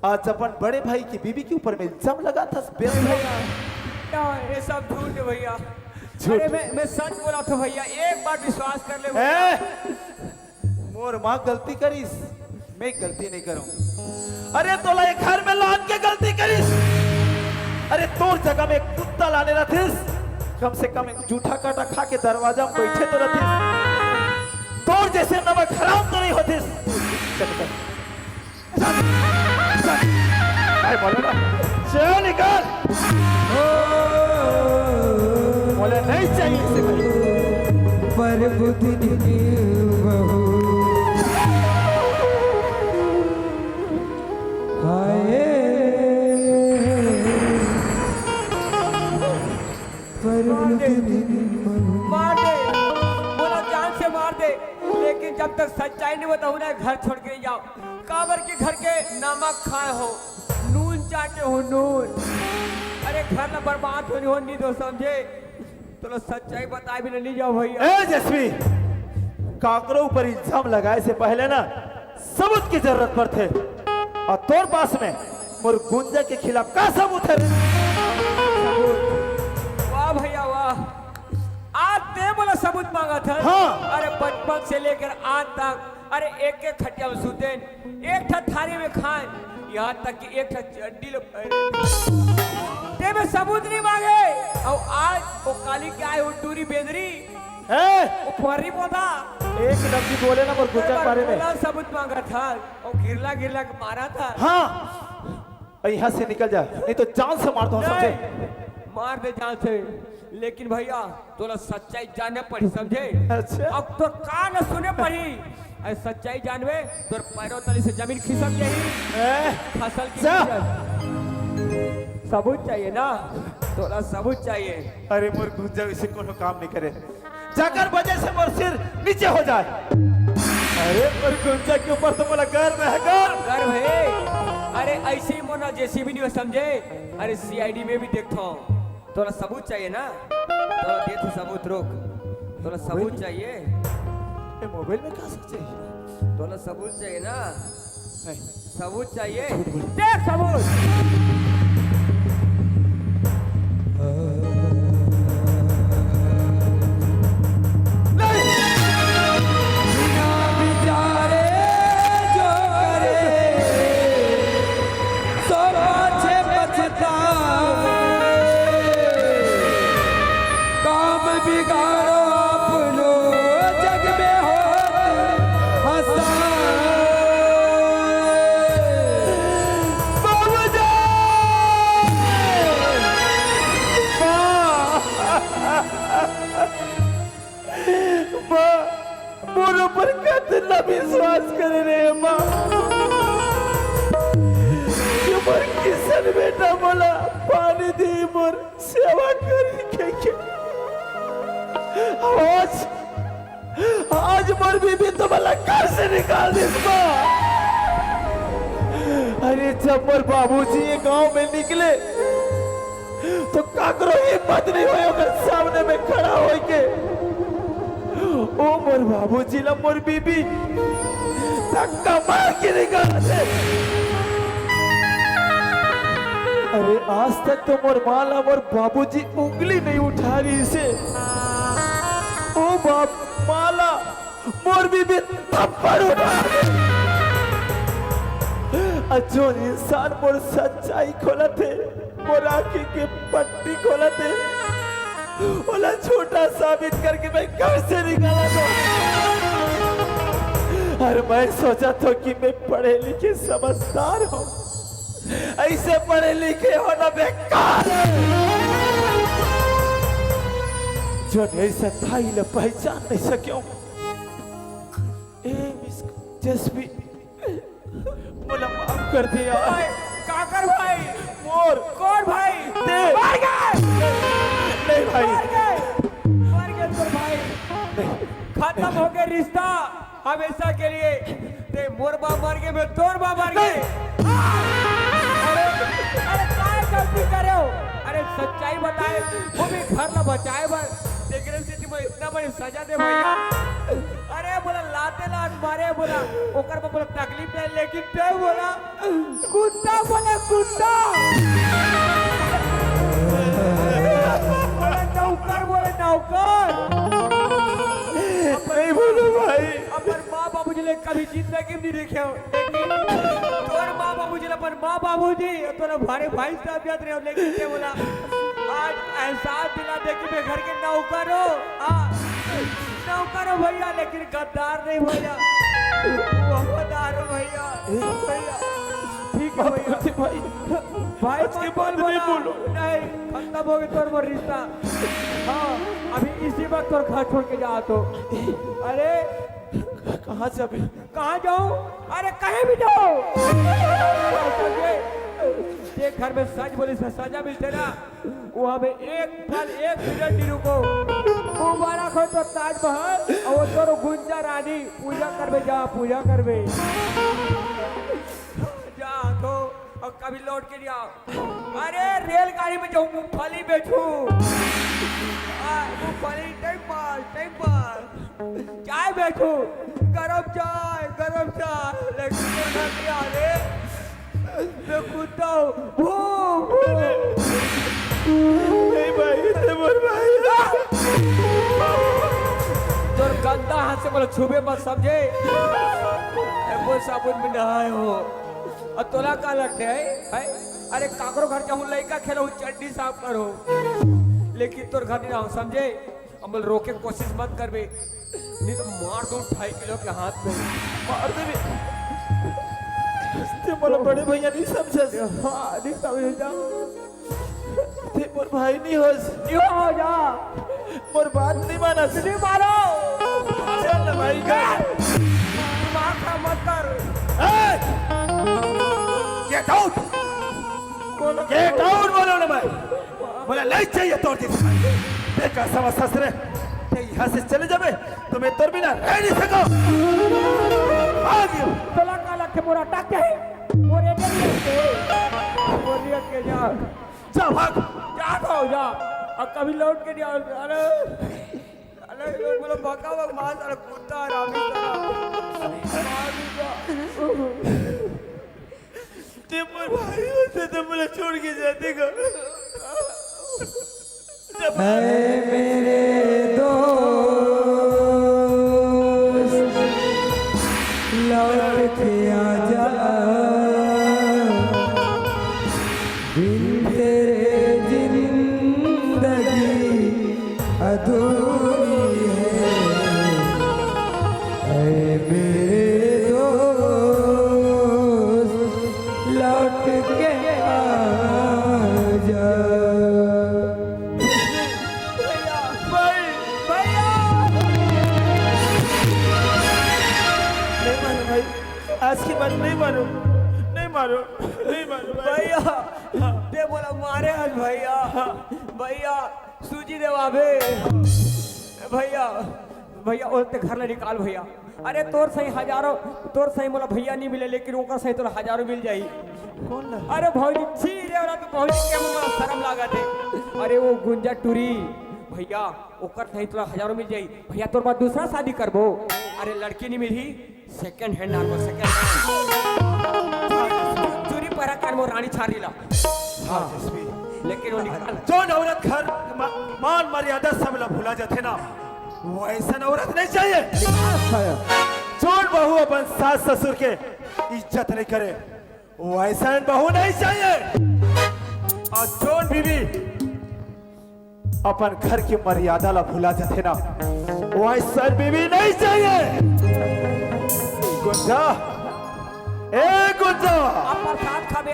आज अपन बड़े भाई की बीबी के ऊपर में इल्जाम लगाथस, बेवकूफ। भैया, ना, ये सब झूठ हे भैया। झूठ। अरे मैं, मैं सच बोलत हों भैया, एक बार विश्वास कर ले भैया। ए? मोर माँ गलती करिस, मैं गलती नहीं करूँ। अरे तोला ये घर में लान के गलती करिस। अरे तोर जगह में कुत्ता लाने रहतिस, कम से कम एक जूठा कांटा खा के दरवाजा में बैठे तो रहतिस। तोर जैसे नमक हराम तो नहीं होतिस। चल, चल। चल, चल। भाई, बोलो ना। चल, निकल। बोले, नहीं चाहिए इसे भाई। पर बुद्धि निकल बहू। हाय। पर मार दे, बुद्धि निकल बहू। मार दे, मोला जान से मार दे, लेकिन जब तक सच्चाई नहीं बताहूँ ना, घर छोड़ के नहीं जाओ। काबर के घर के नमक खाए हो, नून चाटे हो, नून। अरे घर ला बर्बाद होने हो, नहीं दो समझे, तो लो सच्चाई बताए बिना नहीं जाओ भैया। ए जसवी, काकरो ऊपर इल्जाम लगाए से पहले ना सबूत की जरूरत पड़थे, अउ तोर पास में मोर गुंजा के खिलाफ का सबूत हे रे? सबूत? वाह भैया वाह, आज ते मोला सबूत मांगत हस। हाँ। अरे बचपन से लेकर आज तक, अरे एक एक खटिया में सुतेन, एक ठा थारी में खाएन, यहाँ तक कि एक ठा चड्डी लो पहने। ते में सबूत नहीं मांगे, अउ आज वो काली के आए हो टूरी बेंदरी, हैं? वो फर्री पौधा। एक लफ्जी बोले ना मोर गुंजा के बारे में। मोला सबूत मांगत हस, वो घिरला घिरला के मारत हस। हाँ, अउ यहाँ से निकल जा, नहीं तो जान से मार दूँ, समझे? नहीं, मार दे जान से, लेकिन भैया तोला सच्चाई जाने पड़ी, समझे? अच्छा। अब तो कान सुने पड़ी, अरे सच्चाई जानबे, तोर पैरों तली से जमीन खिसक जाही। ए, फसल की जा। फसल। सबूत चाहिए ना, तोला सबूत चाहिए। अरे मोर गुंजा वैसे कोनो काम नहीं करे, जाकर वजह से मोर सिर नीचे हो जाए। अरे मोर गुंजा के ऊपर तो मोला गर्व हे, गर्व। गर्व हे? अरे ऐसे ही मोर ना जेसीबी नहीं हो समझे, अरे सीआईडी में भी देखता हूँ। तोला सबूत चाहिए ना? तोला देत हूँ सबूत, रुक। तोला सबूत चाहिए? मोबाइल में का सब चाहिए? तोला सबूत चाहिए ना? नहीं। सबूत चाहिए? झूठ बोल। देख सबूत। बिना विचारे जो करे, सो पाछे पछतावे। काम बिगाड़ो अपनो, जग में होत हंसावे। बाबूजी! माँ! माँ, मोर ऊपर कतना विश्वास करे रे माँ। ये मोर किसन बेटा मोला पानी दी, मोर सेवा करी के, के। आज, आज मोर बीबी तो मोला घर से निकाल दिस माँ। अरे जब मोर बाबूजी ये गांव में निकले तो काकरो हिम्मत नहीं होय ओकर सामने में खड़ा होय के। ओ मोर बाबूजी ला मोर बीबी धक्का मार के निकाल दे। अरे आज तक तो मोर माँ ला मोर बाबूजी उंगली नहीं उठा रहिसे। ओ बाप, माँ ला मोर बीबी थप्पड़ उठा दे। अ जोन इंसान मोर सच्चाई खोलत हे, मोर आँखी के पट्टी खोलत हे, ओला झूठा साबित करके मैं घर से निकाला था। अरे मैं सोचा था कि मैं पढ़े लिखे समझदार हूँ, ऐसे पढ़े लिखे होना बेकार है। जोन ऐसा ताई ला पहचान नहीं सक्यों। ए मिस जसवी, मोला माफ कर दे यार। भाई, काकर भाई? मोर कौन भाई? दे। मर गए। नहीं भाई। मर गए। मर गए तोर भाई। खत्म हो गया रिश्ता हमेशा के लिए। ते मोर माँ मर गए, मैं तोर माँ मर गए। अरे, अरे काय गलती करे हो? अरे सच्चाई बताए, वो भी घर ला बचाए बर। तेकरे सेती मैं इतना बड़ी सजा दे भैया। अरे बोला लाते लात मारे बोला, ओकर में बोला तकलीफ नहीं, लेकिन ते बोला कुत्ता बोला कुत्ता। बोला नौकर बोला नौकर। नहीं बोलो भाई। अपन माँ बाबूजी ले कभी जिंदगी में नहीं देखे हो, लेकिन तोर माँ बाबूजी ले अपन माँ बाबूजी तोरा भारे भाई साहब याद रहे हो, लेकिन ते बोला आज एहसास दिला दे कि मैं घर के नौकर हो। हाँ, नौकर हो भैया, लेकिन गद्दार नहीं भैया, वफादार हो भैया। भैया, ठीक है माफ भैया। कर दे भाई। भाई आज के मत बाद बोल नहीं बोला। बोलो। नहीं, खत्म हो गया तोर मोर रिश्ता। हाँ, अभी इसी वक्त तोर घर छोड़ के जा तो। अरे कहाँ जाबे? कहाँ जाऊँ? अरे कहीं भी जाओ। समझे? ये घर में सच बोले से सजा मिलते ना, वो हमें एक पल एक मिनट नहीं रुको। मुबारक हो तो ताजमहल और वो तोर गुंजा रानी। पूजा करबे जा, पूजा करबे। जा तो, और कभी लौट के नहीं आओ। अरे रेलगाड़ी में जाऊँ मूंगफली बेचूं। आ, मूंगफली टाइम पास, टाइम पास। चाय बेचूं, गरम चाय, गरम चाय। लेकिन वो नहीं आ रे। मैं कुत्ता हूँ। भू, भू। नहीं भाई, ते मोर भाई। तोर गंदा हाथ से बोला छुबे मत समझे। ए, वो साबुन में नहाए हो। और तोला का लगते है, है? अरे काकरो घर जाऊँ लइका खेलूँ चड्डी साफ करूँ, लेकिन तोर घर नहीं रहूँ समझे। अमल रोके कोशिश मत करबे, नहीं तो मार दूँ ढाई किलो के हाथ में। मार देबे। ते मोला बड़े भैया नहीं समझस। हाँ, नहीं समझ जा। ते मोर भाई नहीं होस। क्यों हो जा? मोर बात नहीं मानस। नहीं मारो। चल ना भाई का। दिमाग खराब मत कर। ए! Get out! Get out बोलो ना भाई। बोला नहीं चाहिए तोर जिस। देखा समझ ससुरे। ते यहाँ से चले जाबे तो मैं तोर बिना रह नहीं सको। आ गयो। तोला का लग के मोरा टाके है। वो रेडियो नहीं है। वो रेडियो के जा। जा भाग। जा तो जा। अब कभी लौट के नहीं आओ। अरे, अरे, बोला, "भगा, भगा, मार साला, कुत्ता हरामी साला।" ते मोर भाई होते तो मोला छोड़ के जाते का? ऐ मेरे दोस्त, लौट के आजा, बिन तेरे जिंदगी अधूरी है। ऐ मेरे दोस्त, लौट के आजा। भैया, भाई, भैया। नहीं मानो भाई, आज के बाद नहीं मानो, नहीं मानो, नहीं मानो भाई। भैया, ते बोला मारे आज भैया, भैया, सूजी देवा बे। भैया, भैया, ओला ते घर ले निकाल भैया। अरे तोर सही हजारों, तोर सही मोला भैया नहीं मिले, लेकिन ओकर सही तोला हजारों मिल जाई। कौन ला? अरे भौजी, छी रे, ओला तो भौजी के मुंह में शर्म लागत है। अरे वो गुंजा टूरी, भैया, ओकर सही तोला हजारों मिल जाई। भैया, तोर बाद दूसरा शादी करबो। अरे लड़की नहीं मिली, second hand आनबो, second hand। चूरी पहरा कानबो रानी छारी ला। हाँ। लेकिन वो निकाल। जोन औरत घर मा-, मान मर्यादा सब ला भुला जाथे ना, वैसन औरत नहीं चाहिए। जोन बहू अपन सास ससुर के इज्जत नहीं करे, वैसन बहू नहीं चाहिए। और जोन बीवी अपन घर की मर्यादा ला भुला जाथे ना, वैसन बीवी नहीं चाहिए। गुंजा, ए गुंजा। आप प्रसाद खाबे।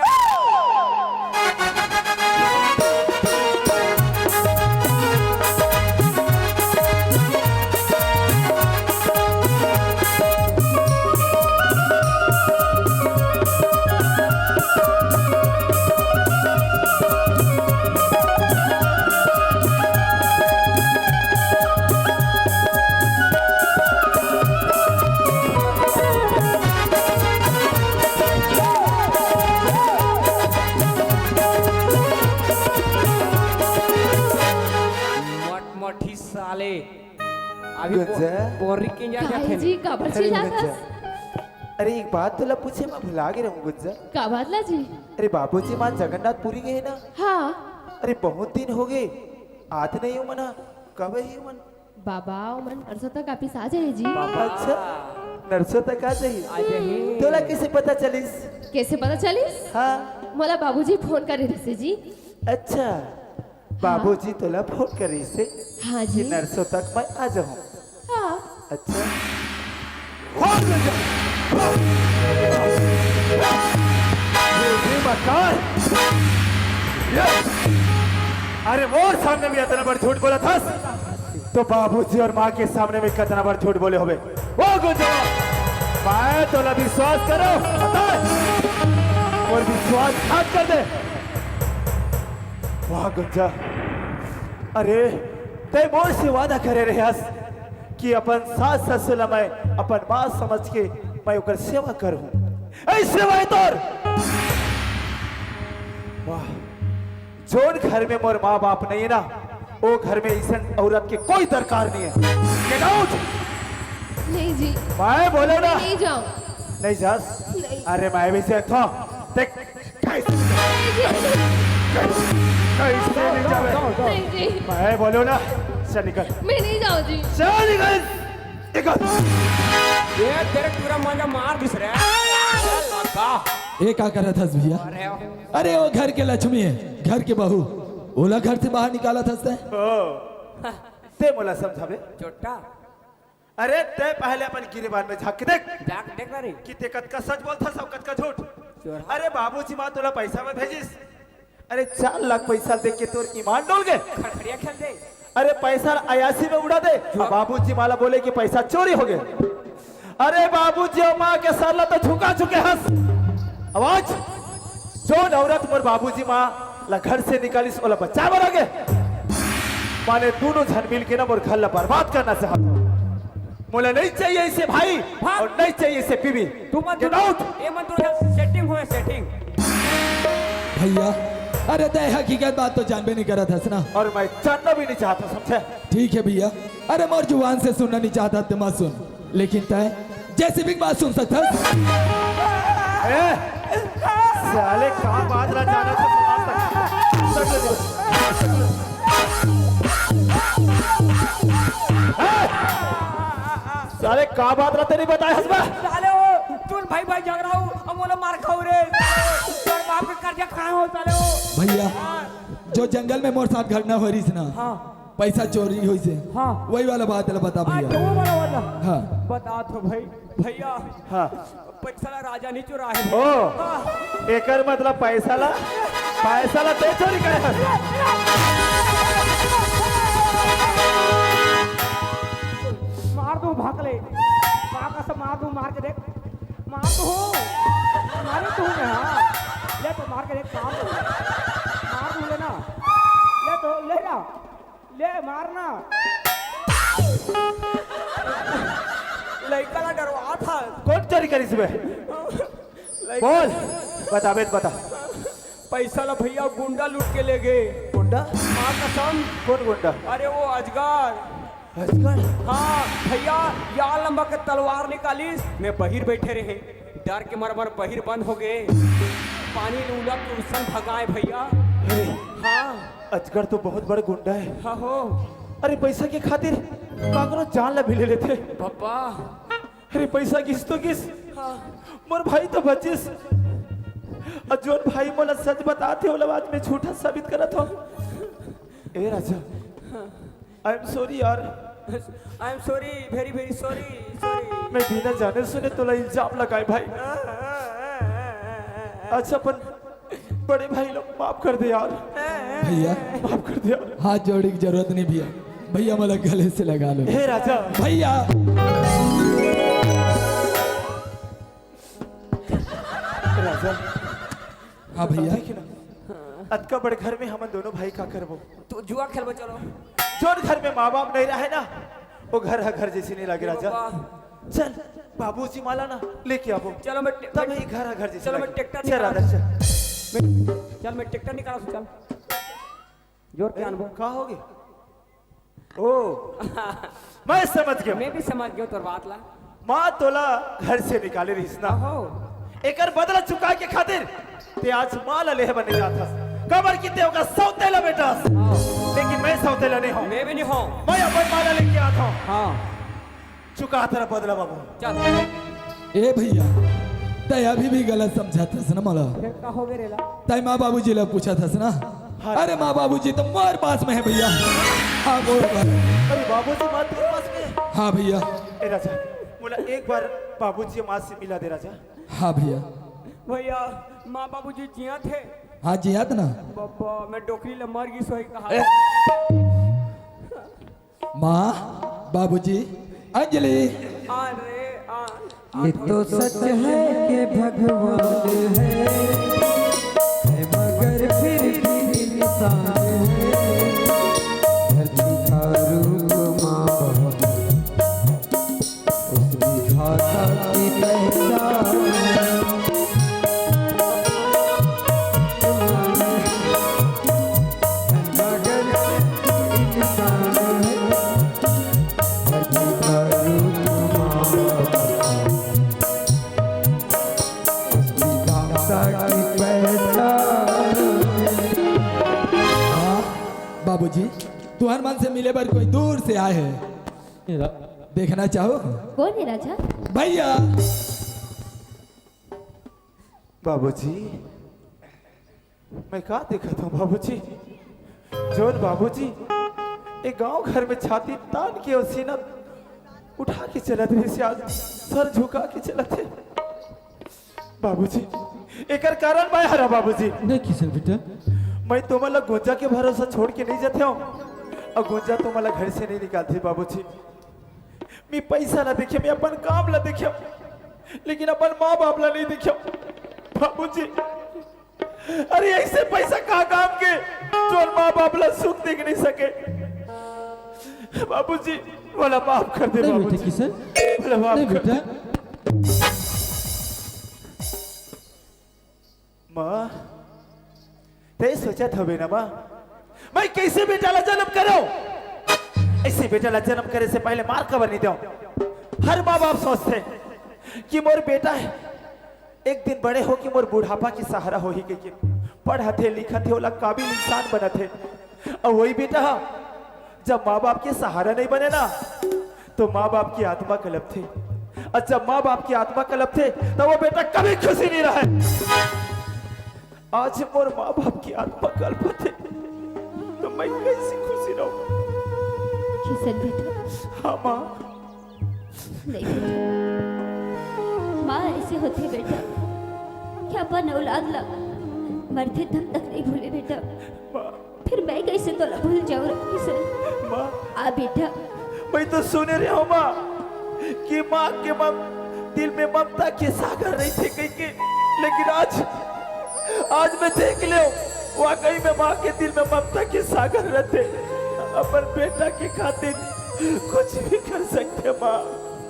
मटमठी साले। अभी गुंजा। बो-, बोरी किंजा काहे जाथे जी, नहीं। काबर अरे चिल्लात गुंजा। हस? अरे, एक बात तोला पूछे, मैं भुला गे रहूं गुंजा। का बात ला जी? अरे, बाबूजी मान जगन्नाथपुरी गए ना? हाँ। अरे, बहुत दिन हो गए, आत नहीं हो मना, कब ही मन? बाबा, ओ मन नरसों तक वापिस आ जाही जी। बाबा। अच्छा, नरसों तक आ जाही। आ जाही। तोला कैसे पता चलिस? कैसे पता चलिस? हाँ। मोला बाबूजी फोन करे रहिसे जी। अच्छा, बाबूजी तोला फोन करे रहिसे हाँ कि जी। नरसों तक मैं आ जाहूँ। हाँ। अच्छा। ये भी मकान। ये। अरे, मोर सामने भी इतना बड़ झूठ बोला था, तो बाबूजी और माँ के सामने में कितना बड़ झूठ बोले होबे। ओ गुंजा, मैं तोला विश्वास करो, बता। और विश्वासघात कर दे। वाह गुंजा, अरे, तै मोर से वादा करे रहस कि अपन सास ससुर ला मैं अपन माँ समझ के मैं ओकर सेवा करहूँ। ऐ सेवा है तोर। वाह, जोन घर में मोर माँ बाप नहीं है ना, वो घर में ऐसन औरत के कोई दरकार नहीं है। Get out! नहीं जी। मैं बोलो ना। नहीं जाऊँ। नहीं जास? नहीं। अरे मैं भी से था। देख, कैसे नहीं जावे? कैसे नहीं जावे? नहीं जी। मैं बोलो ना, चल निकल। मैं नहीं जाऊँ जी। चल निकल, निकल। ये तेरे पूरा मंजा मार दिस रे। लगा। ये का करत हस भैया? अरे। अरे वो घर के लक्ष्मी है, घर के बहू, ओला घर से बाहर निकालत हस ते। ओ, ते मोला समझावे? चोट्टा। अरे, तै पहले अपन गिरेबान में झांक के देख। झांक देख ना रे। कि तै कतका सच बोलथस अउ कतका झूठ। चोर। अरे, बाबूजी माँ तोला पैसा में भेजिस। अरे, चार लाख पैसा देख के तोर ईमान डोल गे। खड़खड़िया खेल दे। अरे, पैसा अयासी में उड़ा दे। चोर। अब बाबूजी माँ ला बोले कि पैसा चोरी हो गे। अरे, बाबूजी अउ माँ के सर ला तो झुका चुके हस। आवाज। जोन औरत मोर बाबूजी माँ ला घर से निकालिस, ओला बचाए बर आगे। माने दोनों झन मिल के ना मोर घर ला बर्बाद करना चाहत हो। मोला नहीं चाहिए इसे भाई भाग। और नहीं चाहिए इसे बीवी। तू मत Get out। ये मत दूर जा, setting होए, setting। भैया, अरे तय हकीकत बात तो जानबे नहीं करत हस ना। और मैं जानना भी नहीं चाहता, समझे? ठीक है भैया, अरे मोर जुबान से सुनना नहीं चाहता ते मत सुन, लेकिन तय जेसीबी की बात सुन सकत हस। ए, साले का बात ला जाना तो साले का बात ला तेरी बताए हस बे? साले हो, तुम भाई भाई झगड़ा हो, अब बोलो मार खाओ रे। तोर बाप के कर्जा खाए हो साले हो। भैया, जो जंगल में मोर साथ घटना हो रही ना, हाँ। पैसा चोरी होइसे। हाँ। वही वाला बात ला बता भैया। तो वो वाला, वाला। हाँ। बता तो भाई, भैया। हाँ। पैसा ला राजा नहीं चुरा है। ओ, हाँ। एकर मतलब पैसा ला, पैसा ला ते चोरी करे हस। मार दो भाग ले, मार का सब मार दो, मार के देख, मार दो, मारे तू ने, हाँ। ले तो मार के देख, मार दो, मार दो, ले ना, ले तो, ले ना। ले मारना। लइका ला डरवा था। कौन चोरी करिस बे? लइका बोल, बताबे त बता। पैसा ला भैया गुंडा लूट के ले गए। गुंडा? माँ कसम। कौन गुंडा? अरे वो अजगर। अजगर? हाँ भैया, यार लंबा के तलवार निकालिस, मैं बहिर बैठे रहे, डर के मर मर बहिर बंद हो गए, पानी उलट के उसन भगाए भैया। अरे। हाँ। अजगर तो बहुत बड़ गुंडा है। हाँ हो। अरे पैसा के खातिर काकरो जान ला भी ले लेथे। पापा। अरे पैसा गिस तो गिस। हाँ। मोर भाई तो बचिस। अउ जोन भाई मोला सच बताथे ओला आज मैं झूठा साबित करत हूँ। ए राजा, I am sorry यार। I am sorry, very very sorry, sorry। मैं बिना जाने सुने तोला इल्जाम लगाए भाई। अच्छा अपन बड़े भाई लोग माफ कर दे यार। भैया। माफ कर दे यार। हाथ जोड़े की जरूरत नहीं भैया। भैया मोला गले से लगा लो। हे राजा। भैया। राजा। हाँ भैया। देखिए ना, अतका बड़ घर में हमन दोनों भाई का करबो? तो जुआ खेलबो, चलो। जोन घर में माँ बाप नहीं रहे ना, वो घर ह घर जैसे नहीं लागे, ए राजा। बाबा। चल, बाबूजी माला ना लेके आबो। चलो, मैं टे-, तब मैं, ही घर ह घर जैसे चलो, मैं लागे। ट्रैक्टर चल, निकाल राजा, चल। मैं, चल, मैं ट्रैक्टर निकाल, चल। जोर के अरे, आनबो। का हो गया? ओ, मैं समझ गया। मैं भी समझ गया तोर बात ला। माँ तोला घर से निकाले रहिस ना। हो। एकर बदला चुकाए के खातिर ते आज माँ ला लेहे बर नहीं जात हस। काबर कि ते ओकर सौतेला बेटा हस। हाँ। लेकिन मैं सौतेला नहीं हूँ। मैं भी नहीं हूँ। मैं अपन माँ ला लेके आत हूँ। हाँ। चुका तेरा बदला बाबू। चल। ए भैया, तै अभी भी गलत समझत हस ना मोला। फिर का हो गए रेला? तै माँ बाबूजी ला पूछत हस ना। हाँ। अरे माँ बाबूजी तो मोर पास में है भैया। हाँ, मोर पास। अरे बाबूजी माँ तेरे पास में है? हाँ भैया। ए राजा, मोला एक बार बाबूजी माँ से मिला दे राजा। हाँ भैया। भैया, माँ बाबूजी जियत हे? हाँ, जियत ना। बाबा, मैं डोकरी ला मर गिस होही कहा। ए। माँ, बाबूजी, अंजलि। आ रे, आ, आ ये तो सच है कि भगवान है, है मगर फिर भी इंसान है। धरती का रूप माँ बाप, उस विधाता की पहचान है। मगर इंसान है, धरती का रूप माँ बाप, उस विधाता की पहचान है। हाँ, बाबूजी, तुहर मन से मिले बर कोई दूर से आए है। देखना चाहो? कौन है राजा? भैया। बाबूजी, मैं का देखत हूँ बाबूजी? जोन बाबूजी, एक गांव घर में छाती तान के अउ सीना उठा के चलत रहिस, आज सर झुका के चलत हे। बाबूजी, एकर कारण मैं हरा बाबूजी। नहीं किशन बेटा। मैं तुमन ला गुंजा के भरोसा छोड़ के नहीं जाते हूँ, अउ गुंजा तुमन ला घर से नहीं निकालती बाबूजी। मैं पैसा ला देखे, मैं अपन काम ला देखे, लेकिन अपन माँ बाप ला नहीं देखे बाबूजी। अरे ऐसे पैसा का काम के, जोन माँ बाप ला सुख दे के नहीं सके। बाबूजी, मोला माफ कर दे नहीं बेटा बाबूजी। किशन, मोला माफ नहीं कर बेटा। दे। माँ, तैं सोचत हवे ना माँ, मैं कइसे बेटा ला जन्म करों? अइसे बेटा ला जन्म करे से पहले मार काबर नइ देंव? हर माँ बाप सोचथे कि मोर बेटा हे, एक दिन बड़े होके मोर बुढ़ापा के सहारा होही कहिके। पढ़त हे, लिखत हे, ओला काबिल इंसान बनत हे। अउ वही बेटा ह, जब माँ बाप के सहारा नइ बने ना, तो माँ बाप की आत्मा कलपथे। अउ जब माँ बाप की आत्मा कलपथे, तो वो बेटा कभी खुशी नइ रहय। आज मोर माँ बाप की आत्मा कलपथे, तो मैं कइसे खुशी रहूं? किशन बेटा। हाँ माँ। नहीं बेटा, माँ अइसे होथे बेटा, कि अपन औलाद ला मरथे दम तक नइ भूले बेटा। माँ। फिर मैं कइसे तोला भूल जाऊं रे किशन? माँ। आ बेटा। मैं तो सुने रहेंव माँ कि माँ के मम-, दिल में ममता के सागर रहिथे कहिके, लेकिन आज, आज मैं देख लेंव, वाकई में माँ के दिल में ममता के सागर रहिथे। अपन बेटा के खातिर कुछ भी कर सकथे माँ।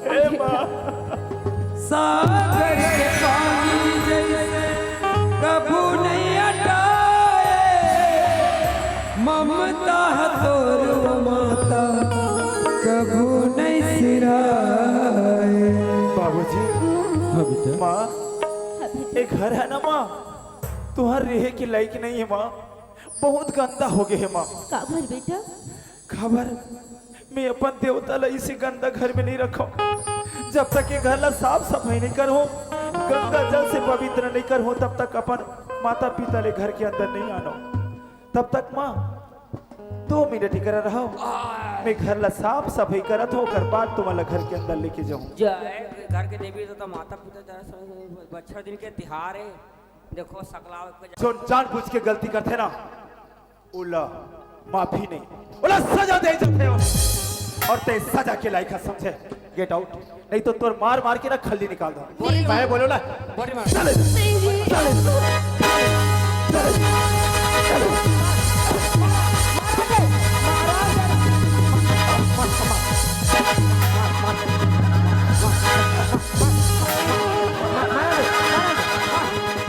हे माँ। सागर के पानी जइसे कभू नइ अटाए, ममता ह तोर वो माता कभू नइ सिराए। बाबूजी। हाँ बेटा। माँ, हाँ बेटा। ए घर हे ना माँ, तुंहर रेहे के लायक नइ हे माँ, बहुत गंदा हो गे हे माँ। काबर बेटा? काबर मैं अपन देवता ला अइसे गंदा घर में नइ रखंव। जब तक ए घर ला साफ सफई नइ करहूं, गंगा जल से पवित्र नइ करहूं, तब तक अपन माता पिता ला ए घर के अंदर नइ आनंव। तब तक माँ, दो मिनट इकरा रहव, मैं घर ला साफ सफई करत हंव, ओकर बाद तुमन ला घर के अंदर लेके जाहूं। जय घर के देवी देवता, माता पिता, जरा सा बछर दिन के तिहार हे। देखो सकला के जोन जानबूझ के गलती करथे ना, ओला माफी नहीं, ओला सजा दे जाथे। अउ तैं सजा के लायक हस समझे, get out, नहीं तो तोर मार मार के ना खल्ली निकाल दूं। बॉडी मार। मैं बोलों ना। बॉडी मार। चले। नहीं। चले। चले। चले। मार, मार, मार, मार।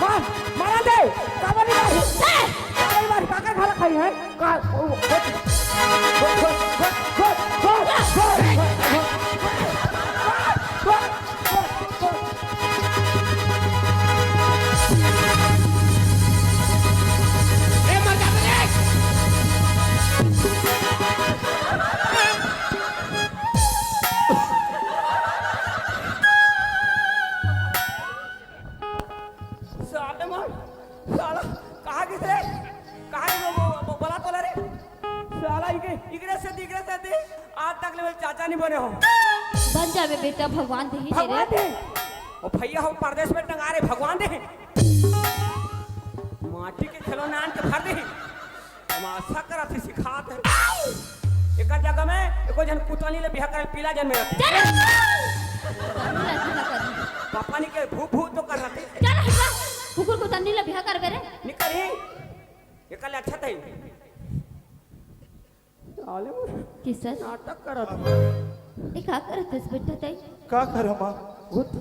मार, मारा दे, काबर नहीं मारी? काबर नहीं मारी? काकर घरा खाई है? का, ओ, ओ, ओ, ए, मर जा बे। साले मन, साला, कहाँ गिस रे? कहाँ गिस वो, वो, वो बला तोला रे? साला इके, इकरे से, इकरे से दे, आज तक ले मोर चाचा नहीं बने हो। बन जाबे बेटा, भगवान दे ही दे रे। भगवान दे। ओ भैया हो परदेश में टंगा रे, भगवान दे। माटी के खिलौना आन के भर दे। तमाशा करत हे, सिखात हे। एकर जगह में एको झन कुतनी ले बिहा करे, पीला जन में रहते। चल! पापा नी के भू भू तो कर रहते। चल हट जा। कुकुर कुतनी ले बिहा करबे रे। नी करही। एकर ले अच्छा तही। साले वो किशन। नाटक करत हे। ए का करत हस बेटा तई? का करंव माँ?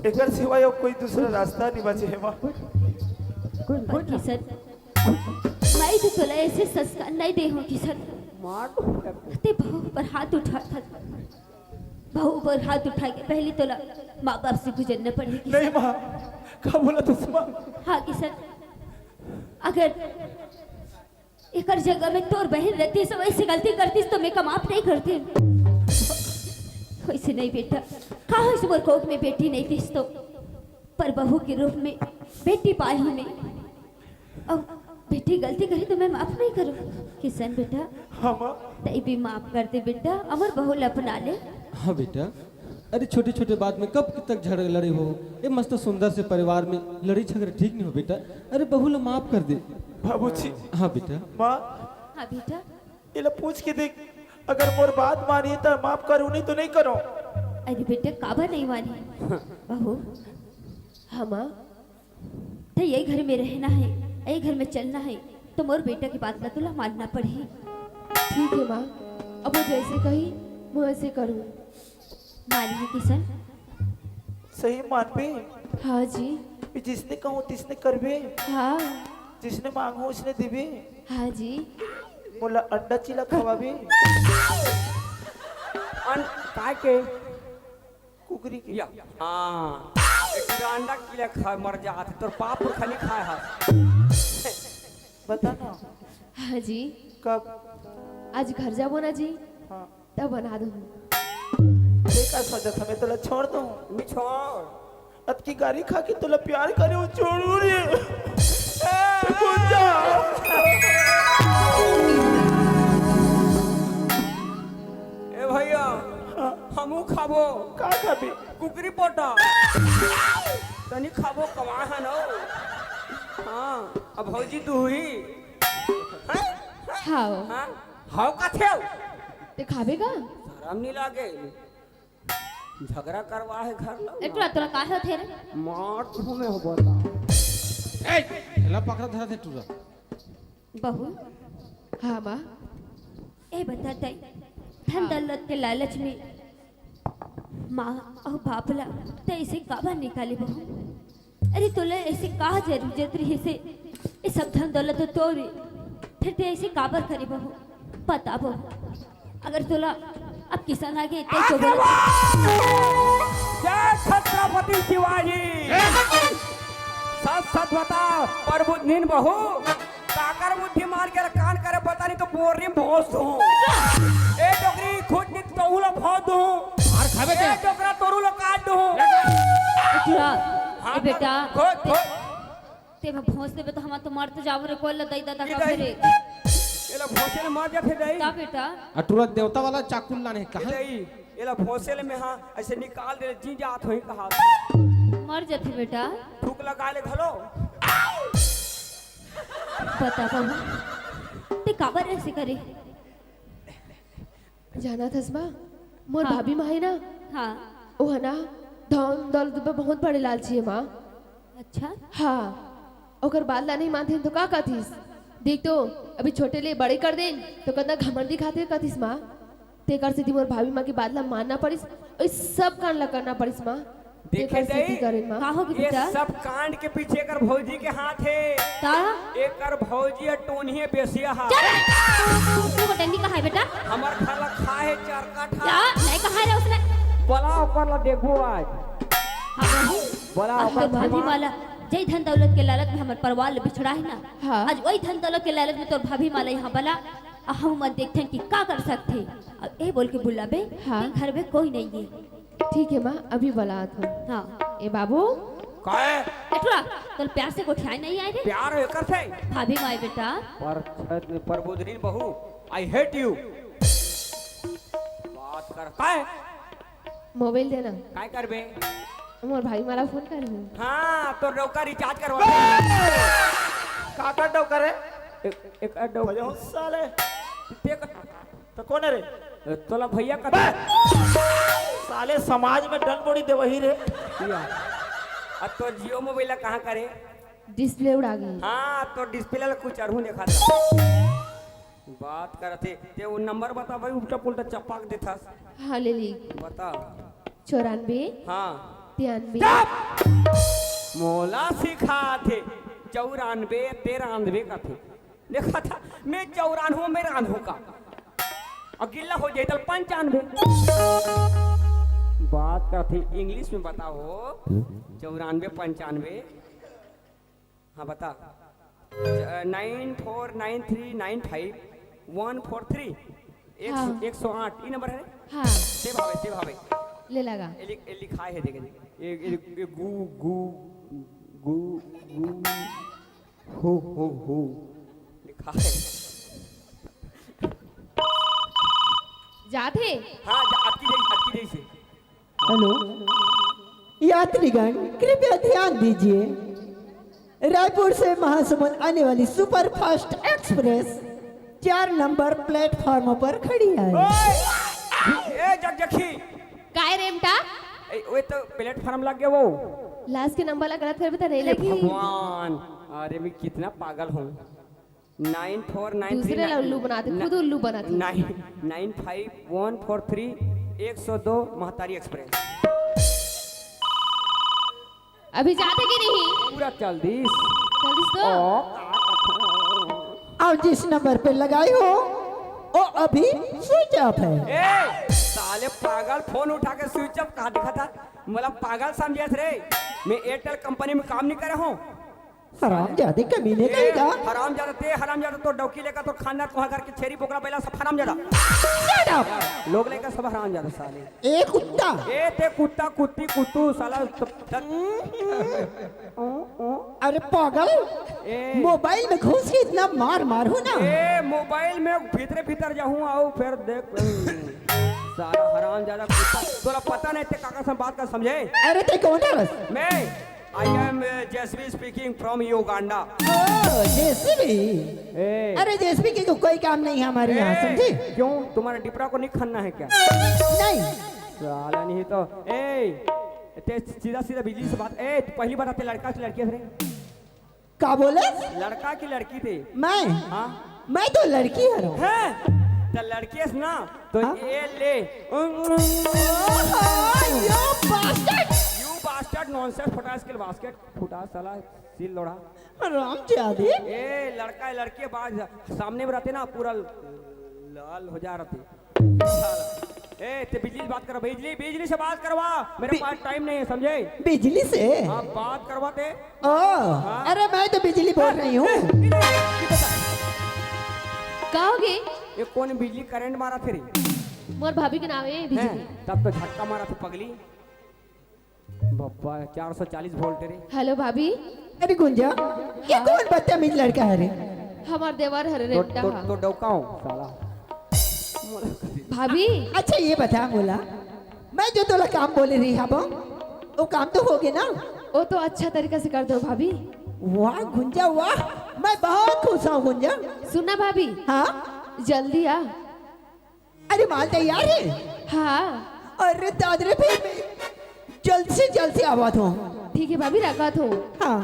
एकर सिवाय अउ कोई दूसरा रास्ता नहीं बचे हे माँ। पर किशन, मैं तो तोला ऐसे संस्कार नहीं दे हूँ किशन। मार दो। ते बहू पर हाथ उठा था। बहू पर हाथ उठा के पहले तोला माँ बाप से गुजरना पड़ेगी। नहीं माँ, का बोलत हस माँ? हाँ किशन, अगर एकर जगह में तोर बहन रहतीस, वैसे गलती करतीस तो मैं का माफ नहीं करती। वैसे नहीं बेटा, कहाँ से मोर कोख में बेटी नहीं दिस तो, पर बहू के रूप में बेटी पाही मैं। अब बेटी गलती करे तो मैं माफ नहीं करूँ। किशन बेटा, हाँ माँ। तई भी माफ कर दे बेटा, अमर बहू ला अपना ले। हाँ बेटा, अरे छोटे-छोटे बात में कब तक झगड़ा लड़े हो? ये मस्त सुंदर से परिवार में लड़ाई झगड़ा ठीक नहीं हो बेटा। अरे बहू ला माफ कर दे। बाबूजी। हाँ बेटा। माँ। हाँ बेटा। एला पूछ के देख, अगर मोर बात मानी त माफ करूँ, नहीं तो नहीं करूँ। अरे बेटा, काबर नहीं मानी? बहू, हाँ माँ। त ये घर में रहना है, ये घर में चलना है, तो मोर बेटा की बात ला तोला मानना पड़ही। ठीक है माँ, अब वो जैसे कही, मैं वैसे करूँ। मानही किशन? सही मानबे? हाँ जी। ये जिसने कहूँ तिसने करबे? हाँ। जिसने मांगू उसने देबे। हाँ जी। मोला अंडा चिला खवाबे। अन-, काय के? कुकरी के। या, हाँ। एक अंडा चिला खा मर जात, तोर बाप पुरखा नहीं खाए हा। बता ना। हाँ जी। कब? आज घर जाबो ना जी। हाँ। तब बना दूँ। ये का सोचत हमें तोला छोड़ दूँ? नहीं छोड़। अतकी गारी खा के तोला प्यार करे वो छोड़ू रे। ए, कुंजा। ए भैया, हाँ। हमू खाबो। का खाबे? कुकरी पोटा। तनी खाबो कमा है ना। हाँ, अब भौजी तू ही। हाँ? हाँ। हाँ? हाव का थे? ते खाबे का? शरम नहीं लागे। झगड़ा करवा है घर लो। ए, तोरा, तोरा काहे होथे रे? मार तू में हो बता। ए, एला पकड़ा धरा थे टूरा। बहू। हाँ, माँ। ए, बता तई, धन हाँ। दौलत के लालच में माँ अउ बाप ला तई ऐसे काबर निकाले बहू? अरे, तोला ऐसे का जरूरत रहिसे? ये सब धन दौलत तो तोरे, फिर ते ऐसे काबर करे बहू? बता बहू, अगर तोला अब किसान आगे तो, तो बोला। जय छत्रपति शिवाजी। सच सच बता, प्रबुद्धिन बहू, काकर बुद्धि मार के कान करे बता नहीं तो बोरी में भोंस दूं। ए डोकरी, खुद नित तोहू ला भोंस दूं। मार खाबे ते। ए डोकरा, तोरू ला काट दूं। ए टूरा, हाँ, ए बेटा, खोद, खोद। ते में भोंस देबे तो हम तो मर तो जाबो रे, कोल ला दई दादा का दई। रे। एला भोंसे ले मर जाथे दई। का बेटा? आ टूरा देवता वाला चाकू लाने कहाँ? दई, एला भोंसे ले में हाँ, ऐसे निकाल दे, जी जात होही कहा। मर जाथे बेटा। थूक लगा ले घलो। बता बहू, ते काबर ऐसे करे? जानत हस माँ, मोर हाँ। भाभी माँ है ना, हाँ। वो है ना, धन दौलत में बहुत बड़े लालची है माँ। अच्छा। हाँ, ओकर बात ला नहीं मानथे तो का कथिस? देख तो, अभी छोटे ले बड़े कर देन तो कतना घमंड दिखाथे कथिस माँ। तेकर सेती मोर भाभी माँ के बात ला मानना पड़िस, अउ सब कांड ला करना पड़िस माँ। देखे तेकर सेती दई, करेन माँ। का हो गे ये बेटा? सब कांड के पीछे एकर भौजी के हाथ हे। का? एकर भौजी ह टोनिये बेसिया हा। चल! तू बटंगी कहाँ है बेटा? हमर घर ला खा हे चार काठा। क्या? नहीं कहा है उसने? बला ओकर ला देखबो आज। हाँ बहू। बला अब ओकर तो भाभी माँ। माला, जय धन दौलत के लालच में हमर परिवार ले बिछड़ा है ना। हाँ। आज वही धन दौलत के लालच में तोर भाभी माला यहाँ बला, आ हम मन देखथन कि का कर सकथे। अब ए बोल के बुलाबे, हाँ। कि घर में कोई नहीं है। ठीक है माँ, अभी बलात हूँ। हाँ। ए बाबू। काय? ए टूरा, तोर प्यार से गोठियाए नहीं आए रे? प्यार एकर से? भाभी माई बेटा। पर, पर बुधरीन बहू, I hate you। बात कर, काय? मोबाइल देना। काय करबे? मोर भाई माला फोन कर हूँ। हाँ, तो डौका रिचार्ज करवा। का कर डौका रे? एक, एक डौका। बजाओ साले। ते कर। तो कौन है रे? तोला भैया कथे। साले समाज में डंड बोड़ी देवही रे। किया? अब तो जियो मोबाइल ला कहाँ करे? डिस्प्ले उड़ा गई। हाँ, तो डिस्प्ले ला कुछ अरहू देखा था। बात करत हे, ते वो नंबर बता भाई, उल्टा पुल्टा चपाक देथस। हाँ, ले ली। बता। चौरानबे। हाँ। तिरानबे। चुप! मोला सिखाथे, चौरानबे, तेरानबे कथे। देखा था, मैं चौरानहूँ, मैं रांधू का। अउ गिल्ला हो जाए तो पंचानबे। बात करथे, इंग्लिश में बताओ, चौरानबे, पंचानबे। हाँ, बता। नाइन फोर नाइन थ्री नाइन फाइव वन फोर थ्री। एक सौ, हाँ। एक सौ आठ, ई नंबर है? हाँ। सेव हवे, सेव हवे। ले लगा। ए लिख-, ए लिखाए है, देखे, देखे। ए, ए, ए, गु, गु, गु, गु, हो, हो, हो। लिखा है। जात हे? हाँ, जा, अटकी जाई, अटकी जाई से। हेलो, यात्रीगण कृपया ध्यान दीजिए, रायपुर से महासमुंद आने वाली सुपरफास्ट एक्सप्रेस चार नंबर प्लेटफॉर्म पर खड़ी है। ओए! ए जगजखी! काय रे बेटा? ए, ओए तो प्लेटफॉर्म लग गया वो। लास्ट के नंबर ला गलत करबे त नहीं ए लगही। भगवान, अरे मैं कितना पागल हूँ। नाइन फोर नाइन थ्री दूसरे ला उल्लू बनाथे, खुद उल्लू बनाथे। नाइन, नाइन फाइव वन फोर थ्री एक सौ दो महतारी एक्सप्रेस। अभी जाथे कि नहीं? पूरा चल दिस। चल दिस तो? ओ, और जिस नंबर पे लगाई हो, वो अभी स्विच ऑफ है। ए, साले पागल, फोन उठा के स्विच ऑफ कहा दिखा था? मोला पागल समझे रे? मैं एयरटेल कंपनी में काम नहीं करे हूँ। हरामजादे कमीने ए, कहीं का। हरामजादा ते, हरामजादा तो डौकी लेकर तो खानदार को घर के छेरी बोकरा बैला सब हरामजादा। Shut up! लोग लेकर सब हरामजादा साले। ए कुत्ता। ए ते कुत्ता, कुत्ती, कुत्तू, साला सब। अरे पागल, ए। मोबाइल में घुस के इतना मार मार हो ना। ए, मोबाइल में भीतरे भीतर जाहूं, आओ फिर देख। साला हरामजादा कुत्ता, तोला पता नहीं ते काका से बात कर समझे? अरे ते कौन है बस? मैं, I am, uh, J C B speaking from Uganda। ओ, J C B। ए। अरे J C B की तो कोई काम नहीं है हमारे यहाँ, ए, समझे? क्यों, तुम्हारे डिपरा को नहीं खनना है क्या? नहीं। साला नहीं तो, ए, ते सीधा सीधा बिजली से बात। ए, तू पहली बात आते लड़का की लड़की है रे? का बोले? लड़का की लड़की थे? मैं? हाँ। मैं तो लड़की हरंव। हैं? तो लड़की है ना, तो हाँ? ये ले। ओहो, you bastard! You bastard, nonsense, potash के basket, फुटा साला, सील लोड़ा। हरामजादे। ए, लड़का है, लड़की है, बाज सामने में रहते ना, पूरा लाल हो जा रहते। ए, ते बिजली से बात करो, बिजली, बिजली से बात करवा, मेरे बिजली से? पास टाइम नहीं है, समझे? बिजली से? हाँ, बात करवा ते। ओ, हाँ। अरे मैं तो बिजली बोल रही हूँ। का होगे? ये कौन बिजली करंट मारा थे रे? मोर भाभी के नाम है बिजली। हैं, तब तो झटका मारा था पगली। बप्पा, चार सौ चालीस वोल्ट रे। हेलो भाभी। अरे गुंजा, ये हाँ। कौन बदतमीज लड़का है रे? हमार देवर हरे तो, रेंटा तो, हा। तो डौका हूँ साला। भाभी। अच्छा ये बता मोला, मैं जो तोला काम बोले रही हूँ, वो काम तो होगे ना? वो तो अच्छा तरीका से कर दो भाभी। वाह गुंजा वाह, मैं बहुत खुश हूँ गुंजा। सुनना भाभी। हाँ। जल्दी आ। अरे माल तैयार है? हाँ। अरे दादरे फिर जल्द से जल्द से आवत हूँ। ठीक है भाभी, रखत हूँ। हाँ।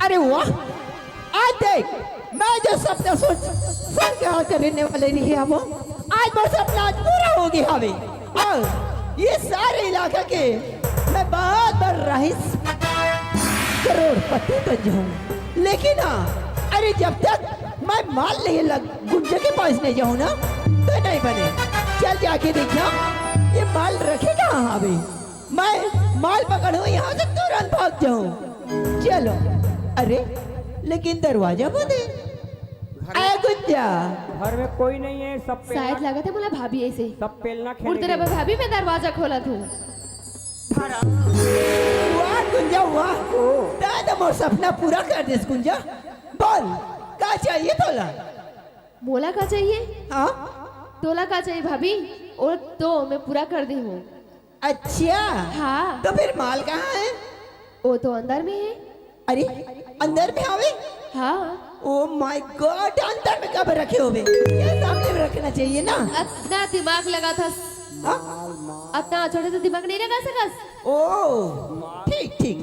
अरे वाह, आज देख, मैं जो सपना सोच संग के रहने वाले नहीं है वो, आज मोर सपना आज पूरा हो गया हवे। और ये सारे इलाका के मैं बहुत बड़ रईस, करोड़पति बन जाऊं। लेकिन हाँ, अरे जब तक मैं माल नहीं लग गुंजा के पास नहीं जाऊं ना, तो नहीं बने। चल जाके देखना, ये माल रखे कहाँ हवे। मैं माल पकड़ूं, यहाँ से तुरंत भाग जाऊं। चलो। अरे, लेकिन दरवाजा बंद है। घर में, ए गुंजा। घर में कोई नहीं है, सब पेलना, शायद लगा था मोला भाभी ऐसे। सब पेलना खेले उड़ तेरा गए। भाभी, मैं दरवाजा खोला तू। वाह गुंजा वाह, ओ। तैं तो मोर सपना पूरा कर देस गुंजा। बोल, का चाहिए तोला? मोला का चाहिए? हाँ? तोला का चाहिए भाभी? वो तो मैं पूरा कर दी हूँ। अच्छा। हाँ। तो फिर माल कहाँ है? वो तो अंदर में है। अरे, अंदर में हवे? हाँ। Oh my God, अंदर में कब रखे होवे? ये सामने में रखना चाहिए ना। अतना दिमाग लगा था। हाँ? अतना छोटे से दिमाग नहीं लगा सकस। ओ, ठीक, ठीक।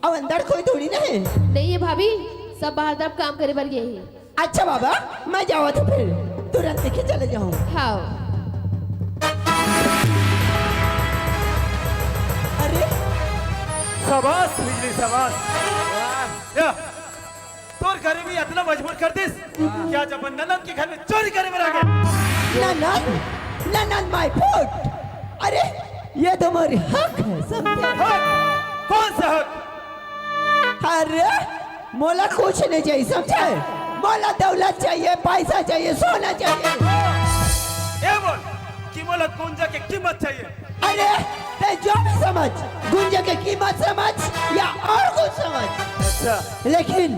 अब अंदर कोई थोड़ी ना है। नहीं है भाभी, सब बाहर तरफ काम करे बर गए हैं। अच्छा बाबा, मैं जावत हूँ फिर, तुरंत लेके चले जाऊँ। हाँ। अरे, शाबाश बिजली, शाबाश। या, तोर घर में इतना मजबूर कर दिस, क्या जब ननद के घर में चोरी करे में आ गए? ननद, ननद my foot। अरे, ये तो मोर हक है, समझे? हक? कौन सा हक? अरे, मोला कुछ नहीं चाहिए, समझे? मोला दौलत चाहिए, पैसा चाहिए, सोना चाहिए। ये बोल कि मोला गुंजा के कीमत चाहिए। अरे, तैं जो भी समझ, गुंजा के कीमत समझ या और कुछ समझ। अच्छा। लेकिन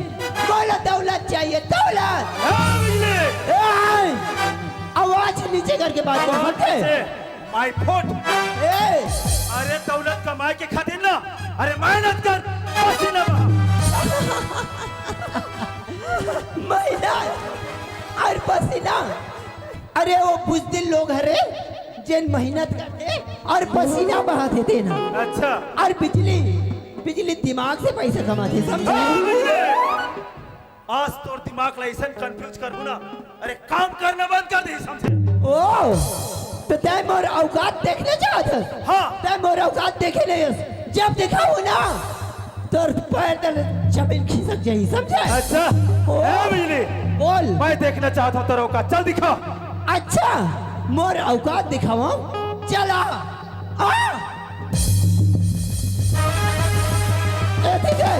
मोला दौलत चाहिए, दौलत। हाँ, बिजली। ए, आवाज नीचे करके बात कर सकते हैं? माई फोट। ए, अरे दौलत कमाए के खातिर ना, अरे मेहनत कर, पसीना बहा। मेहनत अउ पसीना। अरे वो बुजदिल लोग हरे, जेन मेहनत करथे अउ पसीना बहाथे तेन ह। अच्छा। अउ बिजली, बिजली दिमाग से पैसा कमाथे, समझे? आज तोर दिमाग ला अइसन confuse करहूं ना, अरे काम करना बंद कर दे, समझे? ओ, त तैं मोर औकात देखना चाहत हस? हाँ। तैं मोर औकात देखे नइ हस। जब दिखाहूं ना, तोर पैर तले जमीन खिसक जाही, समझे? अच्छा। ओ। ए बिजली, बोल। मैं देखना चाहत हूँ तोर औकात, चल दिखा। अच्छा, मोर औकात दिखावंव, चल आ। आ। ए, ठीक है।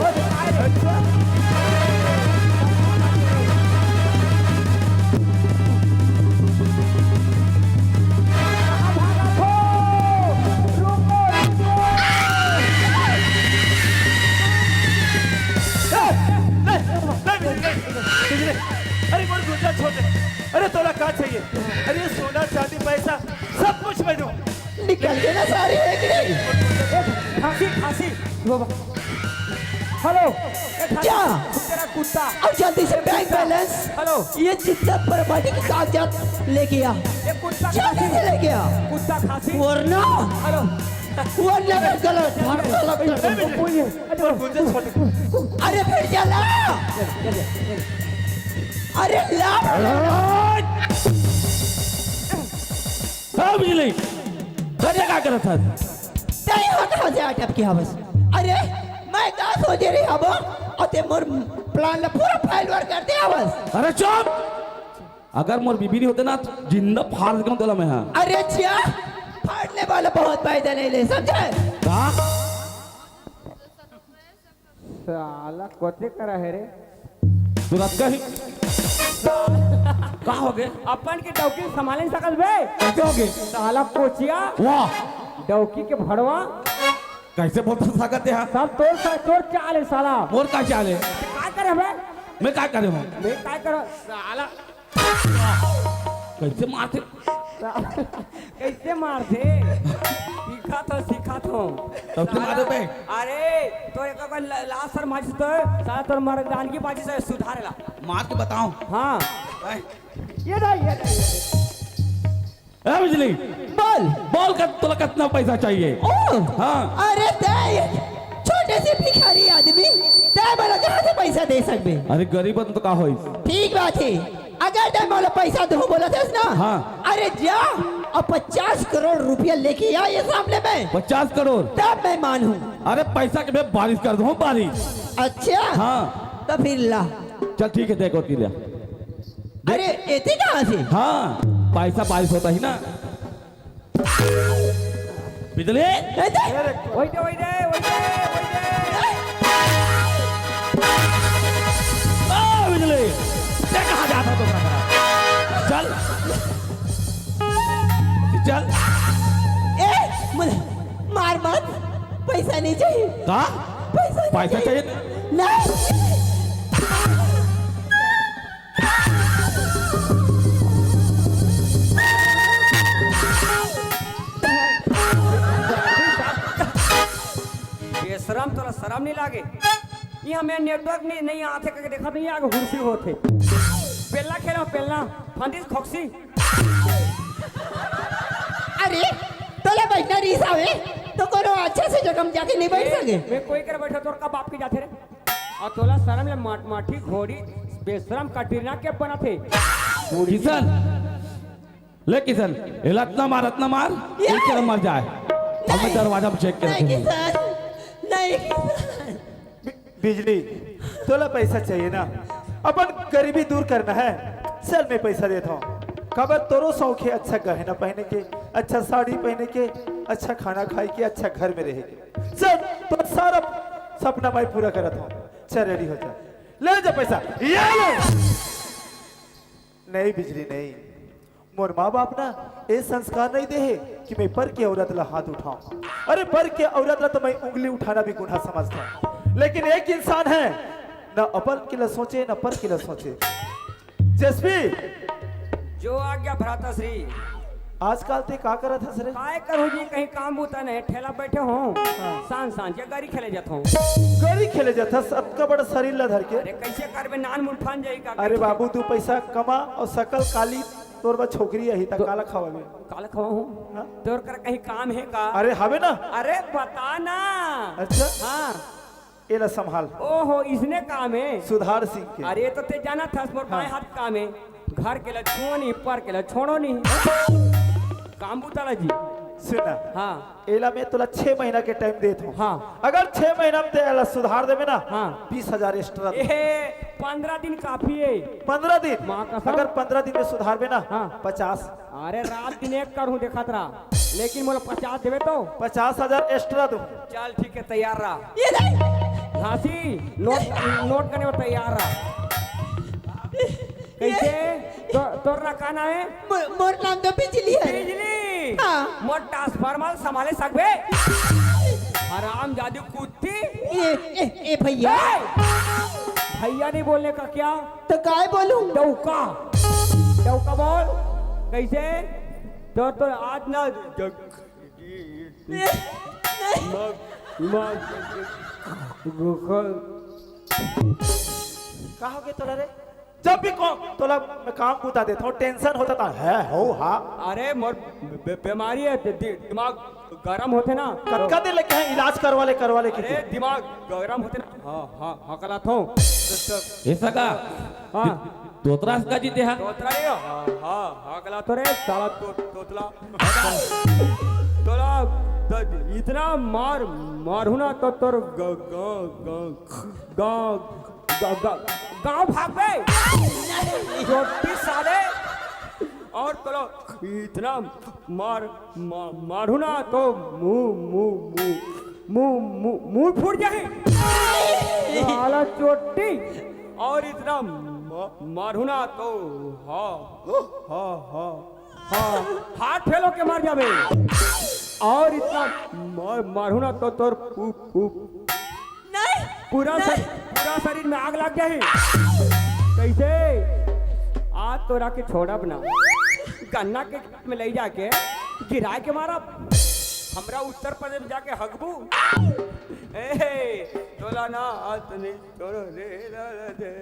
ए, नहीं, नहीं, नहीं, नहीं, नहीं, नहीं। अरे मोर गुंजा छोड़ दे। अरे तोला का चाहिए? अरे सोना चांदी पैसा सब कुछ मैं दूं। निकल के ना सारी हेकड़ी। ए, खांसी, खांसी। बाबा। हेलो। ए, खांसी, क्या? तेरा कुत्ता। अब जल्दी से बैंक बैलेंस। हेलो। ये जितना प्रॉपर्टी के कागजात लेके आ। ये कुत्ता जल्दी खांसी। से लेके आ। कुत्ता खांसी। वरना। हेलो। वरना मैं गलत, गलत, गलत। नहीं, नहीं, नहीं। अरे फिर चला। अरे ला। हाँ, बिजली, तैं का करत हस? तैं ह कहाँ से आ टपके हवस? अरे, मैं का सोचे रहे हवं, अउ तैं मोर प्लान ला पूरा फेलवार कर दे हवस। अरे चुप! अगर मोर बीबी नहीं होते ना, तो जिंदा फाड़ देते तोला मैं, हाँ। अरे चिया, फाड़ने वाला बहुत पैदा नहीं ले, समझे? का? साला कोते करा है रे? तुरंत कही। का हो गए? अपन के डौकी संभाले नहीं सकल बे। कैसे हो गए? साला कोचिया। वाह। डौकी के भड़वा। कैसे बोलता सकत है? सब तोर सा-, तोर चाल है साला। मोर का चाल है? का करे बे? मैं का करे हूँ? मैं का करे? साला। कैसे मारथे? कैसे मारथे? सीखत हो, सीखत हो। तब के मारे पे? अरे, तो एक बार ला-, लाज शर्म आइस तो, साला तोर मर्दानगी बाजी से सुधारे ला। मार के बताओ। हाँ। ए बिजली। बोल। बोल, कत-, तोला कितना पैसा चाहिए? ओ। हाँ। अरे तैं, छोटे से भिखारी आदमी, तैं मोला कहाँ से पैसा दे सकबे? अरे गरीब तो का होइस? ठीक बात है, अगर तैं मोला पैसा दो बोलत हस ना, हाँ। अरे जा अउ पचास करोड़ रुपया लेके आ ये सामने में। पचास करोड़? तब मैं मानूं। अरे पैसा के मैं बारिश कर दूं, बारिश। अच्छा? हाँ। तो फिर ला। चल ठीक है, देखो की लिया। अरे एती कहाँ से? हाँ, पैसा बारिश होता ही ना। बिजली? ए, दे। ओई दे, ओई दे, ओई दे, ओई दे। ओ, बिजली, तैं कहाँ जात हस तो? चल। चल। ए, मुझे मार मत। पैसा नहीं चाहिए। का? पैसा नहीं पैसा चाहिए। चाहिए? नहीं। बेशरम, तोला शरम नहीं लागे? इहाँ मेर network नहीं, नहीं आथे करके देखत नहीं, आगे हुरसी होथे। पेल्ला खेलो, पेल्ला, फंदिस खोकसी। अरे, तोला बैठना रिहिस हवे, तो कोनो अच्छा से जगह में जाके नहीं बैठ सके? मैं कोई कर बैठा, तोर का बाप के जाथे रे? अउ तोला शरम ले माट-, माटी घोड़ी बेशरम कटरीना कैफ बनाथे। किशन, ले किशन, एला अतना मार, अतना मार, ये ये चल मर जाए। अब मैं नहीं। दरवाजा में check नहीं करके हूँ। किशन, नहीं किशन। बि-, बिजली, तोला पैसा चाहिए ना? अपन गरीबी दूर करना है, चल मैं पैसा देत हूँ। काबर तोरो शौक है अच्छा गहना पहने के, अच्छा साड़ी पहने के, अच्छा खाना खाए के, अच्छा घर में रहे के। चल, तोर सारा सपना मैं पूरा करत हूँ। चल, ready हो जा, ले जा पैसा, ये ले। नहीं बिजली, नहीं, मोर माँ बाप ना ये संस्कार नहीं दे है कि मैं पर के औरत ला हाथ उठाऊं। अरे, पर के औरत ला तो मैं उंगली उठाना भी गुनाह समझता हूँ, लेकिन एक इंसान है, ना अपन के ला सोचे, ना पर के ला सोचे। जेएसपी। जो आज्ञा भ्राताश्री। आजकल ते का करत हस रे? काय करूं जी, कहीं काम बूता नहीं, ठेला बैठे हों। हाँ। सांझ सांझ के गरी खेले जात हों। गरी खेले जात हस, अतका बड़ा शरीर ला धर के। अरे, कैसे करबे, नान मुन फन जाई का? अरे बाबू, तू पैसा कमा अउ सकल काली तोर बर छोकरी आही, त तो काला खवाबे? काला खवाहूं? हाँ? तोर कर कहीं काम हे का? अरे, हवे ना। अरे, बता ना। अच्छा। हाँ। एला संभाल। ओहो, इसने काम हे। सुधार सिंह के। अरे, तो ते जानत हस, मोर हाँ। बाएं हाथ काम हे। घर के ला छुओ नहीं, पर के ला छोड़ो नहीं। काम बुता ला जी। सुन ना। हाँ। एला मैं तोला छह महीना के टाइम देत हों। हाँ। अगर छह महीना में ते एला सुधार देबे ना, हाँ। बीस हजार एक्स्ट्रा दे। ए, पंद्रह दिन काफी हे। पंद्रह दिन? माँ कसम। अगर पंद्रह दिन में सुधारबे ना, हाँ। पचास। अरे, रात दिन एक करहूं, देखत रहा, लेकिन मोला पचास देबे तो। पचास हजार एक्स्ट्रा दूं। चल, ठीक हे, तैयार रहा। ये नहीं। घासी, नोट, नोट करने में तैयार रहा। कैसे? ये तो, तोर ना का नाम हे? मो-, मोर नाम तो बिजली हे। बिजली? हाँ। मोर ट्रांसफार्मर संभाले सकबे? हरामजादी कुत्ती। ए, ए, ए भैया। ए! भैया नहीं बोलने का क्या? तो काय बोलूं? डौका। डौका बोल। कैसे? तो, तो आज ना जग-, ए, नहीं। मग, मग, गोखल। का हो गया तोला रे? जब भी को-, तोला मैं काम बूता देत हों, टेंशन होता था, है, हो, हा। अरे, मोर बे-, बीमारी हे, दि-, दि-, दिमाग गरम होथे ना। कतका दिन लगे हे इलाज करवा ले, करवा ले, अरे, किथे? दिमाग गरम होथे ना। हाँ, हाँ, हकलाथों। ए सगा, हाँ। तोतरा सगा जीते हा? तोतरा नहीं हो? हाँ, हाँ, हकलाथों रे, साला तो-, तोतला। तोला, तो इतना मार, मारहूं ना तो तोर ग-, ग-, ग-, ग-, ग-, ग-, गांव भागबे। चोटी साले। अउ तोला इतना मार, मा-, मारहूं ना तो मुंह, मुंह, मुंह, मुंह, मुंह, मुंह फूट जाही। साला चोटी। अउ इतना मा-, मारहूं ना तो हाँ, हाँ, हाँ, हाँ, हाथ फेल होके मर जाबे। अउ इतना मार, मारहूं ना तो तोर पू-, पू-, नहीं। पूरा नहीं। शर-, पूरा शरीर में आग लग जाही। कैसे? आज तोरा के छोड़ब ना, गन्ना के खेत में ले जाके गिरा के मारब। हमरा उत्तर प्रदेश में जाके हगबू। ए, तोला ना आज नहीं छोड़ो रे, रे, रे, रे।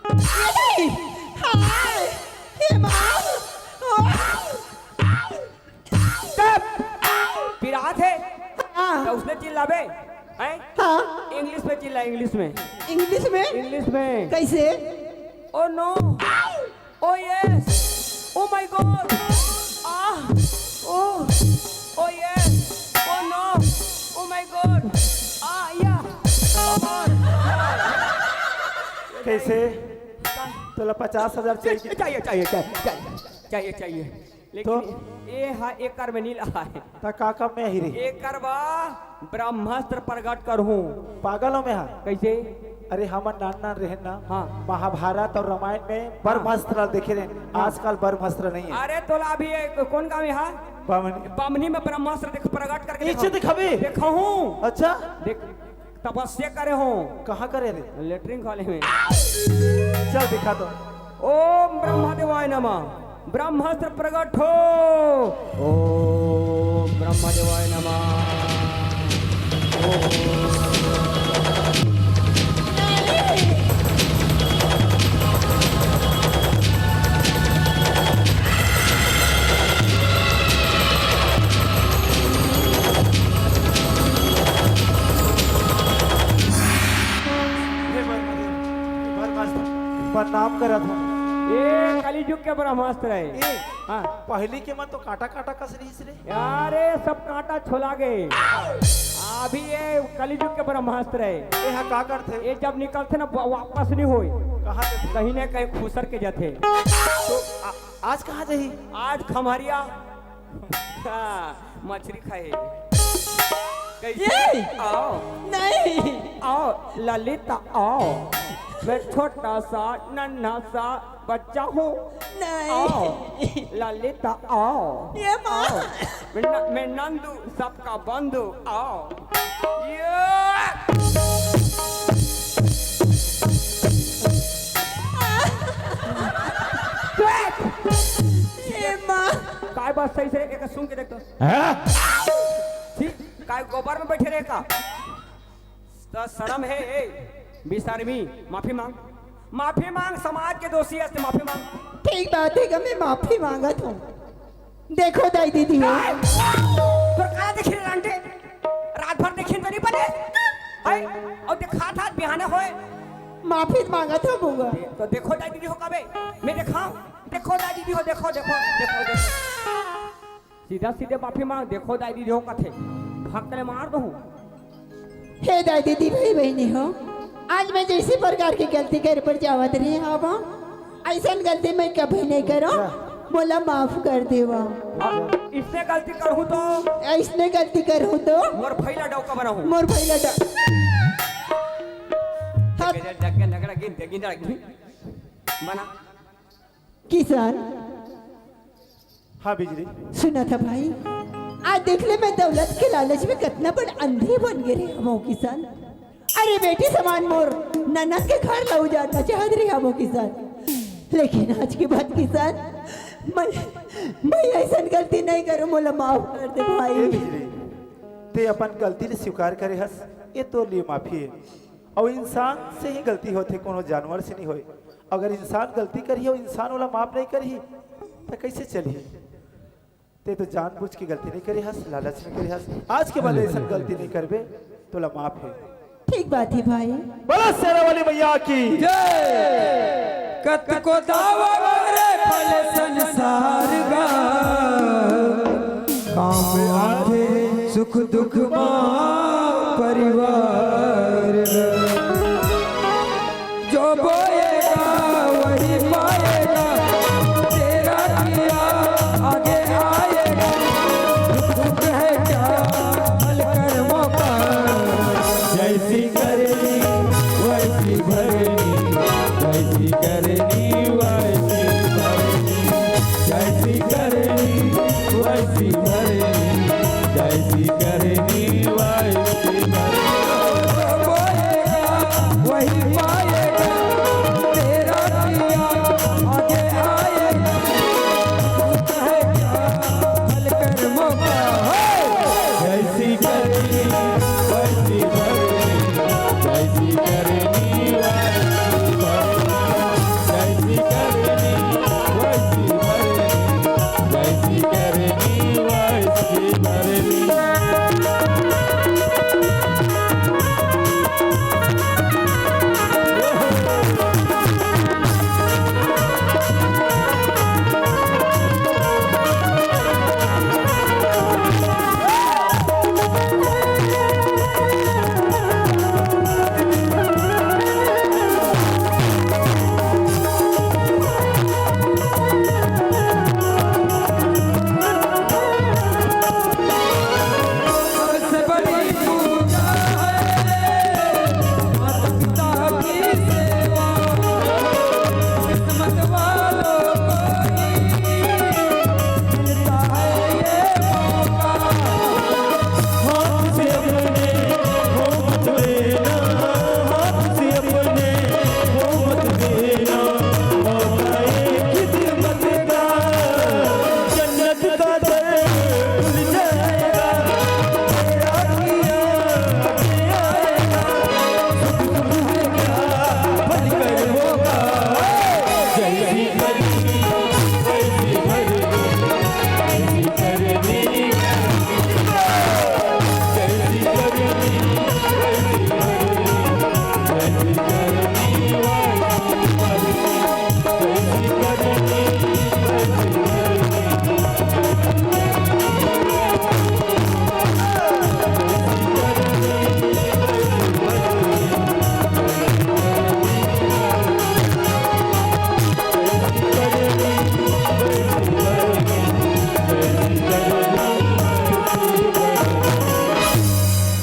ये नहीं। हाय, हे माँ। चुप! पिरात हे। हाँ। तो उसने चिल्लाबे, हैं? हाँ। English में चिल्ला, English में। English में? English में। कैसे? Oh no! Oh yes! Oh my God! Ah! Oh! Oh yes! Oh no! Oh my God! Ah, yeah! Oh God! कैसे? तोला पचास हजार चाहिए? चाहिए, चाहिए, चाहिए, चाहिए, चाहिए, चाहिए। लेकिन तो? ए हा एकर में नी लगा हे। त का काम में आही रे? एकर बा ब्रह्मास्त्र प्रकट करहूं। पागल हो मैं हा? कैसे? अरे हमन नान नान रहेन ना, हाँ। महाभारत अउ रामायण में हाँ। ब्रह्मास्त्र देखे रहेन। हाँ। आजकल ब्रह्मास्त्र नहीं हे। अरे तोला अभी ये कौन गांव हे हा? बमनी। बमनी में ब्रह्मास्त्र देख, प्रकट करके नीचे देखो। दिखाबे? देखहूं। अच्छा। देख, तपस्या करे हों। कहाँ करे रे? लेटरिन खाले में। चल दिखा तो। ओम ब्रह्मा देवाय नमः। ब्रह्मास्त्र प्रकट हो। ओम ब्रह्मा देवाय नमः। ओम हे ब्रह्मदेव, ब्रह्मास्त्र, प्रणाम करत हूँ। ए कलयुग के ब्रह्मास्त्र हे। ए, हाँ। पहली के मन तो कांटा कांटा कस रहिस रे। अरे, सब कांटा छोला गे। अभी ये कलयुग के ब्रह्मास्त्र हे। ए हा का करथे? ये जब निकलथे ना, वा-, वापस नहीं होय। कहाँ जाथे? कहीं ना कहीं खुसर के जाथे। तो आ-, आज कहाँ जाही? आज खम्हरिया। हाँ, मछली खाए। कैसे? ये? आओ। नहीं। आओ, ललिता, आओ। मैं छोटा सा, नन्हा सा बच्चा हूँ। नहीं। आओ, ललिता, आओ। ये माँ। आओ। मैं न-, मैं नंदू, सबका बंधु, आओ। ये। ये माँ। का बस सही से एक सूंघ के देख तो। हैं? छी, काय गोबर में बैठे रहे का? त शरम हे, ए, बेशरमी, माफी मांग। माफी मांग, समाज के दोषी हस त माफी मांग। ठीक बात हे गा, मैं माफी मांगत हंव। देखो दाई दीदी हो। काय? तोर का देखी रे रंटे? रात भर देखी त नइ बने? हाय, अउ देखात हस बिहाने होय। माफी मांगत हंव बुआ। त देखो दाई दीदी हो कबे? मैं देखांव? देखो दाई दीदी हो, देखो, देखो, देखो, देखो। सीधा सीधे माफी मांग, देखो दाई दीदी हो कथे, भक्त ले मार दूं। हे दाई दीदी, भाई बहिनी हो, आज मैं जइसे प्रकार के गलती करे बर जावत रहे हंव, अइसन गलती मैं कभी नइ करंव, मोला माफ कर देवा। अब इसने गलती करहूं तो? इसने गलती करहूं तो? मोर भइला डौका बनाहूं। मोर भइला डौ-, हाँ। डगे, डगे, नगड़ा गिन, दे गिन, डगे। बना। किसान। हाँ बिजली। सुना था भाई, आज देख ले, मैं दौलत के लालच में कतना बड़ अंधे बन गे रहे हंव किसान। अरे बेटी समान मोर ननद के घर ला उजाड़ना चाहत रहे हंव किसान, लेकिन आज के बाद किसान, मैं, मैं अइसन गलती नइ करंव, मोला माफ कर दे भाई। ए बिजली, तें अपन गलती ला स्वीकार करे हस, ए तोर लिए माफी हे। अउ इंसान से ही गलती होथे, कोनो जानवर से नइ होय। अगर इंसान गलती करही अउ इंसान ओला माफ नइ करही, त कइसे चलही? तें तो जानबूझ के गलती नइ करे हस, लालच में करे हस। आज के बाद अइसन गलती नइ करबे, तोला माफ हे। ठीक बात हे भाई। बोलो शेरा वाली मैया की। जय। कतको दावा करे फल संसार गा, काम आथे सुख दुख मा परिवार गा। जो बोएगा वही पाएगा, तेरा किया आगे आएगा। दुख है क्या फल कर्मों का, जैसी करनी वैसी भरनी, जैसी करनी वैसी भरनी, जैसी करनी वैसी भरनी, जैसी करनी वैसी भरनी। जो बोएगा वही पाएगा, तेरा किया आगे आएगा। है क्या फल कर्मों का? हो! जैसी करनी वैसी भरनी, जैसी करनी वैसी भरनी, जैसी करनी वैसी भरनी, जैसी करनी वैसी भरनी।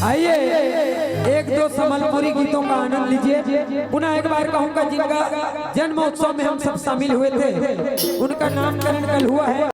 आइए, एक दो संबलपुरी गीतों का आनंद लीजिए। पुनः एक बार कहूंगा, जिनका जन्म उत्सव में हम सब शामिल हुए थे, उनका नामकरण कल हुआ है।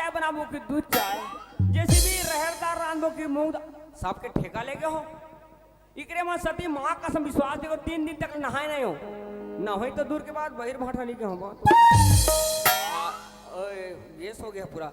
चाय बनाबो कि दूध चाय, जैसे भी रहर दाल रांधबो कि मूंग दाल, सबके ठेका लेगे हो। इकरे मन सती माँ कसम विश्वास देखो, तीन दिन तक नहाए नहीं हो, नहाई तो दूर के बाद बहिर भाटा लेगे हो। ओए, गैस हो गया पूरा।